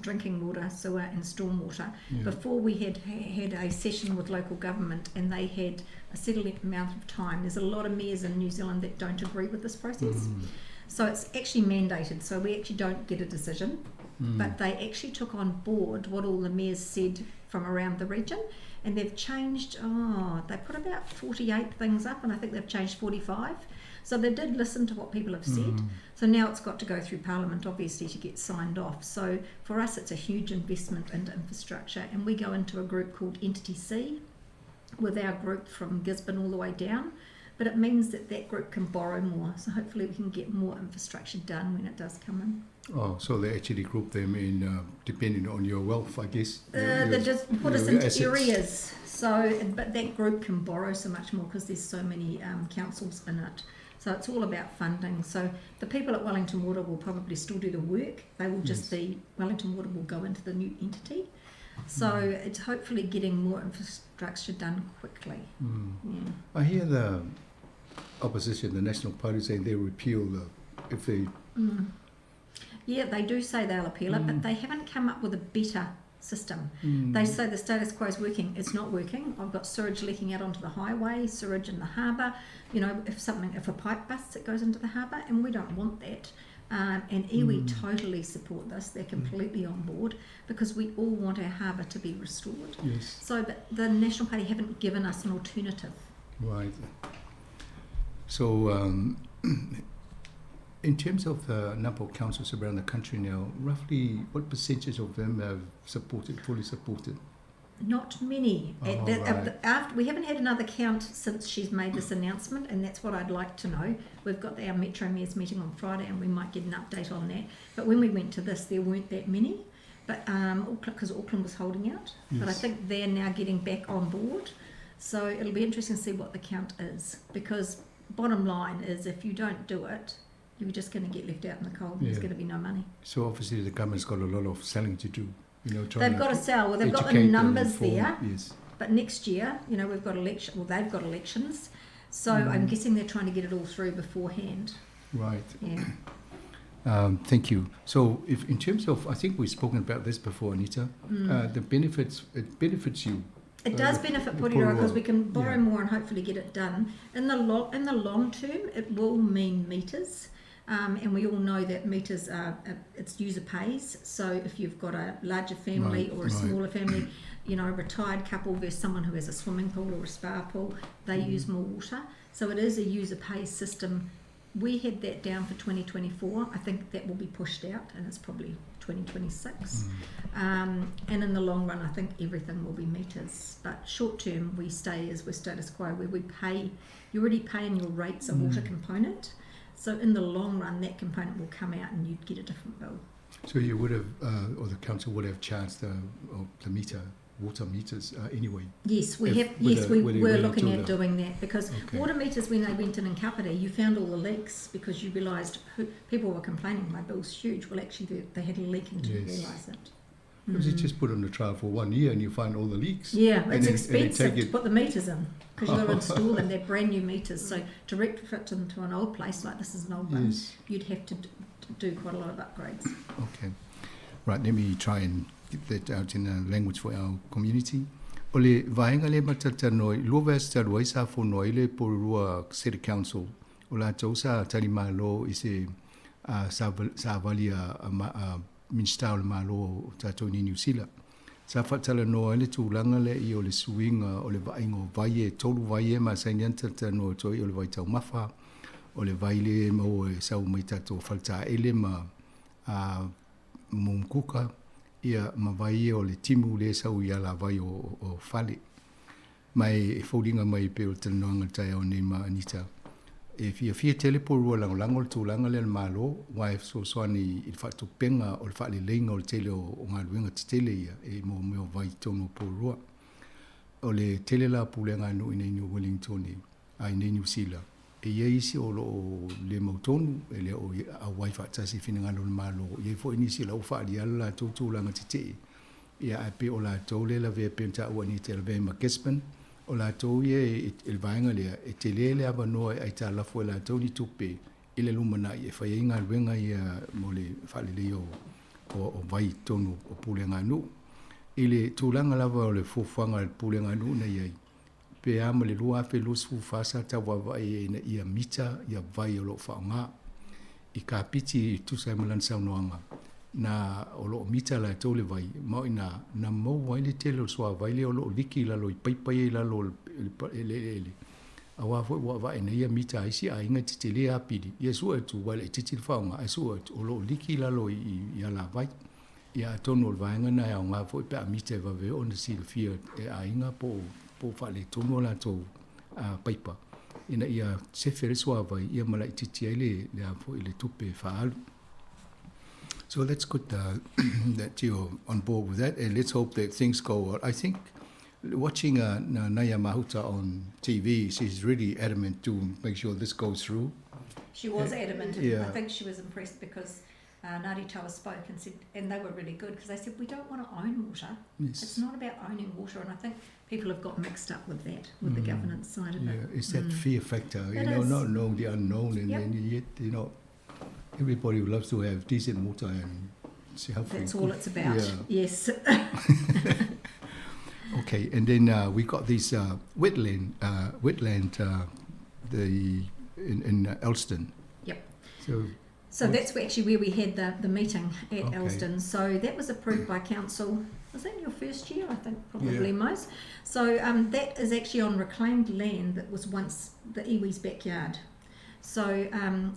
drinking water, sewer and stormwater. Before we had had a session with local government, and they had a set amount of time. There's a lot of mayors in New Zealand that don't agree with this process. So it's actually mandated. So we actually don't get a decision. But they actually took on board what all the mayors said from around the region. And they've changed, oh, they put about 48 things up, and I think they've changed 45. So they did listen to what people have said. So now it's got to go through Parliament, obviously, to get signed off. So for us, it's a huge investment into infrastructure. And we go into a group called Entity C with our group from Gisborne all the way down. But it means that that group can borrow more. So hopefully we can get more infrastructure done when it does come in. Oh, so they actually group them in depending on your wealth, I guess. They just put us Your into assets. areas. But that group can borrow so much more because there's so many councils in it. So it's all about funding. So the people at Wellington Water will probably still do the work. They will just be, Wellington Water will go into the new entity. So it's hopefully getting more infrastructure done quickly. I hear the opposition, the National Party, saying they repeal the, if they... Yeah, they do say they'll appeal it, but they haven't come up with a better system. They say the status quo is working. It's not working. I've got sewage leaking out onto the highway, sewage in the harbour. If a pipe busts, it goes into the harbour, and we don't want that. And iwi totally support this. They're completely on board because we all want our harbour to be restored. But the National Party haven't given us an alternative. Right. So in terms of the number of councils around the country now, roughly what percentage of them have fully supported? Not many. Oh, right. We haven't had another count since she's made this announcement, and that's what I'd like to know. We've got our Metro Mayors meeting on Friday, and we might get an update on that. But when we went to this, there weren't that many, but because Auckland was holding out. But I think they're now getting back on board. So it'll be interesting to see what the count is, because bottom line is if you don't do it, you're just going to get left out in the cold. There's going to be no money. So obviously the government's got a lot of selling to do. Trying They've got to sell. Well, they've got the educate and numbers inform. there. But next year, we've got election. Well, they've got elections. So I'm guessing they're trying to get it all through beforehand. Thank you. So if in terms of, I think we've spoken about this before, Anita, the benefits, it benefits you. It does benefit The Porirua because Porirua. we can borrow more and hopefully get it done. In the long term, it will mean meters. And we all know that meters are, it's user pays. So if you've got a larger family or a smaller family, a retired couple versus someone who has a swimming pool or a spa pool, they use more water. So it is a user pays system. We had that down for 2024. I think that will be pushed out, and it's probably 2026. And in the long run, I think everything will be meters. But short term, we stay as we're status quo, where we pay, you're already paying your rates a water component. So in the long run, that component will come out and you'd get a different bill. So you would have, or the council would have charged the water meters anyway. Yes, we If have. with Yes, the, we with the were really looking at to the doing that, because water meters, when they went in Kapiti, you found all the leaks because you realised people were complaining, my bill's huge. Well, actually, they had a leak and didn't realise it. Because you just put on the trial for 1 year and you find all the leaks. Yeah, And it's then they expensive take to it put the meters in, because you've got to install them. They're brand new meters. So to retrofit them to an old place, like this is an old one, you'd have to do quite a lot of upgrades. Okay. Right, let me try and get that out in a language for our community. O le vaega lea ma talatalanoa i lua vaiaso talu ai sa fono ai le Porirua City Council o latou sa talimalo i se savali a Minisita o le Malo o tatou i Niu Sila. Sa faatalanoa ai le tulaga lea i o le suiga o le vaaiga o vai e tolu vai e masani ona talatalanoa atu ai o le vai taumafa, o le vai lea e maua e sau mai tatou faletaele ma Mumukuka, ia ma vai ia o le timu lea e sau i alavai o fale. Ma e foliga mai pei o le talanoaga i le taeao nei ma Anita, e fiafia tele Porirua lagolago le tulaga lea a le Malo, aua e fesoasoani i le faatupega o le faaleleiga o le tele o galuega tetele ia e mo mea o vai i totonu o Porirua. O le tele la o pulega a nuu i inei i Wellington a i inei i Niu Sila, e i ai isi o lo o le mautonu, e le o auai faatasi i finagalo o le Malo, e i ai foi nisi o la ua faaalia le latou tulaga tetee, ia ae pei o latou lea e lavea pei ona taua e Anita e lavea ai ma Gisborne, o latou ia i le vaega lea, e tele le avanoa e aitalafu e latou ni tupe i le lumanai e fai ai galuega ia mo le faaleleia o vai i totonu o pulega a nuu. I le tulaga lava o le fuafuaga a le pulega a nuu na i ai, pe a ma le 2024 sa tau vaavaai ai ina ia mita ia vai o lo o faaaoga i kapiti e tusa ai ma lana saunoaga, na o lo o mita latou le vai, ma o i ina na maua ai le tele o le suavai lea o lo o liki i lalo i paipa ia i lalo o le eleele, aua foi ua avae nei ia mita a isi aiga e tetele apili, ia sue atu ua laitiiti le faaaoga, ae sue atu o lo o liki i lalo i alavai. Ia atonu o le vaega lena e aoga foi pe a mita e vave ona silafia e aiga po o faaletonu a latou paipa ina ia sefe le suavai ia ma laitiiti ai le a foi le tupe e faaalu. So that's good that you're on board with that, and let's hope that things go well. I think watching Naya Mahuta on TV, she's really adamant to make sure this goes through. She was adamant. Yeah. I think she was impressed because Ngāti Toa spoke and said, and they were really good because they said, we don't want to own water. Yes. It's not about owning water, and I think people have got mixed up with that, with the governance side of yeah, it. It's that fear factor, you It know, is. not knowing the unknown, and then yet, you know, everybody loves to have decent water and see how That's all it's about. Yeah. Yes. Okay, and then we got this wetland, the in Elsdon. Yep. So. So that's actually where we had the meeting at Okay. Elsdon. So that was approved by council. Was that in your first year? I think probably Yeah. most. So that is actually on reclaimed land that was once the iwi's backyard. So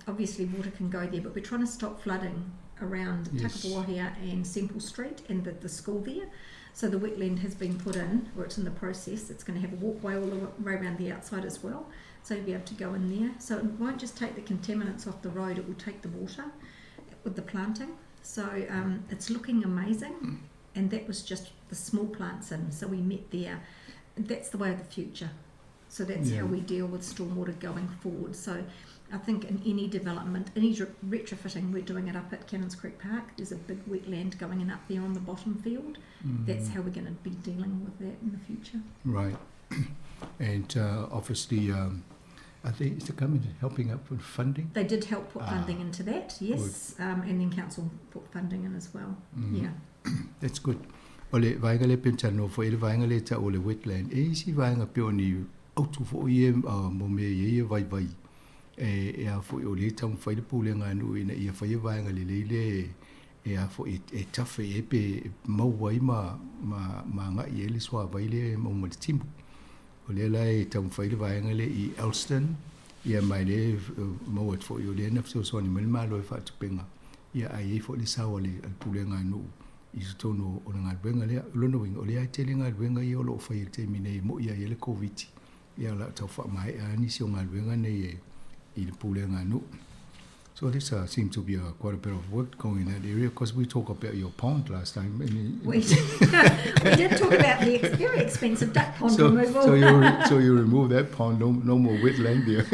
obviously water can go there, but we're trying to stop flooding around Yes. Takapuwahia and Semple Street and the school there. So the wetland has been put in, or it's in the process. It's going to have a walkway all the way around the outside as well, so you'll be able to go in there. So it won't just take the contaminants off the road, it will take the water with the planting. So it's looking amazing, and that was just the small plants in. So we met there. That's the way of the future. So that's Yeah. how we deal with stormwater going forward. So I think in any development, any retrofitting, we're doing it up at Cannons Creek Park. There's a big wetland going in up there on the bottom field. That's how we're going to be dealing with that in the future. Right. And obviously, I think is the government helping up with funding? They did help put funding into that, yes. And then council put funding in as well. Yeah. That's good. O le vaega lea pei ona talanoa foi i le vaega lea e tau o le wetland, e i ai isi vaega pei o ni autu foi ia mo mea e i ai ia vaivai e a foi o lea e taumafai le pulega a nuu ina ia faia vaega lelei lea e a foi e tafe i ai pe e maua ai ma agai i ai le suavai lea e maua ma le timu. O lea la e taumafai le vaega lea i Elsdon, ia ma lea e maua atu foi o lea na fesoasoani mai le Malo e faatupega, ia ae i ai foi le sao a le pulega a nuu i totonu o le galuega lea. O lona uiga, o lea e tele galuega ia o lo o fai i le taimi nei e moi ai le Koviti, ia o le a tau faamaea nisi o galuega nei e i le pulega a nuu. So this seems to be quite a bit of work going in that area, because we talked about your pond last time. And We did talk about the very expensive duck pond removal. So you remove that pond, no more wetland there.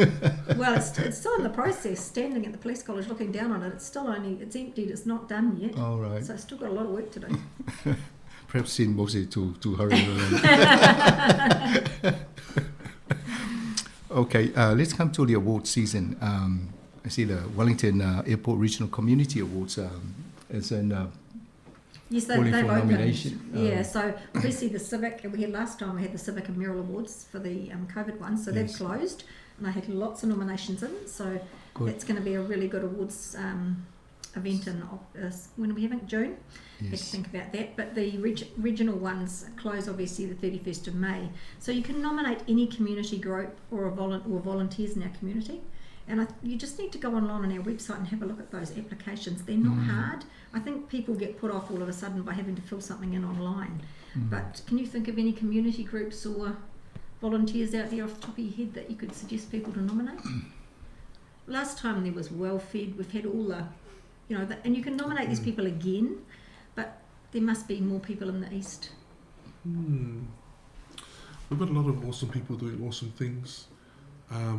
Well, it's still in the process. Standing at the police college looking down on it, it's still only, it's emptied, it's not done yet. All right. So it's still got a lot of work to do. Perhaps send Mose to hurry along. Okay, let's come to the award season. I see the Wellington Airport Regional Community Awards is in Yes, calling they've for opened. nomination. Yeah, so obviously the Civic, we had last time we had the Civic and Mayoral Awards for the COVID one, so they've Yes. closed, and I had lots of nominations in, so Good. that's going to be a really good awards event in, when are we having it? June? Had to Yes. think about that. But the regional ones close obviously the 31st of May. So you can nominate any community group or or volunteers in our community. And you just need to go online on our website and have a look at those applications. They're not hard. I think people get put off all of a sudden by having to fill something in online. But can you think of any community groups or volunteers out there off the top of your head that you could suggest people to nominate? Last time there was Wellfed. We've had all the, you know, and you can nominate these people again, but there must be more people in the East. We've got a lot of awesome people doing awesome things. I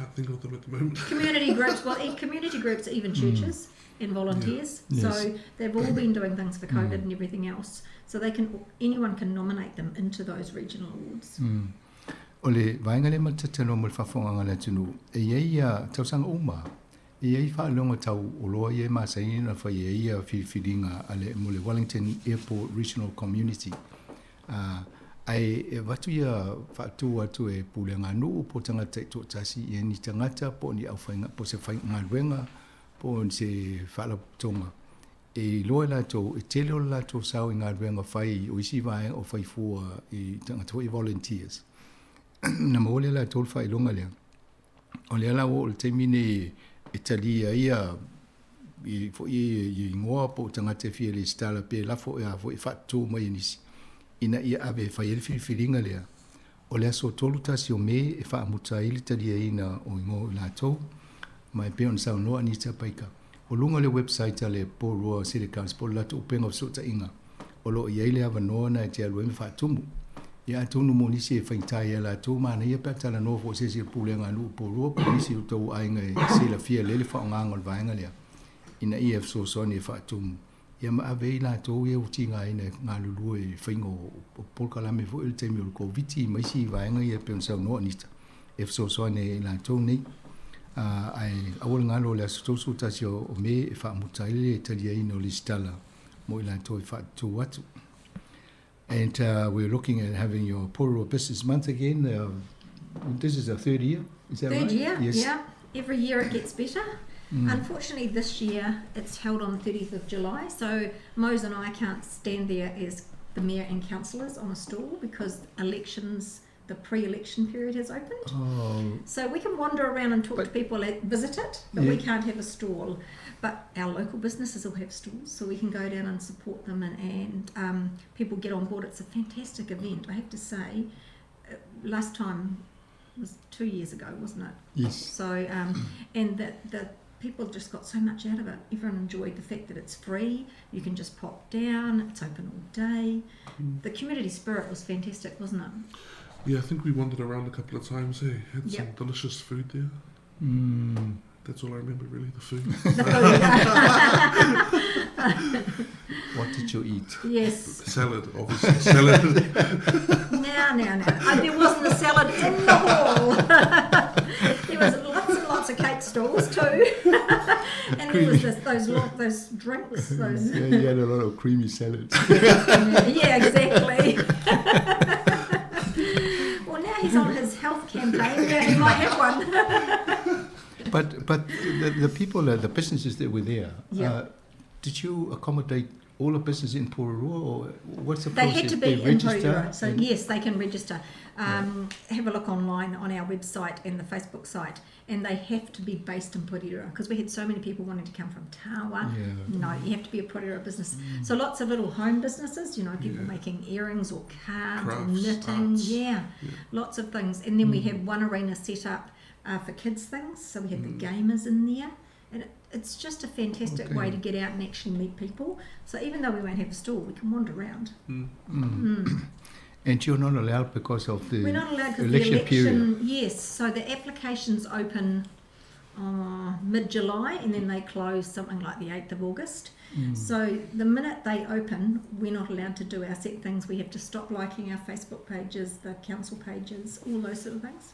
can't think of them at the moment. Community groups, well, community groups, even churches and volunteers. Yeah. So Yes. they've all been doing things for COVID and everything else. So anyone can nominate them into those regional awards. O le vaenga le matatano mo le faafofogaga le atunuu, e iai ia tausaga uma, e iai faalogo tau oloa ia e masani ona faia ai ia filifiliga a le mo le Wellington Airport Regional Community. Ae e avatu ia faatū atu e puleganuu po o tagata taitoatasi ia ni tagata po o ni aufaiga po o se faigaluega po o se faalapotopotoga e iloa e latou e tele o le latou sao i galuega fai o isi vaega o faifua i tagata foi volunteers. Na maua lea latou le faailoga lea. O lea la ua oo i le taimi nei e talia ai ia i foi i igoa po o tagata e fia lesitala pe lafo e a foi e faatutū mai e nisi ina ia ave e fai ai le filifiliga lea. O le aso 31 o Me e faamuta ai le taliaina o igoa o i latou ma e pei ona saunoa Anita Baker. O luga o le website a le Porirua City Council po o le latou upega o fesootaiga o loo i ai le avanoa na e te alu ai ma faatumu. Ia atonu mo nisi e faigata ia latou manaia pe a talanoa foi i se isi o le pulega a nuu o Porirua po o nisi o outou aiga e silafia lelei le faaaogaga o le vaega lea ina ia fesoasoani e faatumu. Ia ma ave ai latou ia ua tigaina e galulue i le faiga o polokalame foi o le taimi o le Koviti ma isi vaega ia e pei ona saunoa Anita e fesoasoani ai i latou nei. Ae aua le galo o le aso 31 o Me e faamuta ai le taliaina o lesitala mo i latou e faatutū atu. And we're looking at having your Porirua Business Month again. This is our third year, is that Third right? year, Yes. yeah. Every year it gets better. Unfortunately, this year it's held on the 30th of July, so Mose and I can't stand there as the mayor and councillors on a stall because elections, the pre-election period has opened. Oh. So we can wander around and talk to people that visit it, but we Yeah. can't have a stall. But our local businesses will have stalls, so we can go down and support them, and people get on board. It's a fantastic event, I have to say. Last time was 2 years ago, wasn't it? Yes. So, and the people just got so much out of it. Everyone enjoyed the fact that it's free. You can just pop down. It's open all day. The community spirit was fantastic, wasn't it? Yeah, I think we wandered around a couple of times. Hey, had Yep. some delicious food there. That's all I remember, really, the food. The food. What did you eat? Yes. Salad, obviously. Salad. No, no, no. There wasn't a salad in the hall. There was lots and lots of cake stalls too. And there was Creamy. those drinks. Those Yeah, you had a lot of creamy salads. Yeah, exactly. Well, now he's on his health campaign. Yeah, he might have one. But the people, the businesses that were there, Yeah. did you accommodate all the businesses in Porirua, or what's the They process? had to They be in register Porirua, so and yes, they can register. Have a look online on our website and the Facebook site, and they have to be based in Porirua because we had so many people wanting to come from Tawa. Yeah. No, you have to be a Porirua business. So lots of little home businesses, people Yeah. making earrings or cards or Crafts, knitting. arts. Yeah, Yeah. lots of things. And then we had one arena set up for kids things, so we had the gamers in there. And it's just a fantastic way Okay. to get out and actually meet people. So even though we won't have a stall, we can wander around. And you're not allowed because of the We're not allowed because the election election, period. Yes, so the applications open mid-July and then they close something like the 8th of August. So the minute they open, we're not allowed to do our set things. We have to stop liking our Facebook pages, the council pages, all those sort of things.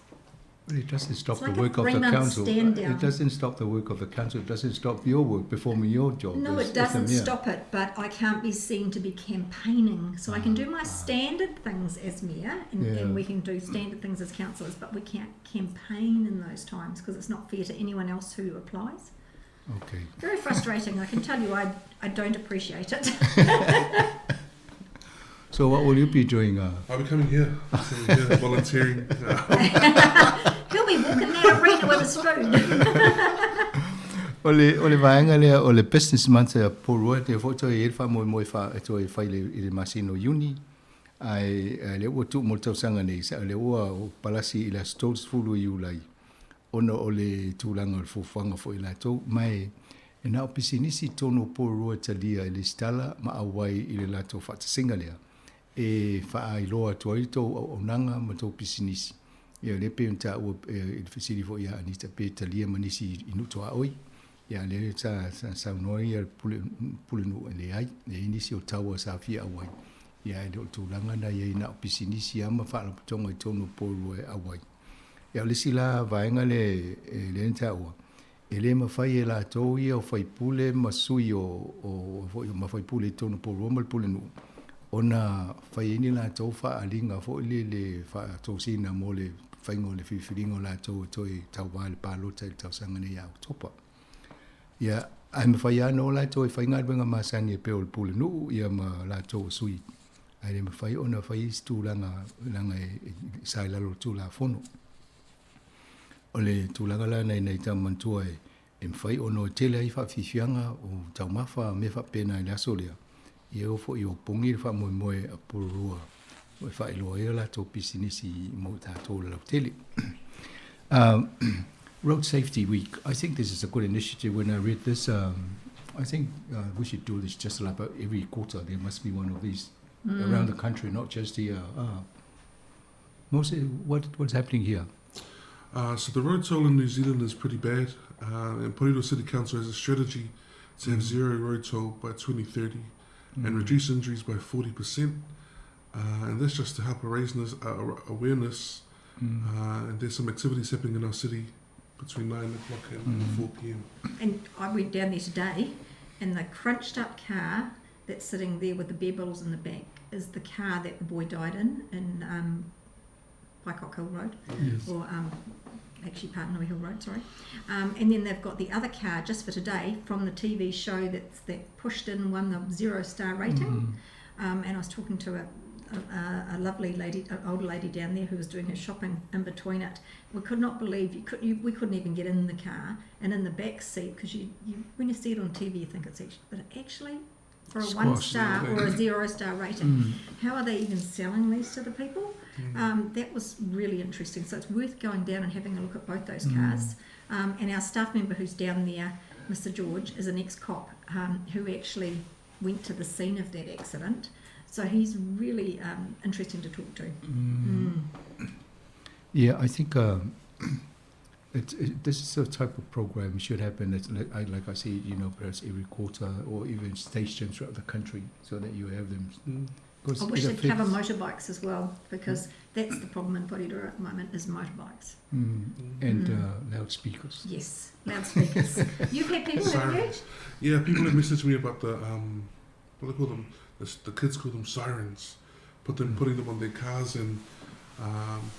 But it doesn't stop It's the like a work of the three-month council. stand It down. doesn't stop the work of the council. It doesn't stop your work, performing your job. No, as, it as the doesn't mayor. stop it, but I can't be seen to be campaigning. So I can do my standard things as mayor, and, Yeah. and we can do standard things as councillors, but we can't campaign in those times because it's not fair to anyone else who applies. Okay. Very frustrating. I can tell you, I, I don't appreciate it. So what will you be doing? Uh, I'll be coming here, coming here volunteering. He'll be walking that arena with a spoon. O le, o le vaega lea o le Business Month a Porirua, lea foi toe i ai le faamoemoe faa, e toe fai i le, i le masina o Iuni, ae, ae lea ua tuu mo le tausaga nei, sa, lea ua palasi i le aso 30 o Iulai, ona o le tulaga o le fuafuaga foi a latou, ma e, e na o pisinisi i totonu o Porirua e talia e lesitala ma auai i le latou faatasiga lea, e faailoa atu ai le tou auaunaga ma tou pisinisi. Ia lea pei ona taua i le fesili foi ia Anita pe talia ma nisi i nuu tuaoi. Ia lea sa, sa saunoa ia le pule, pulenuu e leai, e i ai nisi o taua sa fia auai. Ia e le o le tulaga na i ai na o pisinisi lava ma faalapotopotoga i totonu o Porirua e auai. Ia o le isi la vaega lea e lea na taua, e le mafai e latou ia o faipule ma sui o, o, foi, ma faipule i totonu o Porirua ma le pulenuu ona fai ai ni latou faaaliga foi lele faatosina mo le faiga o le filifiliga o latou e toe tauva i le palota i le tausaga nei ia Oketopa. Ia, ae mafai lava ona o latou e fai galuega masani e pei o le pulenuu ia ma latou o sui, ae le mafai ona fai isi tulaga leaga e sa i lalo o le Tulafono. O le tulaga la na ina i manatua e, e mafai ona e tele ai faafiafiaga o taumafa mea faapena i le aso lea, ia oo foi o opogi le faamoemoe a Porirua e faailoa ai a latou pisinisi mo tatou i le lautele. Road Safety Week, I think this is a good initiative. When I read this, I think we should do this just like about every quarter. There must be one of these around the country, not just here. Mostly, what's happening here? So the road toll in New Zealand is pretty bad, and Porirua City Council has a strategy to have zero road toll by 2030 and reduce injuries by 40%. And that's just to help raise awareness. And there's some activities happening in our city between 9 o'clock and 4 p.m. And I went down there today, and the crunched up car that's sitting there with the beer bottles in the back is the car that the boy died in Pycock Hill Road, or actually Patanui Hill Road, sorry. And then they've got the other car just for today from the TV show that pushed in won the 0-star rating. And I was talking to a lovely lady, an older lady down there who was doing her shopping in between it. We could not believe we couldn't even get in the car and in the back seat, because you when you see it on TV you think it's actually, but actually for a Squash, 1-star yeah. or a 0-star rating, how are they even selling these to the people? That was really interesting. So it's worth going down and having a look at both those cars. And our staff member who's down there, Mr. George, is an ex-cop who actually went to the scene of that accident. So he's really interesting to talk to. Yeah, I think this is a type of program should happen. It's like I, like I see, you know, perhaps every quarter or even stations throughout the country, so that you have them. Because I wish it they'd cover affects motorbikes as well, because that's the problem in Porirua at the moment, is motorbikes. And loudspeakers. Yes, loudspeakers. You've had people, haven't you? Sirens. Yeah, people have messaged me about the, what do they call them? The kids call them sirens. Putting them on their cars, and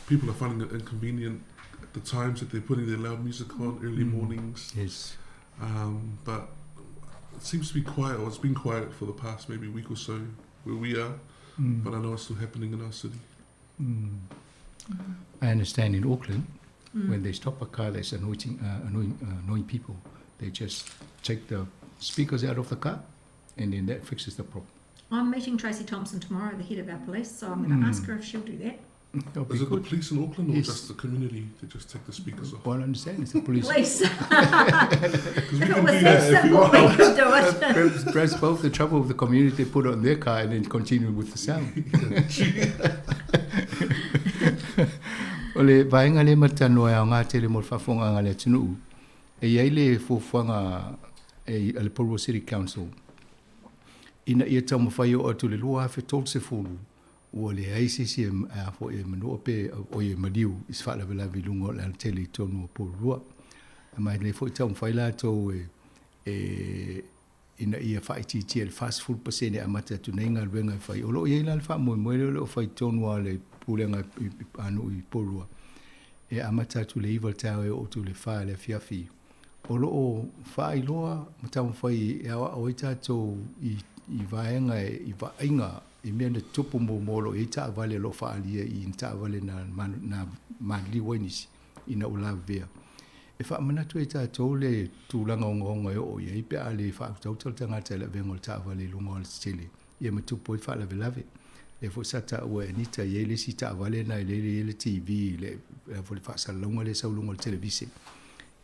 people are finding it inconvenient at the times that they're putting their loud music on, early mornings. But it seems to be quiet, or it's been quiet for the past maybe week or so where we are, but I know it's still happening in our city. I understand in Auckland, when they stop a car that's annoying people, they just take the speakers out of the car, and then that fixes the problem. I'm meeting Tracy Thompson tomorrow, the head of our police, so I'm going to ask her if she'll do that. That'll be Is it the good. police in Auckland or Yes. just the community that just take the speakers off? Well, I understand it's the police. Police. Because If we it can was do that that if we simple, want. we could do it. Perhaps both the trouble of the community put on their car and then continue with the sound. O le vaega le matanoa e aoga tele mo le faafofoga a le atunuu, e i ai le fuafuaga e a le Porirua City Council ina ia taumafai oo atu i le 2030. Ua leai se isi e, a foi e manua pe oi e maliu i se faalavelave i luga o le alatele i totonu o Porirua. Ma e lelei foi taumafai latou e, e ina ia faaitiitia i le 40% e amata atu nei galuega e fai. O lo o i ai la le faamoemoe lea o lo o fai tonu lava e le Pulega a nuu i Porirua e amata atu i le 9 i le taeao e oo atu i le 4 i le afiafi. O lo o faailoa ma taumafai e aoao ai tatou i i vaega i vaaiga i mea na tutupu muamua o lo o i ai taavale o lo o faaalia i ni taavale na na maliliu ai nisi ina ua lavevea. E faamanatu e tatou le tulaga ogaoga e oo i ai pe a le faautauta le tagata i le avega o le taavale i luga o alatetele, ia ma tupu ai faalavelave. Lea foi sa taua e Anita, e i ai le isi taavale lena e lele i ai le TV, le, le faasalalauga lea e sau i luga o le televise.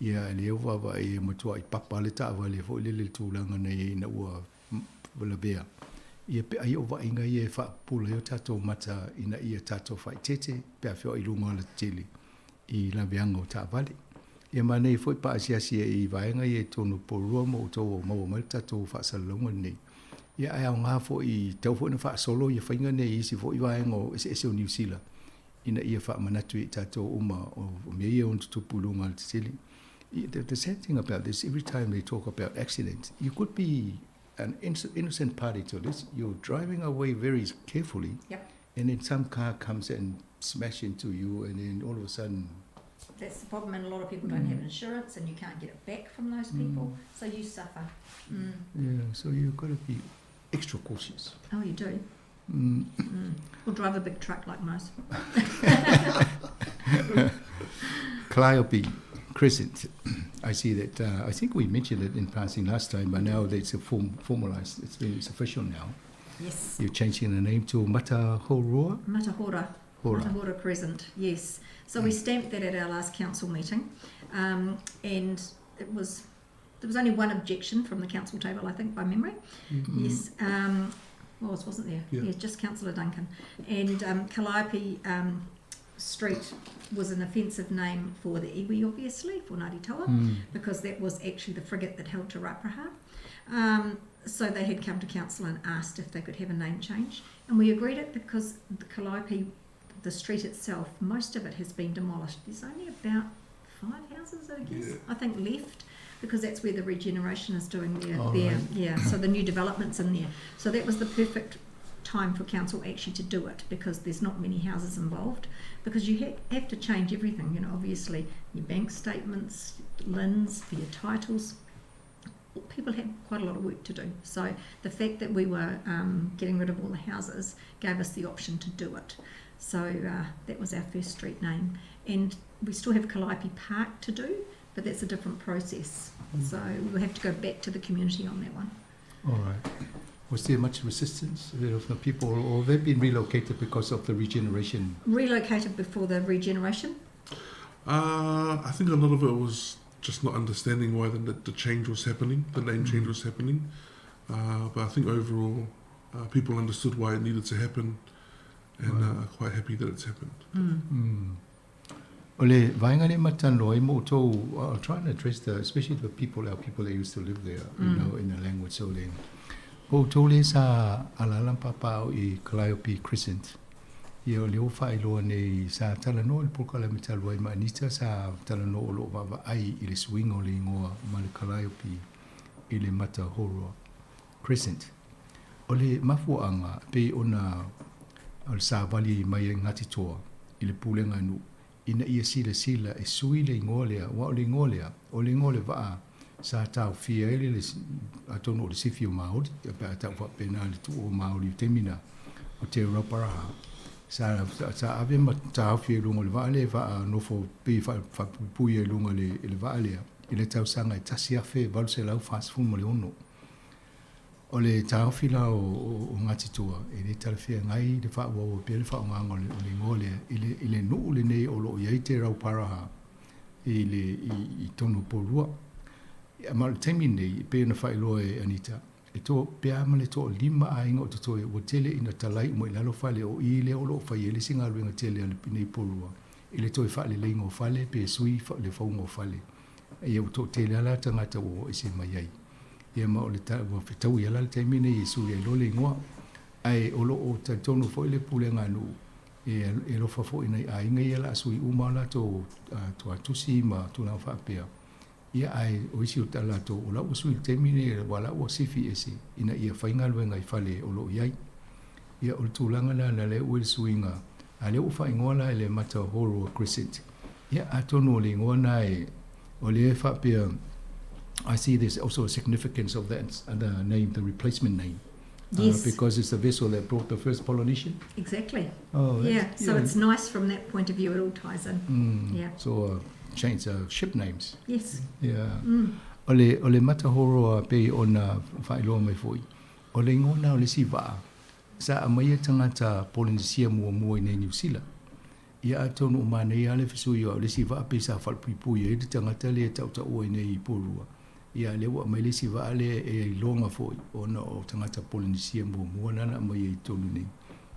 Ia, lea ua vaavaai e matuai papa le taavale foi lele i le tulaga na i ai ina ua lavea. Ia pe ai o vaaiga ia e faapupula ai o tatou mata ina ia tatou faaeteete pe a feoai i luga o alatetele i laveaga o taavale. Ia manaia foi pa asiasi ai i vaega ia i totonu o Porirua ma outou o maua mai le tatou faasalalauga lenei. Ia ae aoga foi, tatau foi ona faasolo ia faiga nei i isi foi vaega o eseese o Niu Sila ina ia faamanatu i tatou uma o mea ia e ono tutupu i luga o alatetele. The, the sad thing about this, every time they talk about accidents, you could be an innocent party to this. You're driving away very carefully, yep. and then some car comes and smash into you, and then all of a sudden that's the problem, and a lot of people don't have insurance, and you can't get it back from those people, so you suffer. Yeah, so you've got to be extra cautious. Oh, you do. Or drive a big truck like most. Calliope Crescent. I see that. I think we mentioned it in passing last time, but now it's a formalised. It's been, it's official now. Yes. You're changing the name to Matahoroa? Matahora. Hora. Matahora Crescent, yes. So we stamped that at our last council meeting, and it was there was only one objection from the council table, I think, by memory. Yes, was, wasn't there? Yeah. Yeah, just Councillor Duncan. And Calliope Street was an offensive name for the iwi, obviously, for Ngāti Toa, because that was actually the frigate that held Te Rauparaha. So they had come to council and asked if they could have a name change, and we agreed it because the Calliope, the street itself, most of it has been demolished. There's only about 5 houses, I guess, Yeah. I think, left, because that's where the regeneration is doing their, Oh, their right. yeah, so the new development's in there. So that was the perfect time for council actually to do it, because there's not many houses involved, because you have to change everything, you know, obviously your bank statements, LINs for your titles. People had quite a lot of work to do. So the fact that we were getting rid of all the houses gave us the option to do it. So that was our first street name. And we still have Calliope Park to do, but that's a different process. So we'll have to go back to the community on that one. All right. Was there much resistance of the people, or they've been relocated because of the regeneration? Relocated before the regeneration? I think a lot of it was just not understanding why the change was happening, the name change was happening. But I think overall, people understood why it needed to happen, and are quite happy that it's happened. O le vaega lea ma talanoa ai ma outou, I'll try and address the, especially the people, our people that used to live there, you know, in the language. So le, o outou lea sa alaala ma papaaao i Calliope Crescent, ia o lea ua faailoa nei sa talanoa i le polokalame talu ai ma Anita sa talanoa o lo o vaavaai i le suiga o le igoa ma le Calliope i le Matahoroa Crescent. O le mafuaaga pei ona o le savali mai ai Ngāti Toa i le pulega a nuu ina ia silasila e sui le igoa lea, aua o le igoa lea, o le igoa o le vaa sa taofia ai le, atonu o le sifi o Māori, pe a tau faapena le tuu o Māori i le taimi na, o Te Rauparaha, sa, sa ave ma taofi ai i luga o le vaa lea, vaa nofo pei faapuipui ai i luga i le vaa lea, i le tausaga e 1846. O le taofi la o Ngāti Toa, e le talafeagai le faaauau pea le faaaogaga o le igoa lea i le nuu lenei o lo o i ai Te Rauparaha i le i totonu o Porirua. Ma o le taimi lenei, e pei ona faailoa e Anita, e toa pe a ma le toalima aiga o totoe ua tele ina talai uma i lalo fale o i lea o lo o fai ai le isi galuega tele a lenei Porirua i le toe faaleleiga o fale pe sui le fauga o fale. Ia ua toatele lava la tagata ua o ese mai ai. Ia ma o le ua fetaui lava la le taimi lenei e sui ai loa le igoa. Ae o lo o talitonu foi le pulega a nuu e e alofa foi i nai aiga ia o le a sui uma o latou tuatusi ma tulaga faapea. Ia ae o isi o latou o la ua sui i le taimi lenei aua la ua sifi ese ina ia fai galuega i fale o lo o i ai. Ia o le tulaga la na lea ua i le suiga a lea ua faaigoa la i le Matahoroa Crescent. Ia atonu o le igoa na e o lea e faapea I see there's also a significance of that other name, the replacement name. Uh, Yes. Because it's the vessel that brought the first Polynesian. Exactly. Oh, yeah. that's- So yeah. it's nice from that point of view. It all ties in. Yeah. So change ship names. Yes. Yeah. O le, o le Matahoroa pei ona faailoa mai foi, o le igoa na o le isi vaa, sa aumaia tagata Polynesia muamua i nei Niu Sila. Ia atonu o manaia lava le fesui o le isi vaa pei sa falepuipui ai le tagata lea e tautaua i nei i Porirua. Ia lea ua aumai le isi vaa lea e iloga foi ona o tagata Polynesia muamua na na aumaia i totonu nei.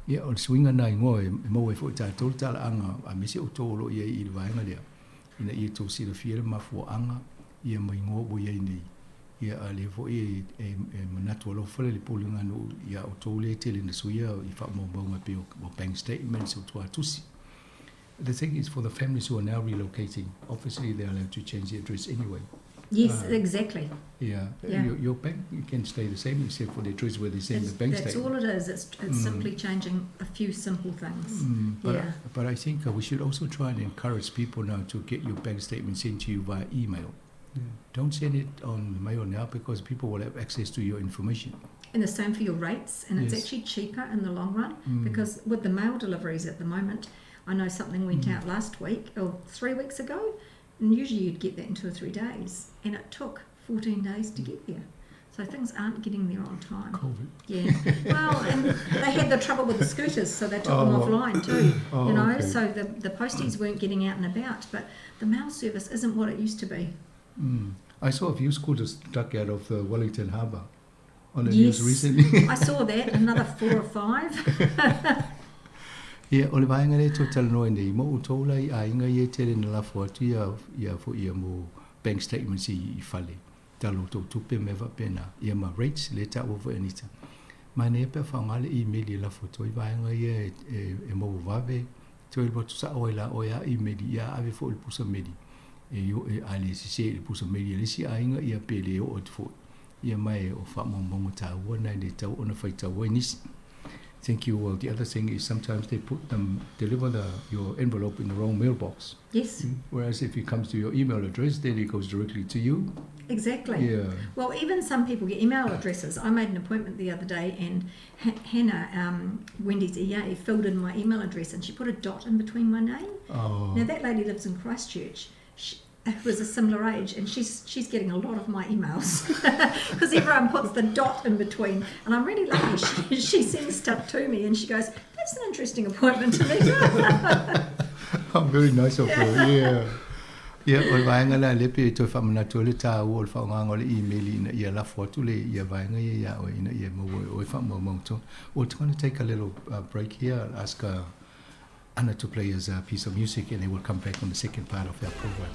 Ia o le suiga na igoa e maua ai foi e tatou le talaaga aemaise outou o lo o i ai i le vaega lea ina ia tou silafia le mafuaaga ia ma igoa ua i ai nei. Ia a lea foi e, e, e manatu alofa le Pulega nuu ia outou lea e tele na suia i faamaumauga e pei o, o bank statements o tuatusi. The thing is for the families who are now relocating, obviously they are allowed to change the address anyway. Yes, exactly. Yeah, Yeah. Your, your bank you can stay the same except for the address where they send That's, the bank that's statement. all it is. It's, it's simply changing a few simple things. But, yeah. but I think we should also try and encourage people now to get your bank statement sent to you via email. Don't send it on mail now because people will have access to your information. And the same for your rates, and it's Yes. actually cheaper in the long run because with the mail deliveries at the moment, I know something went out last week or 3 weeks ago, and usually you'd get that in 2 or 3 days, and it took 14 days to get there. So things aren't getting there on time. COVID. Yeah. Well, and they had the trouble with the scooters, so they took them Oh. offline too. Oh, you know, okay. so the posties weren't getting out and about, but the mail service isn't what it used to be. I saw a few scooters stuck out of the Wellington Harbour on the news Yes. recently. I saw that, another 4 or 5. Ia, o le vaega lea e toe talanoa ai nei, mo outou la i aiga ia e tele na lafo atu ia, ia foi ia mo bank statements i, i fale, tala o tou tupe ma mea faapena, ia ma rates lea e taua foi e Anita. Manaia pe a faaaoga le email e lafo atu ai vaega ia e, e, e maua vave, toe alu atu sao ai la oe a email, ia ave foi i le pusa meli. E, e, a le sese i le pusa meli a le isi aiga, ia pe le oo atu foi. Ia ma e o faamaumauga taua na e le tatau ona faitau ai nisi. Thank you. Well, the other thing is sometimes they put them, deliver the, your envelope in the wrong mailbox. Yes. Whereas if it comes to your email address, then it goes directly to you. Exactly. Yeah. Well, even some people get email addresses. I made an appointment the other day, and Hannah, Wendy's EA, filled in my email address, and she put a dot in between my name. Oh. Now that lady lives in Christchurch. She was a similar age, and she's getting a lot of my emails because everyone puts the dot in between. And I'm really lucky. She sends stuff to me, and she goes, "That's an interesting appointment, Anita." Oh, very nice of her. Yeah. Ia, o le vaega la lea pei e toe faamanatu ai le taua o le faaaogaga o le email ina ia lafo atu le ia vaega ia iā oe ina ia maua e oe faamaumauga tonu. We're going to take a little break here. I'll ask Anna to play us a piece of music and then we'll come back on the second part of our program.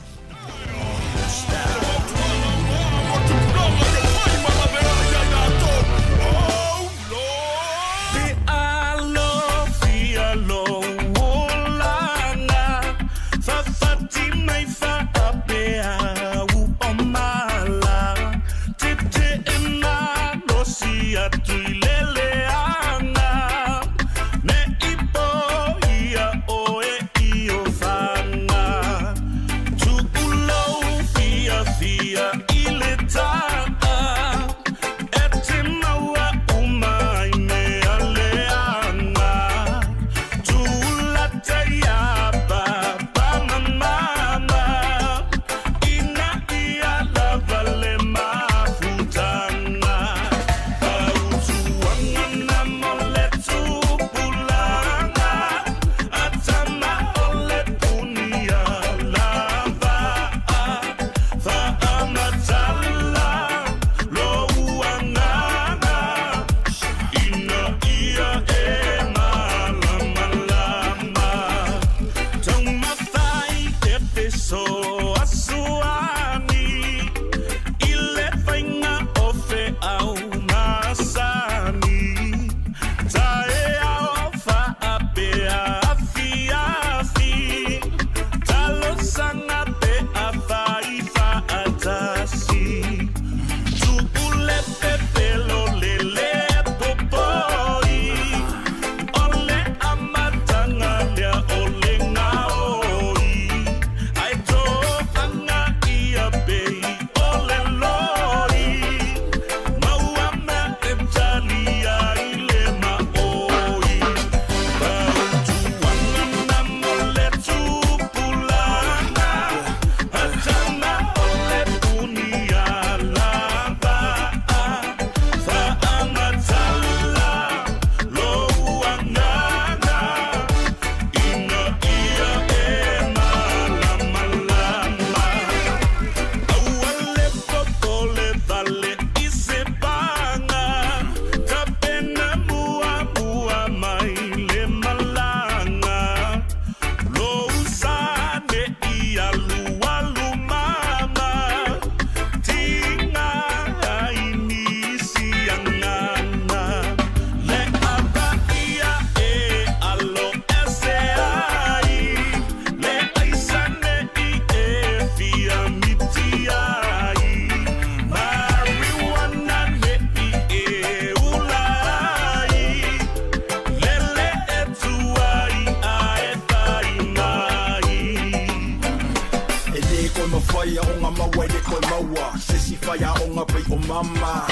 Faiaoga maua e le toe maua Se isi faiaoga pei o mama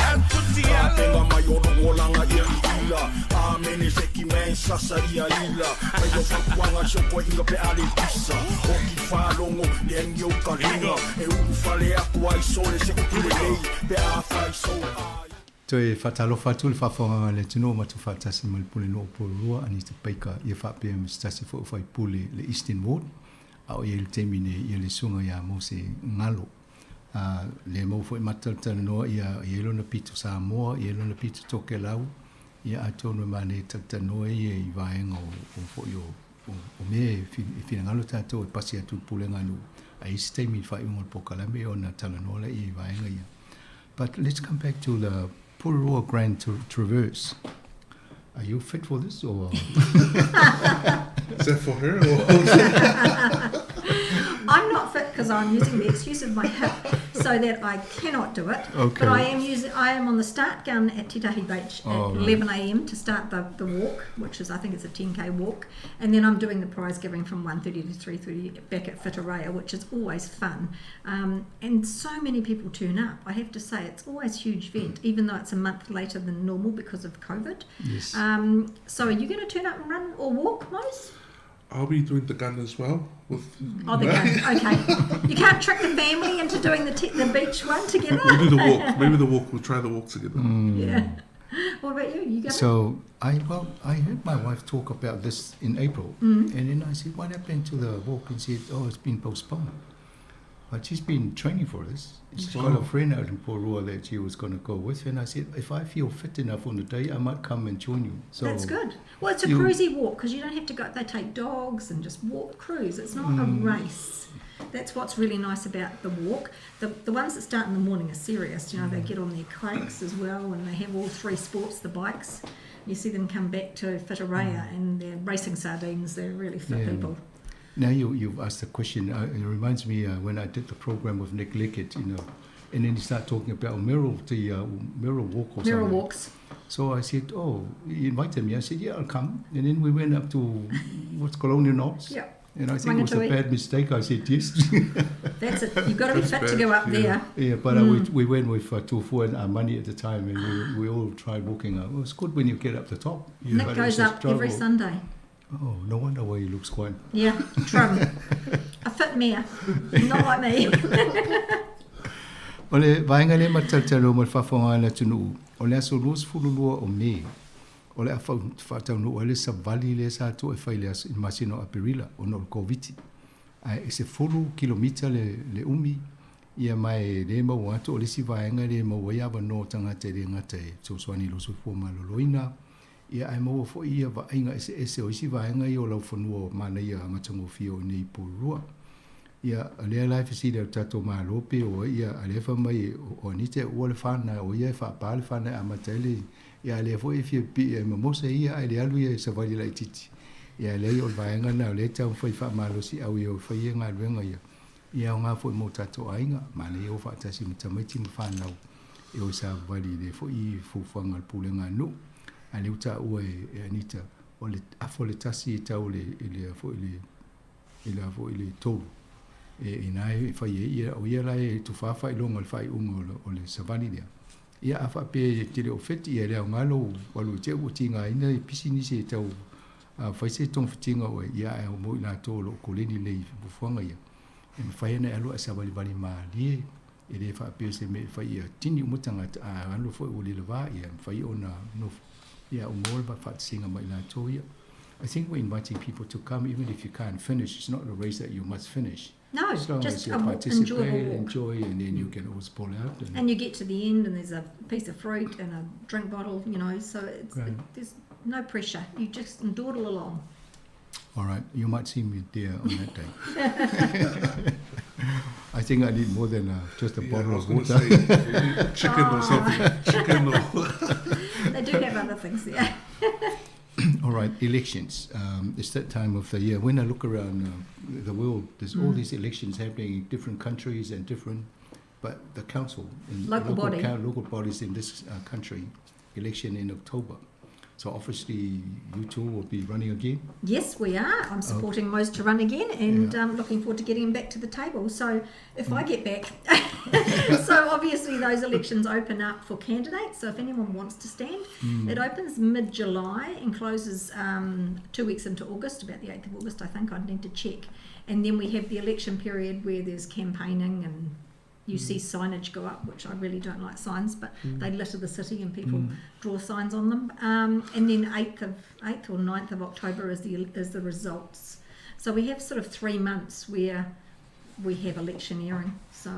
Tapenga mai o lou olaga ia i ila Amene seki man sasa ia ila Mai o fautuaga si o toeaina pe a le pisa Oki faalogo le agi o uka liga E ulufale atu ai sole se upu lelei Pe a fai sole ai Toe faatalofa atu le faafofogaaga a le atunuu matou faatasi ma le Pulenuu o Porirua, Anita Baker, ia faapea ma se tasi foi o faipule le Eastern Ward, a o i ai le taimi nei ia le susuga ia Mose Galo. A le maua foi matou talatalanoa ia i ai lona pito Samoa, i ai lona pito Tokelau, ia atonu e manaia talatalanoa ia i vaega o, o foi o, o, o mea e finagalo tatou e pasi atu i le pulega a nuu. A i ai se taimi i le faaiuga o le polokalame ona talanoa lea i vaega ia. But let's come back to the Porirua Grand Traverse. Are you fit for this or? Is that for her or? I'm not fit because I'm using the excuse of my hip so that I cannot do it. Okay. But I am using. I am on the start gun at Titahi Beach at oh, right. 11 a.m. to start the, the walk, which is I think it's a 10k walk, and then I'm doing the prize giving from 1:30 to 3:30 back at Whitireia, which is always fun. Um, and so many people turn up. I have to say, it's always a huge event, even though it's a month later than normal because of COVID. Yes. Um, so are you going to turn up and run or walk, Mose? I'll be doing the gun as well. With oh, the gun. Okay. You can't trick the family into doing the, te- the beach one together. We'll do the walk. Maybe the walk. We'll try the walk together. Mm. Yeah. What about you? You got So I well I heard my wife talk about this in April, mm. and then I said, "What happened to the walk?" And she said, "Oh, it's been postponed." But she's been training for this. She's got a friend out in Porua that she was going to go with, and I said, if I feel fit enough on the day, I might come and join you. So that's good. Well, it's a you, cruisy walk because you don't have to go. They take dogs and just walk cruise. It's not a race. That's what's really nice about the walk. The, the ones that start in the morning are serious. You know, they get on their kikes as well, and they have all three sports, the bikes. You see them come back to Whitireia and they're racing sardines. They're really fit Yeah. people. Now you, you've asked the question. It reminds me when I did the program with Nick Lickett, you know, and then he started talking about mirror, the mirror walk or Mirror something. walks. So I said, oh, he invited me. I said, yeah, I'll come. And then we went up to what's Colonial Knox. Yeah. And I think it was a Mangatoi. bad mistake. I said yes. That's it. You've got to be That's fit to bad, go up yeah. there. yeah, but we, we went with Tufu and Armani at the time, and we, we all tried walking up. It was good when you get up the top. Nick But it goes was a up every struggle. Sunday. Oh, no wonder why he looks quite. Yeah, trim. A fit mare. Not like me. O le vaega lea ma talatalo ma le faafofoga a le atunuu, o le aso 22 o Me, o le a faataunuu ai le savali lea sa tua e fai i le aso i le masina o Aperila ona o le Koviti. Ae e 10 kilomita le, le umi, ia ma e le maua atu o le isi vaega e le maua ai avanoa o tagata e le gata e fesoasoani i lou soifua maloloina, ia ae maua foi ia vaaiga eseese o isi vaega ia o laufanua o manaia matagofie o i inei i Porirua. Ia, o lea la e fesili ai le tatou Malo pe o ai ia, a lea fai mai o Anita e ua le fana, o ia e faapā le fana e amata ai le, ia a lea foi e fia pipii ai ma Mose ia ae le alu ia e savali laitiiti. Ia e leai o le vaega lena o lea e taumafai faamalosiau ia o fai ia galuega ia, ia aoga foi mo tatou aiga, manaia o faatasi ma tamaiti ma fanau e o e savavali i lea foi fuafuaga a le pulega a nuu. A lea ua taua e, e Anita, o le afa o le tasi e tau i le, i le foi i le i la foi le tolu e ina e fai ai ia o ia la e tufā faailoga o le faaiuga o le, o le savali lea. Ia a faapea e te le o feti ia le aoga lou alu i te ua tigaina i pisinisi e tau a fai se togafitiga oe ia ae o mo i latou o lo o koleni lelei i fuafuaga ia. E mafai ona e alu ae savalivali malie e le faapea o se mea e fai ia tini uma tagata a alu foi ua leleva ia e mafai ona nofo ia ua maua le faatasiga mai latou ia. I think we're inviting people to come even if you can't finish. It's not a race that you must finish. No, As long just as you a participate, enjoyable walk. enjoy, and then you can always pull out. And, And you get to the end and there's a piece of fruit and a drink bottle, you know, so it's, Right. there's no pressure. You just dawdle along. All right, you might see me there on that day. I think I need more than just a Yeah, bottle I was of gonna water. say chicken or something. Chicken or They do have other things there. All right, elections. It's that time of the year. When I look around the world, there's all these elections happening in different countries and different, but the council, in Local body. local bodies in this country, election in October. So obviously you two will be running again. Yes, we are. I'm supporting Mose to run again and Yeah. looking forward to getting him back to the table. So if I get back, so obviously those elections open up for candidates. So if anyone wants to stand, it opens mid-July and closes 2 weeks into August, about the 8th of August, I think. I'd need to check. And then we have the election period where there's campaigning and you see signage go up, which I really don't like signs, but they litter the city and people draw signs on them. And then 8th or 9th of October is the results. So we have sort of 3 months where we have electioneering. So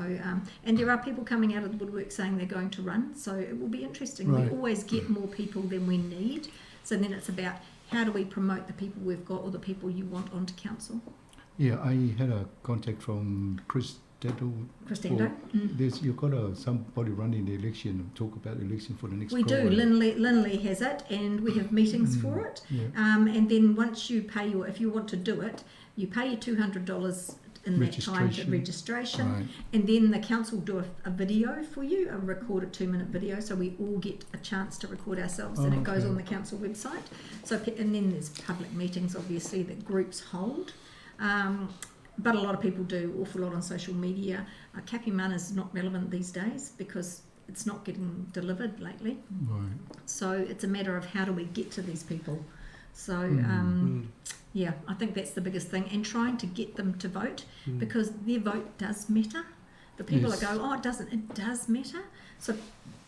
and there are people coming out of the woodwork saying they're going to run. So it will be interesting. Right. We always get more people than we need. So then it's about how do we promote the people we've got or the people you want onto council. Yeah, I had a contact from Chris Dando. Chris Dando. There's, you've got somebody running the election, talk about the election for the next We do. program. Linley has it, and we have meetings for it. Yeah. And then once you pay your, if you want to do it, you pay your $200 in that time to Registration. registration, Right. and then the council do a video for you, a recorded 2-minute video, so we all get a chance to record ourselves, and Oh, it goes okay. on the council website. So, and then there's public meetings, obviously, that groups hold. But a lot of people do awful lot on social media. Kapimana is not relevant these days because it's not getting delivered lately. Right. So it's a matter of how do we get to these people. So, yeah, I think that's the biggest thing. And trying to get them to vote because their vote does matter. The people Yes. that go, oh, it doesn't, it does matter. So,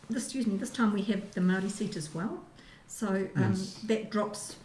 this time we have the Māori seat as well. So Yes. that drops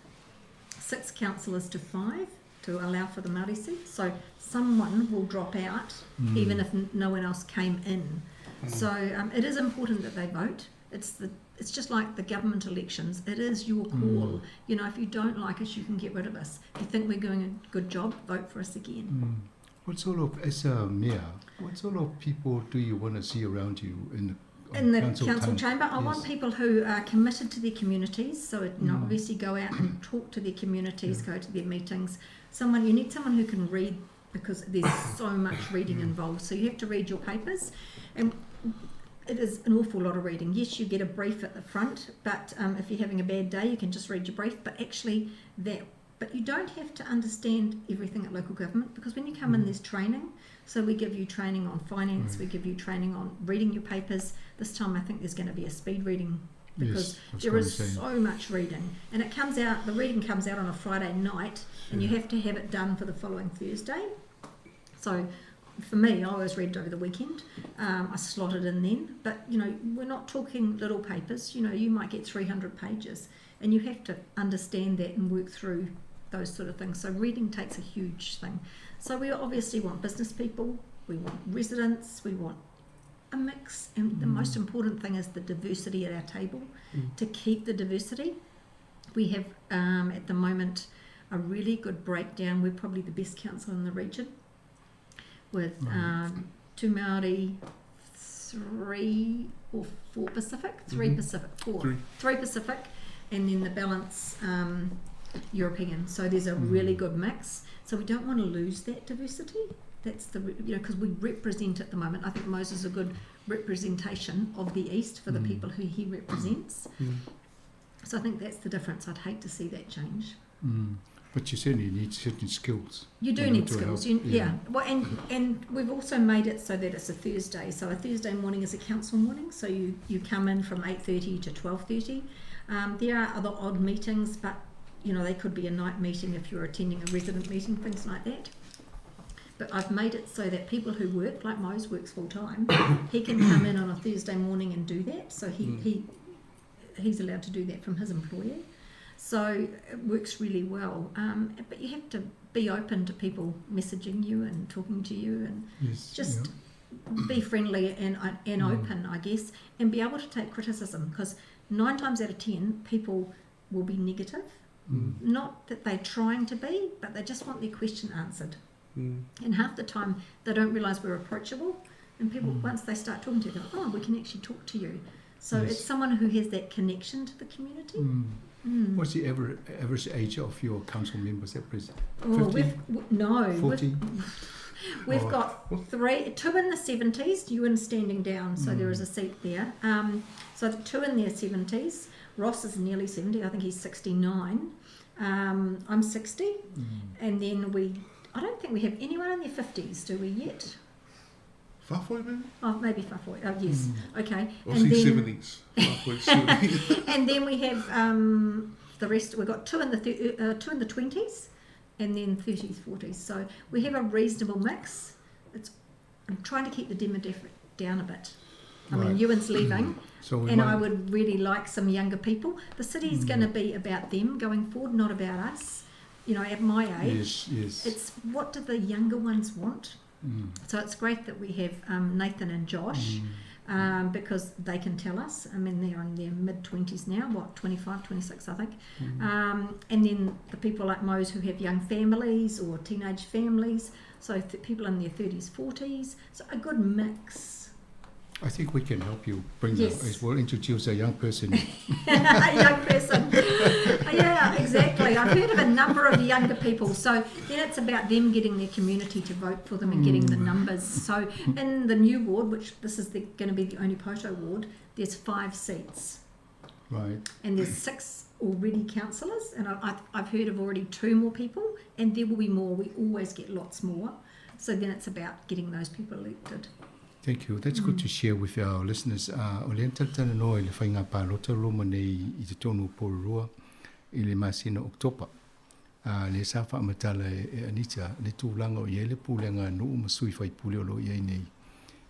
6 councillors to 5 to allow for the Māori seat. So someone will drop out even if no one else came in. So it is important that they vote. It's just like the government elections. It is your call. You know, if you don't like us, you can get rid of us. If you think we're doing a good job, vote for us again. What sort of, as a mayor, what sort of people do you want to see around you in the In the council, council town? chamber, I want Yes. people who are committed to their communities. So, you know, obviously go out and talk to their communities, go to their meetings. You need someone who can read, because there's so much reading involved. So you have to read your papers, and it is an awful lot of reading. Yes, you get a brief at the front, but if you're having a bad day, you can just read your brief. But actually, but you don't have to understand everything at local government, because when you come in, there's training. So we give you training on finance, we give you training on reading your papers. This time I think there's going to be a speed reading, because Yes, I was there gonna is say. so much reading. And it comes out, the reading comes out on a Friday night, and you have to have it done for the following Thursday. So for me, I always read over the weekend. I slot it in then. But, you know, we're not talking little papers. You know, you might get 300 pages, and you have to understand that and work through those sort of things. So reading takes a huge thing. So we obviously want business people, we want residents, we want a mix. And the most important thing is the diversity at our table, to keep the diversity. We have, at the moment, a really good breakdown. We're probably the best council in the region, with 2 Māori, 3 or 4 Pacific, 3 Pacific, 4, 3 Pacific, and then the balance European. So there's a really good mix. So we don't want to lose that diversity. That's the, you know, because we represent at the moment. I think Moses is a good representation of the East for the people who he represents. So I think that's the difference. I'd hate to see that change. But you certainly need certain skills. You do in need order to skills. help. You, yeah. Well, and we've also made it so that it's a Thursday. So a Thursday morning is a council morning. So you come in from 8:30 to 12:30. There are other odd meetings, but you know, they could be a night meeting if you're attending a resident meeting, things like that. But I've made it so that people who work, like Mose works full time, he can come in on a Thursday morning and do that. So he's allowed to do that from his employer. So it works really well. But you have to be open to people messaging you and talking to you, and just be friendly and open, I guess, and be able to take criticism, because 9 times out of 10 people will be negative. Not that they're trying to be, but they just want their question answered. And half the time they don't realise we're approachable, and people, once they start talking to you, they go, oh, we can actually talk to you. So it's someone who has that connection to the community. What's the average age of your council members at present? Oh, 50? No. 40? We've oh. got three, two in the 70s, Ewan's standing down, so mm. there is a seat there. Um, so two in their 70s. Ross is nearly 70, I think he's 69. Um, I'm 60. Mm. And then we, I don't think we have anyone in their 50s, do we yet? Fafoy, maybe? Oh, maybe Fafoy. Oh, yes. Mm. Okay. Or and then, 70s. Fafoy, 70s. and then we have um, the rest. We've got two in the th- uh, two in the 20s and then 30s, 40s. So we have a reasonable mix. It's, I'm trying to keep the demographic down a bit. I right. mean, Ewan's leaving, so and might... I would really like some younger people. The city's mm. going to be about them going forward, not about us. You know, at my age, yes, yes. it's what do the younger ones want? Mm. So it's great that we have um, Nathan and Josh. Mm. Um, because they can tell us. I mean, they're in their mid 20s now, what, 25, 26, I think. Mm. Um, and then the people like Mose who have young families or teenage families, so th- people in their 30s, 40s. So a good mix. I think we can help you bring yes. them. We'll introduce a young person. a young person. yeah, exactly. I've heard of a number of younger people. So then it's about them getting their community to vote for them and getting the mm. numbers. So in the new ward, which this is going to be the Onepoto ward, there's five seats. Right. And there's six already councillors, and I, I've heard of already two more people, and there will be more. We always get lots more. So then it's about getting those people elected. Thank you. That's mm. good to share with our listeners. Uh, o lea talanoa i le faiga palota loma nei i totonu o Porirua i le masina o Oketopa. Uh, lea sa faamatala e, e Anita le tulaga o i ai le pulega a nuu ma sui faipule o lo o i ai nei.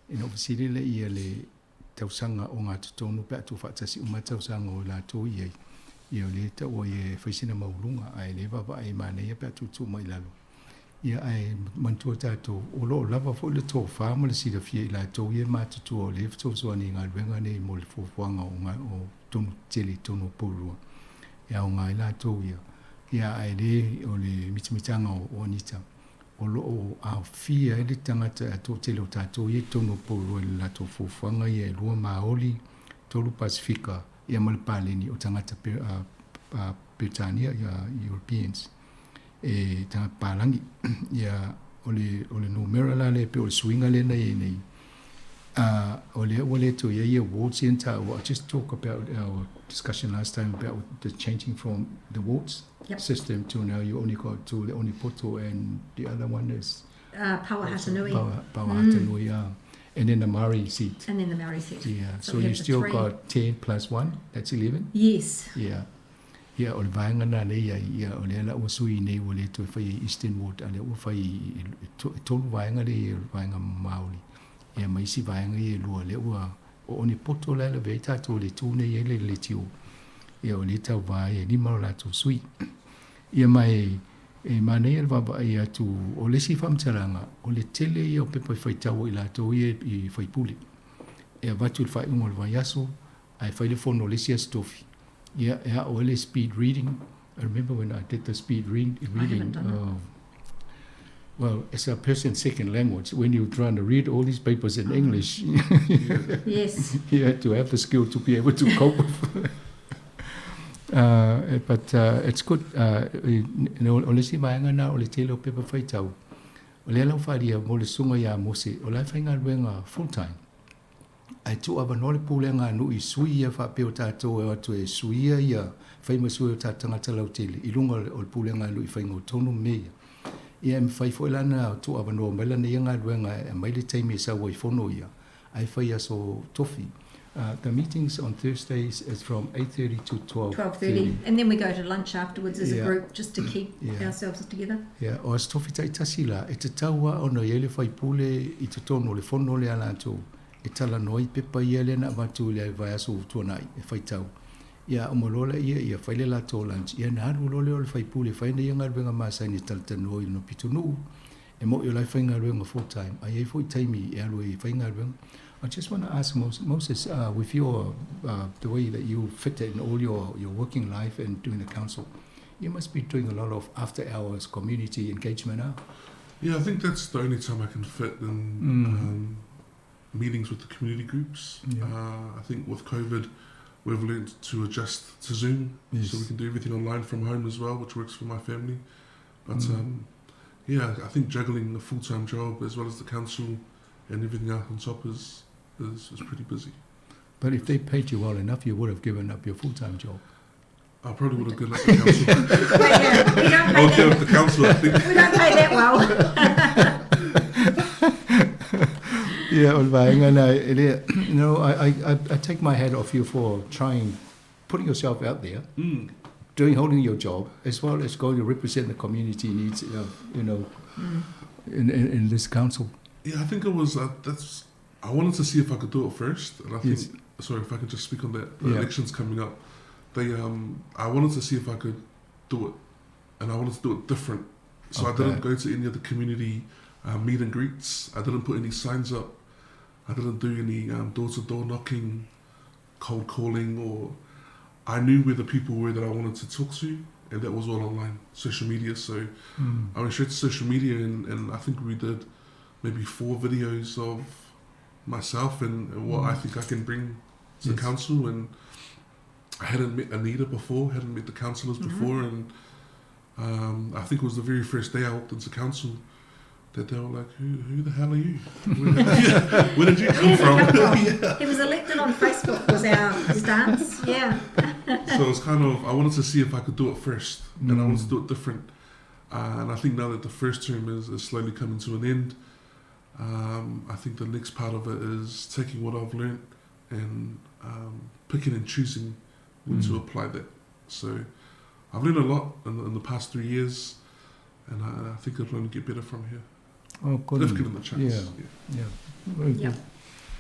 Ina ua fesili lea ia le tausaga o gatotonu pe a tuufaatasi uma tausaga o i latou i ai. Ia o lea e taua ia e fai sina maualuga ae le vaavaai manaia pe a tuutuu mai i lalo. Ia ae manatua tatou o lo o lava foi le tofa ma le silafia i latou ia e matutua o lea e fesoasoani i galuega nei mo le fuafuaga o o tonu tele i totonu o Porirua e aoga ai latou ia. Ia ae le o le mitamitaga o Anita o lo o aofia ai le tagata a toatele o tatou ia i totonu o Porirua i le latou fuafuaga ia e lua Maoli, tolu Pasifika ia ma le paleni o tagata Peretania ia Europeans e tagata palagi ia o le o le numera la lea e pei o le suiga lea na i ai nei uh, o lea ua le toe i ai ia wards ia na taua I just talk about our discussion last time about the changing from the wards yep. system to now you only got to the Onepoto and the other one is uh, Pauahatanui. Paua, Pauahatanui, mm. yeah. And then the Maori seat. And then the Maori seat. Yeah. So, so you still three. got 10 plus 1, that's 11? Yes. Yeah. Ia, o le vaega lena lea i ai, ia, o lea la ua sui nei ua le toe faia i Eastern Ward, a lea ua fai i, e tolu vaega lea i le vaega Māori, ia ma isi vaega ia e lua, lea ua, o Onepoto la e lavea ai tatou i le itu nei ai le leitio, ia, o lea e tauva ai e lima o latou sui. Ia ma e, e manaia le vaavaai atu, o le isi faamatalaga, o le tele ia o pepa e faitau ai latou ia i faipule, e avatu i le faaiuga o le vaiaso, ae fai le fono o le isi Aso Tofi. Ia, e ao ai le speed reading. I remember when I did the speed read, reading. Oh, well, it's a person's second language. When you're trying to read all these papers in oh. English, yes, you had to have the skill to be able to cope with. uh, but uh, it's good. Uh, o le isi vaega na o le tele o pepa faitau. O lea lau wharia mo le sunga ia Mose, o la e whaingaluenga full time. Ae tuu avanoa le pulega a nuu i sui ia faapea o tatou e o atu e suia ia fai ma sui o tatou tagata lautele i luga o le pulega a nuu i faiga o tonu me ia. Ia e mafai foi la ona tuu avanoa mai lana ia galuega e aumai le taimi e sau ai fono ia ae fai aso tofi. Uh, the meetings on Thursdays is from 8.30 to 12.30. 12.30. And then we go to lunch afterwards as yeah. a group just to keep yeah. ourselves together. Yeah. O aso tofi taitasi la, e tatau a ona i ai le faipule i totonu o le fono lea latou e talanoa i pepa ia lea na avatu i le vaiaso ua tuanai e faitau. Ia uma loa laia ia fai le latou lunch, ia ona alu loa lea o le faipule e fai ana ia galuega masani e talatalanoa i lona pitonuu, e mo'i o la e faigaluega full time, a i ai foi taimi e alu ai e faigaluega. I just want to ask Moses, uh, with your, uh, the way that you fit in all your, your working life and doing the council, you must be doing a lot of after hours community engagement now. Yeah, I think that's the only time I can fit in mm. um, meetings with the community groups. Yeah. Uh, I think with COVID, we've learned to adjust to Zoom, yes. so we can do everything online from home as well, which works for my family. But mm. um, yeah, I think juggling a full-time job as well as the council and everything else on top is, is, is pretty busy. But if they paid you well enough, you would have given up your full-time job. I probably would have given up the council. yeah, we don't I pay would give that, up the council, I think. we don't pay that well. Yeah, o le vaega lena, e le, you know, I, I, I, I take my hat off you for trying, putting yourself out there, doing, holding your job, as well as going to represent the community needs, you know, in, in, in this council. Yeah, I think it was that's. I wanted to see if I could do it first, and I think Yes. sorry if I can just speak on that. The Yeah. election's coming up. They I wanted to see if I could do it, and I wanted to do it different. So I didn't Okay. go to any of the community meet and greets. I didn't put any signs up. I didn't do any door to door knocking, cold calling, or I knew where the people were that I wanted to talk to, and that was all online, social media. So I went straight to social media, and, and I think we did maybe four videos of myself and, and what I think I can bring to Yes. council. And I hadn't met Anita before, hadn't met the councillors before, and I think it was the very first day I walked into council that they were like, "Who, who the hell are you? Where, where did you come Where did he from?" come from? He was elected on Facebook was our stance. Yeah. So it's kind of I wanted to see if I could do it first, and I wanted to do it different. And I think now that the first term is, is slowly coming to an end, I think the next part of it is taking what I've learnt and picking and choosing when to apply that. So I've learned a lot in, in the past 3 years, and I, I think it'll only get better from here. Oh, good. If given the chance. Yeah. Yeah. Very Yeah. good.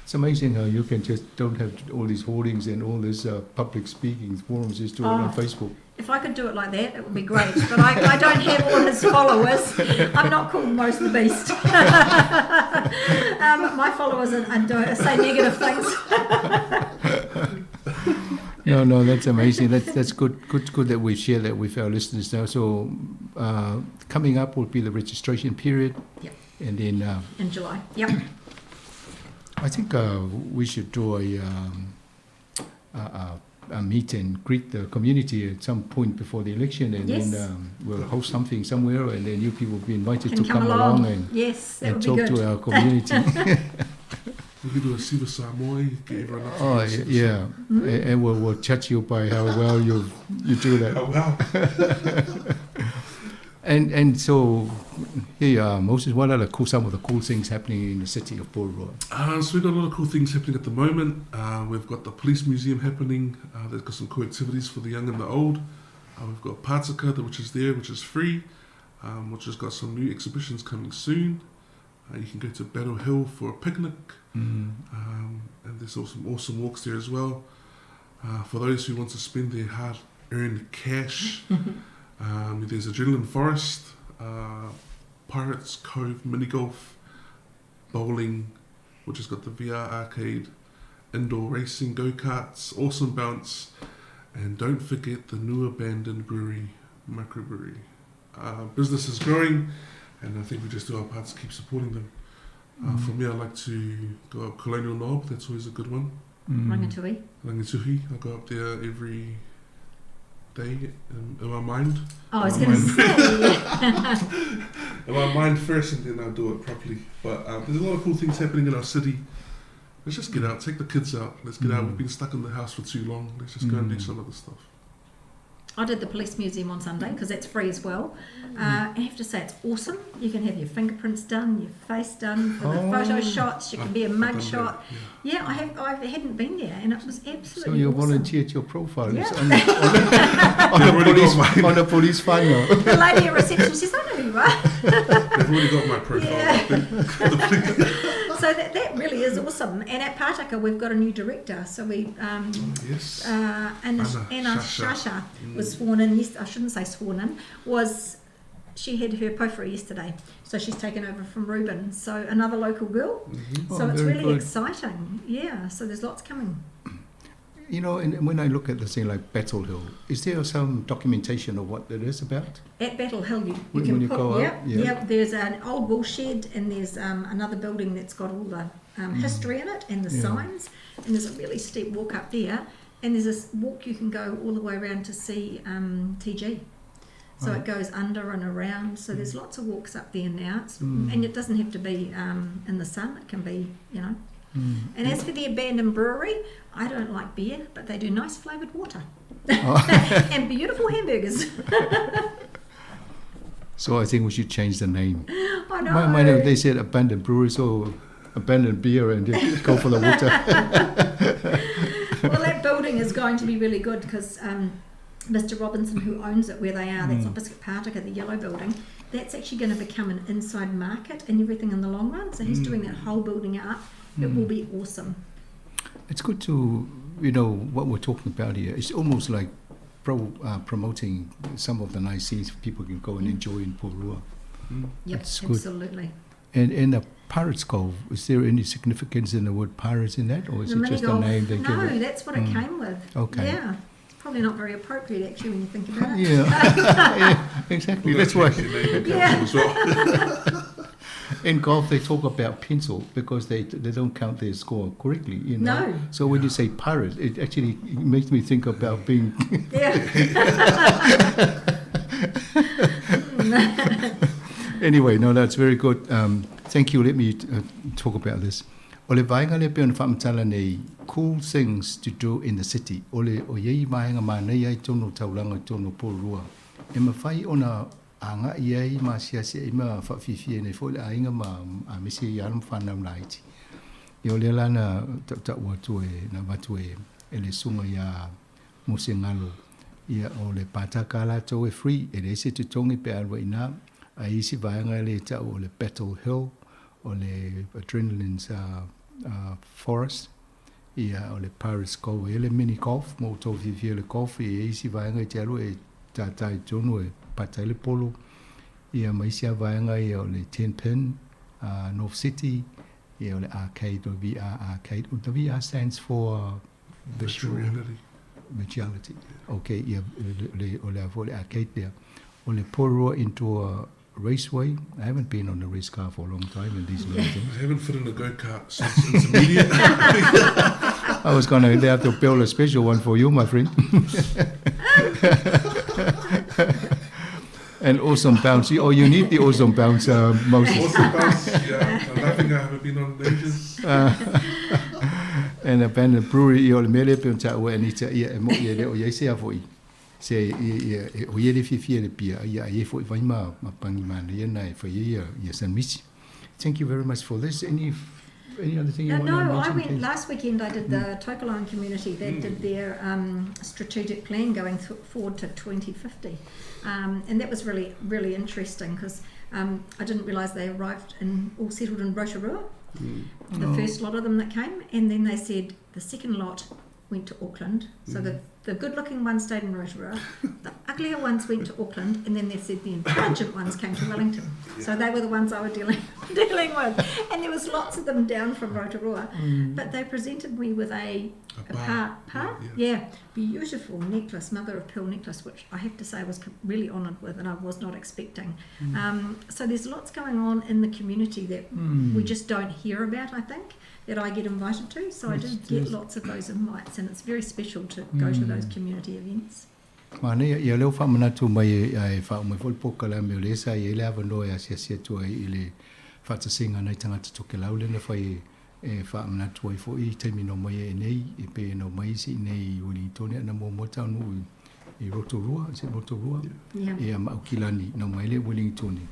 It's amazing how you can just don't have all these hoardings and all this public speaking forums, just do it on Oh. Facebook. If I could do it like that, it would be great. But I, I don't have all his followers. I'm not called Mose the Beast. my followers are, are don't say negative things. No, no, that's amazing. That's that's good, good, good that we share that with our listeners now. So, coming up will be the registration period, Yep. and then In July. Yep. I think we should do a, a, a a meet and greet the community at some point before the election, and Yes. then we'll host something somewhere, and then you people will be invited Can to come come along. along, and Yes, that and would be talk good. to our community. We could do a Siva Samoa, get everyone up to Oh do a Siva yeah, and we'll judge you by how well you you do that. Samoa. Oh, wow. And and so here you are, Moses. What are the cool, some of the cool things happening in the city of Porirua? So we've got a lot of cool things happening at the moment. We've got the police museum happening. They've got some cool activities for the young and the old. We've got Pātaka, which is there, which is free, which has got some new exhibitions coming soon. You can go to Battle Hill for a picnic, and there's also some awesome walks there as well. For those who want to spend their hard-earned cash, there's Adrenaline Forest, Pirates Cove Mini Golf, bowling, which has got the VR arcade, indoor racing, go karts, awesome bounce, and don't forget the new abandoned brewery, microbrewery. Business is growing, and I think we just do our part to keep supporting them. For me, I like to go up Colonial Knob, that's always a good one. Rangituhi. Rangituhi, I go up there every day in, in my mind. Oh, I was going to say. In my mind first, and then I'll do it properly. But there's a lot of cool things happening in our city. Let's just get out, take the kids out. Let's get out. We've been stuck in the house for too long. Let's just go and do some other stuff. I did the police museum on Sunday because that's free as well. I have to say it's awesome. You can have your fingerprints done, your face done for the Oh. photo shots. You can be a I've mug done that, shot. yeah. Yeah, I have. I hadn't been there, and it was absolutely. So you awesome. volunteered your profile. It's Yeah. on, the, on, They've the already police got mine. on the police file now. The lady at reception says, "I know who you are." They've already got my profile. I think. So that, that really is awesome. And at Pātaka, we've got a new director. So we, Yes. Anna, Anna Anna Shasha. Shasha was sworn in. Yes, I shouldn't say sworn in. Was she had her pōwhiri yesterday? So she's taken over from Ruben. So another local girl. Oh, So it's very really good. exciting. Yeah. So there's lots coming. You know, and when I look at the thing like Battle Hill, is there some documentation of what it is about? At Battle Hill, you, you When- can when you put go up, yeah, yeah. yeah. There's an old wool shed, and there's another building that's got all the history in it and the Mm. Yeah. signs. And there's a really steep walk up there, and there's this walk you can go all the way around to see TG. So Right. it goes under and around. So there's lots of walks up there now. It's, And it doesn't have to be in the sun. It can be, you know. And as for the abandoned brewery, I don't like beer, but they do nice flavoured water Oh. and beautiful hamburgers. So I think we should change the name. I know. My, they said abandoned brewery, so abandoned beer and just go for the water. Well, that building is going to be really good because Mr. Robinson, who owns it where they are, that's opposite Partica, the yellow building, that's actually going to become an inside market and everything in the long run. So he's doing that whole building up. It will be awesome. It's good to, you know, what we're talking about here. It's almost like promoting some of the nice things people can go and enjoy in Porirua. Yep, That's good. absolutely. And the Pirates Cove, is there any significance in the word pirates in that, or is The it mini just a golf. name they No, give it? that's what it came with. Okay. Yeah. It's probably not very appropriate actually when you think about it. Yeah, yeah, exactly. We're That's gonna why change the name of Yeah. council as well. in golf they talk about pencil because they don't count their score correctly. You know. No. So when you say pirate, it actually makes me think about being. Yeah. Anyway, no, that's very good. Thank you. Let me talk about this. O le vaenga le pea ona whaamatala nei, cool things to do in the city. O le o iei vaenga mānei ai tonu taulanga tonu Porirua. E mawhai ona anga i ai ma siasi ai ma whaawhiwhi nei fo le ainga ma a misi i alam whanau laiti. Ia o le lana tautau atu e na watu e e le sunga ia Mose Ngalo. Ia o le pātaka la tau e free, e le ese tutongi pe alua ina, a isi vaenga le tau o le Battle Hill, o le Adrenaline's Forest, ia o le Pirates Cove, e le mini golf, mo tau whiwhia le golf, e isi vaenga i te alua e tātai tonu e patai le polo, ia ma isi a vaenga ia o le Ten Pin, North City, ia o le arcade, o VR arcade. O the VR stands for Virtual visual reality. Virtuality. Okay, ia le o le a le arcade there. O le Porirua Indoor Raceway. I haven't been on a race car for a long time in these little things. I haven't fit in a go-kart since intermediate. I was going to have to build a special one for you, my friend. And awesome bounce. Oh, you need the awesome bounce, Moses. Awesome bounce, yeah. I think I haven't been on in ages. And abandoned brewery, i o le mele pe o ta ua anita ia e mo ia le o ia se a foi. Se ia e o ia le fifi le pia ia ia foi vai ma ma pangi ma le ia na e foi ia ia San Misi. Thank you very much for this. Any other thing you want to No, mention? I went Kate? last weekend. I did the Tokelau community. They did their strategic plan going forward to 2050, and that was really, really interesting because I didn't realise they arrived and all settled in Rotorua. The first lot of them that came, and then they said the second lot went to Auckland. So the good-looking ones stayed in Rotorua, the uglier ones went to Auckland, and then they said the intelligent ones came to Wellington. So they were the ones I was dealing with, and there was lots of them down from Rotorua. But they presented me with a bar. par? Yeah, beautiful necklace, mother of pearl necklace, which I have to say I was really honoured with, and I was not expecting. So there's lots going on in the community that we just don't hear about, I think, that I get invited to. So I do get lots of those invites, and it's very special to go to those community events. Mane ia leo whaamanatu mai e wha mai foi poka la me o le sa i le avanoa e asiasi atu ai i le whaatasinga nei tangata toke lau le na whai e whaamanatu ai foi i taimi no mai e nei e pe no mai si nei Wellingtone ana mo mo taunu i Rotorua, se Rotorua. Yeah. E a Maukilani no mai le Wellingtone.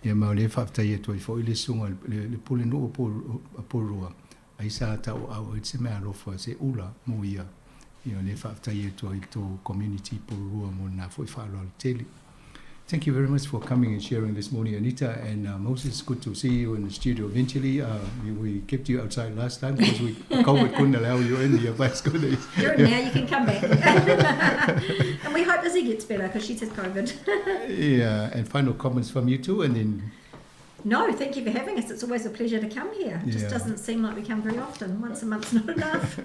Ia ma le whaatai atu ai foi le sunga le pule no o Porirua. Ai sa tau au i te mea alofa se ula mo ia. Ia le whaatai atu ai tō community Porirua mo nā foi whaaloalo tele. Thank you very much for coming and sharing this morning, Anita and Moses. Good to see you in the studio eventually. We kept you outside last time because COVID couldn't allow you in here, but it's good. You're in now, you can come back. And we hope Izzy gets better because she's had COVID. Yeah, and final comments from you too, and then... No, thank you for having us. It's always a pleasure to come here. It just doesn't seem like we come very often. Once a month's not enough.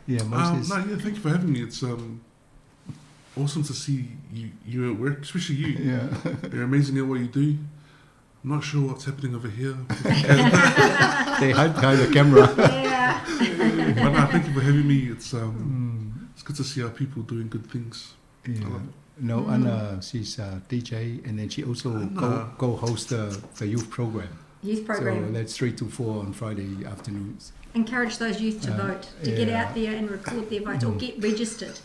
Yeah, Moses. No, yeah, thank you for having me. It's awesome to see you at work, especially you. Yeah. You're amazing at what you do. I'm not sure what's happening over here. They hide behind the camera. Yeah. But no, thank you for having me. It's it's good to see our people doing good things. Yeah. I love it. No, Anna, she's a DJ, and then she also co co-hosts the, the youth program. Youth program. So that's 3 to 4 on Friday afternoons. Encourage those youth to vote, to get out there and record their votes or get registered.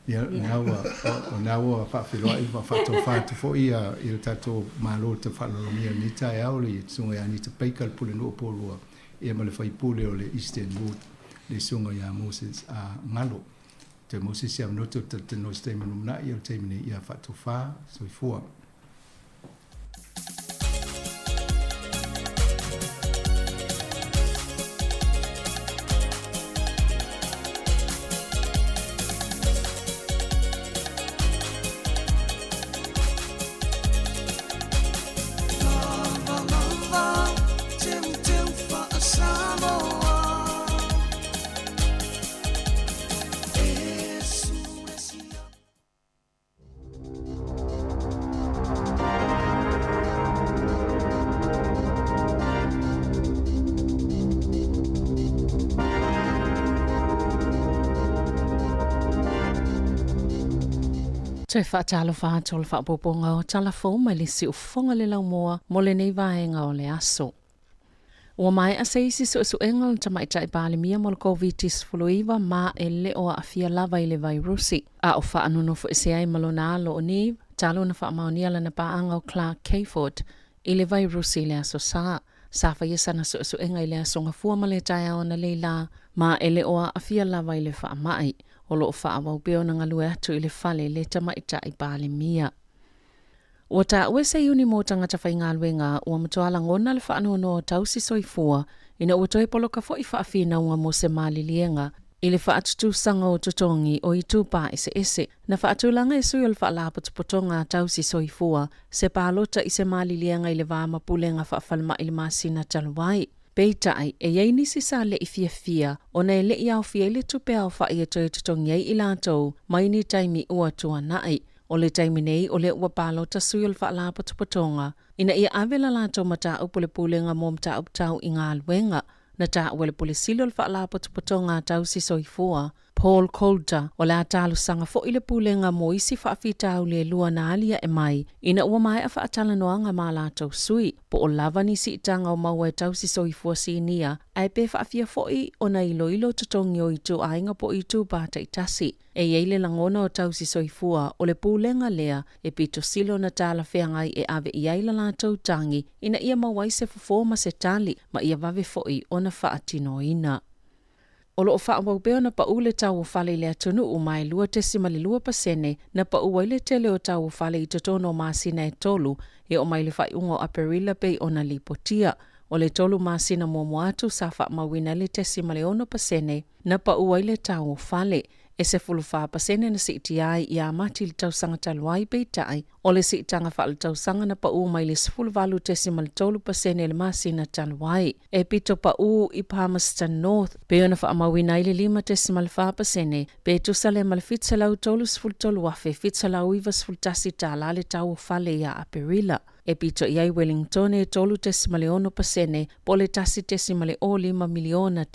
Ia, lena ua, o lena ua faafeiloai ma faatofa atu foi i le tatou Malo te faalologia i lenei taeao, le Susuga ia Anita Baker, le Pulenuu o Porua, ia ma le Faipule o le Eastern Ward, le Susuga ia Moses Galo. Toe maua se isi avanoa toe talatalanoa i se taimi o lumanai, ia o le taimi nei, ia faatofa, soifua. Toe faatalofa atu o le faaopoopoga o tala fou mai le siufofoga le laumua mo lenei vaega o le aso. Ua maea se isi suesuega o le Tamaitai Palemia mo le Koviti-19 ma e le o aafia lava i le vairusi. A o faanonofoesea ai ma lona alo o Neve, talu ona faamaonia lana paaga o Clark Cayford i le vairusi i le Aso Sa. Sa faia sana suesuega i le Aso Gafua ma le taeao analeila, ma e le o aafia lava i le faamai. O lo o faaauau pea ona galue atu i le fale le Tamaitai Palemia. Ua taua e se iuni mo tagata faigaluega ua matua lagona le faanoanoa o tausi soifua ina ua toe poloka foi faafinauga mo se maliliega i le faatutusaga o totogi o itupa eseese. Na faatulaga e sui o le Faalapotopotoga a Tausi Soifua se palota i se maliliega i le va ma pulega faafalemai i le masina talu ai. Peitai, e i ai nisi sa leʻi fiafia ona e leʻi aofia ai le tupe aofaʻi e toe totogi ai i latou mai ni taimi ua tuanaʻi. O le taimi nei, o lea ua palota sui o le Faalapotopotoga ina ia ave la latou mataupu i le Pulega mo Mataupu Tau i Galuega. Na taua e le Pule Sili o le Faalapotopotoga a Tausi Soifua, Paul Coulter, o le a talosaga foi le Pulega mo isi faafitauli e lua na aliae mai ina ua maea faatalanoaga ma latou sui, po o lava ni siitaga o maua e Tausi Soifua Sinia, ae pe faafia foi ona iloilo totogi o ituaiga po o itupa taitasi. E i ai le lagona o tausi soifua o le pulega lea e pito sili ona talafeagai e ave i ai la latou tagi ina ia maua ai se fofo ma se tali ma ia vave foi ona faatinoina. O lo o faaauau pea ona pau le tau o fale i le atunuu ma e 2.2% na pau ai le tele o tau o fale i totonu o masina e tolu e oo mai le faaiuga o Aperila pei ona lipotia. O le tolu masina muamua atu sa faamauina ai le 0.6% na pau ai le tau o fale. E 14% na siitia ai ia Mati i le tausaga talu ai, peitai, o le siitaga faaletausaga na pau mai le 18.3% i le masina talu ai. E pito pau i Palmerston North, pei ona faamauina ai le 5.4%, pe tusa lea ma le $733,791 le tau o fale ia Aperila. E pito i ai Wellington e 3.6% po o le $1.05 miliona,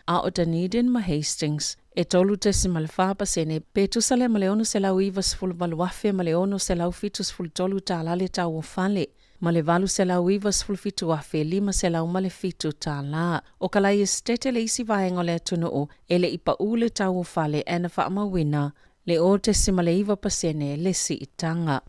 a o Dunedin ma Hastings e 3.4% pe tusa lea ma le $698,673 le tau o fale ma le $897,507. O Kalai Estate le isi vaega o le atunuu e le i pau le tau o fale ae na faamauina le 0.9% le siitaga.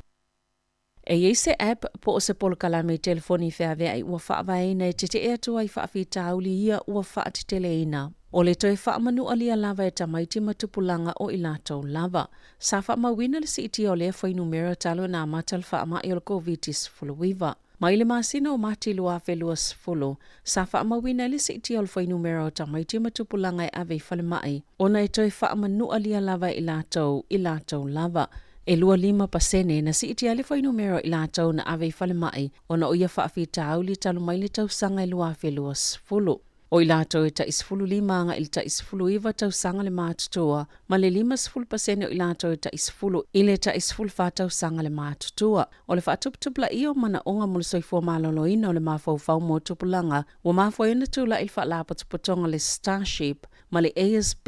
E i ai se app po o se polokalame i telefoni feaveai ua faavaeina e tetee atu ai faafitauli ia ua faateteleina. O le toe faamanualia lava e tamaiti ma tupulaga o i latou lava. Sa faamauina le siitia o lea fuainumera talu ona amata le faamai o le Koviti-19. Mai le masina o Mati 2020, sa faamauina ai le siitia o le fuainumera o tamaiti ma tupulaga e ave i falemai ona e toe faamanualia lava e i latou i latou lava. E 25% na siitia ai le fuainumera o i latou na ave i falemai ona o ia faafitauli talu mai le tausaga e 2020. O i latou e tai 15 agai i le tai 19 tausaga le matutua, ma le 50% o i latou e tai 10 i le tai 14 tausaga le matutua. O le faatuputupulaia o manaoga mo le soifua maloloina o le mafaufau mo tupulaga ua mafua ai ona tulai le Faalapotopotoga le Starship ma le ASB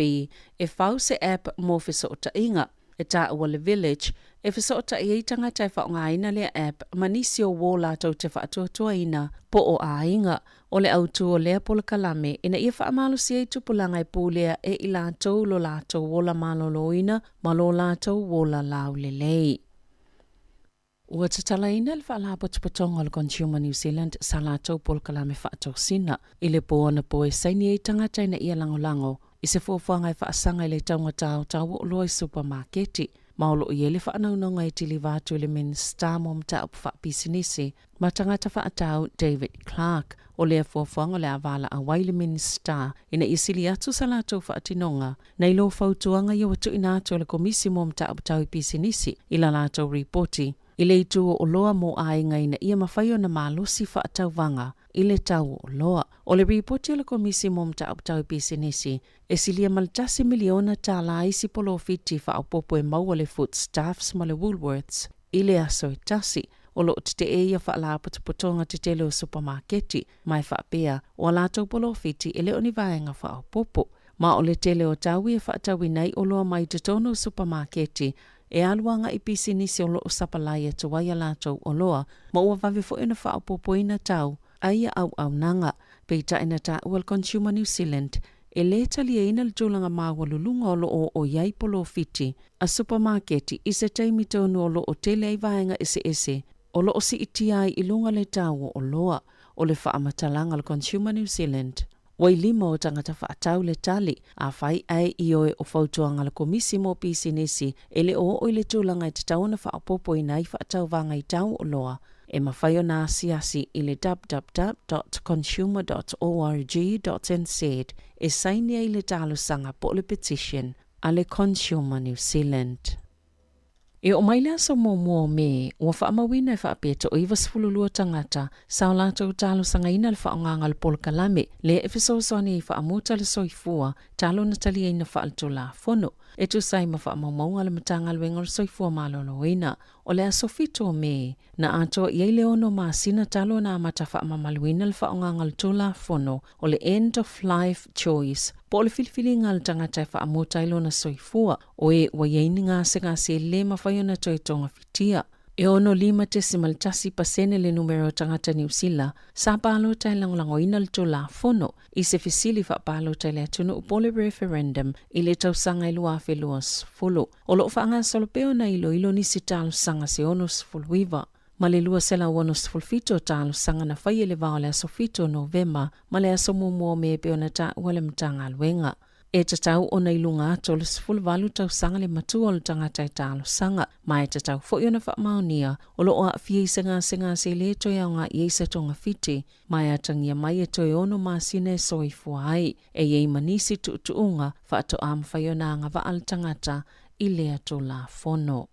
e fau se app mo fesootaiga. E taua le Village, e fesootai ai tagata e faaaogaina lea app ma nisi o uō latou te faatuatuaina po o aiga. O le autu o lea polokalame ina ia faamalosi ai tupulaga e pulea e i latou lo latou ola maloloina ma lo latou ola laulelei. Ua tatalaina le Faalapotopotoga o le Consumer New Zealand sa latou polokalame faatosina i le po anapo e saini ai tagata ina ia lagolago i se fuafuaga e faasaga i le taugata o tau o oloa i supamaketi, ma o lo o i ai le faanaunauga e kiliva atu i le Minisita mo Mataupu Faapisinisi ma Tagata Faatau David Clark. O lea fuafuaga o le a valaau ai le Minisita ina ia sili atu sa latou faatinoga nai lo fautuaga ia ua tuuina atu e le Komisi mo Mataupu Tau i Pisinisi i la latou ripoti i le itu o oloa mo aiga ina ia mafai ona malosi faatauvaga i le tau o oloa. O le ripoti a le Komisi mo Mataupu Tau i Pisinisi, e silia ma le $1 miliona isi polofiti faaopoopo e maua le Foodstuffs ma le Woolworths i le aso e tasi. O lo o tetee ia faalapotopotoga tetele o supamaketi, ma e faapea o a latou polofiti e le o ni vaega faaopoopo. Ma o le tele o tau e faatauina ai oloa mai totonu o supamaketi e alu agai i pisinisi o lo o sapalai atu ai a latou oloa, ma ua vave foi ona faaopoopoina tau a ia auaunaga. Peitai na taua le Consumer New Zealand e lē taliaina le tulaga maualuluga o lo o oo i ai polofiti a supamaketi i se taimi tonu o lo o tele ai vaega eseese o lo o siitia ai i luga le tau o oloa. O le faamatalaga a le Consumer New Zealand, ua i lima o tagata faatau le tali, afai ae ioe o fautuaga a le Komisi mo Pisinisi e le o oo i le tulaga e tatau ona faaopoopoina ai faatauvaga i tau o oloa, e mafai ona asiasi i le www.consumer.org.nz e saini ai le talosaga po o le petition a le Consumer New Zealand. E oo mai le aso muamua o Me, ua faamauina e faapea toa-92 tagata sa o latou talosagaina le faaaogaga o le polokalame lea e fesoasoani ai faamuta le soifua talu ona taliaina faaletulafono e tusa ai ma faamaumauga a le Matagaluega o le Soifua Maloloina. O le aso 7 o Me, na atoa i ai le ono masina talu ona amata faamamaluina le faaaogaga o le Tulafono o le End of Life Choice, po o le filifiliga a le tagata e faamuta ai lona soifua, o e ua i ai ni gasegase e lē mafai ona toe togafitia. E 65.1% le numera o tagata Niu Sila sa palota e lagolagoina le Tulafono i se fesili faapalota i le atunuu po o le referendum i le tausaga e 2020. O lo o faagasolo pea ona iloilo nisi talosaga se 69 ma le 267 o talosaga na faia i le va o le aso 7 o Novema ma le aso 1 o Me e pei ona taua le Matagaluega. E tatau ona i luga atu o le 18 tausaga le matua o le tagata e talosaga, ma e tatau foi ona faamaonia o lo o aafia i se gasegase e le toe aoga i ai se togafiti, ma e atagia mai e toe ono masina e soifua ai. E i ai ma nisi tuutuuga faatoa mafai ona agavaa le tagata i lea Tulafono.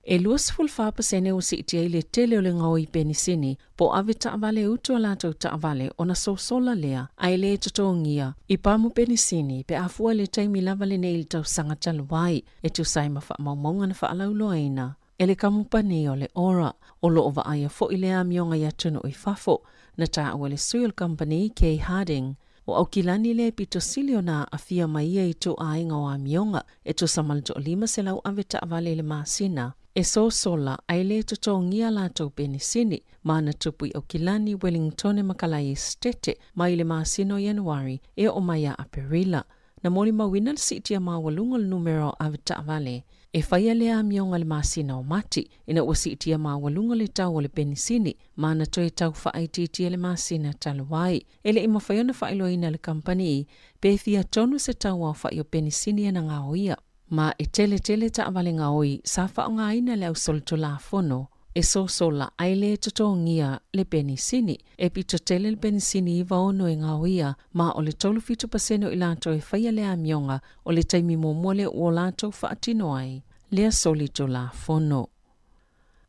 E 24% ua siitia ai le tele o le gaoi penisini po o ave taavale e utu a latou taavale ona sosola lea ae le totogia i pamu penisini pe a fua i le taimi lava lenei i le tausaga talu ai, e tusa ai ma faamaumauga na faalauiloaina e le kamupani o le Ora. O lo o vaaia foi le amioga i atunuu i fafo, na taua e le sui o le kamupani Kay Harding. O Aukilani lea e pito sili ona aafia mai ia ituaiga o amioga e tusa ma le toa-500 ave taavale i le masina e sosola ae le totogia latou penisini ma na tupu i Aukilani, Wellingtone ma Kalae Esetete mai le masina o Ianuari e oo mai ia Aperila. Na molimauina le siitia maualuga o le numera o ave taavale e faia lea amioga i le masina o Mati ina ua siitia maualuga le tau o le penisini ma na toe tau faaitiitia le masina talu ai. E le i mafai ona faailoaina e le kamupani pe fia tonu se tau aofai o penisini e na gaoia. Ma e tele tele taavale gaoi sa faaaogaina e le ausolitulafono e sosola ae le totogia le penisini. E pito tele le penisini 96 e gaoia, ma o le 37% o i latou e faia le amioga o le taimi muamua lea ua latou faatino ai lea solitulafono.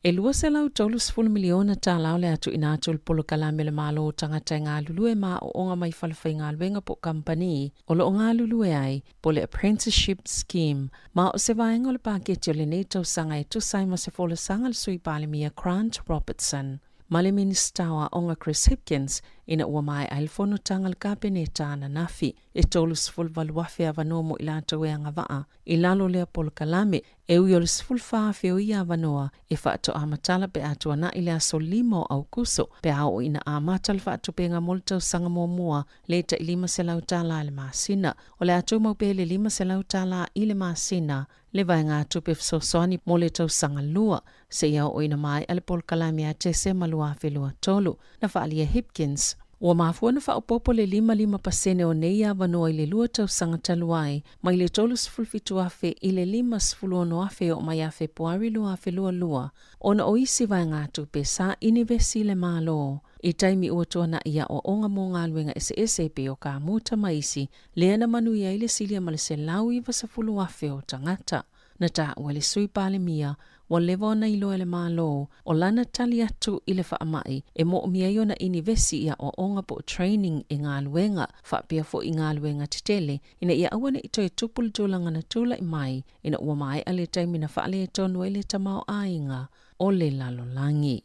E $230 miliona tala o le a tuuina atu i le polokalame a le Malo o tagata e galulue ma aoaoga mai falefaigaluega po o kamupani o lo o galulue ai, po o le Apprenticeship Scheme, ma o se vaega o le paketi o lenei tausaga e tusa ai ma se folasaga a le Sui Palemia Grant Robertson. ma le Minisita o Aoga Chris Hipkins ina ua maea ai le fonotaga a le Kapeneta ananafi. E 38,000 avanoa mo i latou e agavaa i lalo o lea polokalame, e ui o le 14,000 o ia avanoa e faatoa matala pe a tuanai le aso 5 o Aukuso pe a oo ina amata le faatupega mo le tausaga muamua le tai $500 i le masina. O le a tumau pea i le $500 i le masina le vaegatupe fesoasoani mo le tausaga lua seia oo ina maea le polokalame ia Tesema 2023, na faaalia e Hipkins. Ua mafua ona faaopoopo le 55% o nei avanoa i le lua tausaga talu ai, mai le 37,000 i le 56,000 e oo mai ia Fepuari 2022, ona o isi vaegatupe sa inivesi i le Malo i taimi ua tuanai i aoaoga mo galuega eseese e pei o kamuta ma isi, lea na manuia ai le silia ma le 190,000 o tagata. Na taua e le Sui Palemia, ua leva ona iloa e le Malo o lana tali atu i le faamai e moomia ai ona inivesi i aoaoga po o training i galuega faapea foi i galuega tetele ina ia aua ne i toe tupu le tulaga na tulai mai ina ua maea le taimi na faaletonu ai le tamaoaiga o le lalolagi.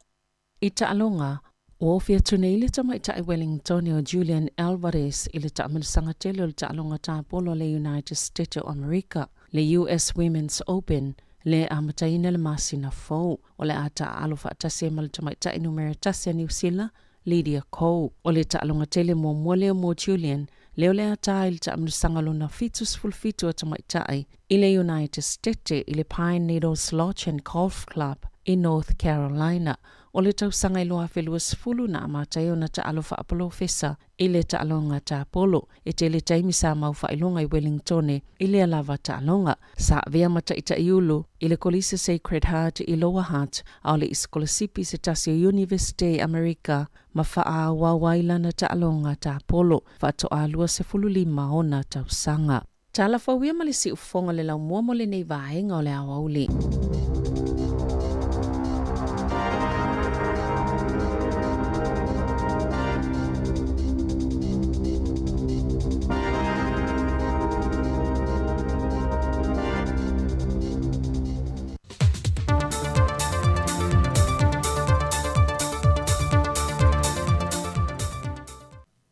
I taaloga, ua ofi atu nei le tamaitai Wellingtone o Julian Alvarez i le taamilosaga tele o le taaloga tapolo a le United States o Amerika, le US Women's Open, le amataina le masina fou. O le a taaalo faatasi ai ma le tamaitai numera tasi a Niu Sila, Lydia Ko. O le taaloga tele muamua lea mo Julian, lea o le a tā i le taamilosaga lona 77 a tamaitai i le United States i le Pine Needles Lodge and Golf Club i North Carolina. O le tausaga e 2020 na amata ai ona taalo faapolofesa i le taaloga tapolo. E tele taimi sa mau faailoga i Wellingtone i lea lava taaloga. Sa avea ma taitaiulu i le Kolisi Sacred Heart i Lower Hutt, a o le i sikolasipi i se tasi o Iunivesite i Amerika ma faaauau ai lana taaloga tapolo faatoa 25 ona tausaga. Tala fou ia ma le siufofoga o le laumua mo lenei vaega o le aoauli.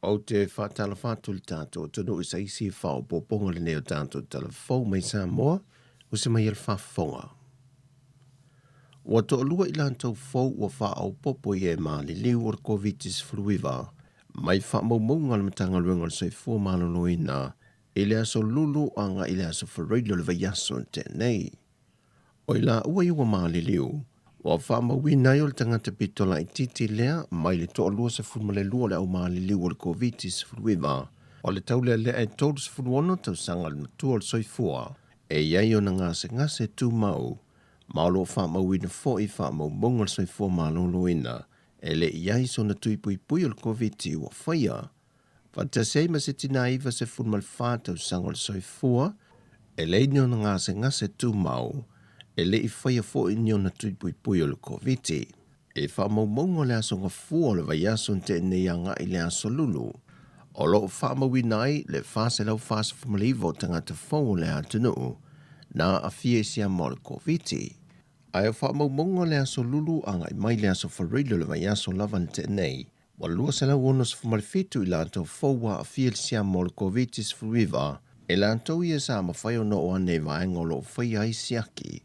Ou te faatalofa atu i le tatou atunuu i se isi faaopoopoga lenei o tatou tala fou mai Samoa, o se mai e le faafofoga. Ua toalua i latou fou ua faaopoopo i e maliliu o le Koviti-19 mai faamaumauga a le Matagaluega o le Soifua Maloloina i le aso Lulu agai i le aso Faraile o le vaiaso na tea nei. O i laua ia ua maliliu, ua faamauina ai o le tagata pito laitiiti lea mai le toalua 12 o le au maliliu o le Koviti-19, o le taulealea e 36 tausaga le matua o le soifua, e i ai ona gasegase tumau, ma o lo o faamauina foi faamaumauga o le soifua maloloina e le i ai sona tui puipui o le Koviti ua faia. Faatasi ai ma se tinā 94 tausaga o le soifua, e leai ni ona gasegase tumau, e le i faia foi ni ona tui puipui o le Koviti. I faamaumauga o le aso Gafua o le vaiaso na tea nei agai i le aso Lulu, o lo o faamauina ai le 449 o tagata fou o le atunuu na aafia i siama o le Koviti. Ae o faamaumauga o le aso Lulu agai mai le aso Faraile o le vaiaso lava na tea nei, Ua 267 i latou fou ua aafia i le siama o le Koviti-19, e latou ia sa mafai ona oo ane i vaega o lo o faia ai siaki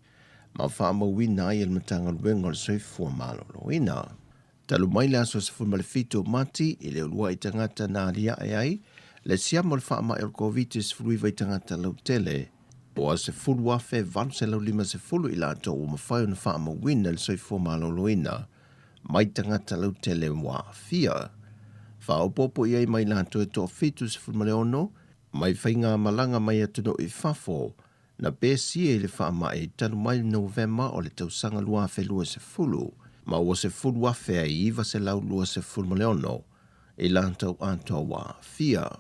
ma faamauina ai e le Matagaluega o le Soifua Maloloina. Talu mai le aso 17 o Mati i le uluai tagata na aliae ai le siama o le faamai o le Koviti-19 i tagata lautele, ua 10,850 i latou ua mafai ona faamauina e le Soifua Maloloina mai tagata lautele ua aafia. Faaopoopo i ai mai latou e toa-76 mai faigamalaga mai atunuu i fafo na pesia i le faamai talu mai Novema o le tausaga 2020 ma ua 10,926 i latou atoa ua aafia.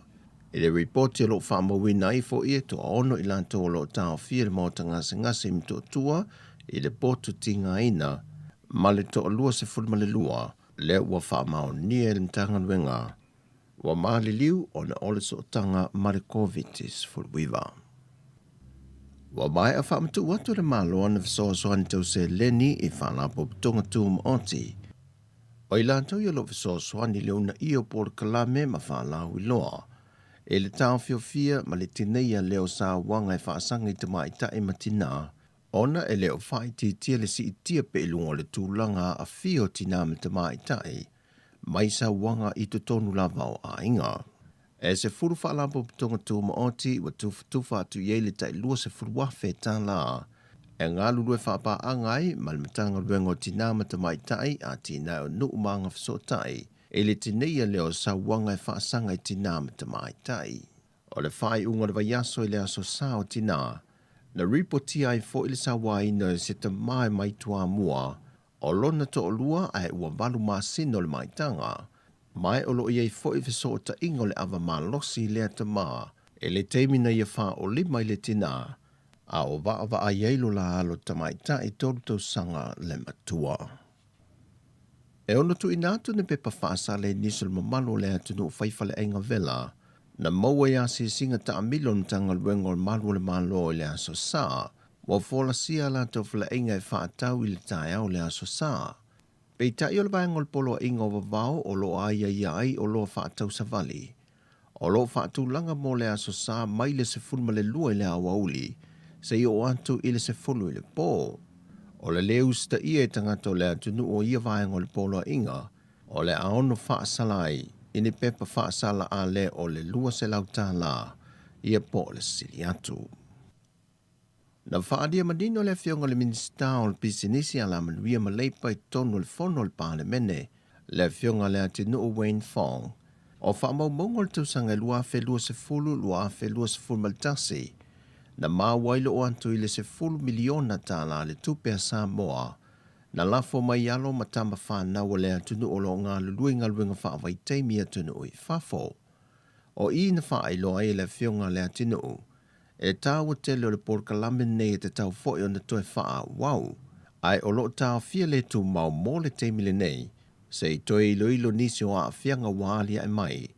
I le ripoti o lo o faamauina ai foi e toaono i latou o lo o taofia i le maota gasegase i Motootua i le potu tigaina ma le toalua 12 lea ua faamaonia e le Matagaluega ua maliliu ona o le sootaga ma le Koviti-19. Ua maea faamatuu atu e le Malo ana fesoasoani tau seleni i Faalapotopotoga Tumaoti. O i latou ia o lo o fesoasoani i le uunaia o polokalame ma faalauiloa i le taofiofia ma le tineia lea o sauaga e faasaga i tamaitai ma tinā, ona e le o faaitiitia le siitia pea i luga o le tulaga aafia o tinā ma tamaitai mai sauaga i totonu lava o aiga. E 10 faalapotopotoga tumaoti ua tufatufa atu i ai le tai $20,000 e galulue faapaaga ai ma le Matagaluega o Tinā ma Tamaitai, Atinae o Nuu ma Agafesootai i le tineia lea o sauaga e faasaga i tinā ma tamaitai. O le faaiuga o le vaiaso i le Aso Sa o Tinā, na ripotia ai foi le sauaina o se tama mai Toamua o lona toalua ae ua 8 masina o le maitaga, ma o lo o i ai foi fesootaiga o le ava malosi i lea tama i le taimi na ia faaolima i le tinā, a o vaavaai ai lo la alo tamaitai 3 tausaga le matua. E ono tuuina atu ni pepa faasala i nisi o le mamalu o le atunuu fai faleaiga vela na maua i asiasiga taamilo o le Matagaluega o le Malu o le Malo i le Aso Sa, ua folasia a latou faleaiga e faatau i le taeao o le Aso Sa. Peitai o le vaega o le Poloaiga o Vavao o lo o aiaia ai oloa faatau savali. O lo o faatulaga mo le Aso Sa mai le 12 i le aoauli seia oo atu i le 10 i le po. O le lē usitaia e tagata o le atunuu o ia vaega o le poloaiga, o le a ono faasala ai i ni pepa faasala a lē o le $200 ia po o le sili atu. Na faaalia manino le Afioga i le Minisita o le Pisinisi, Alamanuia ma Leipa i totonu o le Fono a le Palemene, le Afioga Leatinuu Wayne Fong, o faamaumauga o le tausaga e 2020-2021, na maua ai le oo atu i le $10 miliona le tupe a Samoa, na lafo mai alo ma tama fanau a le atunuu o lo o galulue i galuega faavaitaimi i atunuu i fafo. O i na faailoa ai e le Afioga Leatinuu, e tāua tele o le polokalame lenei e tatau foi ona toe faaauau, ae o lo o taofia le tumau mo le taimi lenei, se i toe iloilo nisi o aafiaga ua aliae mai.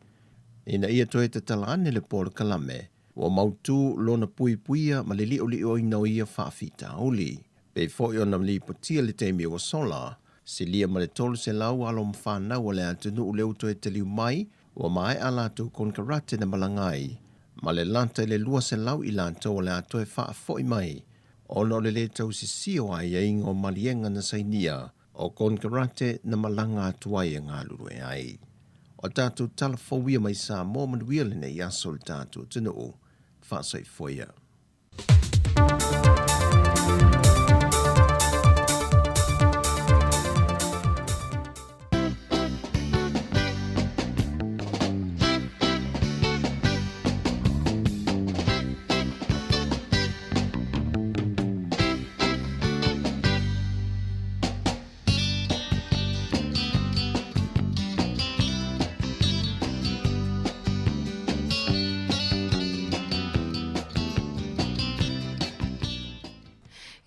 Ina ia toe tatala ane le polokalame, ua mautū lona puipuia ma le liolioina o ia faafitauli. Pei foi ona lipotia le taimi ua sola, silia ma le 300 alo ma fanau o le atunuu lea ua toe taliu mai, ua maea latou konekarate na malaga ai, ma le lata i le 200 i latou o le a toe faafoi mai, ona o le lē tausisia o aiaiga o maliega na sainia o konekarate na malaga atu ai e galulue ai. O tatou tala fou ia mai Samoa manuia lenei aso i le tatou atunuu. Faasoifua ia.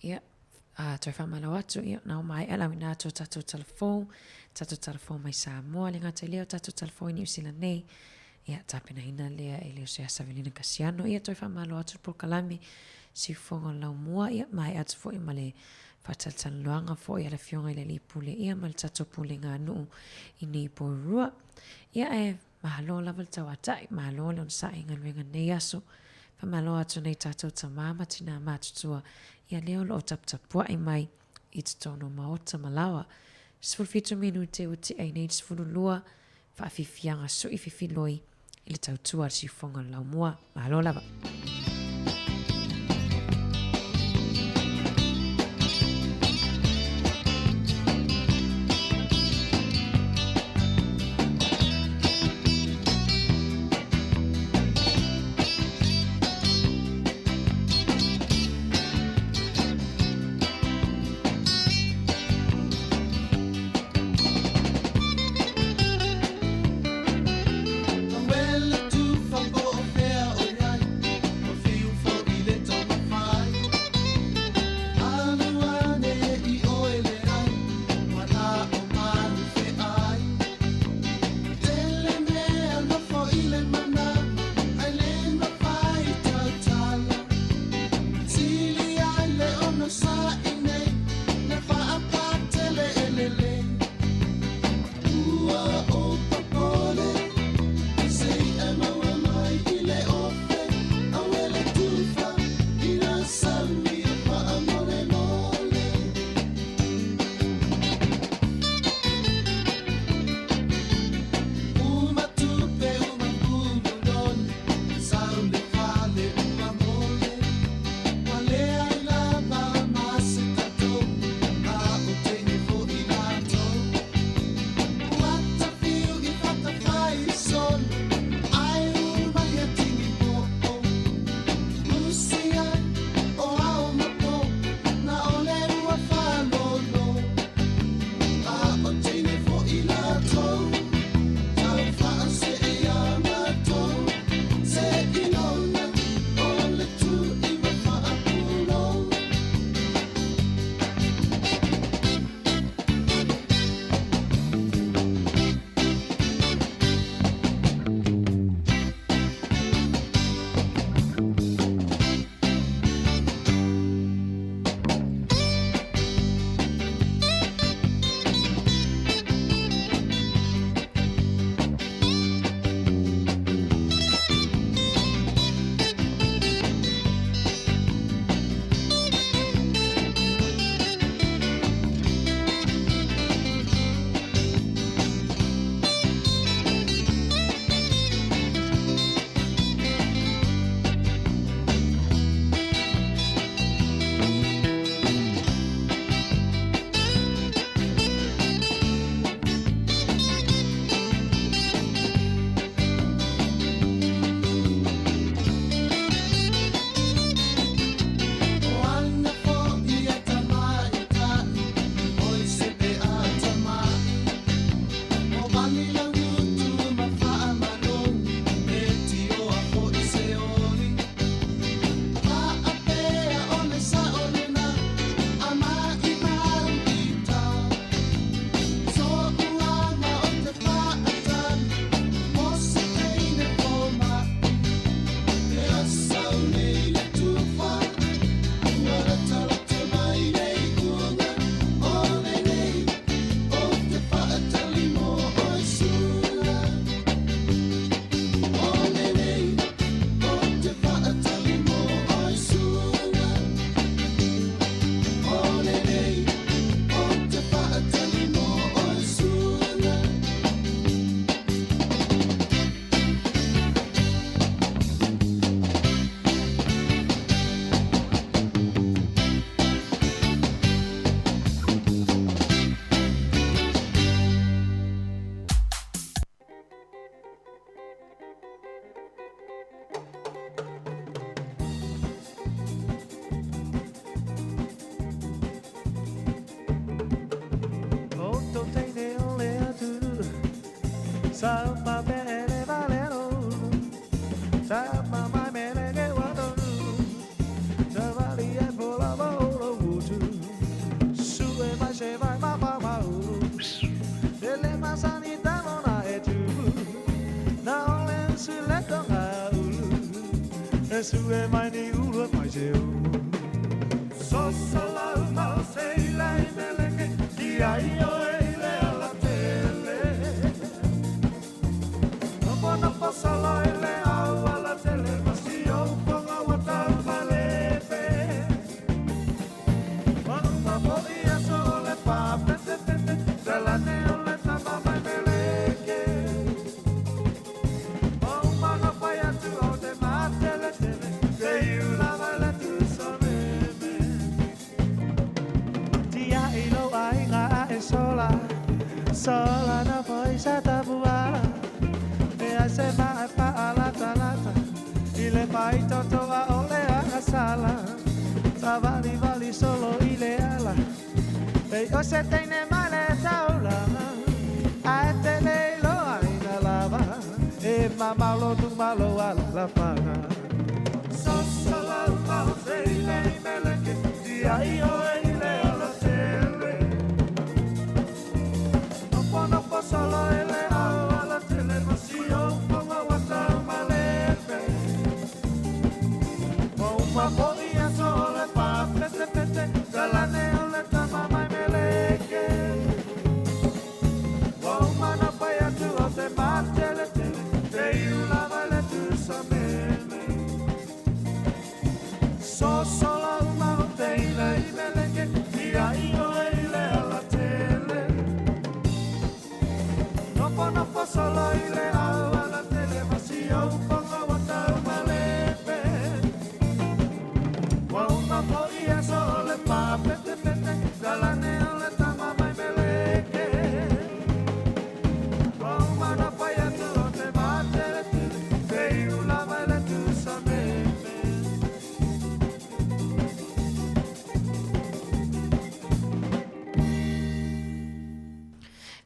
Ia, a toe whamalo atu, ia, nā o mai ala wina atu o tātou talafou, tātou talafou mai Samoa, le ngātai lea o tātou talafou i New Zealand nei, ia, tapenaina lea e le o se Asavelina Kasiano, ia, toe whamalo atu le polokalame, siufoga o le laumua, ia, mai atu foi ma le faatalatalanoaga foi a le Afioga i le Alii Pule ia ma le tatou pulega nuu i nei Porirua. Ia ae malo lava le tauatai, malo le onosai i galuega nei aso. Faamalo atu nei tatou tamā ma tinā matutua ia lea o lo o taputapuai mai i totonu o maota ma laoa. 17 minute ua tea i nei le 12, faafiafiaga sui fifiloi i le tautua a le siufoga o le laumua. Malo lava.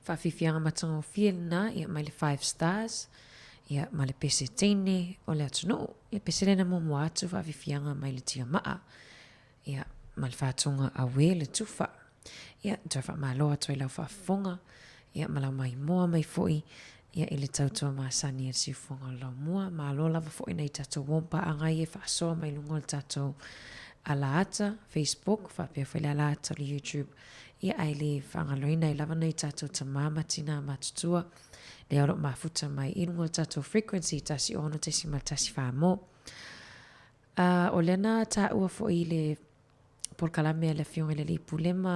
Faafiafiaga matagofie lena ia mai le Five Stars ia ma le pese teine o le atunuu ia pese lena muamua atu faafiafiaga mai le tiamaa ia ma le faatoga auē le tufa. Ia, toe faamalo atu ai lau faafofoga, ia ma lau maimoa mai foi, ia i le tautua masani a le siufofoga o le laumua. Malo lava foi nai tatou uo ma paaga ia e faasoa mai luga o le tatou alaata, Facebook, faapea foi le alaata o le YouTube, ia ae le faagaloina ai lava nai tatou tama ma tinā matutua, lea o lo o mafuta mai i luga o le tatou frequency 106.1 mo. A, o lea na taua foi i le polokalame a le Afioga i le Alii Pule ma,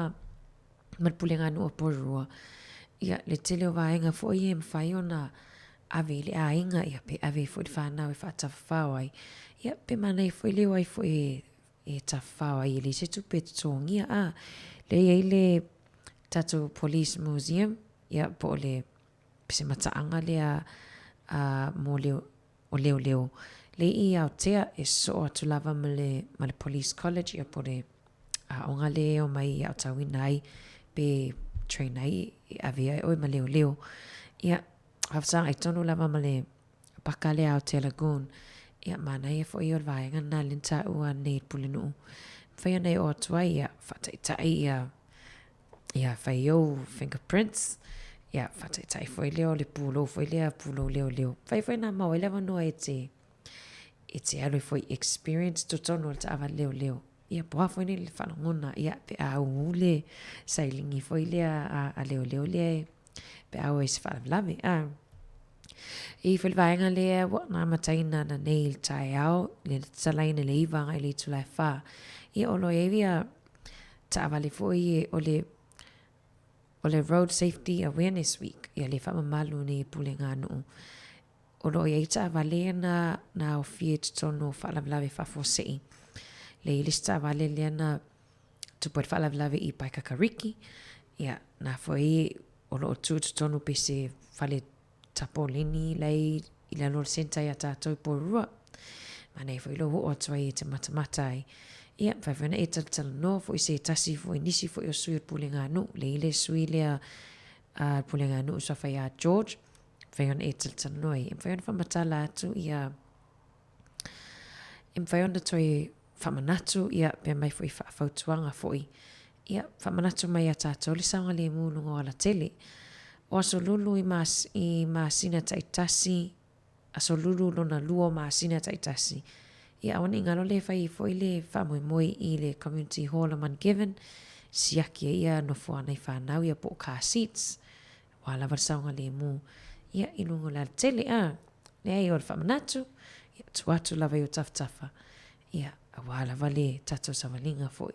ma le Puleganuu o Porirua, ia, le tele o vaega foi e mafai ona ave i le aiga, ia, pe ave ai foi i le fanau e faatafafao ai, ia, pe manaia foi le o ai foi e, e tafafao ai e leai se tupe e totogia, a, lea e i ai le tatou Police Museum, ia, po o le pese mataaga lea a, mo le o leoleo le i Aotea e sosoo atu lava ma le, ma le Police College ia po o le aoga lea e omai e aotauina ai pe train ai e ave ai oe ma leoleo. Ia, faafesagai tonu lava ma le paka lea Aotea Lagoon. Ia, manaia foi o le vaega lena lea na taua nei e le Pulenuu. Mafai ona e oo atu ai, ia, faataitai ia ia fai ou fingerprints, ia faataitai foi lea o le pulou foi lea, pulou leoleo. Fai foi nā mau ai le avanoa e te, e te alu ai foi experience totonu o le taavale leoleo. Ia po a foi nei le faalogona, ia pe a ū le sailini foi lea a, a leoleo lea e, pe a o ai se faalavelave. A, i foi le vaega lea ua na amataina ananei i le taeao, le tatalaina i le 9 agai i le itula e 4. Ia o lo o i ai ia taavale foi e o le o le Road Safety Awareness Week, ia le faamamalu nei e Puleganuu. O lo o i ai taavale ia na, na aofia i totonu o faalavelave faafuasei. Le i le isi taavale lea na tupu ai le faalavelave i Paekakariki, ia, na foi o lo o tu i totonu pei se fale tapoleni la i i lalo o le centre iā tātou i Porirua. Manaia foi lou oo atu ai e te matamata ai. Ia, mafai foi ona e talatalanoa foi se tasi foi nisi foi o sui o le Pulega a Nuu, le i le sui lea a le Pulega a Nuu sa fai ia George. mafai ona e talatalanoa ai, e mafai ona faamatala atu ia, e mafai ona toe faamanatu ia pe aumai foi faafautuaga foi, ia faamanatu mai ia tatou le saogalemu i luga o alatele. O Aso Lulu i mas, i masina taitasi, Aso Lulu lona lua o masina taitasi, ia aua ne i galo le fai ai foi le faamoemoe i le Community Hall a Mount Given, siaki ai ia nofoa nai fanau ia po o car seats, aua lava le saogalemu ia i luga o le alatele. A, leai o le faamanatu, ia tuu atu lava i o tafatafa, ia aua lava le tatou savaliga foi.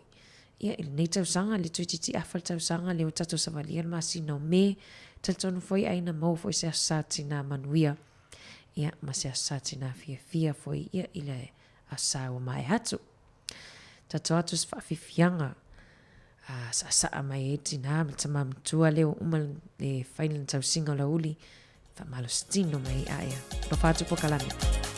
Ia i lenei tausaga, le toeitiiti afa le tausaga lea ua tatou savalia le masina o Me, talitonu foi ai na maua foi se Aso Sa Tinā manuia, ia ma se Aso Sa Tinā fiafia foi ia i le Aso Sa ua maea atu. Tatou atu se faafiafiaga a saasaa mai ai tinā ma tamā matua lea ua uma le fai lana tausiga o Laauli, faamalosi tino mai ai aea. Alofa atu polokalame.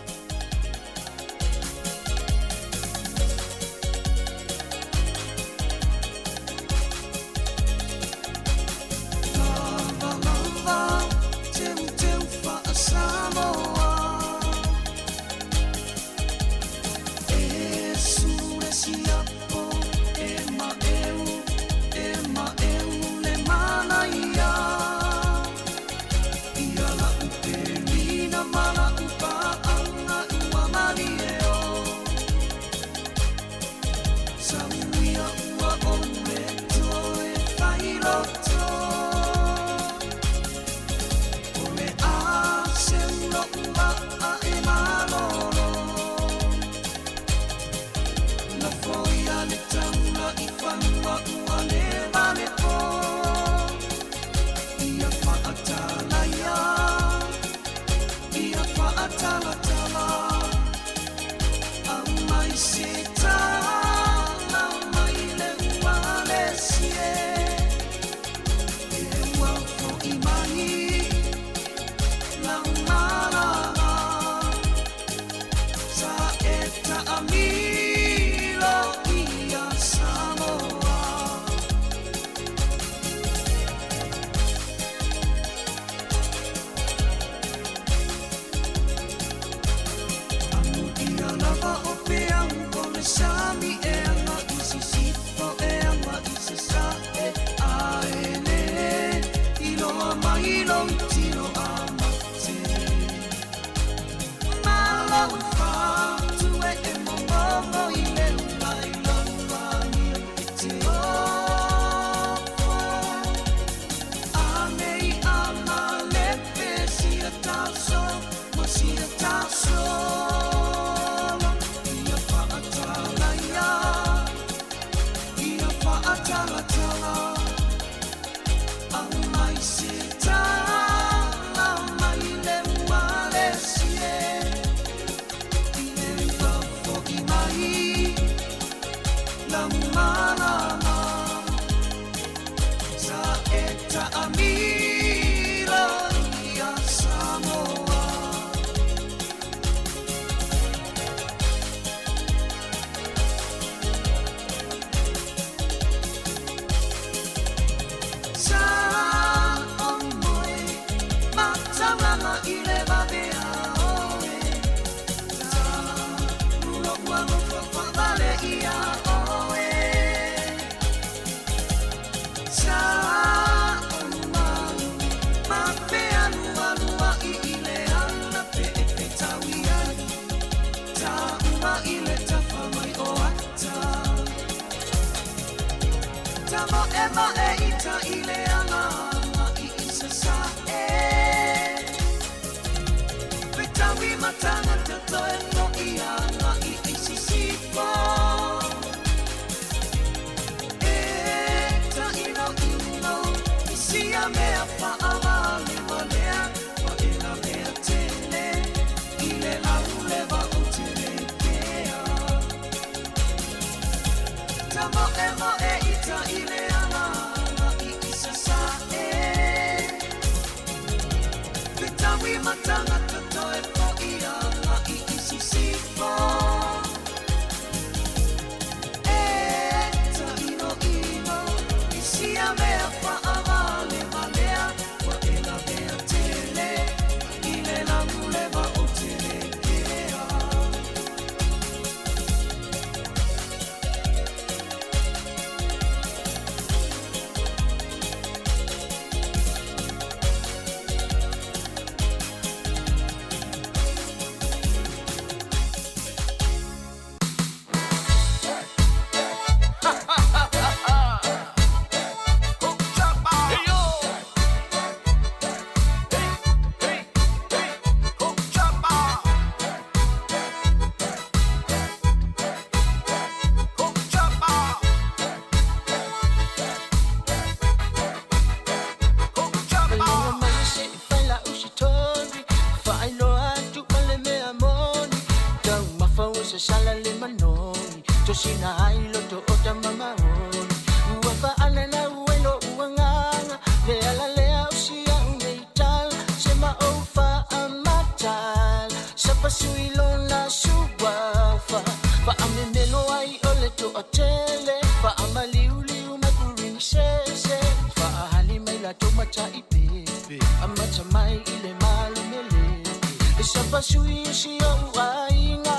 sasala le manogi Tosina ai loto o tamamaoni Ua fa'anana ue lo'u agaga Le ala lea o sia'u nei tala Se ma ou fa'amatala Sapasui lona suafa Fa'amemelo ai o le to'atele Fa'amaliuliu mai purinisese Fa'ahali mai latou mata'ipepe Amata mai i le malumeleke E sapasui o sia'u aiga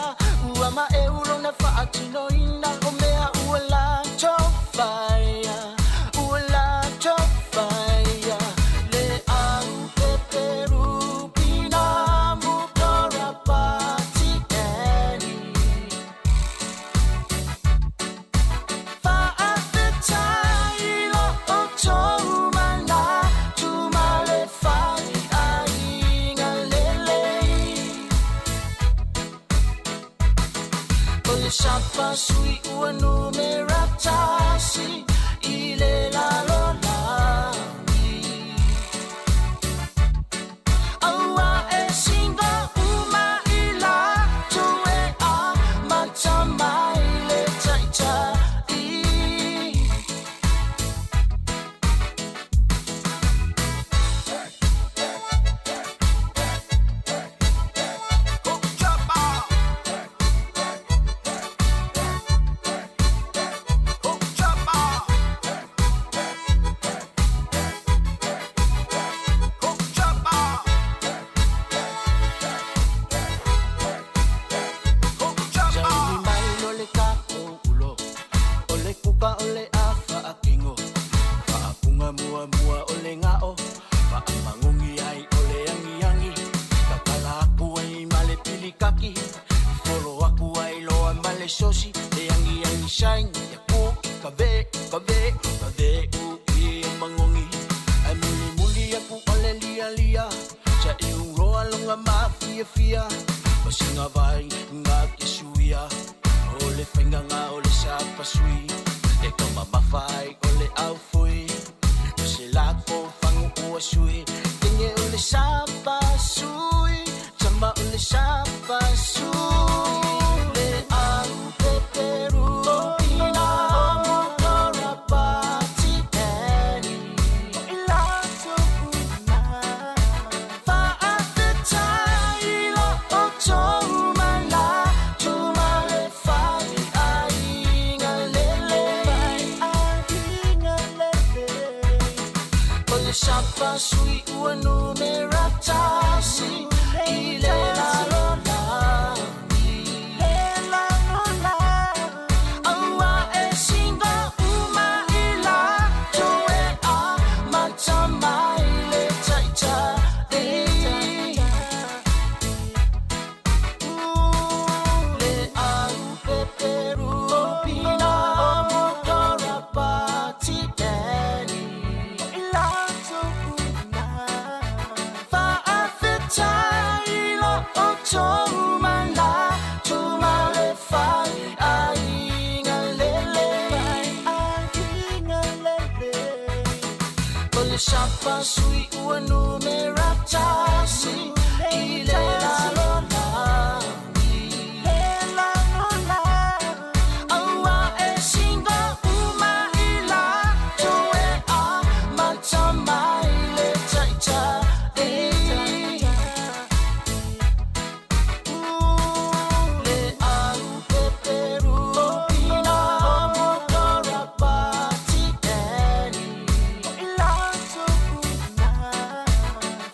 Ua ma'eu lona fa'atinoina O mea ua latou faia Ua latou faia Le au peperu pina mutora pati eni Fa'afetai lo outou manatu ma le faiaiga lelei O le sapasui ua numera tasi i le lalolagi Aua e siga uma i latou e amata mai le Taitai. Saili mai lo le tatou ulo O le kuka o le afa akingo Faapuga muamua o le ga'o Faamagogi ai o le agiagi Tatala aku ai ma le pilikaki Folo aku ai loa ma le sosi Le agiagi saini aku i ka ve ka ve ka ve u i magogi Ae mulimuli aku o le lialia Sa i uroa loga mafiafia Pasiga vai ga ke suia O le faigaga o le sapasui E ka mamafa ai o le aufui O se lako fagu'u sui Tege o le sapasui Tama o le sapasui Le au peperu Ina motora pati eni I latou uma Fa'afetai lo outou manatu ma le faiaiga lelei O le sapasui ua numera tasi i le lalolagi Aua e siga uma i latou e amata mai le Taitai Le au peperu pina motora pati eni I latou uma Fa'afetai lo outou manatu ma le faiaiga lelei O le sapasui ua numera tasi i le lalolagi Aua e siga uma i latou e amata mai le Taitai Le au peperu pina motora pati eni I latou uma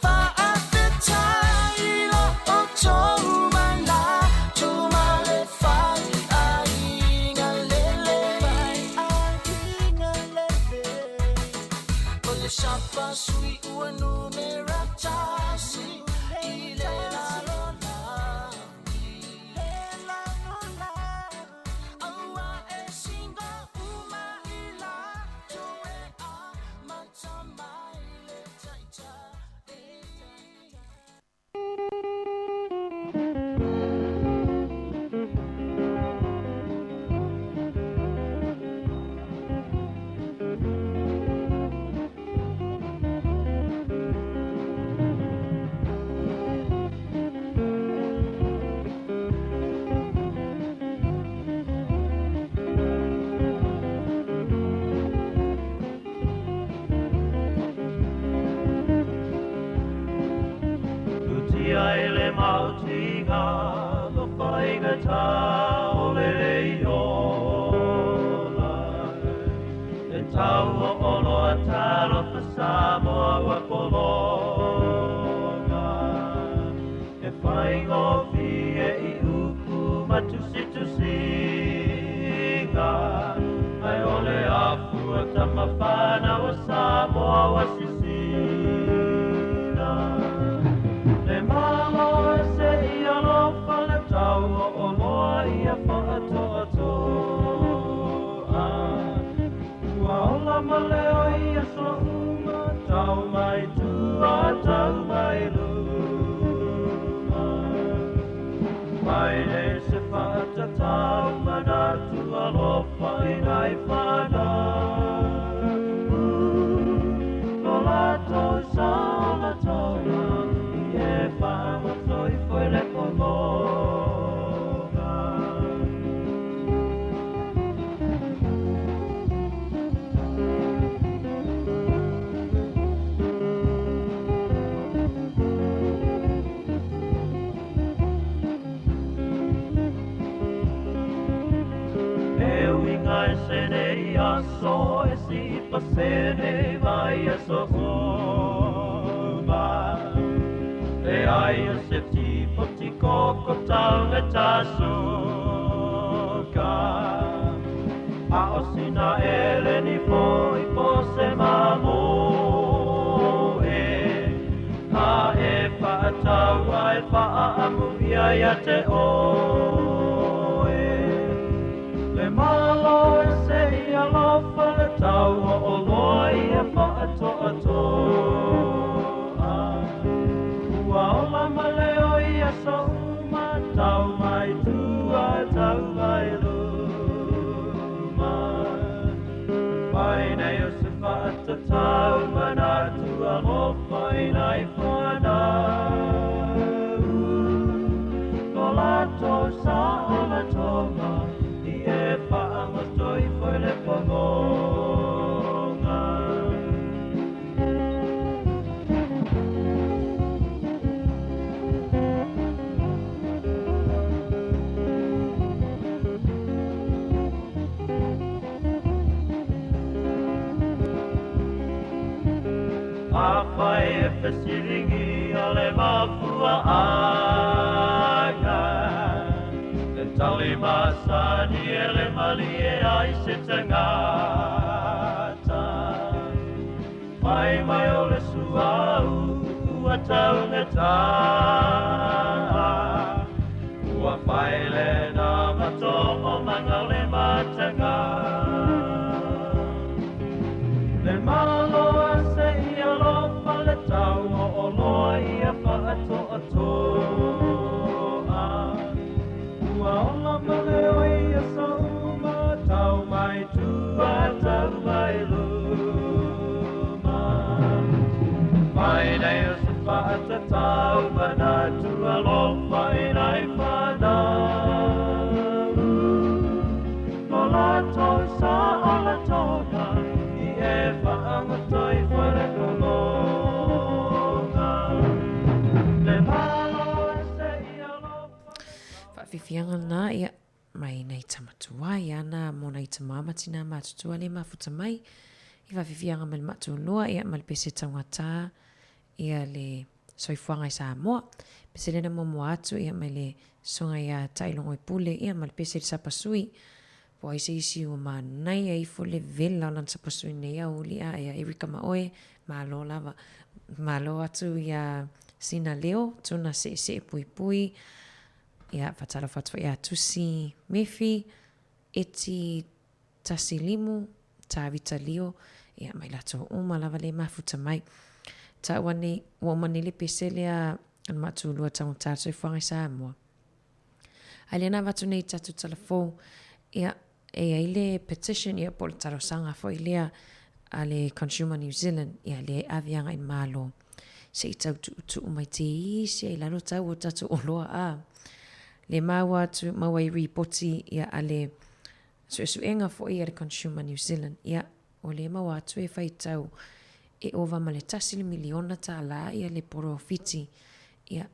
Fa'afetai lo outou manatu ma le faiaiga lelei O le sapasui ua numera tasi i le lalolagi Aua e siga uma i latou e amata mai le Taitai. le tau o le iola. Le tau o oloa talofa Samoa ua pologa. E faigofie i upu ma tusitusiga, ae o le afua tama fanau a Samoa ua sisina. Le Malo e se i alofa le tau o oloa ia faatoatoa. Ua ola ma leo i aso uma, tau mai tua, tau mai luma. Mai nei se faatatau manatu alofa i nai fanau. Lo latou saolatoga i e faagoto ifo i le pologa. E uiga ese nei aso e sii pasene mai aso uma. Leai o se tipoti koko taugata suka. A o sina ele ni foi po se mamoe. A e faataua e faaamu ia ia te oe. Le Malo e se i alofa le tau o oloa ia faatoatoa. Ua ola ma leo i aso uma, tau mai tua, tau mai luma. Mai nei o se faatatau manatu alofa i nai fanau. Lo latou saolatoga i e faagoto ifo i le pologa. Afai e fesiligia le mafuaaga, le tali masani e le malie ai se tagata. Fai mai o le suauu ua taugata, ua fai lena ma toomaga o le mataga. Le Malo e se i alofa le tau o oloa ia faatoatoa. Ua ola ma leo i aso uma, tau mai tua, tau mai luma. Mai nei o se faatatau manatu alofa i nai fanau. Lo latou saolatoga i e faagoto ifo i le pologa. Le Malo e se i alofa. Faafiafiaga lena, ia, mai nai tama tuai ana mo nai tama ma tinā matutua le mafuta mai i faafiafiaga ma le maatulua, ia, ma le pese taugatā, ia, le soifuaga i Samoa. Pese lena muamua atu, ia, mai le susuga ia Tailogoi Pule, ia, ma le pese i le sapasui. Po o ai se isi ua manaia ifo le vela o lana sapasui nei aoauli a, ia, Erika ma oe, malo lava. Malo atu ia Sina Leo, Tuna Seesee Puipui, ia, faatalofa atu foi ia Tusi Mefi, Eti Tasi Limu, Tavita Lio, ia, ma i latou uma lava le mafuta mai. Taua nei, ua uma nei le pese lea a le maatulua taugata le soifuaga i Samoa. Ae lea na avatu nei i tatou tala fou, ia, e i ai le petition, ia, po o le talosaga foi lea a le Consumer New Zealand, ia, lea e ave agai i le Malo, se i tau tuutuu mai te isi ai i lalo tau o tatou oloa, a. Le maua atu, maua i ripoti, ia, a le suesuega foi a le Consumer New Zealand, ia, o lea e maua atu e faitau e ova ma le $1 le miliona ia le polofiti, ia.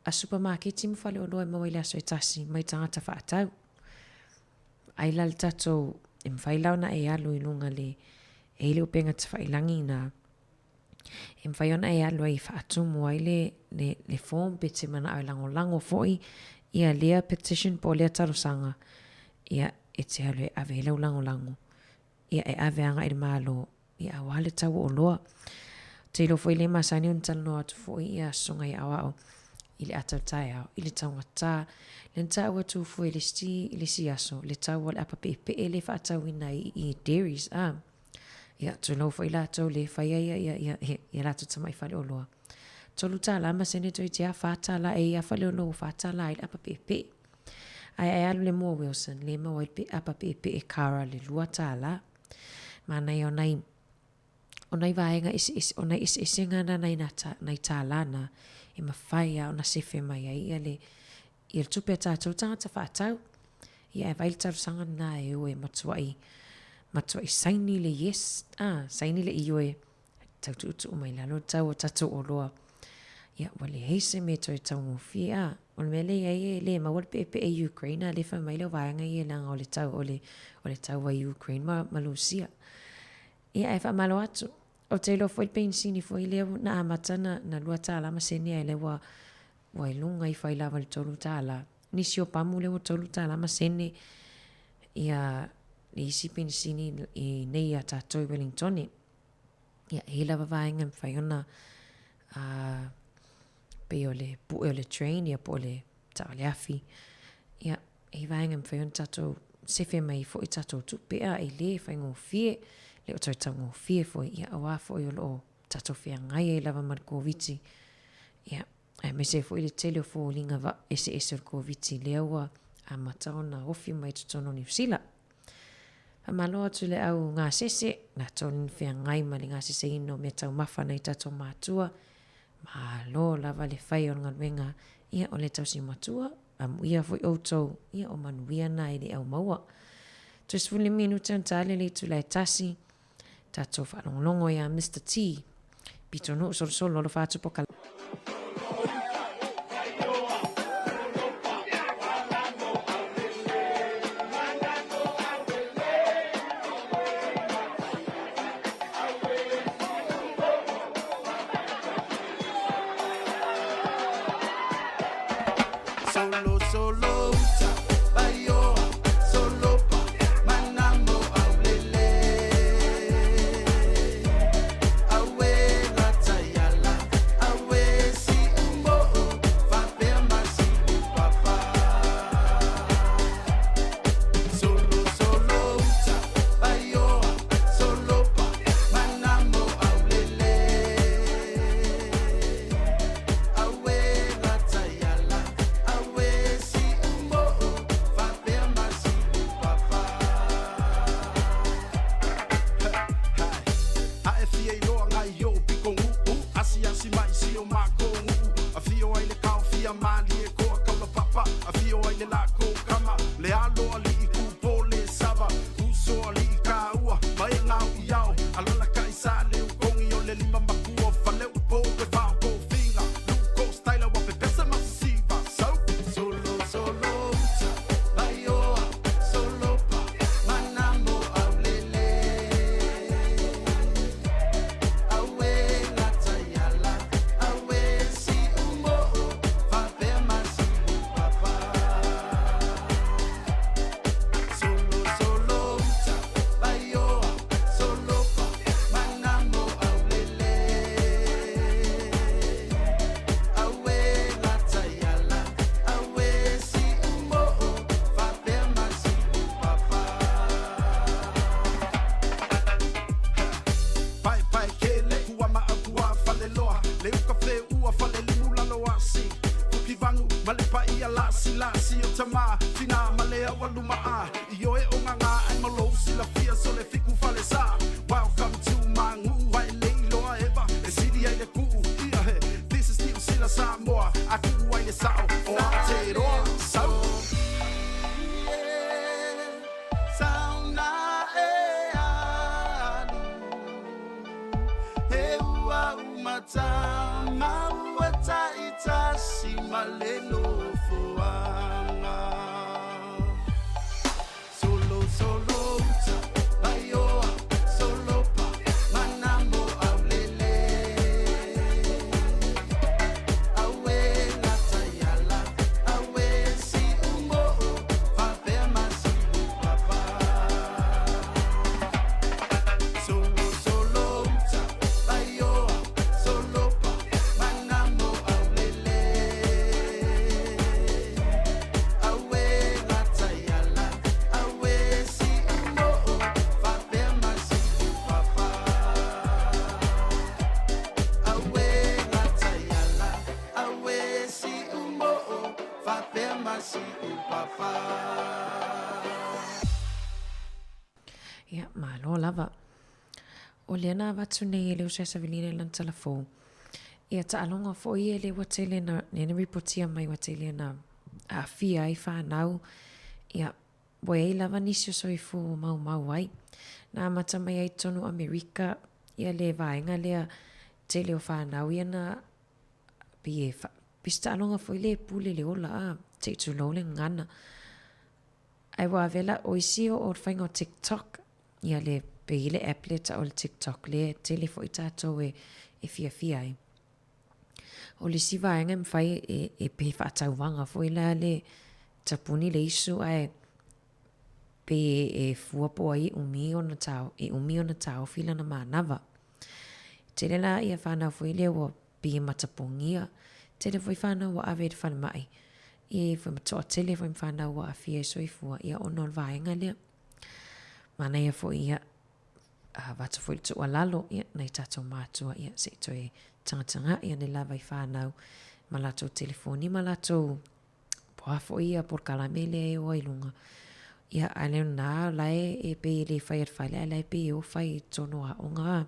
a supamaketi ma faleoloa e maua i le aso e tasi mai tagata faatau. Ai la le tatou, e mafai la ona e alu i luga le, e i le upega tafailagi ina, e mafai ona e alu ai e faatumu ai le, le, le form pe te manao e lagolago foi ia lea petition po o lea talosaga, ia e te alu e ave ai lau lagolago, ia e ave agai i le Malo, ia aua le tau o oloa. Ou te iloa foi le masani ona talanoa atu foi ia susuga i aoao i le ata o le taeao, i le taugata, le na taua atu foi i le isi, i le isi aso, le tau o le apa peepee le faatauina i, i dairies, a. Ia, tulou foi latou le fai ai ia, ia, ia, ia, ia latou tamai faleoloa. $3 ma sene toeitiiti lava $4 e ia faleoloa ua $4 ai le apa peepee. Ae a e alu i le Moa Wilson, le maua ai le apa peepee cara le $2. Manaia o nai o nai vaega eseese, o nai eseesega na nai nā nai tālā na e mafai lava ona sefe mai ai ia le ia le tupe a tātou tagata faatau. Ia ae vaai le talosaga lena e o e matuai matuai saini le yes, ah, saini le ioe tau tuutuu mai lalo le tau o tatou oloa. Ia, ua leai se mea toe taugofie, a, o le mea lea i ai e le maua le peepee i Ukraine, a lea fai mai le vaega ia leaga o le tau, o le, o le taua i Ukraine ma, ma Lusia. Ia, ae faamalo atu. Ou te iloa foi le penisini foi lea na amata na, na $2 ma sene ae lea ua, ua i luga ifo ai lava i le $3. Nisi o pamu lea ua $3 ma sene ia le isi penisini i nei ia tātou i Wellingtone. Ia, e i lava vaega e mafai ona uh, pei o le pue o le train, ia po o le taavale afi. Ia, e i vaega e mafai ona tātou sefe mai foi tātou tupe a e le faigofie, le o toe taugofie foi, ia auā foi o lo o tātou feagai ai lava ma le Koviti. Ia, aemaise ai foi le tele o foliga eseese o le Koviti lea ua amata ona ofi mai i totonu o Niu Sila. Faamalo atu i le au gasese, latou ni feagai ma le gaseseina o meataumafa nai tatou matua. Malo lava le fai o le galuega, ia o le tausi matua, amuia foi outou, ia o manuia na e le au maua. Toe 15 minute ona tali le itula e tasi, tatou faalogologo iā Mister T. Pitonuu solosolo alofa atu poka. Solo, solo, uta, baioa, solo pa, manamo aulele. Aue lataiala, aue si umo'o, fapea masi upapa. Solo, solo, uta, baioa, solo pa, manamo aulele. Aue lataiala, aue si umo'o, fapea masi upapa. Ae fia iloa ngai o piko nu'u, asiasi mai si o makou nu'u. Afio ai le kao fia malie koa kaula papa, afio ai le lako kama, le alo ali'i kupo le sava, uso ali'i kaua, ma e ngau i ao, alalakai sa le ukongi o le lima makua, faleu po e fao ko finga, luko style wa pepesa masiva, so. Solo, solo, uta, baioa, solo pa, manamo aulele. Aue lataiala, aue si umo'o, fapea masi upapa. Solo, solo, uta, baioa, solo pa, manamo aulele. Aue lataiala, aue si umo'o, fapea masi upapa. Paepae kele kua ma au kua faleloa, le uka fe ua fale limu lalo asi. Fukivagu ma le paia lasi lasi o tama, tina ma le au aluma a. I oe o nganga ai ma lou silafia so le fiku fale sa. Welcome to my nu'u ai le iloa eva, e sili ai le ku'u ia he. This is Niu Sila Samoa, a ku'u ai le sa'o o Aotearoa. So. Sauna e alu, he ua umata, ma ua taitasi ma le. pea ma siupapa. Ia, malo lava. O lea na avatu nei e le uso ia Savelina i lana tala fou. Ia, taaloga foi ia lea ua tele na, lea na ripotia mai ua tele na aafia ai fanau. Ia, ua i ai lava nisi o soifua ua maumau ai. Na amata mai ai i totonu o Amerika ia le vaega lea tele o fanau ia na pei e fa, pei se taaloga foi lea e pule le ola a, se i tulou le gagana. Ae ua ave la, o isi o o le faiga o TikTok, ia le, pei le app lea e tau o le TikTok lea e tele foi tatou e, e fiafia ai. O le isi vaega e mafai e, e pei e faatauvaga foi la le tapuni le isu ae pei e, e fua po o ai e umi ona tao, e umi ona taofi lana manava. Tele la ia whanau foi lea ua pei e matapogia. Tele foi whanau ua ave i le falemai. Ia foi ma toatele foi ma whanau ua aafia i soifua ia ona o le vaega lea. Manaia foi ia avatu foi le tuualalo ia nai tatou matua ia se i toe tagatagai ane lava i whanau ma latou telefoni ma latou po a foi ia polokalame lea e o ai luga. Ia, a le na, la e, e pei e le fai a le fale, ae la e pei e o fai i totonu o aoga a.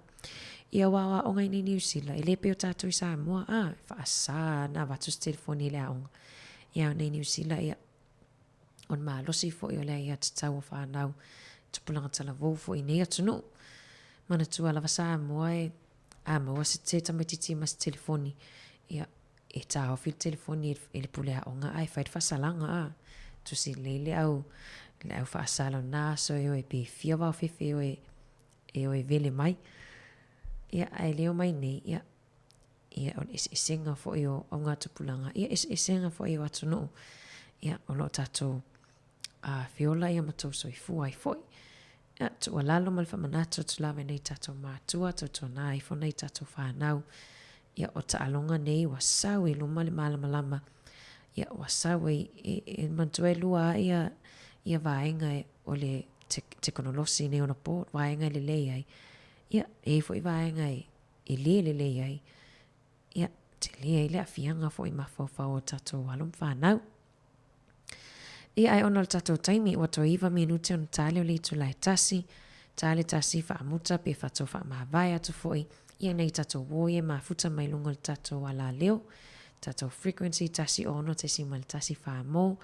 Ia, aua o aoga i nei Niu Sila, e le pei o tatou i Samoa, a, e faasa ona avatu se telefoni i le aoga. Ia, a o nei Niu Sila, ia, o le malosi foi o le aiatatau o fanau, tupulaga talavou foi i nei atunuu. Manatua lava Samoa e, a maua se tamaitiiti ma se telefoni, ia, e taofi le telefoni e le pule aoga ae fai le faasalaga a. Tusi lelei le au, le au faasala o lena aso e o e pe fia vaofefe e o e, e o e vele mai. Ia, ae le omai nei, ia, ia, o le eseesega foi o augatupulaga, ia, eseesega foi o atunuu, ia, o lo o tatou a feola ia ma tou soifua ai foi. Ia, tuualalo ma le faamanatu atu lava i nai tatou matua, tautuana ifo nai tatou fanau. Ia, o taaloga nei ua sau i luma le malamalama. Ia, ua sau e, e, e manatua e lua lava ia, ia vaega e, o le te, tekonolosi nei ona po, vaega e lelei ai. Ia, e i ai foi vaega e, e le lelei ai. Ia, tele ai le aafiaga foi mafaufau o tatou alo ma fanau. Ia, ae ona o le tatou taimi, ua toe iva minute ona tali o le itula e tasi, tali tasi faamuta pe fatou faamavae atu foi, ia nei tatou uo ia e mafuta mai luga o le tatou alaleo, tatou frequency 16.14 mo,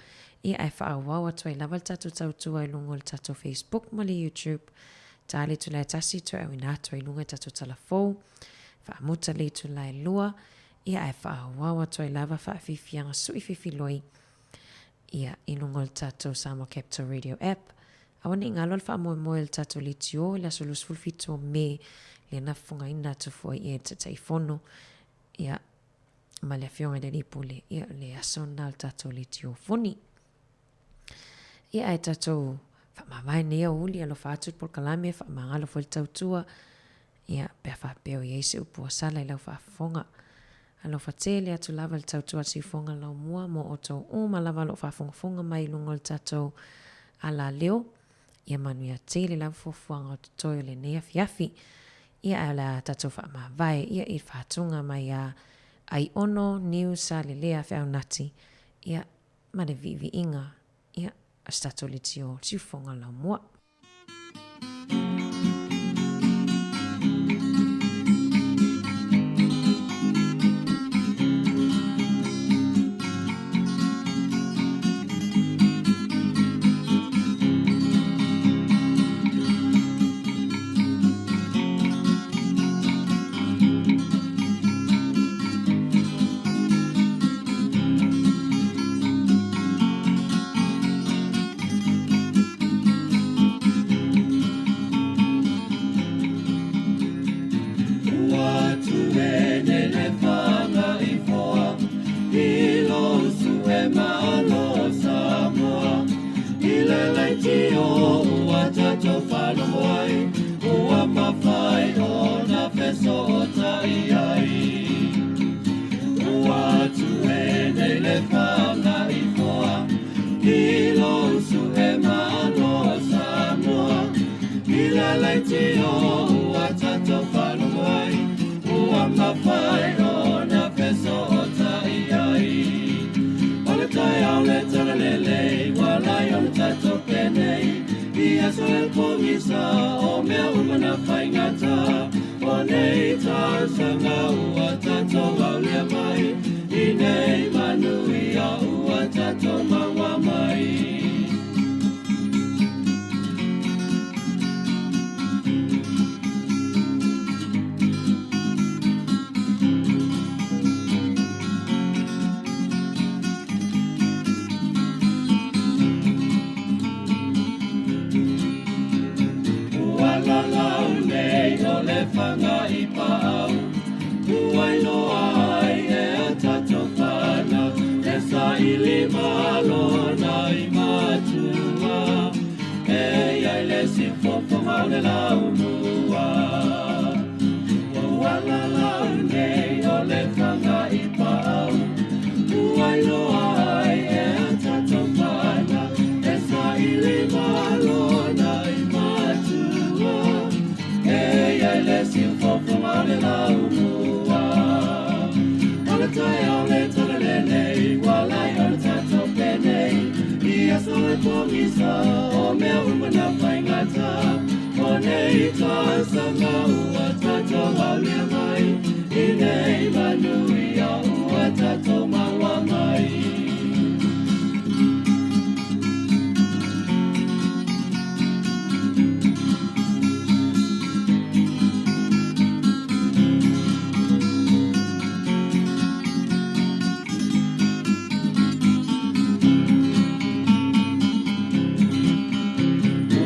ia ae faaauau atu ai lava le tatou tautua i luga o le tatou Facebook ma le YouTube, tali itula e tasi toe auina atu ai luga i tatou tala fou, faamuta le itula e lua, Ia ae faaauau atu ai lava faafiafiaga sui fifiloi ia i luga o le tatou Samoa Capital Radio app. Aua ne i galo le faamoemoe o le tatou leitio i le aso 27 o Me lea na fofogaina atu foi e le Taitaifono ia ma le Afioga i le Alii Pule ia le aso lena o le tatou leitio foni. Ia ae tatou faamavae nei aoauli alofa atu le polokalame faamagalo foi le tautua Ia, pe a faapea o i ai se upu ua sala i lau faafofoga. Alofa tele atu lava le tautua a le siufofoga laumua mo outou uma lava o lo o faafogafoga mai i luga o le tatou alaleo. Ia manuia tele lava fuafuaga o totoe o lenei afiafi. Ia, ae o le a tatou faamavae ia i le faatuga mai a Aiono Niu Salelea Feaunati, ia, ma le viiviiga, ia, a se tatou leitio siufofoga laumua. Ua tuene le fanga i foa i lo usu e malo Samoa i le leitio ua tatou faalogo ai ua mafai ona fesootai ai Ua tuene le fanga i foa i lo usu e malo Samoa i le leitio ua tatou faalogo ai ua mafai ona fesootai ai O le taeao le pogisa o mea uma na faigata. O nei tausaga ua tatou aulia mai, i nei manuia ua tatou maua mai. Ua lalau nei o le fanga i paau, ua iloa ai e a tatou fanau, e saili malo na i matua, e iai le siufofoga o le laumua. Ua lalau nei o le fanga i paau, ua iloa ai e a tatou fanau, e saili malo na i matua, e iai le siufofoga o le laumua. O le taeao le tala lenei, ua lai o le tatou penei, i aso e pogisa o mea uma na faigata. O nei tausaga ua tatou aulia mai, i nei manuia ua tatou maua mai.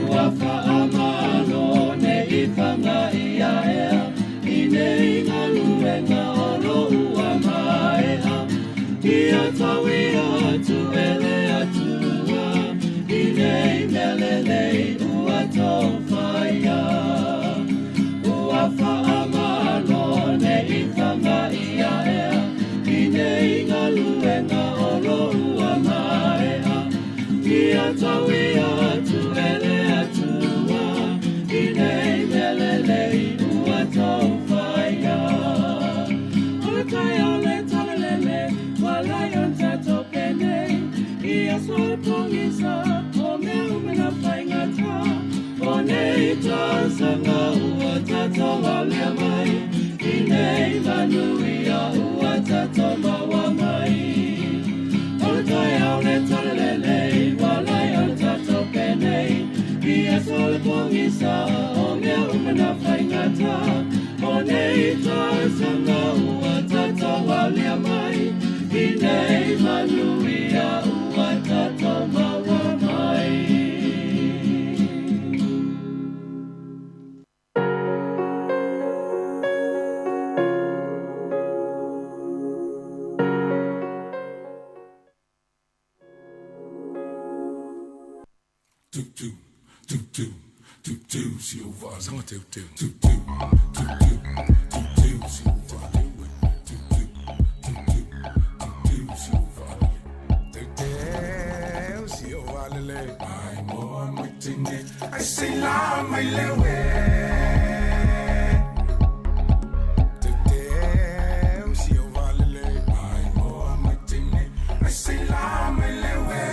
Ua faamalo nei fanga ia ea, i nei galuega o lo ua maea. Ia tau atu e le Atua, i nei mea lelei ua tou faia. Ua faamalo nei fanga ia ea, i nei galuega o lo ua maea. Ia tau atu e le Atua, i nei mea lelei ua tou faia. O le taeao le tala lele, ua lai o le tatou penei, i aso e pogisa o mea uma na faigata. O nei tausaga ua tatou aulia mai, i nei manuia ua tatou maua mai. O le taeao le tala lelei, ua lai o le tatou penei, i aso e pogisa o mea uma na faigata. O nei tausaga ua tatou aulia mai, i nei manuia ua tatou maua mai. Tu tu tu tu tu tu si o va sanga tu tu tu tu tu tu tu tu si o va tu tu tu tu tu tu si o va tu tu si o va le le ai mo mai tine ai se la mai le we tu tu si o va le le ai mo mai tine ai se la mai le we.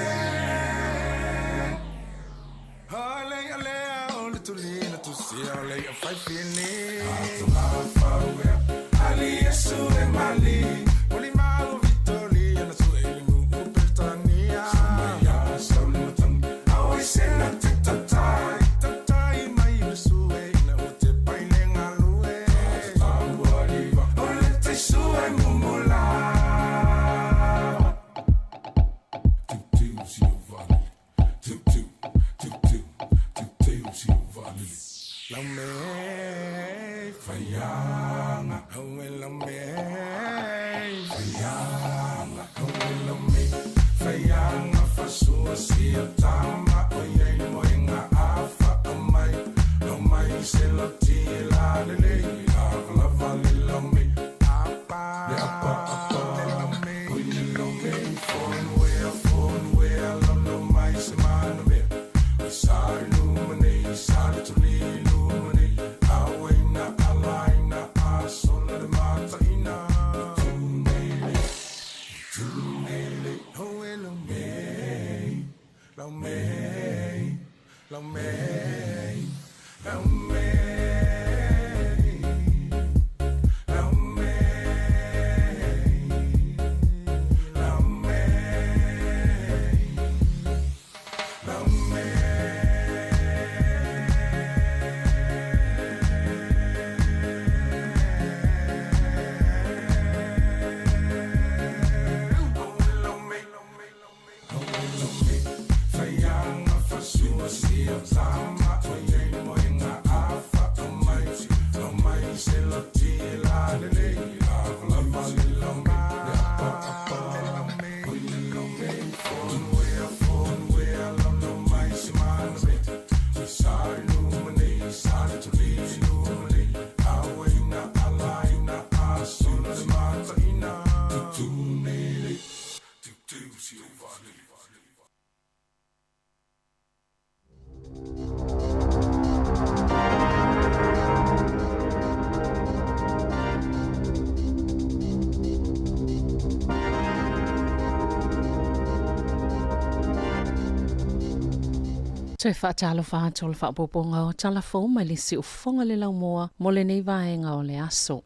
Toe faatalofa atu o le faaopoopoga o tala fou mai le siufofoga le laumua mo lenei vaega o le aso.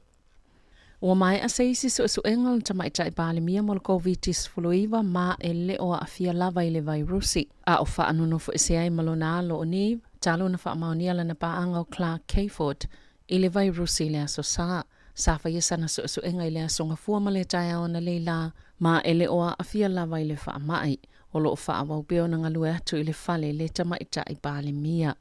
Ua maea se isi suesuega o le Tamaitai Palemia mo le Koviti-19 ma e le o aafia lava i le vairusi, a o faanonofoesea ai ma lona alo o Niamh talu ona faamaonia lana paaga o Clark Cayford i le vairusi i le Aso Sa. Sa faia sana suesuega i le Aso Gafua ma le taeao analeila, ma e le o aafia lava i le faamai. O lo o faaauau pea ona galue atu i le fale le Tamaitai Palemia.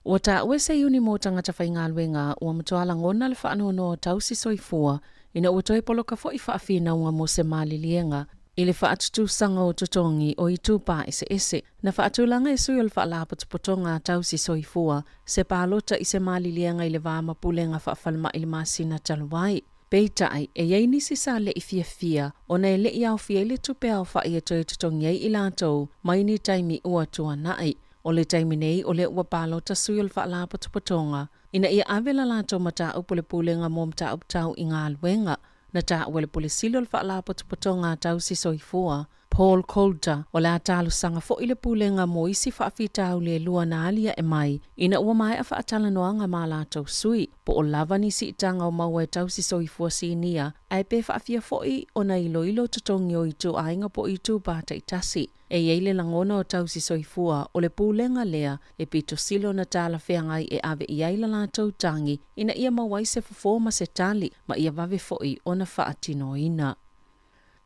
Ua taua e se iuni mo tagata faigaluega ua matua lagona le faanoanoa o tausi soifua ina ua toe poloka foi faafinauga mo se maliliega i le faatutusaga o totogi o itupa eseese. Na faatulaga e sui o le Faalapotopotoga a Tausi Soifua se palota i se maliliega i le va ma pulega faafalemai i le masina talu ai. Peitai, e i ai nisi sa le i fiafia ona e le i aofia ai le tupe aofai e toe totogi ai i latou mai ni taimi ua tuanai. O le taimi nei, o lea ua palota sui o le Faalapotopotoga ina ia ave la latou mataupu i le Pulega mo Mataupu Tau i Galuega. Na taua e le Pule Sili o le Faalapotopotoga a Tausi Soifua, Paul Coulter, o le a talosaga foi le Pulega mo isi faafitauli e lua na aliae mai ina ua maea faatalanoaga ma a latou sui, po o lava ni siitaga o maua e Tausi Soifua Sinia ae pe faafia foi ona iloilo totogi o ituaiga po o itupa taitasi. E i ai le lagona o tausi soifua o le pulega lea e pito sili ona talafeagai e ave i ai la latou tagi ina ia maua ai se fofo ma se tali ma ia vave foi ona faatinoina.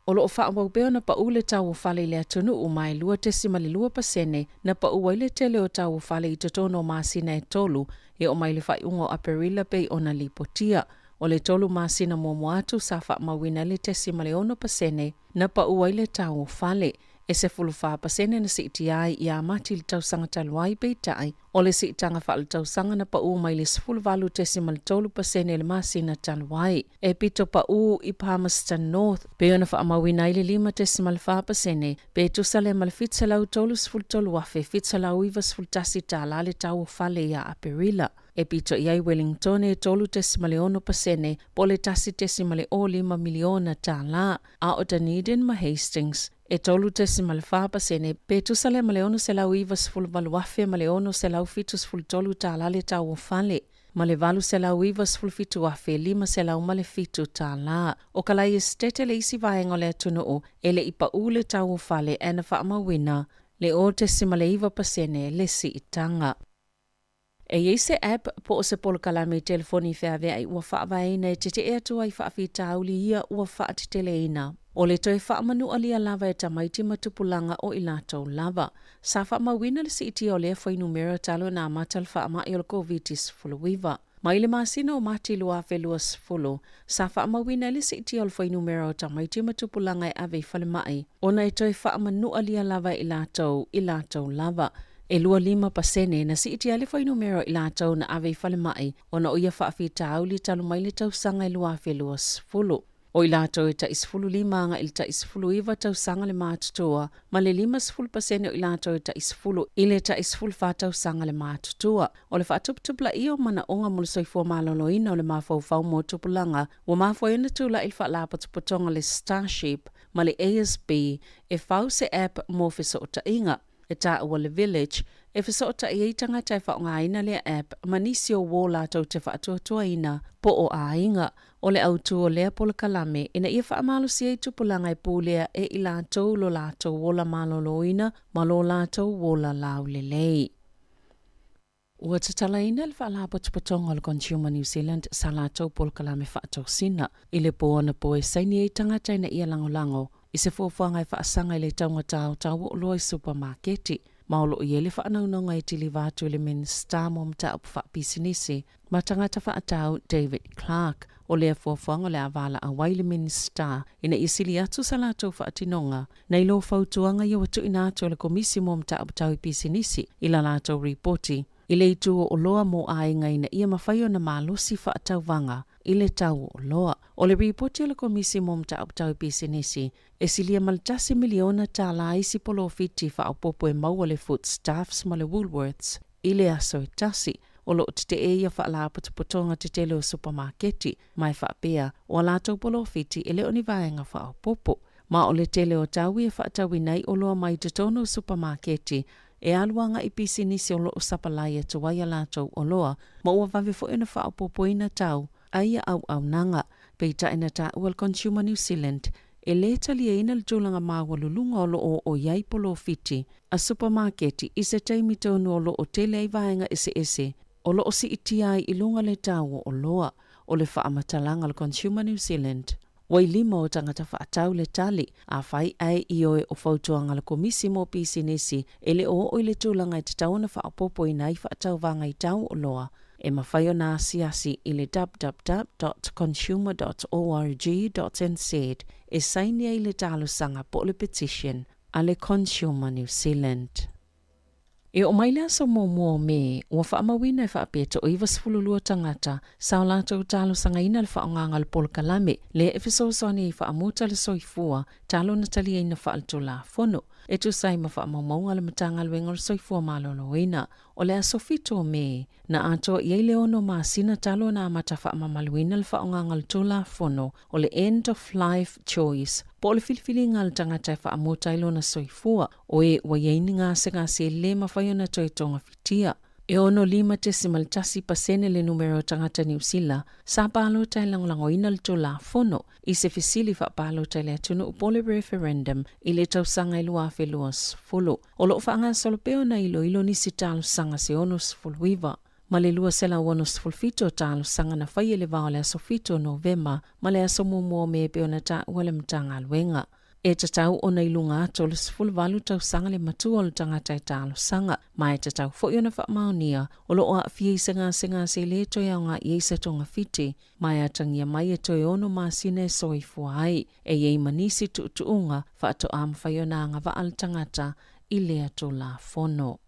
O lo o faaauau pea ona pau le tau o fale i le atunuu ma e 2.2% na pau ai le tele o tau o fale i totonu o masina e tolu e oo mai le faaiuga o Aperila pei ona lipotia. O le tolu masina muamua atu sa faamauina ai le 0.6% na pau ai le tau o fale. E 14% na siitia ai ia Mati i le tausaga talu ai, peitai, o le siitaga faaletausaga na pau mai le 18.3% i le masina talu ai. E pito pau i Palmerston North, pei ona faamauina ai le 5.4%, pe tusa lea ma le $733,791 le tau o fale ia Aperila. E pito i ai Wellington e 3.6% po o le $1.05 miliona, a o Dunedin ma Hastings e 3.4% pe tusa lea ma le $698,673 le tau o fale ma le $897,507. O Kalae Esetete le isi vaega o le atunuu e le i pau le tau o fale ae na faamauina le 0.9% le siitaga. E i ai se app po o se polokalame i telefoni feaveai ua faavaeina e tetee atu ai faafitauli ia ua faateteleina. O le toe faamanualia lava e tamaiti ma tupulaga o i latou lava. Sa faamauina le siitia o lea fuainumera talu ona amata le faamai o le Koviti-19. Mai le masina o Mati 2020, sa faamauina ai le siitia o le fuainumera o tamaiti ma tupulaga e ave i falemai ona e toe faamanualia lava e i latou i latou lava. E 25% na siitia ai le fuainumera o i latou na ave i falemai ona o ia faafitauli talu mai le tausaga e 2020. O i latou e tai 15 agai i le tai 19 tausaga le matutua, ma le 50% o i latou e tai 10 i le tai 14 tausaga le matutua. O le faatuputupulaia o manaoga mo le soifua maloloina o le mafaufau mo tupulaga ua mafua ai ona tulai le Faalapotopotoga le Starship ma le ASB e fau se app mo fesootaiga. E taua le Village, e fesootai ai tagata e faaaogaina lea app ma nisi o uō latou te faatuatuaina po o aiga. O le autu o lea polokalame ina ia faamalosi ai tupulaga e pulea e i latou lo latou ola maloloina ma lo latou ola laulelei. Ua tatalaina le Faalapotopotoga o le Consumer New Zealand sa latou polokalame faatosina i le po anapo e saini ai tagata ina ia lagolago i se fuafuaga e faasaga i le taugata o tau o oloa i supamaketi ma o lo o i ai le faanaunauga e tiliva atu i le Minisita mo Mataupu Faapisinisi ma Tagata Faatau David Clark. O lea fuafuaga o le a valaau ai le Minisita ina ia sili atu sa latou faatinoga nai lo fautuaga ia ua tuuina atu e le Komisi mo Mataupu Tau i Pisinisi i la latou ripoti i le itu o oloa mo aiga ina ia mafai ona malosi faatauvaga i le tau o oloa. O le ripoti a le Komisi mo Mataupu Tau i Pisinisi, e silia ma le $1 miliona isi polofiti faaopoopo e maua le Foodstuffs ma le Woolworths i le aso e tasi. O lo o tetee ia faalapotopotoga tetele o supamaketi, ma e faapea, o a latou polofiti e le o ni vaega faaopoopo. Ma o le tele o tau e faatauina ai oloa mai totonu o supamaketi e alu agai i pisinisi o lo o sapalai atu ai a latou oloa, ma ua vave foi ona faaopoopoina tau a ia auaunaga. Peitai na taua le Consumer New Zealand e lē taliaina le tulaga maualuluga o lo o oo i ai polofiti a supamaketi i se taimi tonu o lo o tele ai vaega eseese o lo o siitia ai i luga le tau o oloa. O le faamatalaga a le Consumer New Zealand, ua i lima o tagata faatau le tali, afai ae ioe o fautuaga a le Komisi mo Pisinisi e le o oo i le tulaga e tatau ona faaopoopoina ai faatauvaga i tau oloa, e mafai ona asiasi i le www.consumer.org.nz e saini ai le talosaga po o le petition a le Consumer New Zealand. E oo mai le aso muamua o Me, ua faamauina e faapea toa-92 tagata sa o latou talosagaina le faaaogaga o le polokalame lea e fesoasoani ai faamuta le soifua talu ona taliaina faaletulafono e tusa ai ma faamaumauga a le Matagaluega o le Soifua Maloloina. O le aso 7 o Me, na atoa i ai le ono masina talu ona amata faamamaluina le faaaogaga o le Tulafono o le End of Life Choice po o le filifiliga a le tagata e faamuta ai lona soifua, o e ua i ai ni gasegase e lē mafai ona toe togafitia. E 65.1 pasene le numera o tagata Niu Sila sa palota e lagolagoina le Tulafono i se fesili faapalota i le atunuu po o le referendum i le tausaga e 2020. O lo o faagasolo pea ona iloilo nisi talosaga se 69 ma le 267 o talosaga na faia i le va o le aso 7 o Novema ma le aso 1 o Me e pei ona taua le Matagaluega. E tatau ona i luga atu o le 18 tausaga le matua o le tagata e talosaga, ma e tatau foi ona faamaonia o lo o aafia i se gasegase e le toe aoga i ai se togafiti, ma e atagia mai e toe ono masina e soifua ai. E i ai ma nisi tuutuuga faatoa mafai ona agavaa le tagata i lea Tulafono.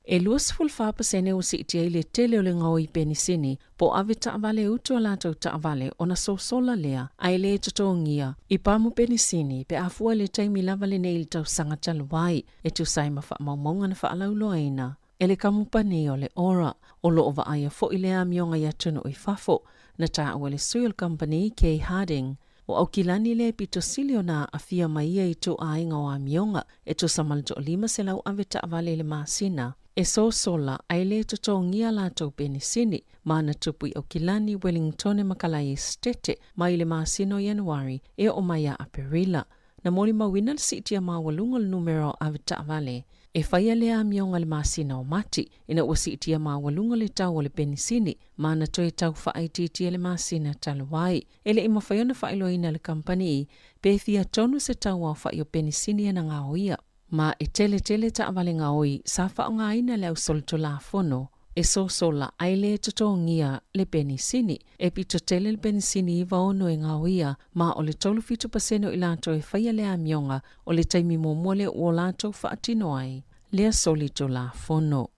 E 24 pasene ua siitia ai le tele o le gaoi penisini po o ave taavale utu a latou taavale ona sosola lea ae le totogia i pamu penisini pe a fua i le taimi lava lenei i le tausaga talu ai e tusa ai ma faamaumauga na faalauiloaina e le kamupani o le Ora. O lo o vaaia foi le amioga i atunuu i fafo. Na taua e le sui o le kamupani Kay Harding O Aukilani lea e pito sili ona aafia mai ia ituaiga o amioga e tusa ma le toa-500 ave taavale i le masina, e sosola ae le totogia latou penisini, ma na tupu i Aukilani, Wellingtone ma Kalae Esetete mai le masina o Ianuari e oo mai ia Aperila. Na molimauina le siitia maualuga o le numera o ave taavale e faia lea amioga i le masina o Mati ina ua siitia maualuga le tau o le penisini ma na toe tau faaitiitia le masina talu ai. E le i mafai ona faailoaina e le kamupani pe fia tonu se tau aofai o penisini e na gaoia. Ma e tele tele taavale gaoi sa faaaogaina e le ausolitulafono e sosola ae le totogia le penisini. E pito tele le penisini 96 e gaoia, ma o le 37% o i latou e faia le amioga o le taimi muamua lea ua o latou faatino ai lea solitulafono.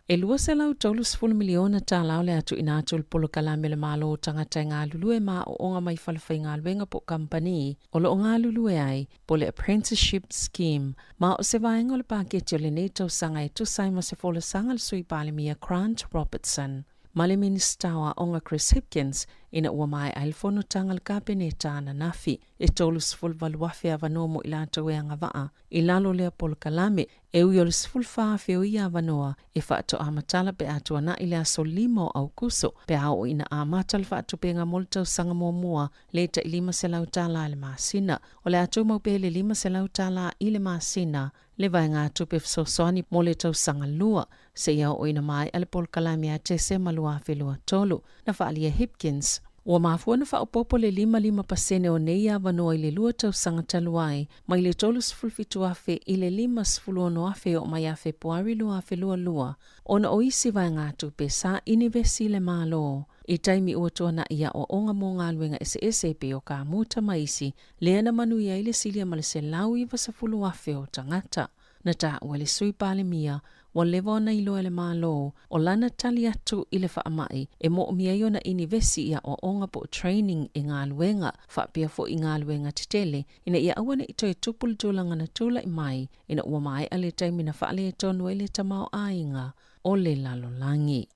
E $230 miliona tala o le a tuuina atu i le polokalame a le Malo o Tagata e Galulue ma Aoaoga mai Falefaigaluega po o Kamupani o lo o galulue ai, po o le Apprenticeship Scheme, ma o se vaega o le paketi o lenei tausaga e tusa ai ma se folasaga a le Sui Palemia Grant Robertson ma le Minisita o Aoga Chris Hipkins. ina ua maea ai le fonotaga a le Kapeneta ananafi. E 38,000 avanoa mo i latou e agavaa i lalo o lea polokalame, e ui o le 14,000 o ia avanoa e faatoa matala pe a tuanai le aso 5 o Aokuso pe a oo ina amata le faatupega mo le tausaga muamua le tai $500 i le masina. O le a tumau pea le $500 i le masina le vaegatupe fesoasoani mo le tausaga lua seia oo ina maea le polokalame ia Tesema 2023, na faaalia e Hipkins. Ua mafua ona faaopoopo le 55% o nei avanoa i le lua tausaga talu ai, mai le 37,000 i le 56,000 e oo mai ia Fepuari 2022, ona o isi vaegatupe sa inivesi i le Malo i taimi ua tuanai i aoaoga mo galuega eseese e pei o kamuta ma isi, lea na manuia ai le silia ma le 190,000 o tagata. Na taua e le Sui Palemia, ua leva ona iloa e le Malo o lana tali atu i le faamai e moomia ai ona inivesi i aoaoga po o training i galuega faapea foi i galuega tetele ina ia aua ne i toe tupu le tulaga na tulai mai ina ua maea le taimi na faaletonu ai le tamaoaiga o le lalolagi.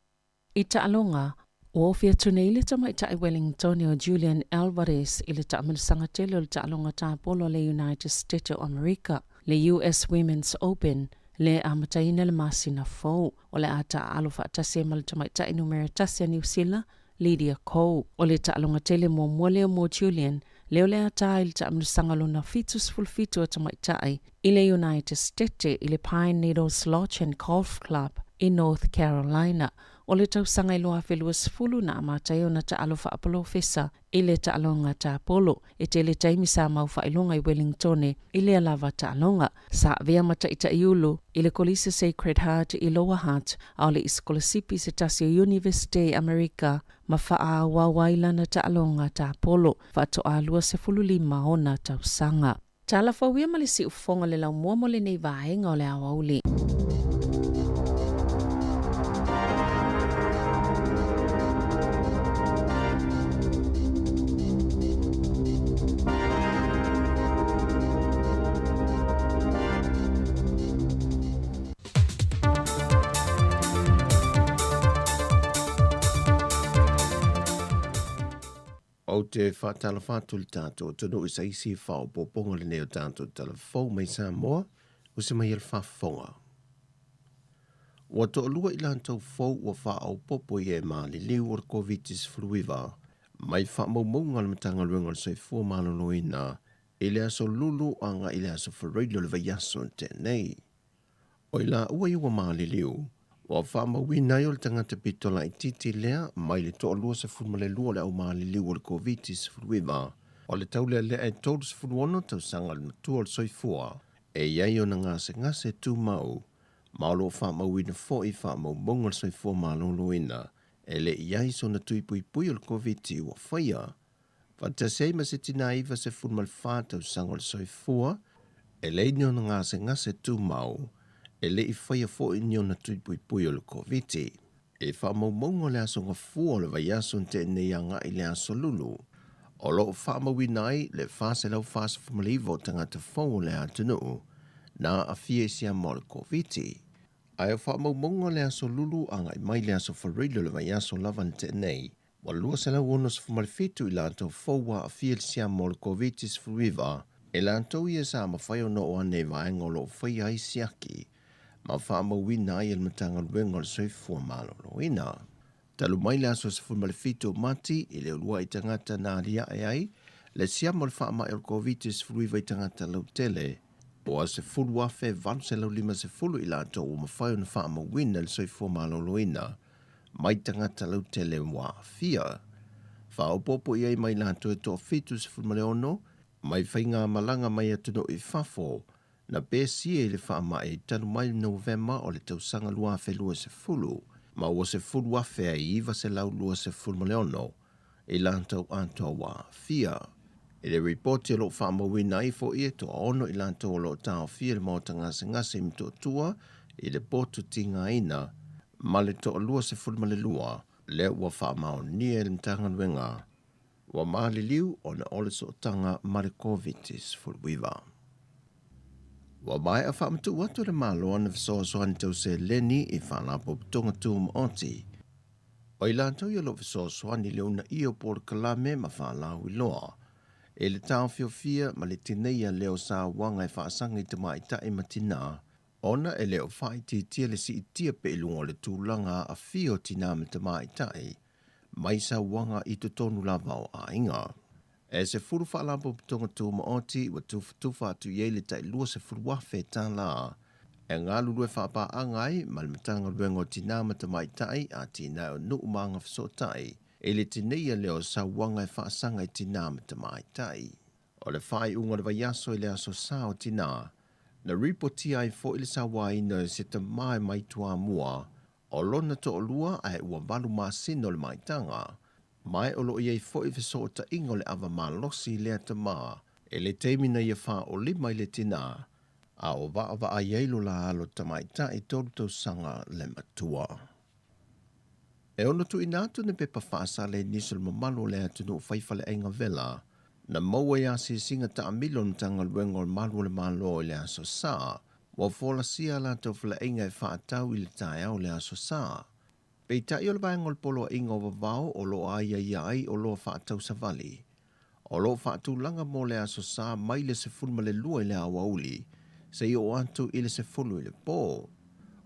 I taaloga, ua ofi atu nei le tamaitai Wellingtone o Julian Alvarez i le taamilosaga tele o le taaloga tapolo a le United States o Amerika, le US Women's Open, lea e amataina le masina fou. O le a taaalo faatasi ai ma le tamaitai numera tasi a Niu Sila, Lydia Ko. O le taaloga tele muamua lea mo Julian, lea o le a tā i le taamilosaga lona 77 a tamaitai i le United States i le Pine Needles Lodge and Golf Club i North Carolina. O le tausaga e 2020 na amata ai ona taalo faapolofesa i le taaloga tapolo. E tele taimi sa mau faailoga i Wellingtone i lea lava taaloga. Sa avea ma taitaiulu i le Kolisi Sacred Heart i Lower Hutt, a o le i sikolasipi i se tasi o Iunivesite i Amerika ma faaauau ai lana taaloga tapolo faatoa 25 ona tausaga. Tala fou ia ma le siufofoga o le laumua mo lenei vaega o le aoauli. Ou te faatalofa atu i le tatou atunuu i se isi faaopoopoga lenei o tatou tala fou mai Samoa, o se mai e le faafofoga. Ua toalua i latou fou ua faaopoopo i e maliliu o le Koviti-19 mai faamaumauga a le Matagaluega o le Soifua Maloloina i le aso Lulu agai i le aso Faraile o le vaiaso na tea nei. O i laua ia ua maliliu, ua faamauina ai o le tagata pito laitiiti lea mai le toalua 12 o le au maliliu o le Koviti-19, o le taulealea e 36 tausaga le matua o le soifua, e i ai ona gasegase tumau, ma o lo o faamauina foi i faamaumauga a le Soifua Maloloina e le i ai sona tui puipui o le Koviti ua faia. Faatasi ai ma se tinā 94 tausaga o le soifua, e leai ni ona gasegase tumau, e le i faia foi ni ona tui puipui o le Koviti. I faamaumauga o le Aso Gafua o le vaiaso na tea nei agai i le Aso Lulu, o lo o faamauina ai le 449 o tagata fou o le atunuu na aafia i siama o le Koviti. Ae o faamaumauga o le Aso Lulu agai mai le Aso Faraile o le vaiaso lava na tea nei, ua 267 i latou fou ua aafia i le siama o le Koviti-19, e latou ia sa mafai ona oo ane i vaega o lo o faia ai siaki ma faamauina ai e le Matagaluega o le Soifua Maloloina. Talu mai le aso 17 o Mati i le uluai tagata na aliae ai le siama o le faamai o le Koviti-19 i tagata lautele, ua 10,850 i latou ua mafai ona faamauina i le Soifua Maloloina mai tagata lautele ua aafia. Faaopoopo i ai mai latou e toa-76 mai faigamalaga mai atunuu i fafo na pesia i le faamai talu mai Novema o le tausaga 2020, ma ua 10,926 i latou atoa ua aafia. I le ripoti o lo o faamauina ai foi e toaono i latou o lo o taofia i le maota gasegase i Motootua i le potu tigaina ma le toalua 12 lea ua faamaonia e le Matagaluega ua maliliu ona o le sootaga ma le Koviti-19. Ua maea faamatuu atu e le Malo ana fesoasoani tau seleni i Faalapotopotoga Tumaoti. O i latou ia o lo o fesoasoani i le uunaia o polokalame ma faalauiloa i le taofiofia ma le tineia lea o sauaga e faasaga i tamaitai ma tinā, ona e le o faaitiitia le siitia pea i luga o le tulaga aafia o tinā ma tamaitai mai sauaga i totonu lava o aiga. E 10 faalapotopotoga tumaoti ua tufatufa atu i ai le tai $20,000 tālā e galulue faapaaga ai ma le Matagaluega o Tinā ma Tamaitai, Atinae o Nuu ma Agafesootai i le tineia lea o sauaga e faasaga i tinā ma tamaitai. O le faaiuga o le vaiaso i le Aso Sa o Tinā, na ripotia ai foi le sauaina o se tama mai Toamua o lona toalua ae ua 8 masina o le maitaga, ma o lo o i ai foi fesootaiga o le ava malosi i lea tama i le taimi na ia faaolima i le tinā, a o vaavaai ai lo la alo tamaitai 3 tausaga le matua. E ono tuuina atu ni pepa faasala i nisi o le mamalu o le atunuu fai faleaiga vela na maua i asiasiga taamilo o le Matagaluega o le Malu o le Malo i le Aso Sa, ua folasia a latou faleaiga e faatau i le taeao o le Aso Sa. Peitai o le vaega o le Poloaiga o Vavao o lo o aiaia ai oloa faatau savali, o lo o faatulaga mo le Aso Sa mai le 12 i le aoauli seia oo atu i le 10 i le po.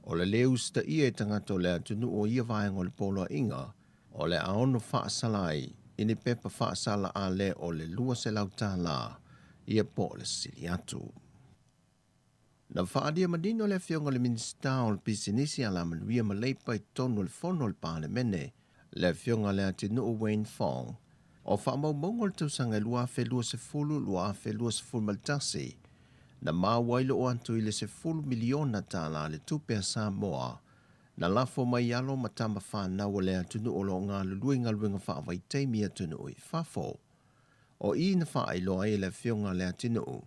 O le lē usitaia e tagata o le atunuu o ia vaega o le poloaiga, o le a ono faasala ai i ni pepa faasala a lē o le $200 ia po o le sili atu. Na faaalia manino le Afioga i le Minisita o le Pisinisi, Alamanuia ma Leipa i totonu o le Fono a le Palemene, le Afioga ia Leatinuu Wayne Fong, o faamaumauga o le tausaga e 2020-2021, na maua ai le oo atu i le $10 miliona tālā le tupe a Samoa na lafo mai i alo ma tama fanau a le atunuu o lo o galulue i galuega faavaitaimi i atunuu i fafo. O i na faailoa ai e le Afioga ia Leatinuu,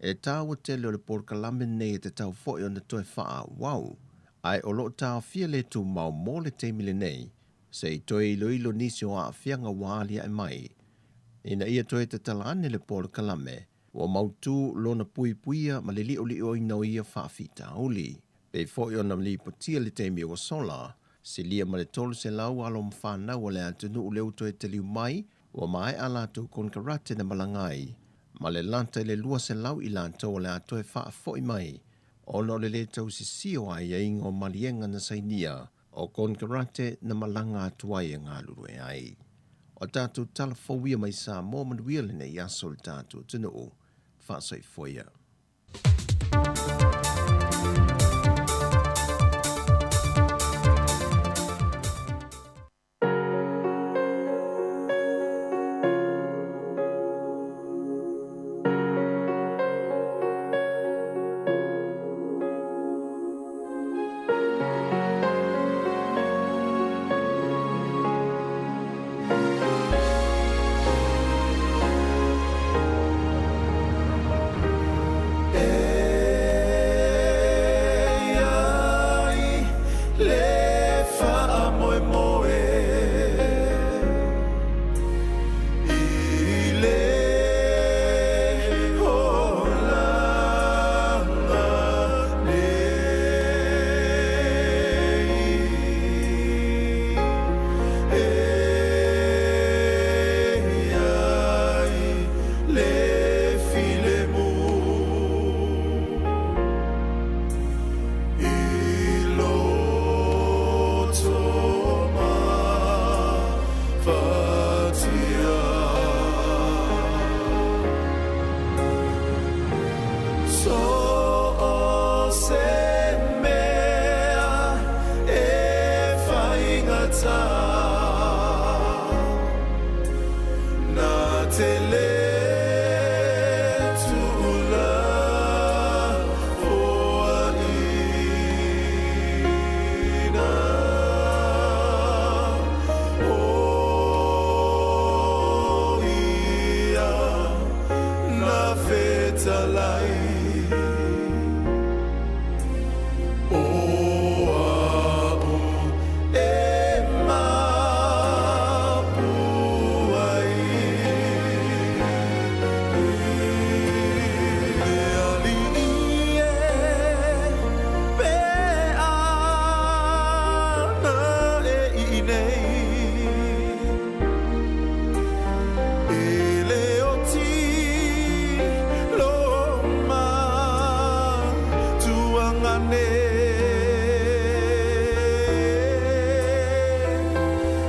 e taua tele o le polokalame lenei e tatau foi ona toe faaauau, ae o lo o taofia le tumau mo le taimi lenei se i toe iloilo nisi o aafiaga ua aliae mai. Ina ia toe tatala ane le polokalame, ua mautu lona puipuia ma le liolioina o ia faafitauli. Pei foi ona lipotia le taimi ua sola, silia ma le 300 alo ma fanau a le atunuu lea ua toe taliu mai, ua maea a latou konekarate na malaga ai, ma le lata i le 200 i latou o le a toe faafoi mai ona o le lē tausisia o aiaiga o maliega na sainia o konekarate na malaga atu ai e galulue ai. O tatou tala fou ia mai Samoa manuia lenei aso i le tatou atunuu. Faasoifua ia.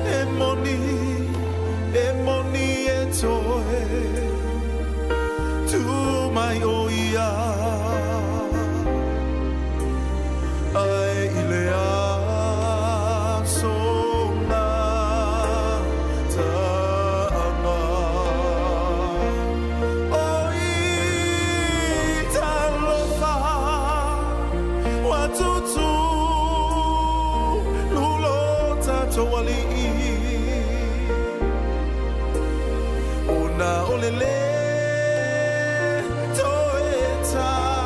E moni, e moni e toe Tū mai o ia Ae i le aso ngā taanga Oi talofa Ua tūtū Lulo tātou aliʻi Ona o le le toe talitonu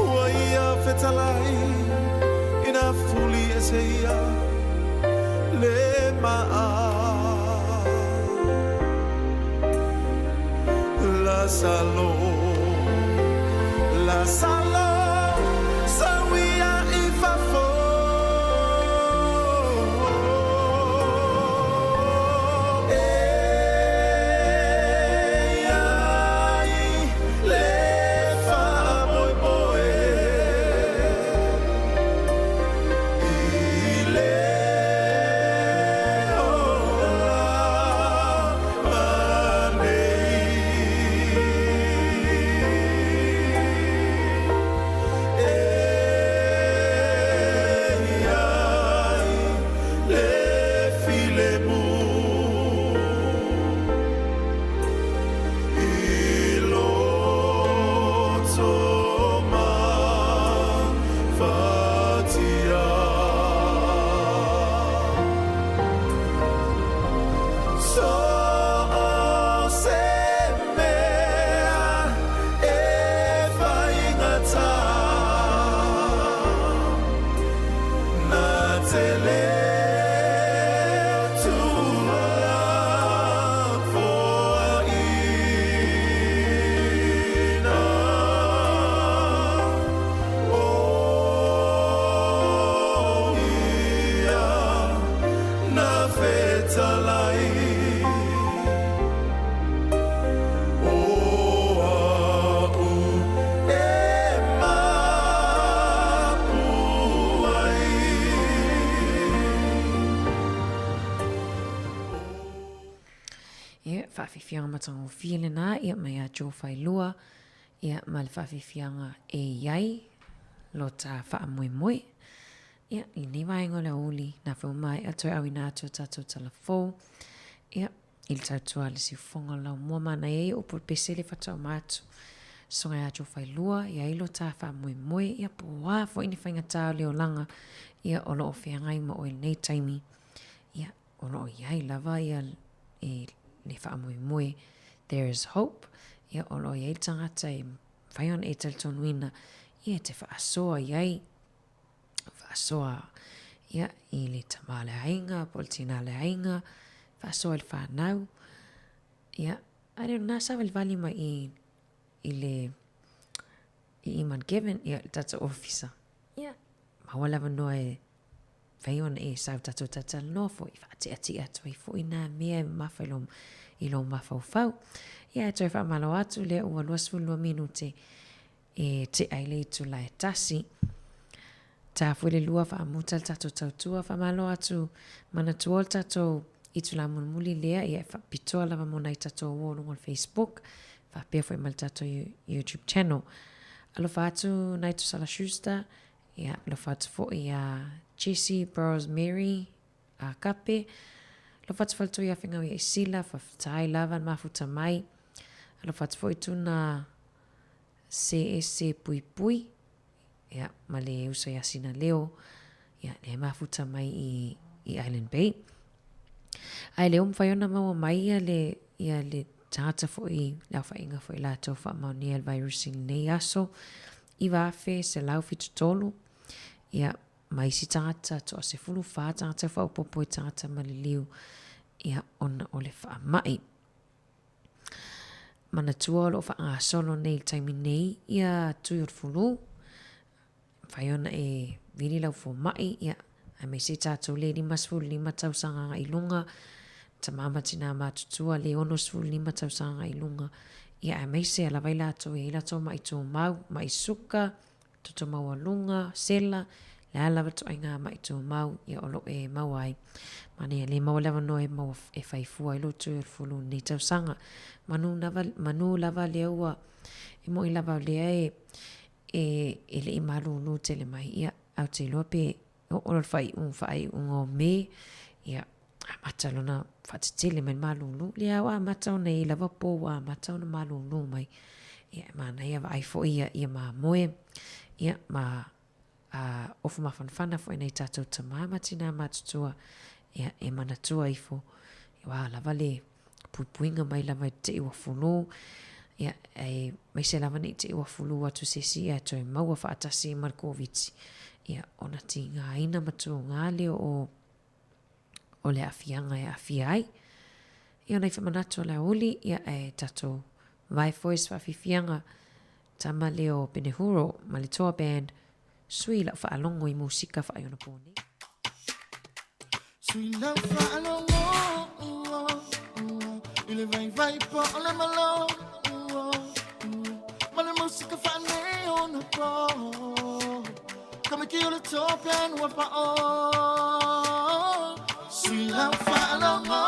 Ua ia fetalai ina fuli ese ia le maa Lasalo Lasalo Sauia i fafo E ai le faamoemoe I le ola ma nei E ai le filemu I loto mafatia. So o se mea e whaingata Na te le Tuafoaina O ia na fetalai O a'u e mapu ai. Ia, faafiafiaga matagofie lena, ia, mai ia Joe Failua, ia, ma le faafiafiaga e i ai lo ta faamoemoe. Ia, i lenei vaega o le aoauli, na foi ua maea toe auina atu o tatou tala fou, ia, i le tautua a le siufofoga o le laumua manaia ia upu o le pese le faatoa atu. Soga ia Joe Failua, i ai lo ta faamoemoe, ia, po o a foi ni faigata o le olaga, ia, o lo o feagai ma oe i lenei taimi, ia, o lo o i ai lava ia e le faamoemoe, there is hope, ia, o lo o i ai le tagata e mafai ona e talitonuina, ia, e te faasoa i ai, faasoa ia, i le tama o le aiga, po o le tina o le aiga, faasoa i le fanau, ia, a lea na savalivali mai i, i le, i Iman Kevin, ia, le tatou ofisa, ia, maua le avanoa e fai ona e sau tatou talatalanoa foi, faateatea atu ai foi nā mea e mamafa i lou, i lou mafaufau. Ia, e toe faamalo atu lea ua 22 minute e tea ai le itula e tasi. Tā foi le lua faamuta le tatou tautua, faamalo atu manatua le tatou itula mulimuli lea, ia e faapitoa lava mo nai tatou uo luga o le Facebook, faapea foi ma le tatou YouTube channel. Alofa atu nai Tusala Schuster, Ia, alofa atu foi iā Jessie Burrows Mary a Kape, alofa atu faletua ia Fengau ia Isila, faafetai lava le mafuta mai. Alofa atu foi Tuna se ese Puipui, ia, ma le uso ia Sina Leo, ia, le mafuta mai i, i Island Bay. Ae le o mafai ona maua mai ia le, ia le tagata foi, le aofaiga foi latou faamaonia le vairusi i lenei aso, 9,173, ia, ma isi tagata, toa 14 tagata faaopoopo i tagata maliliu, ia, ona o le faamai. Manatua o lo o faagasolo nei i le taimi nei ia tui o le fulu, mafai ona e vili lau fomai, ia, aemaise tatou le 55 tausaga agai i luga, Tamā ma tinā matutua le 65 tausaga i luga, ia aemaise a lava i latou e i ai latou maʻi tumau, maʻi suka, toto maualuga, sela, le a lava ituaiga maʻi tumau, ia o lo o e maua ai. Manaia le maua le avanoa e maua e fai fua ai lou tui o le fulu i lenei tausaga. Manu lava, manu lava lea ua, e moni lava o lea e, e, e le i malūlū tele mai, ia, ae ou te iloa pe oo loa le faaiuga, faaiuga o Me, ia, amata lona faatetele mai le malūlū. Lea ua amata ona i ai lava po ua amata ona malūlū mai. Ia, e manaia vaai foi ia, ia mamoe, ia, ma a, ofu mafanafana foi nai tatou tamā ma tinā matutua, ia, e manatua ifo, ia, ua lava le puipuiga mai lava i te i ua fulū, ia, aemaise lava ne i te i ua fulū atu se isi ae toe maua faatasi ma le Koviti, ia, ona tigaina ma tugā lea o, o le aafiaga e aafia ai. Ia, o nai faamanatu a le aoauli, ia, ae tatou vae foi se faafiafiaga tama lea o Penehuro ma le Toa Band, sui lau faalogo i musika faaionapo nei. Sui lau faalogo i le vaivai po o le malo ma le musika faaneionapo ka miki o le Toa Band ua pao. Sui lau faalogo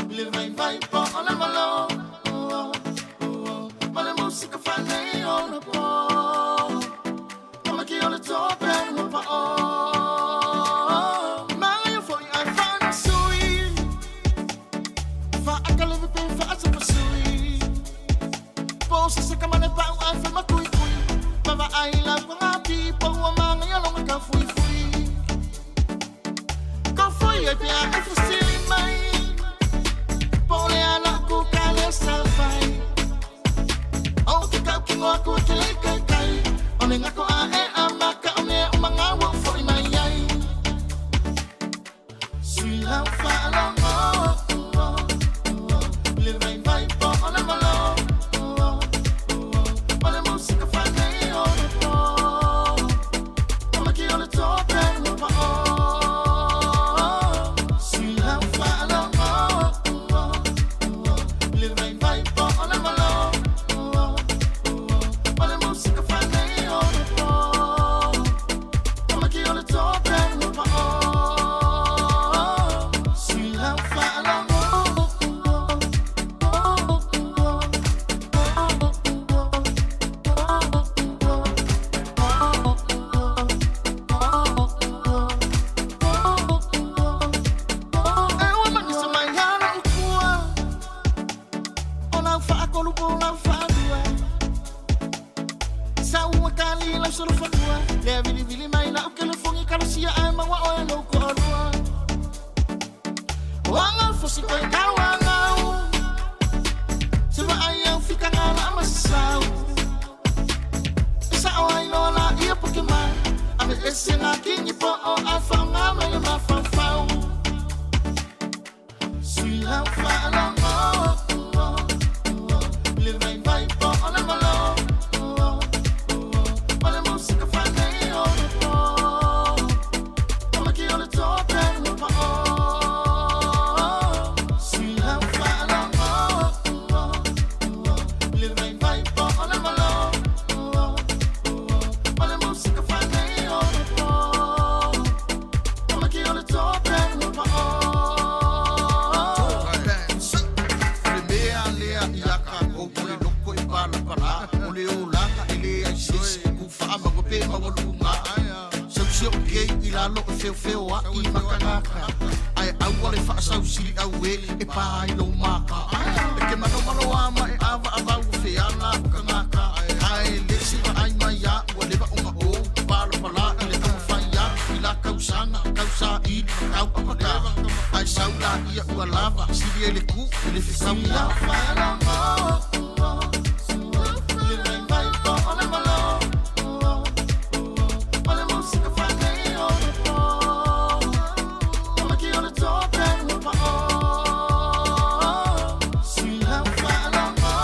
i le vaivai po o le malo ma le musika faaneionapo ka miki o le Toa Band ua pao. Magaia foi ae faanasui faakaleve pe faasapasui po o se ka male pau ae fai makuikui vavaai lau pagati po ua magaia loga kaufuifui kofoi ai pea e fesili mai po o le a lau kuka lea sa fai o ke kaukino aku e ke lei kaikai o le gako a e a maka o mea uma gaua ua fo'i mai ai. Sui lau faalogo i le vaivai po o le malo ma le musika faaneionapo ka maki o le Toa Band ua pao. Sui lau faalogo i le vaivai po o le malo ma le musika faaneionapo ka maki o le Toa Band ua pao. Sui lau faalogo. E ua manisa mai ana ukua o lau faakolu po lau faalua sa ua kali lau solofanua lea vilivili mai lau kelefogi kalosia ae maua oe lou koalua o aga fosi koe kau agau se vaai au fikaga la masasau e sao ai loa la ia poke mai ave ese ngā kingi po o ae whaonga mai le mafaufau. Sui lau faalogo i le vaivai po o le malo ma le musika faaneionapo ka maki o le Toa Band ua pao. Sui lau faalogo i le vaivai po o le malo ma le musika faaneionapo ka maki o le Toa Band ua pao. O le mea lea ia kākou o le loko e palapala o le olaga e leai se isi e ku faamaua pe maualuga sausi o kei i lalo e feofeo ai makagaka ae aua le faasausili au e e pā i lou maka e ke manomano a ma e avaavau o feala o kagaka ae le se vaai mai a ua leva ona ou palapala i le taumafai a i la kausaga kausaili ma kau apaka ae sau la ia ua lava sili ai le ku i le fekauga. Le vaivai po o le malo ma le musika faaneionapo ka maki o le Toa Band ua pao. Sui lau faalogo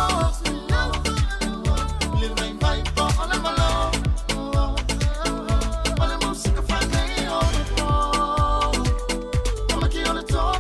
i le vaivai po o le malo ma le musika faaneionapo ka maki o le Toa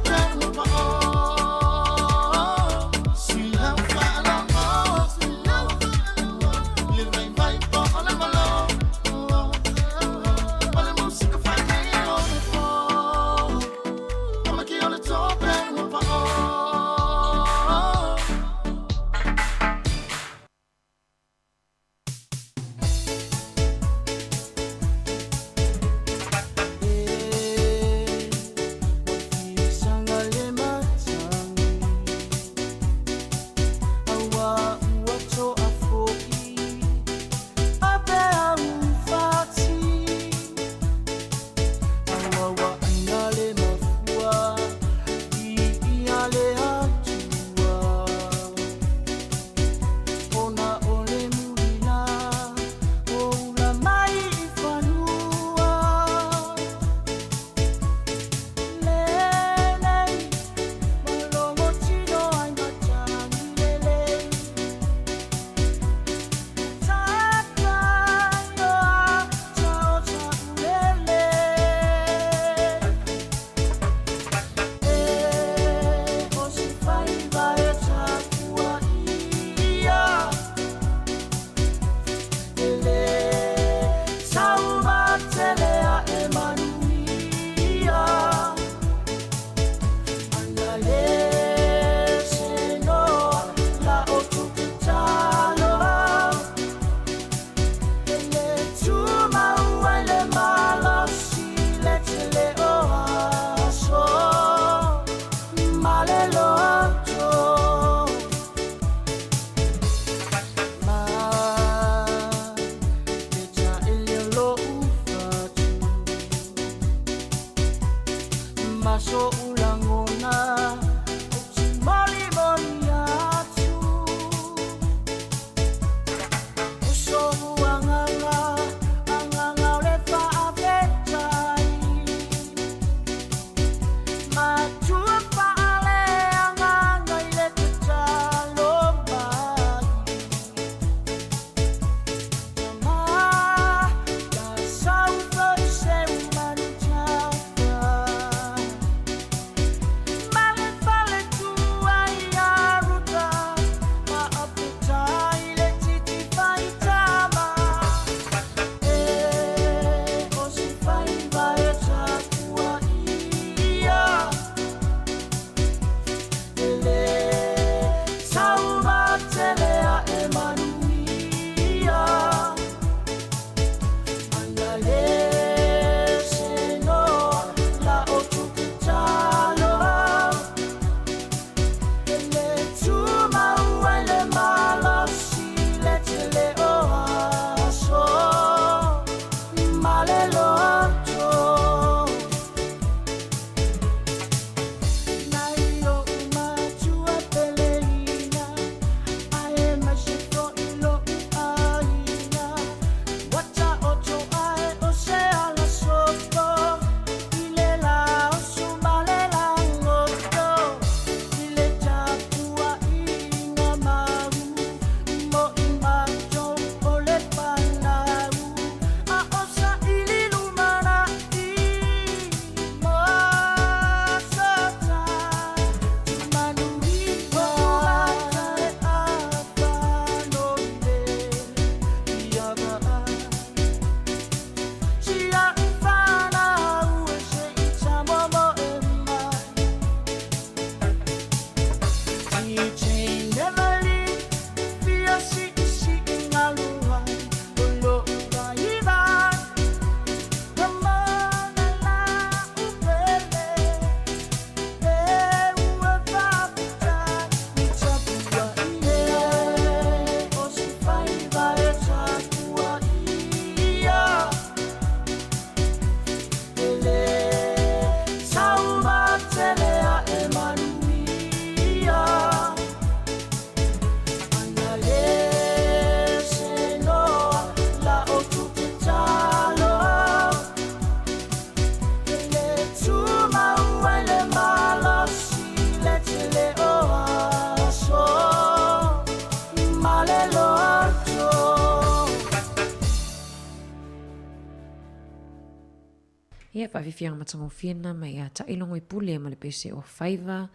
Ia, faafiafiaga matagofie lena mai ia Taʻilogoipule ma le pese o Faiva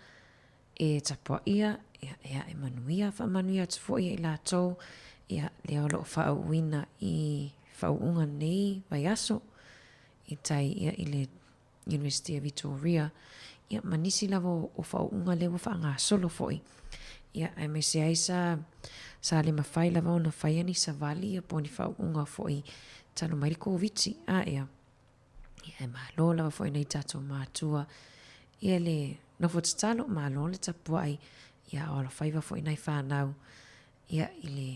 e tapuaʻia, ia, e aʻe manuia, faamanuia atu foi ia i latou, ia, lea o lo o faaauuina i faauuga nei vaiaso i tai ia i le University of Vitoria, ia, ma nisi lava o faauuga lea ua faagasolo foi. Ia, aemaise ai sa, sa le mafai lava ona faia ni savali ia po o ni faauuga foi talu mai le Koviti. A, ia, ia, e malo lava foi nai tatou matua ia le nofo tatalo, malo le tapuai, ia, o alofaiva foi nai fanau, ia, i le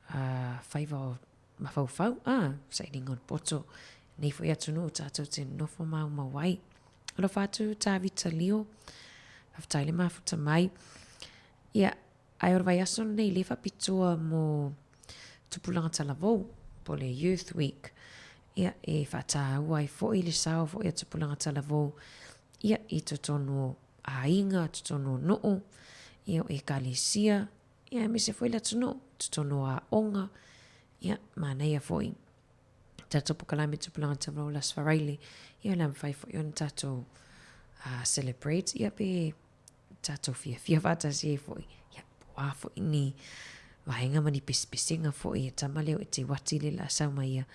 a faiva o mafaufau, a, sailiga o le poto, nei foi atunuu tatou te nofo maumau ai. Alofa atu Tavita Lio, faafetai le mafuta mai. Ia, ae o le vaiaso lenei lea faapitoa mo tupulaga talavou, po o le Youth Week. Ia, e faataua ai foi le sao foi a tupulaga talavou, ia, i totonu o aiga, totonu o nuu, ia, o ekalesia, ia, aemaise foi le atunuu, totonu o aoga, ia, manaia foi tatou pokalame tupulaga talavou le Aso Faraile, ia, o le a mafai foi ona tatou celebrate, ia, pe tatou fiafia faatasi ai foi, ia, po o a foi ni vaega ma ni pesepesega foi e tama lea o Eteuati lea o le a sau mai ia,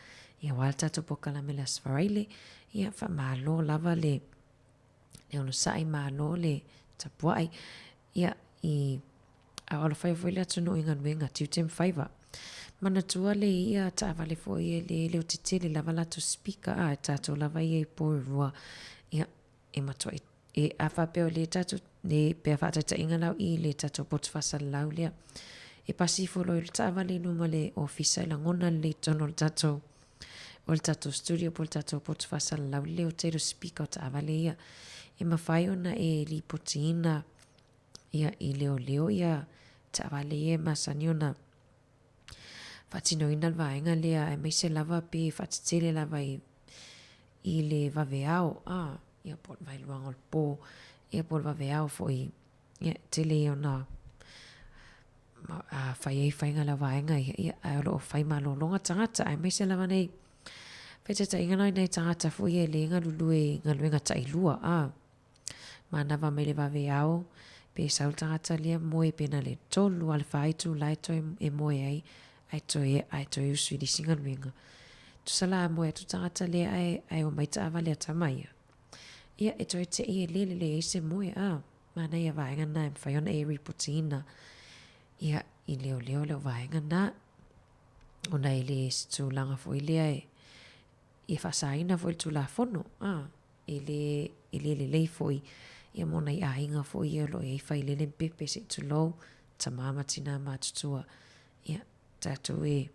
ia aua le tatou pokalame i le Aso Faraile, ia, faamalo lava le le onosai, malo le tapuai, ia, i a o alofaiva foi le atunuu i galuega, tiute ma faiva. Manatua le ia taavale foi e le leotetele lava latou speaker a e tatou lava ia i Porirua, ia, e matuai e a faapea o le tatou le pe a faataitaiga la i le tatou poto faasalalau lea e pasi ifo loa i le taavale i luma o le ofisa e lagona lelei i totonu o le tatou o le tatou studio po o le tatou poto faasalalau le leo tele o speaker o taavale ia e mafai ona e lipotiina ia i leoleo ia taavale ia e masani ona faatinoina le vaega lea aemaise lava pe faatetele lava i i le vaveao a ia po o le vaeluaga o le po ia po o le vaveao foi ia tele ia ona a fai ai faiga la vaega ia ia ae o lo o fai malologa tagata aemaise lava nei faitaitaiga la nai tagata foi ia e le galulue i galuega tailua a Manava mai le vaveao, pe sau le tagata lea moe pe na le tolu a le fa itula e toe e moe ai, ae toe ae toe usu i le isi galuega. Tusa la a moe atu le tagata lea ae ae omai taavale a tama ia. Ia e toe te'i e le lelei ai se moe a manaia vaega na e mafai ona e ripotiina ia i leoleo leo vaega na ona e le se tulaga foi lea e e faasaina foi le Tulafono a. E le, e le lelei foi ia mo nai aiga foi ia o lo o i ai failele ma pepe se i tulou, tama ma tina matutua. Ia, tatou e,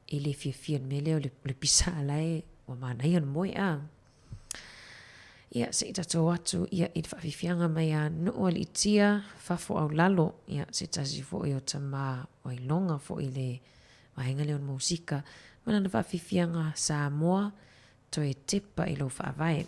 e le fiafia i le mea lea o le, o le pisa la e, ua manaia le moe a. Ia, se i tatou atu ia i le faafiafiaga mai a Nuu Aliitia, fafo au lalo, ia, se tasi foi o tama wailoga foi i le vaega lea o le musika, ma lana faafiafiaga Samoa, Toe tepa i lou faavae.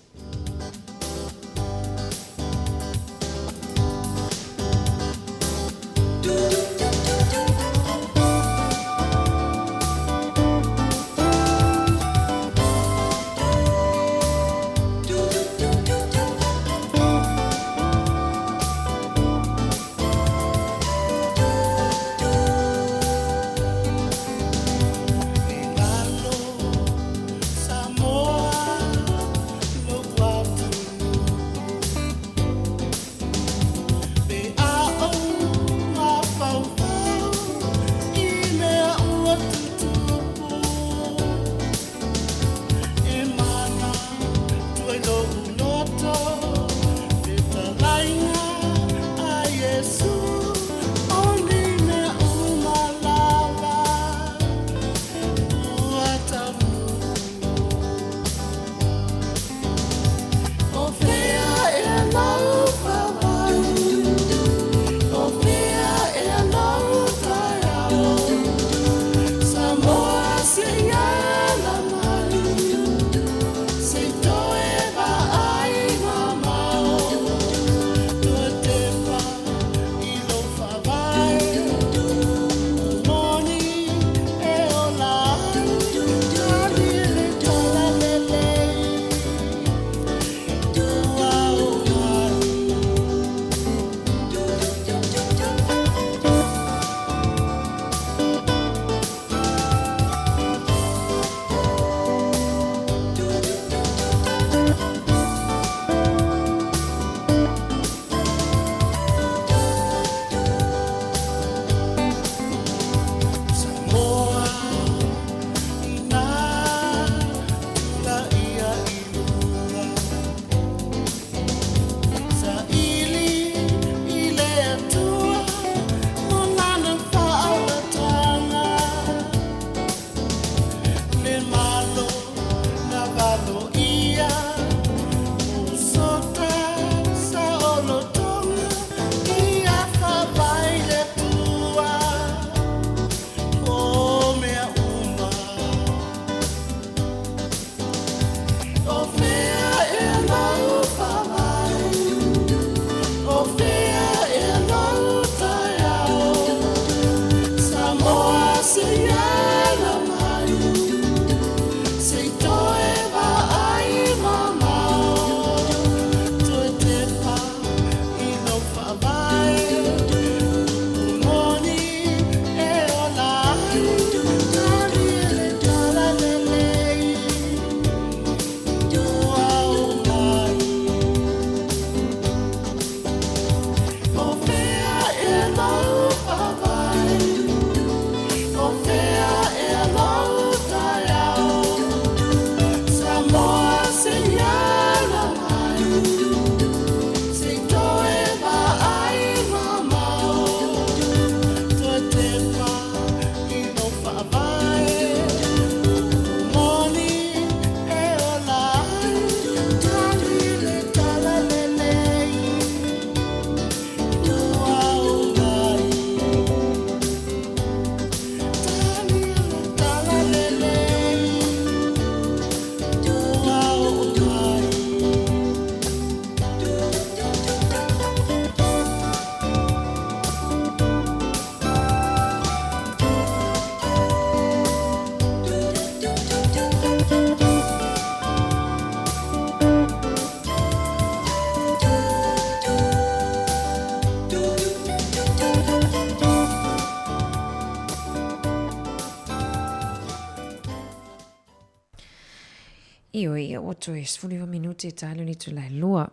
Ioe, ia ua toe 19 minute e tali o le itula e lua.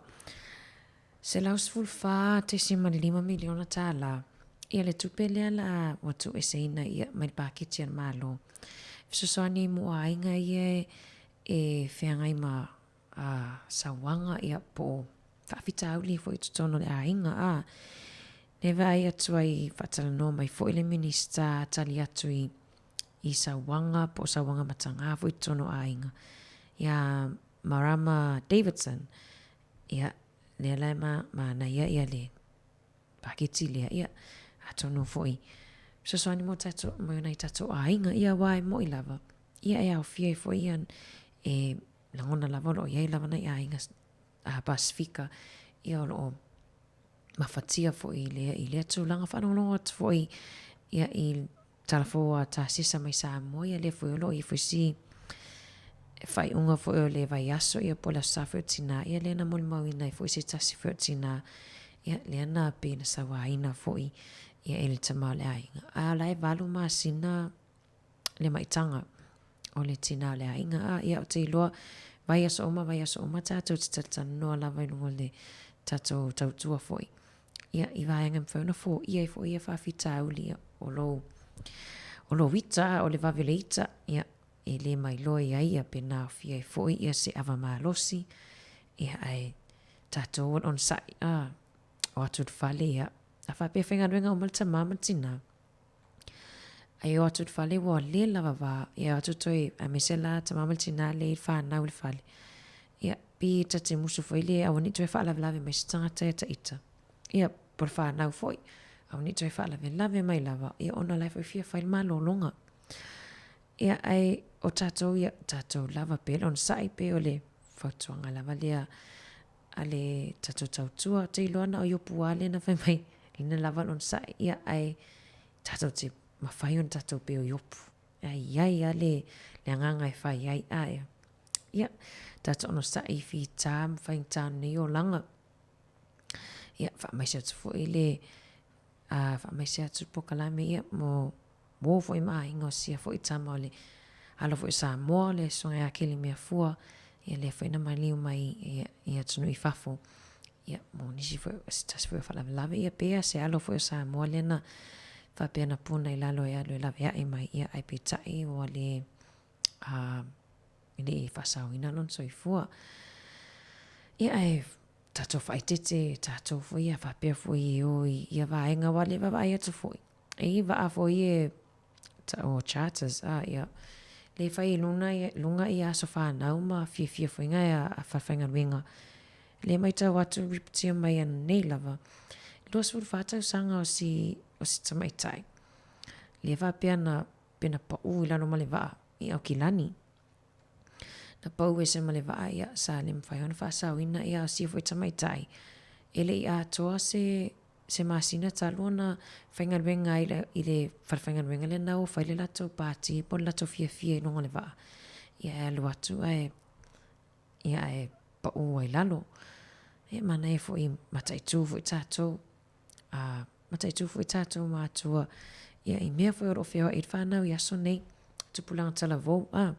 $114.5 miliona tālā. Ia le tupe lea la ua tuueseina ia mai le paketi a le Malo. Fesoasoani mo aiga ia e feagai ma a sauaga ia po o faafitauli foi i totonu o le aiga a le vaai atu ai faatalanoa mai foi le Minisita tali atu i i sauaga po o sauaga matagā foi i totonu o aiga iā Marama Davidson ia lea la e manaia ia le paketi lea ia atonu foi fesoasoani mo tatou mo nai tatou aiga ia aua e mo'i lava ia e aofia ai foi ia e lagona lava o lo o i ai lava nai aiga a Pasifika ia o lo o mafatia foi i lea i lea tulaga. Faalogologo atu foi ia i tala fou a Tasesa mai Samoa ia lea foi o lo o i ai foi si faaiuga foi o le vaiaso ia po o le Aso Sa foi o Tinā ia lea na molimauina ai foi se tasi foi o tinā ia lea na pei na sauaina foi ia e le tama o le aiga. A o la e 8 masina le maitaga o le tinā o le aiga. A, ia, ou te iloa, vaiaso uma, vaiaso uma tātou te talatalanoa lava i luga o le tatou tautua foi. Ia, i vaega e mafai ona foia ai foi ia faafitauli, ia, o lou, o lou ita, a, o le vave o le ita, ia, e le mailoa i ai, ia, pe na aofia ai foi ia se ava malosi, ia, ae tatou o le onosai, a, o atu i le fale, ia, a faapea e faigaluega uma le tamā ma le tinā, Ai o atu i le fale ua le lava va, ia o atu toe, aemaise la tama ma le tina le i le fanau i le fale. Ia, pi ta te musu foi le aua ne i toe faalavelave mai se tagata ia ta ita. Ia, po o le fanau foi, aua ne i toe faalavelave mai lava, ia ona o la e foi fia fai le malologa. Ia, ae o tatou ia, tatou lava pe le onosai pe o le fautuaga lava lea a le tatou tautua. Ou te iloa na o Iopu lava lea na fai mai, lena lava le onosai, ia, ae tatou te mafai ona tatou pei o Iopu. Ae i ai lava le, le agaga e fai ai, a ia. Ia, tatou onosai i fita ma faigata o lenei olaga. Ia, faamaise atu foi le, a faamaise atu le polokalame ia mo uō foi ma aiga o sia foi tama o le alo foi o Samoa, le Susuga ia Kelimeafua, ia lea foi na maliu mai ia, i atunuu i fafo. Ia, mo nisi foi, se tasi foi o faalavelave, ia pe a se alo foi o Samoa lea na faapea na puna i lalo e alu e laveai mai, ia, ae peitai ua le, a, e le i faasaoina lona soifua. Ia, ae tatou faaeteete tatou foi ia faapea foi e o i ia vaega aua le vaavaai atu foi. E i vaa foi e o charters a ia le fai i luna luga ia aso whanau ma fiafia foi ngai a, a whalewhaingaluega. Le maitau atu ripotia mai anei lava. 24 tausaga o si, o si tamaitai. Le faapea na pena pau i lalo ma le vaa i Aukilani. Na pau ese ma le vaa, ia, sa le mafai ona faasaoina, ia, o sia foi tamaitai, e le i atoa se, se masina talu ona faigaluega ai i le falefaigaluega lea na ua fai le latou pati po o le latou fiafia i luga o le vaa. Ia, e alu atu ae, ia, ae pau ai lalo. Ia, manaia foi mataitu foi tatou, a mataitu foi tatou matua, ia, i mea foi o lo o feoai ai le fanau i aso nei, tupulaga talavou, a.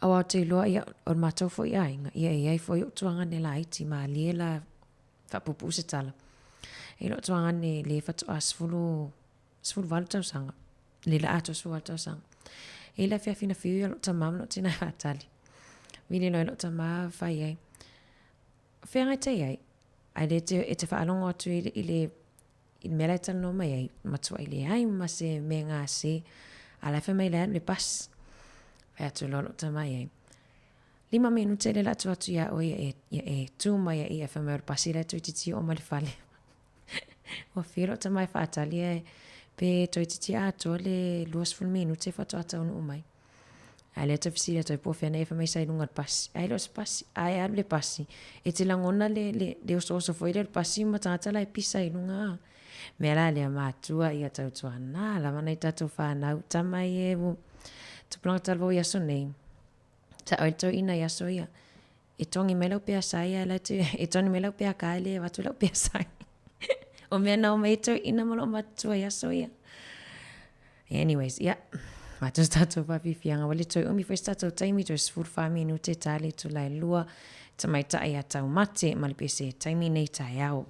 Aua ou te iloa, ia, o le matou foi aiga, ia, e i ai foi o'u tuagane laiti, malie la, faapuupuu se tala. E i ai lo'u tuagane lea faatoa 10, 18 tausaga, le la atoa 18 tausaga. E i ai le afiafi na fiu ia lo'u tamā ma lo'u tinā e faatali. Vili loa i lo'u tamā fai ai, Feagai te i ai, ae le te, e te faalogo atu i le, i le, i le mea la e talanoa mai ai, matuai leai ma se mea gase, a la e fai mai le alu le bus. Fai atu loa lou tama i ai, lima minute le la atu atu iā oe ia e, ia e tū mai ai ia fai mai o le pasi la e toeitiiti oo mai le fale. Ua fia lou tama e faatali ae pe toeitiiti atoa le 20 minute faatoa taunuu mai. Ae lea toe fesili atu ai po o fea nei fai mai sa i luga o le pasi. Ae le o se pasi. Ae alu le pasi. E te lagona le, le, le osooso foi lea o le pasi ma tagata la e pisa i luga a. Mea la lea matua ia tautuana lava nai tatou whanau. Tama i e ua tupulaga talavou i aso nei. Sa oe le toeaina i aso ia. E togi mai lau pea sai ae la te, e togi mai lau pea ka e le avatu lau pea sai. o mea na o mai e toeaina ma loo matua i aso ia. Anyways, yeah. matou se tatou faafiafiaga ua le toe umi foi se tatou taimi toe 14 minute ta le itula e lua tamaitai a taumate ma le pese taimi nei taeao.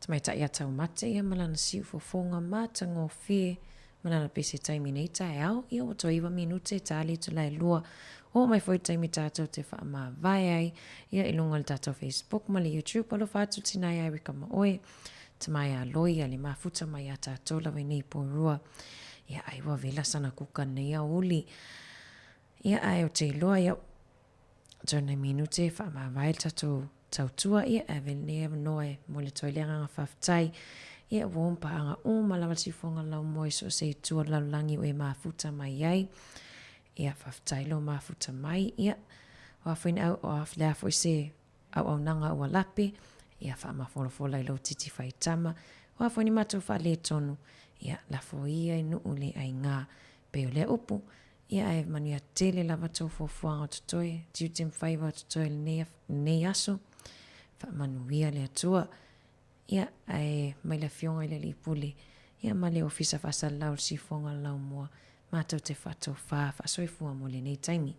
Tamaitai a taumate ia ma lana siufofoga matagofie ma lana pese taimi nei taeao, ia ua toe iwa minute ta le itula e lua. Oo mai foi le taimi tatou te faamavae ai ia i luga o le tatou Facebook ma le YouTube. Alofa atu tina ia Erica ma oe, tama ia Loi ia le mafuta mai ia tatou lava i nei porua. Ia, ai ua vela sana kuka nei aoauli. Ia, ae ou te iloa, ia, toe nai minute e faamavae le tatou tautua, ia, e ave lenei avanoa e momoli atu ai le agaga faafetai, ia, ua om paaga uma lava le siufofoga laumua i so o se itu o le lalolagi ua e mafuta mai ai. Ia, faafetai lou mafuta mai, ia, o a foi ni au, o a, le a foi se auaunaga ua lape, ia faamafolafola i lou titi faitama, o a foi ni matou faaletonu, ia lafo ia i nuu le aiga. Pei o lea upu, ia ae manuia tele lava tou fuafuaga o totoe, tiute ma faiva o totoe i lenei, lenei aso. Faamanuia le Atua. Ia, ae mai le Afioga i le Alii Pule, ia ma le Ofisa Faasalalau o le Siufofoga o le Laumua, matou te faatofa faasoifua mo lenei taimi.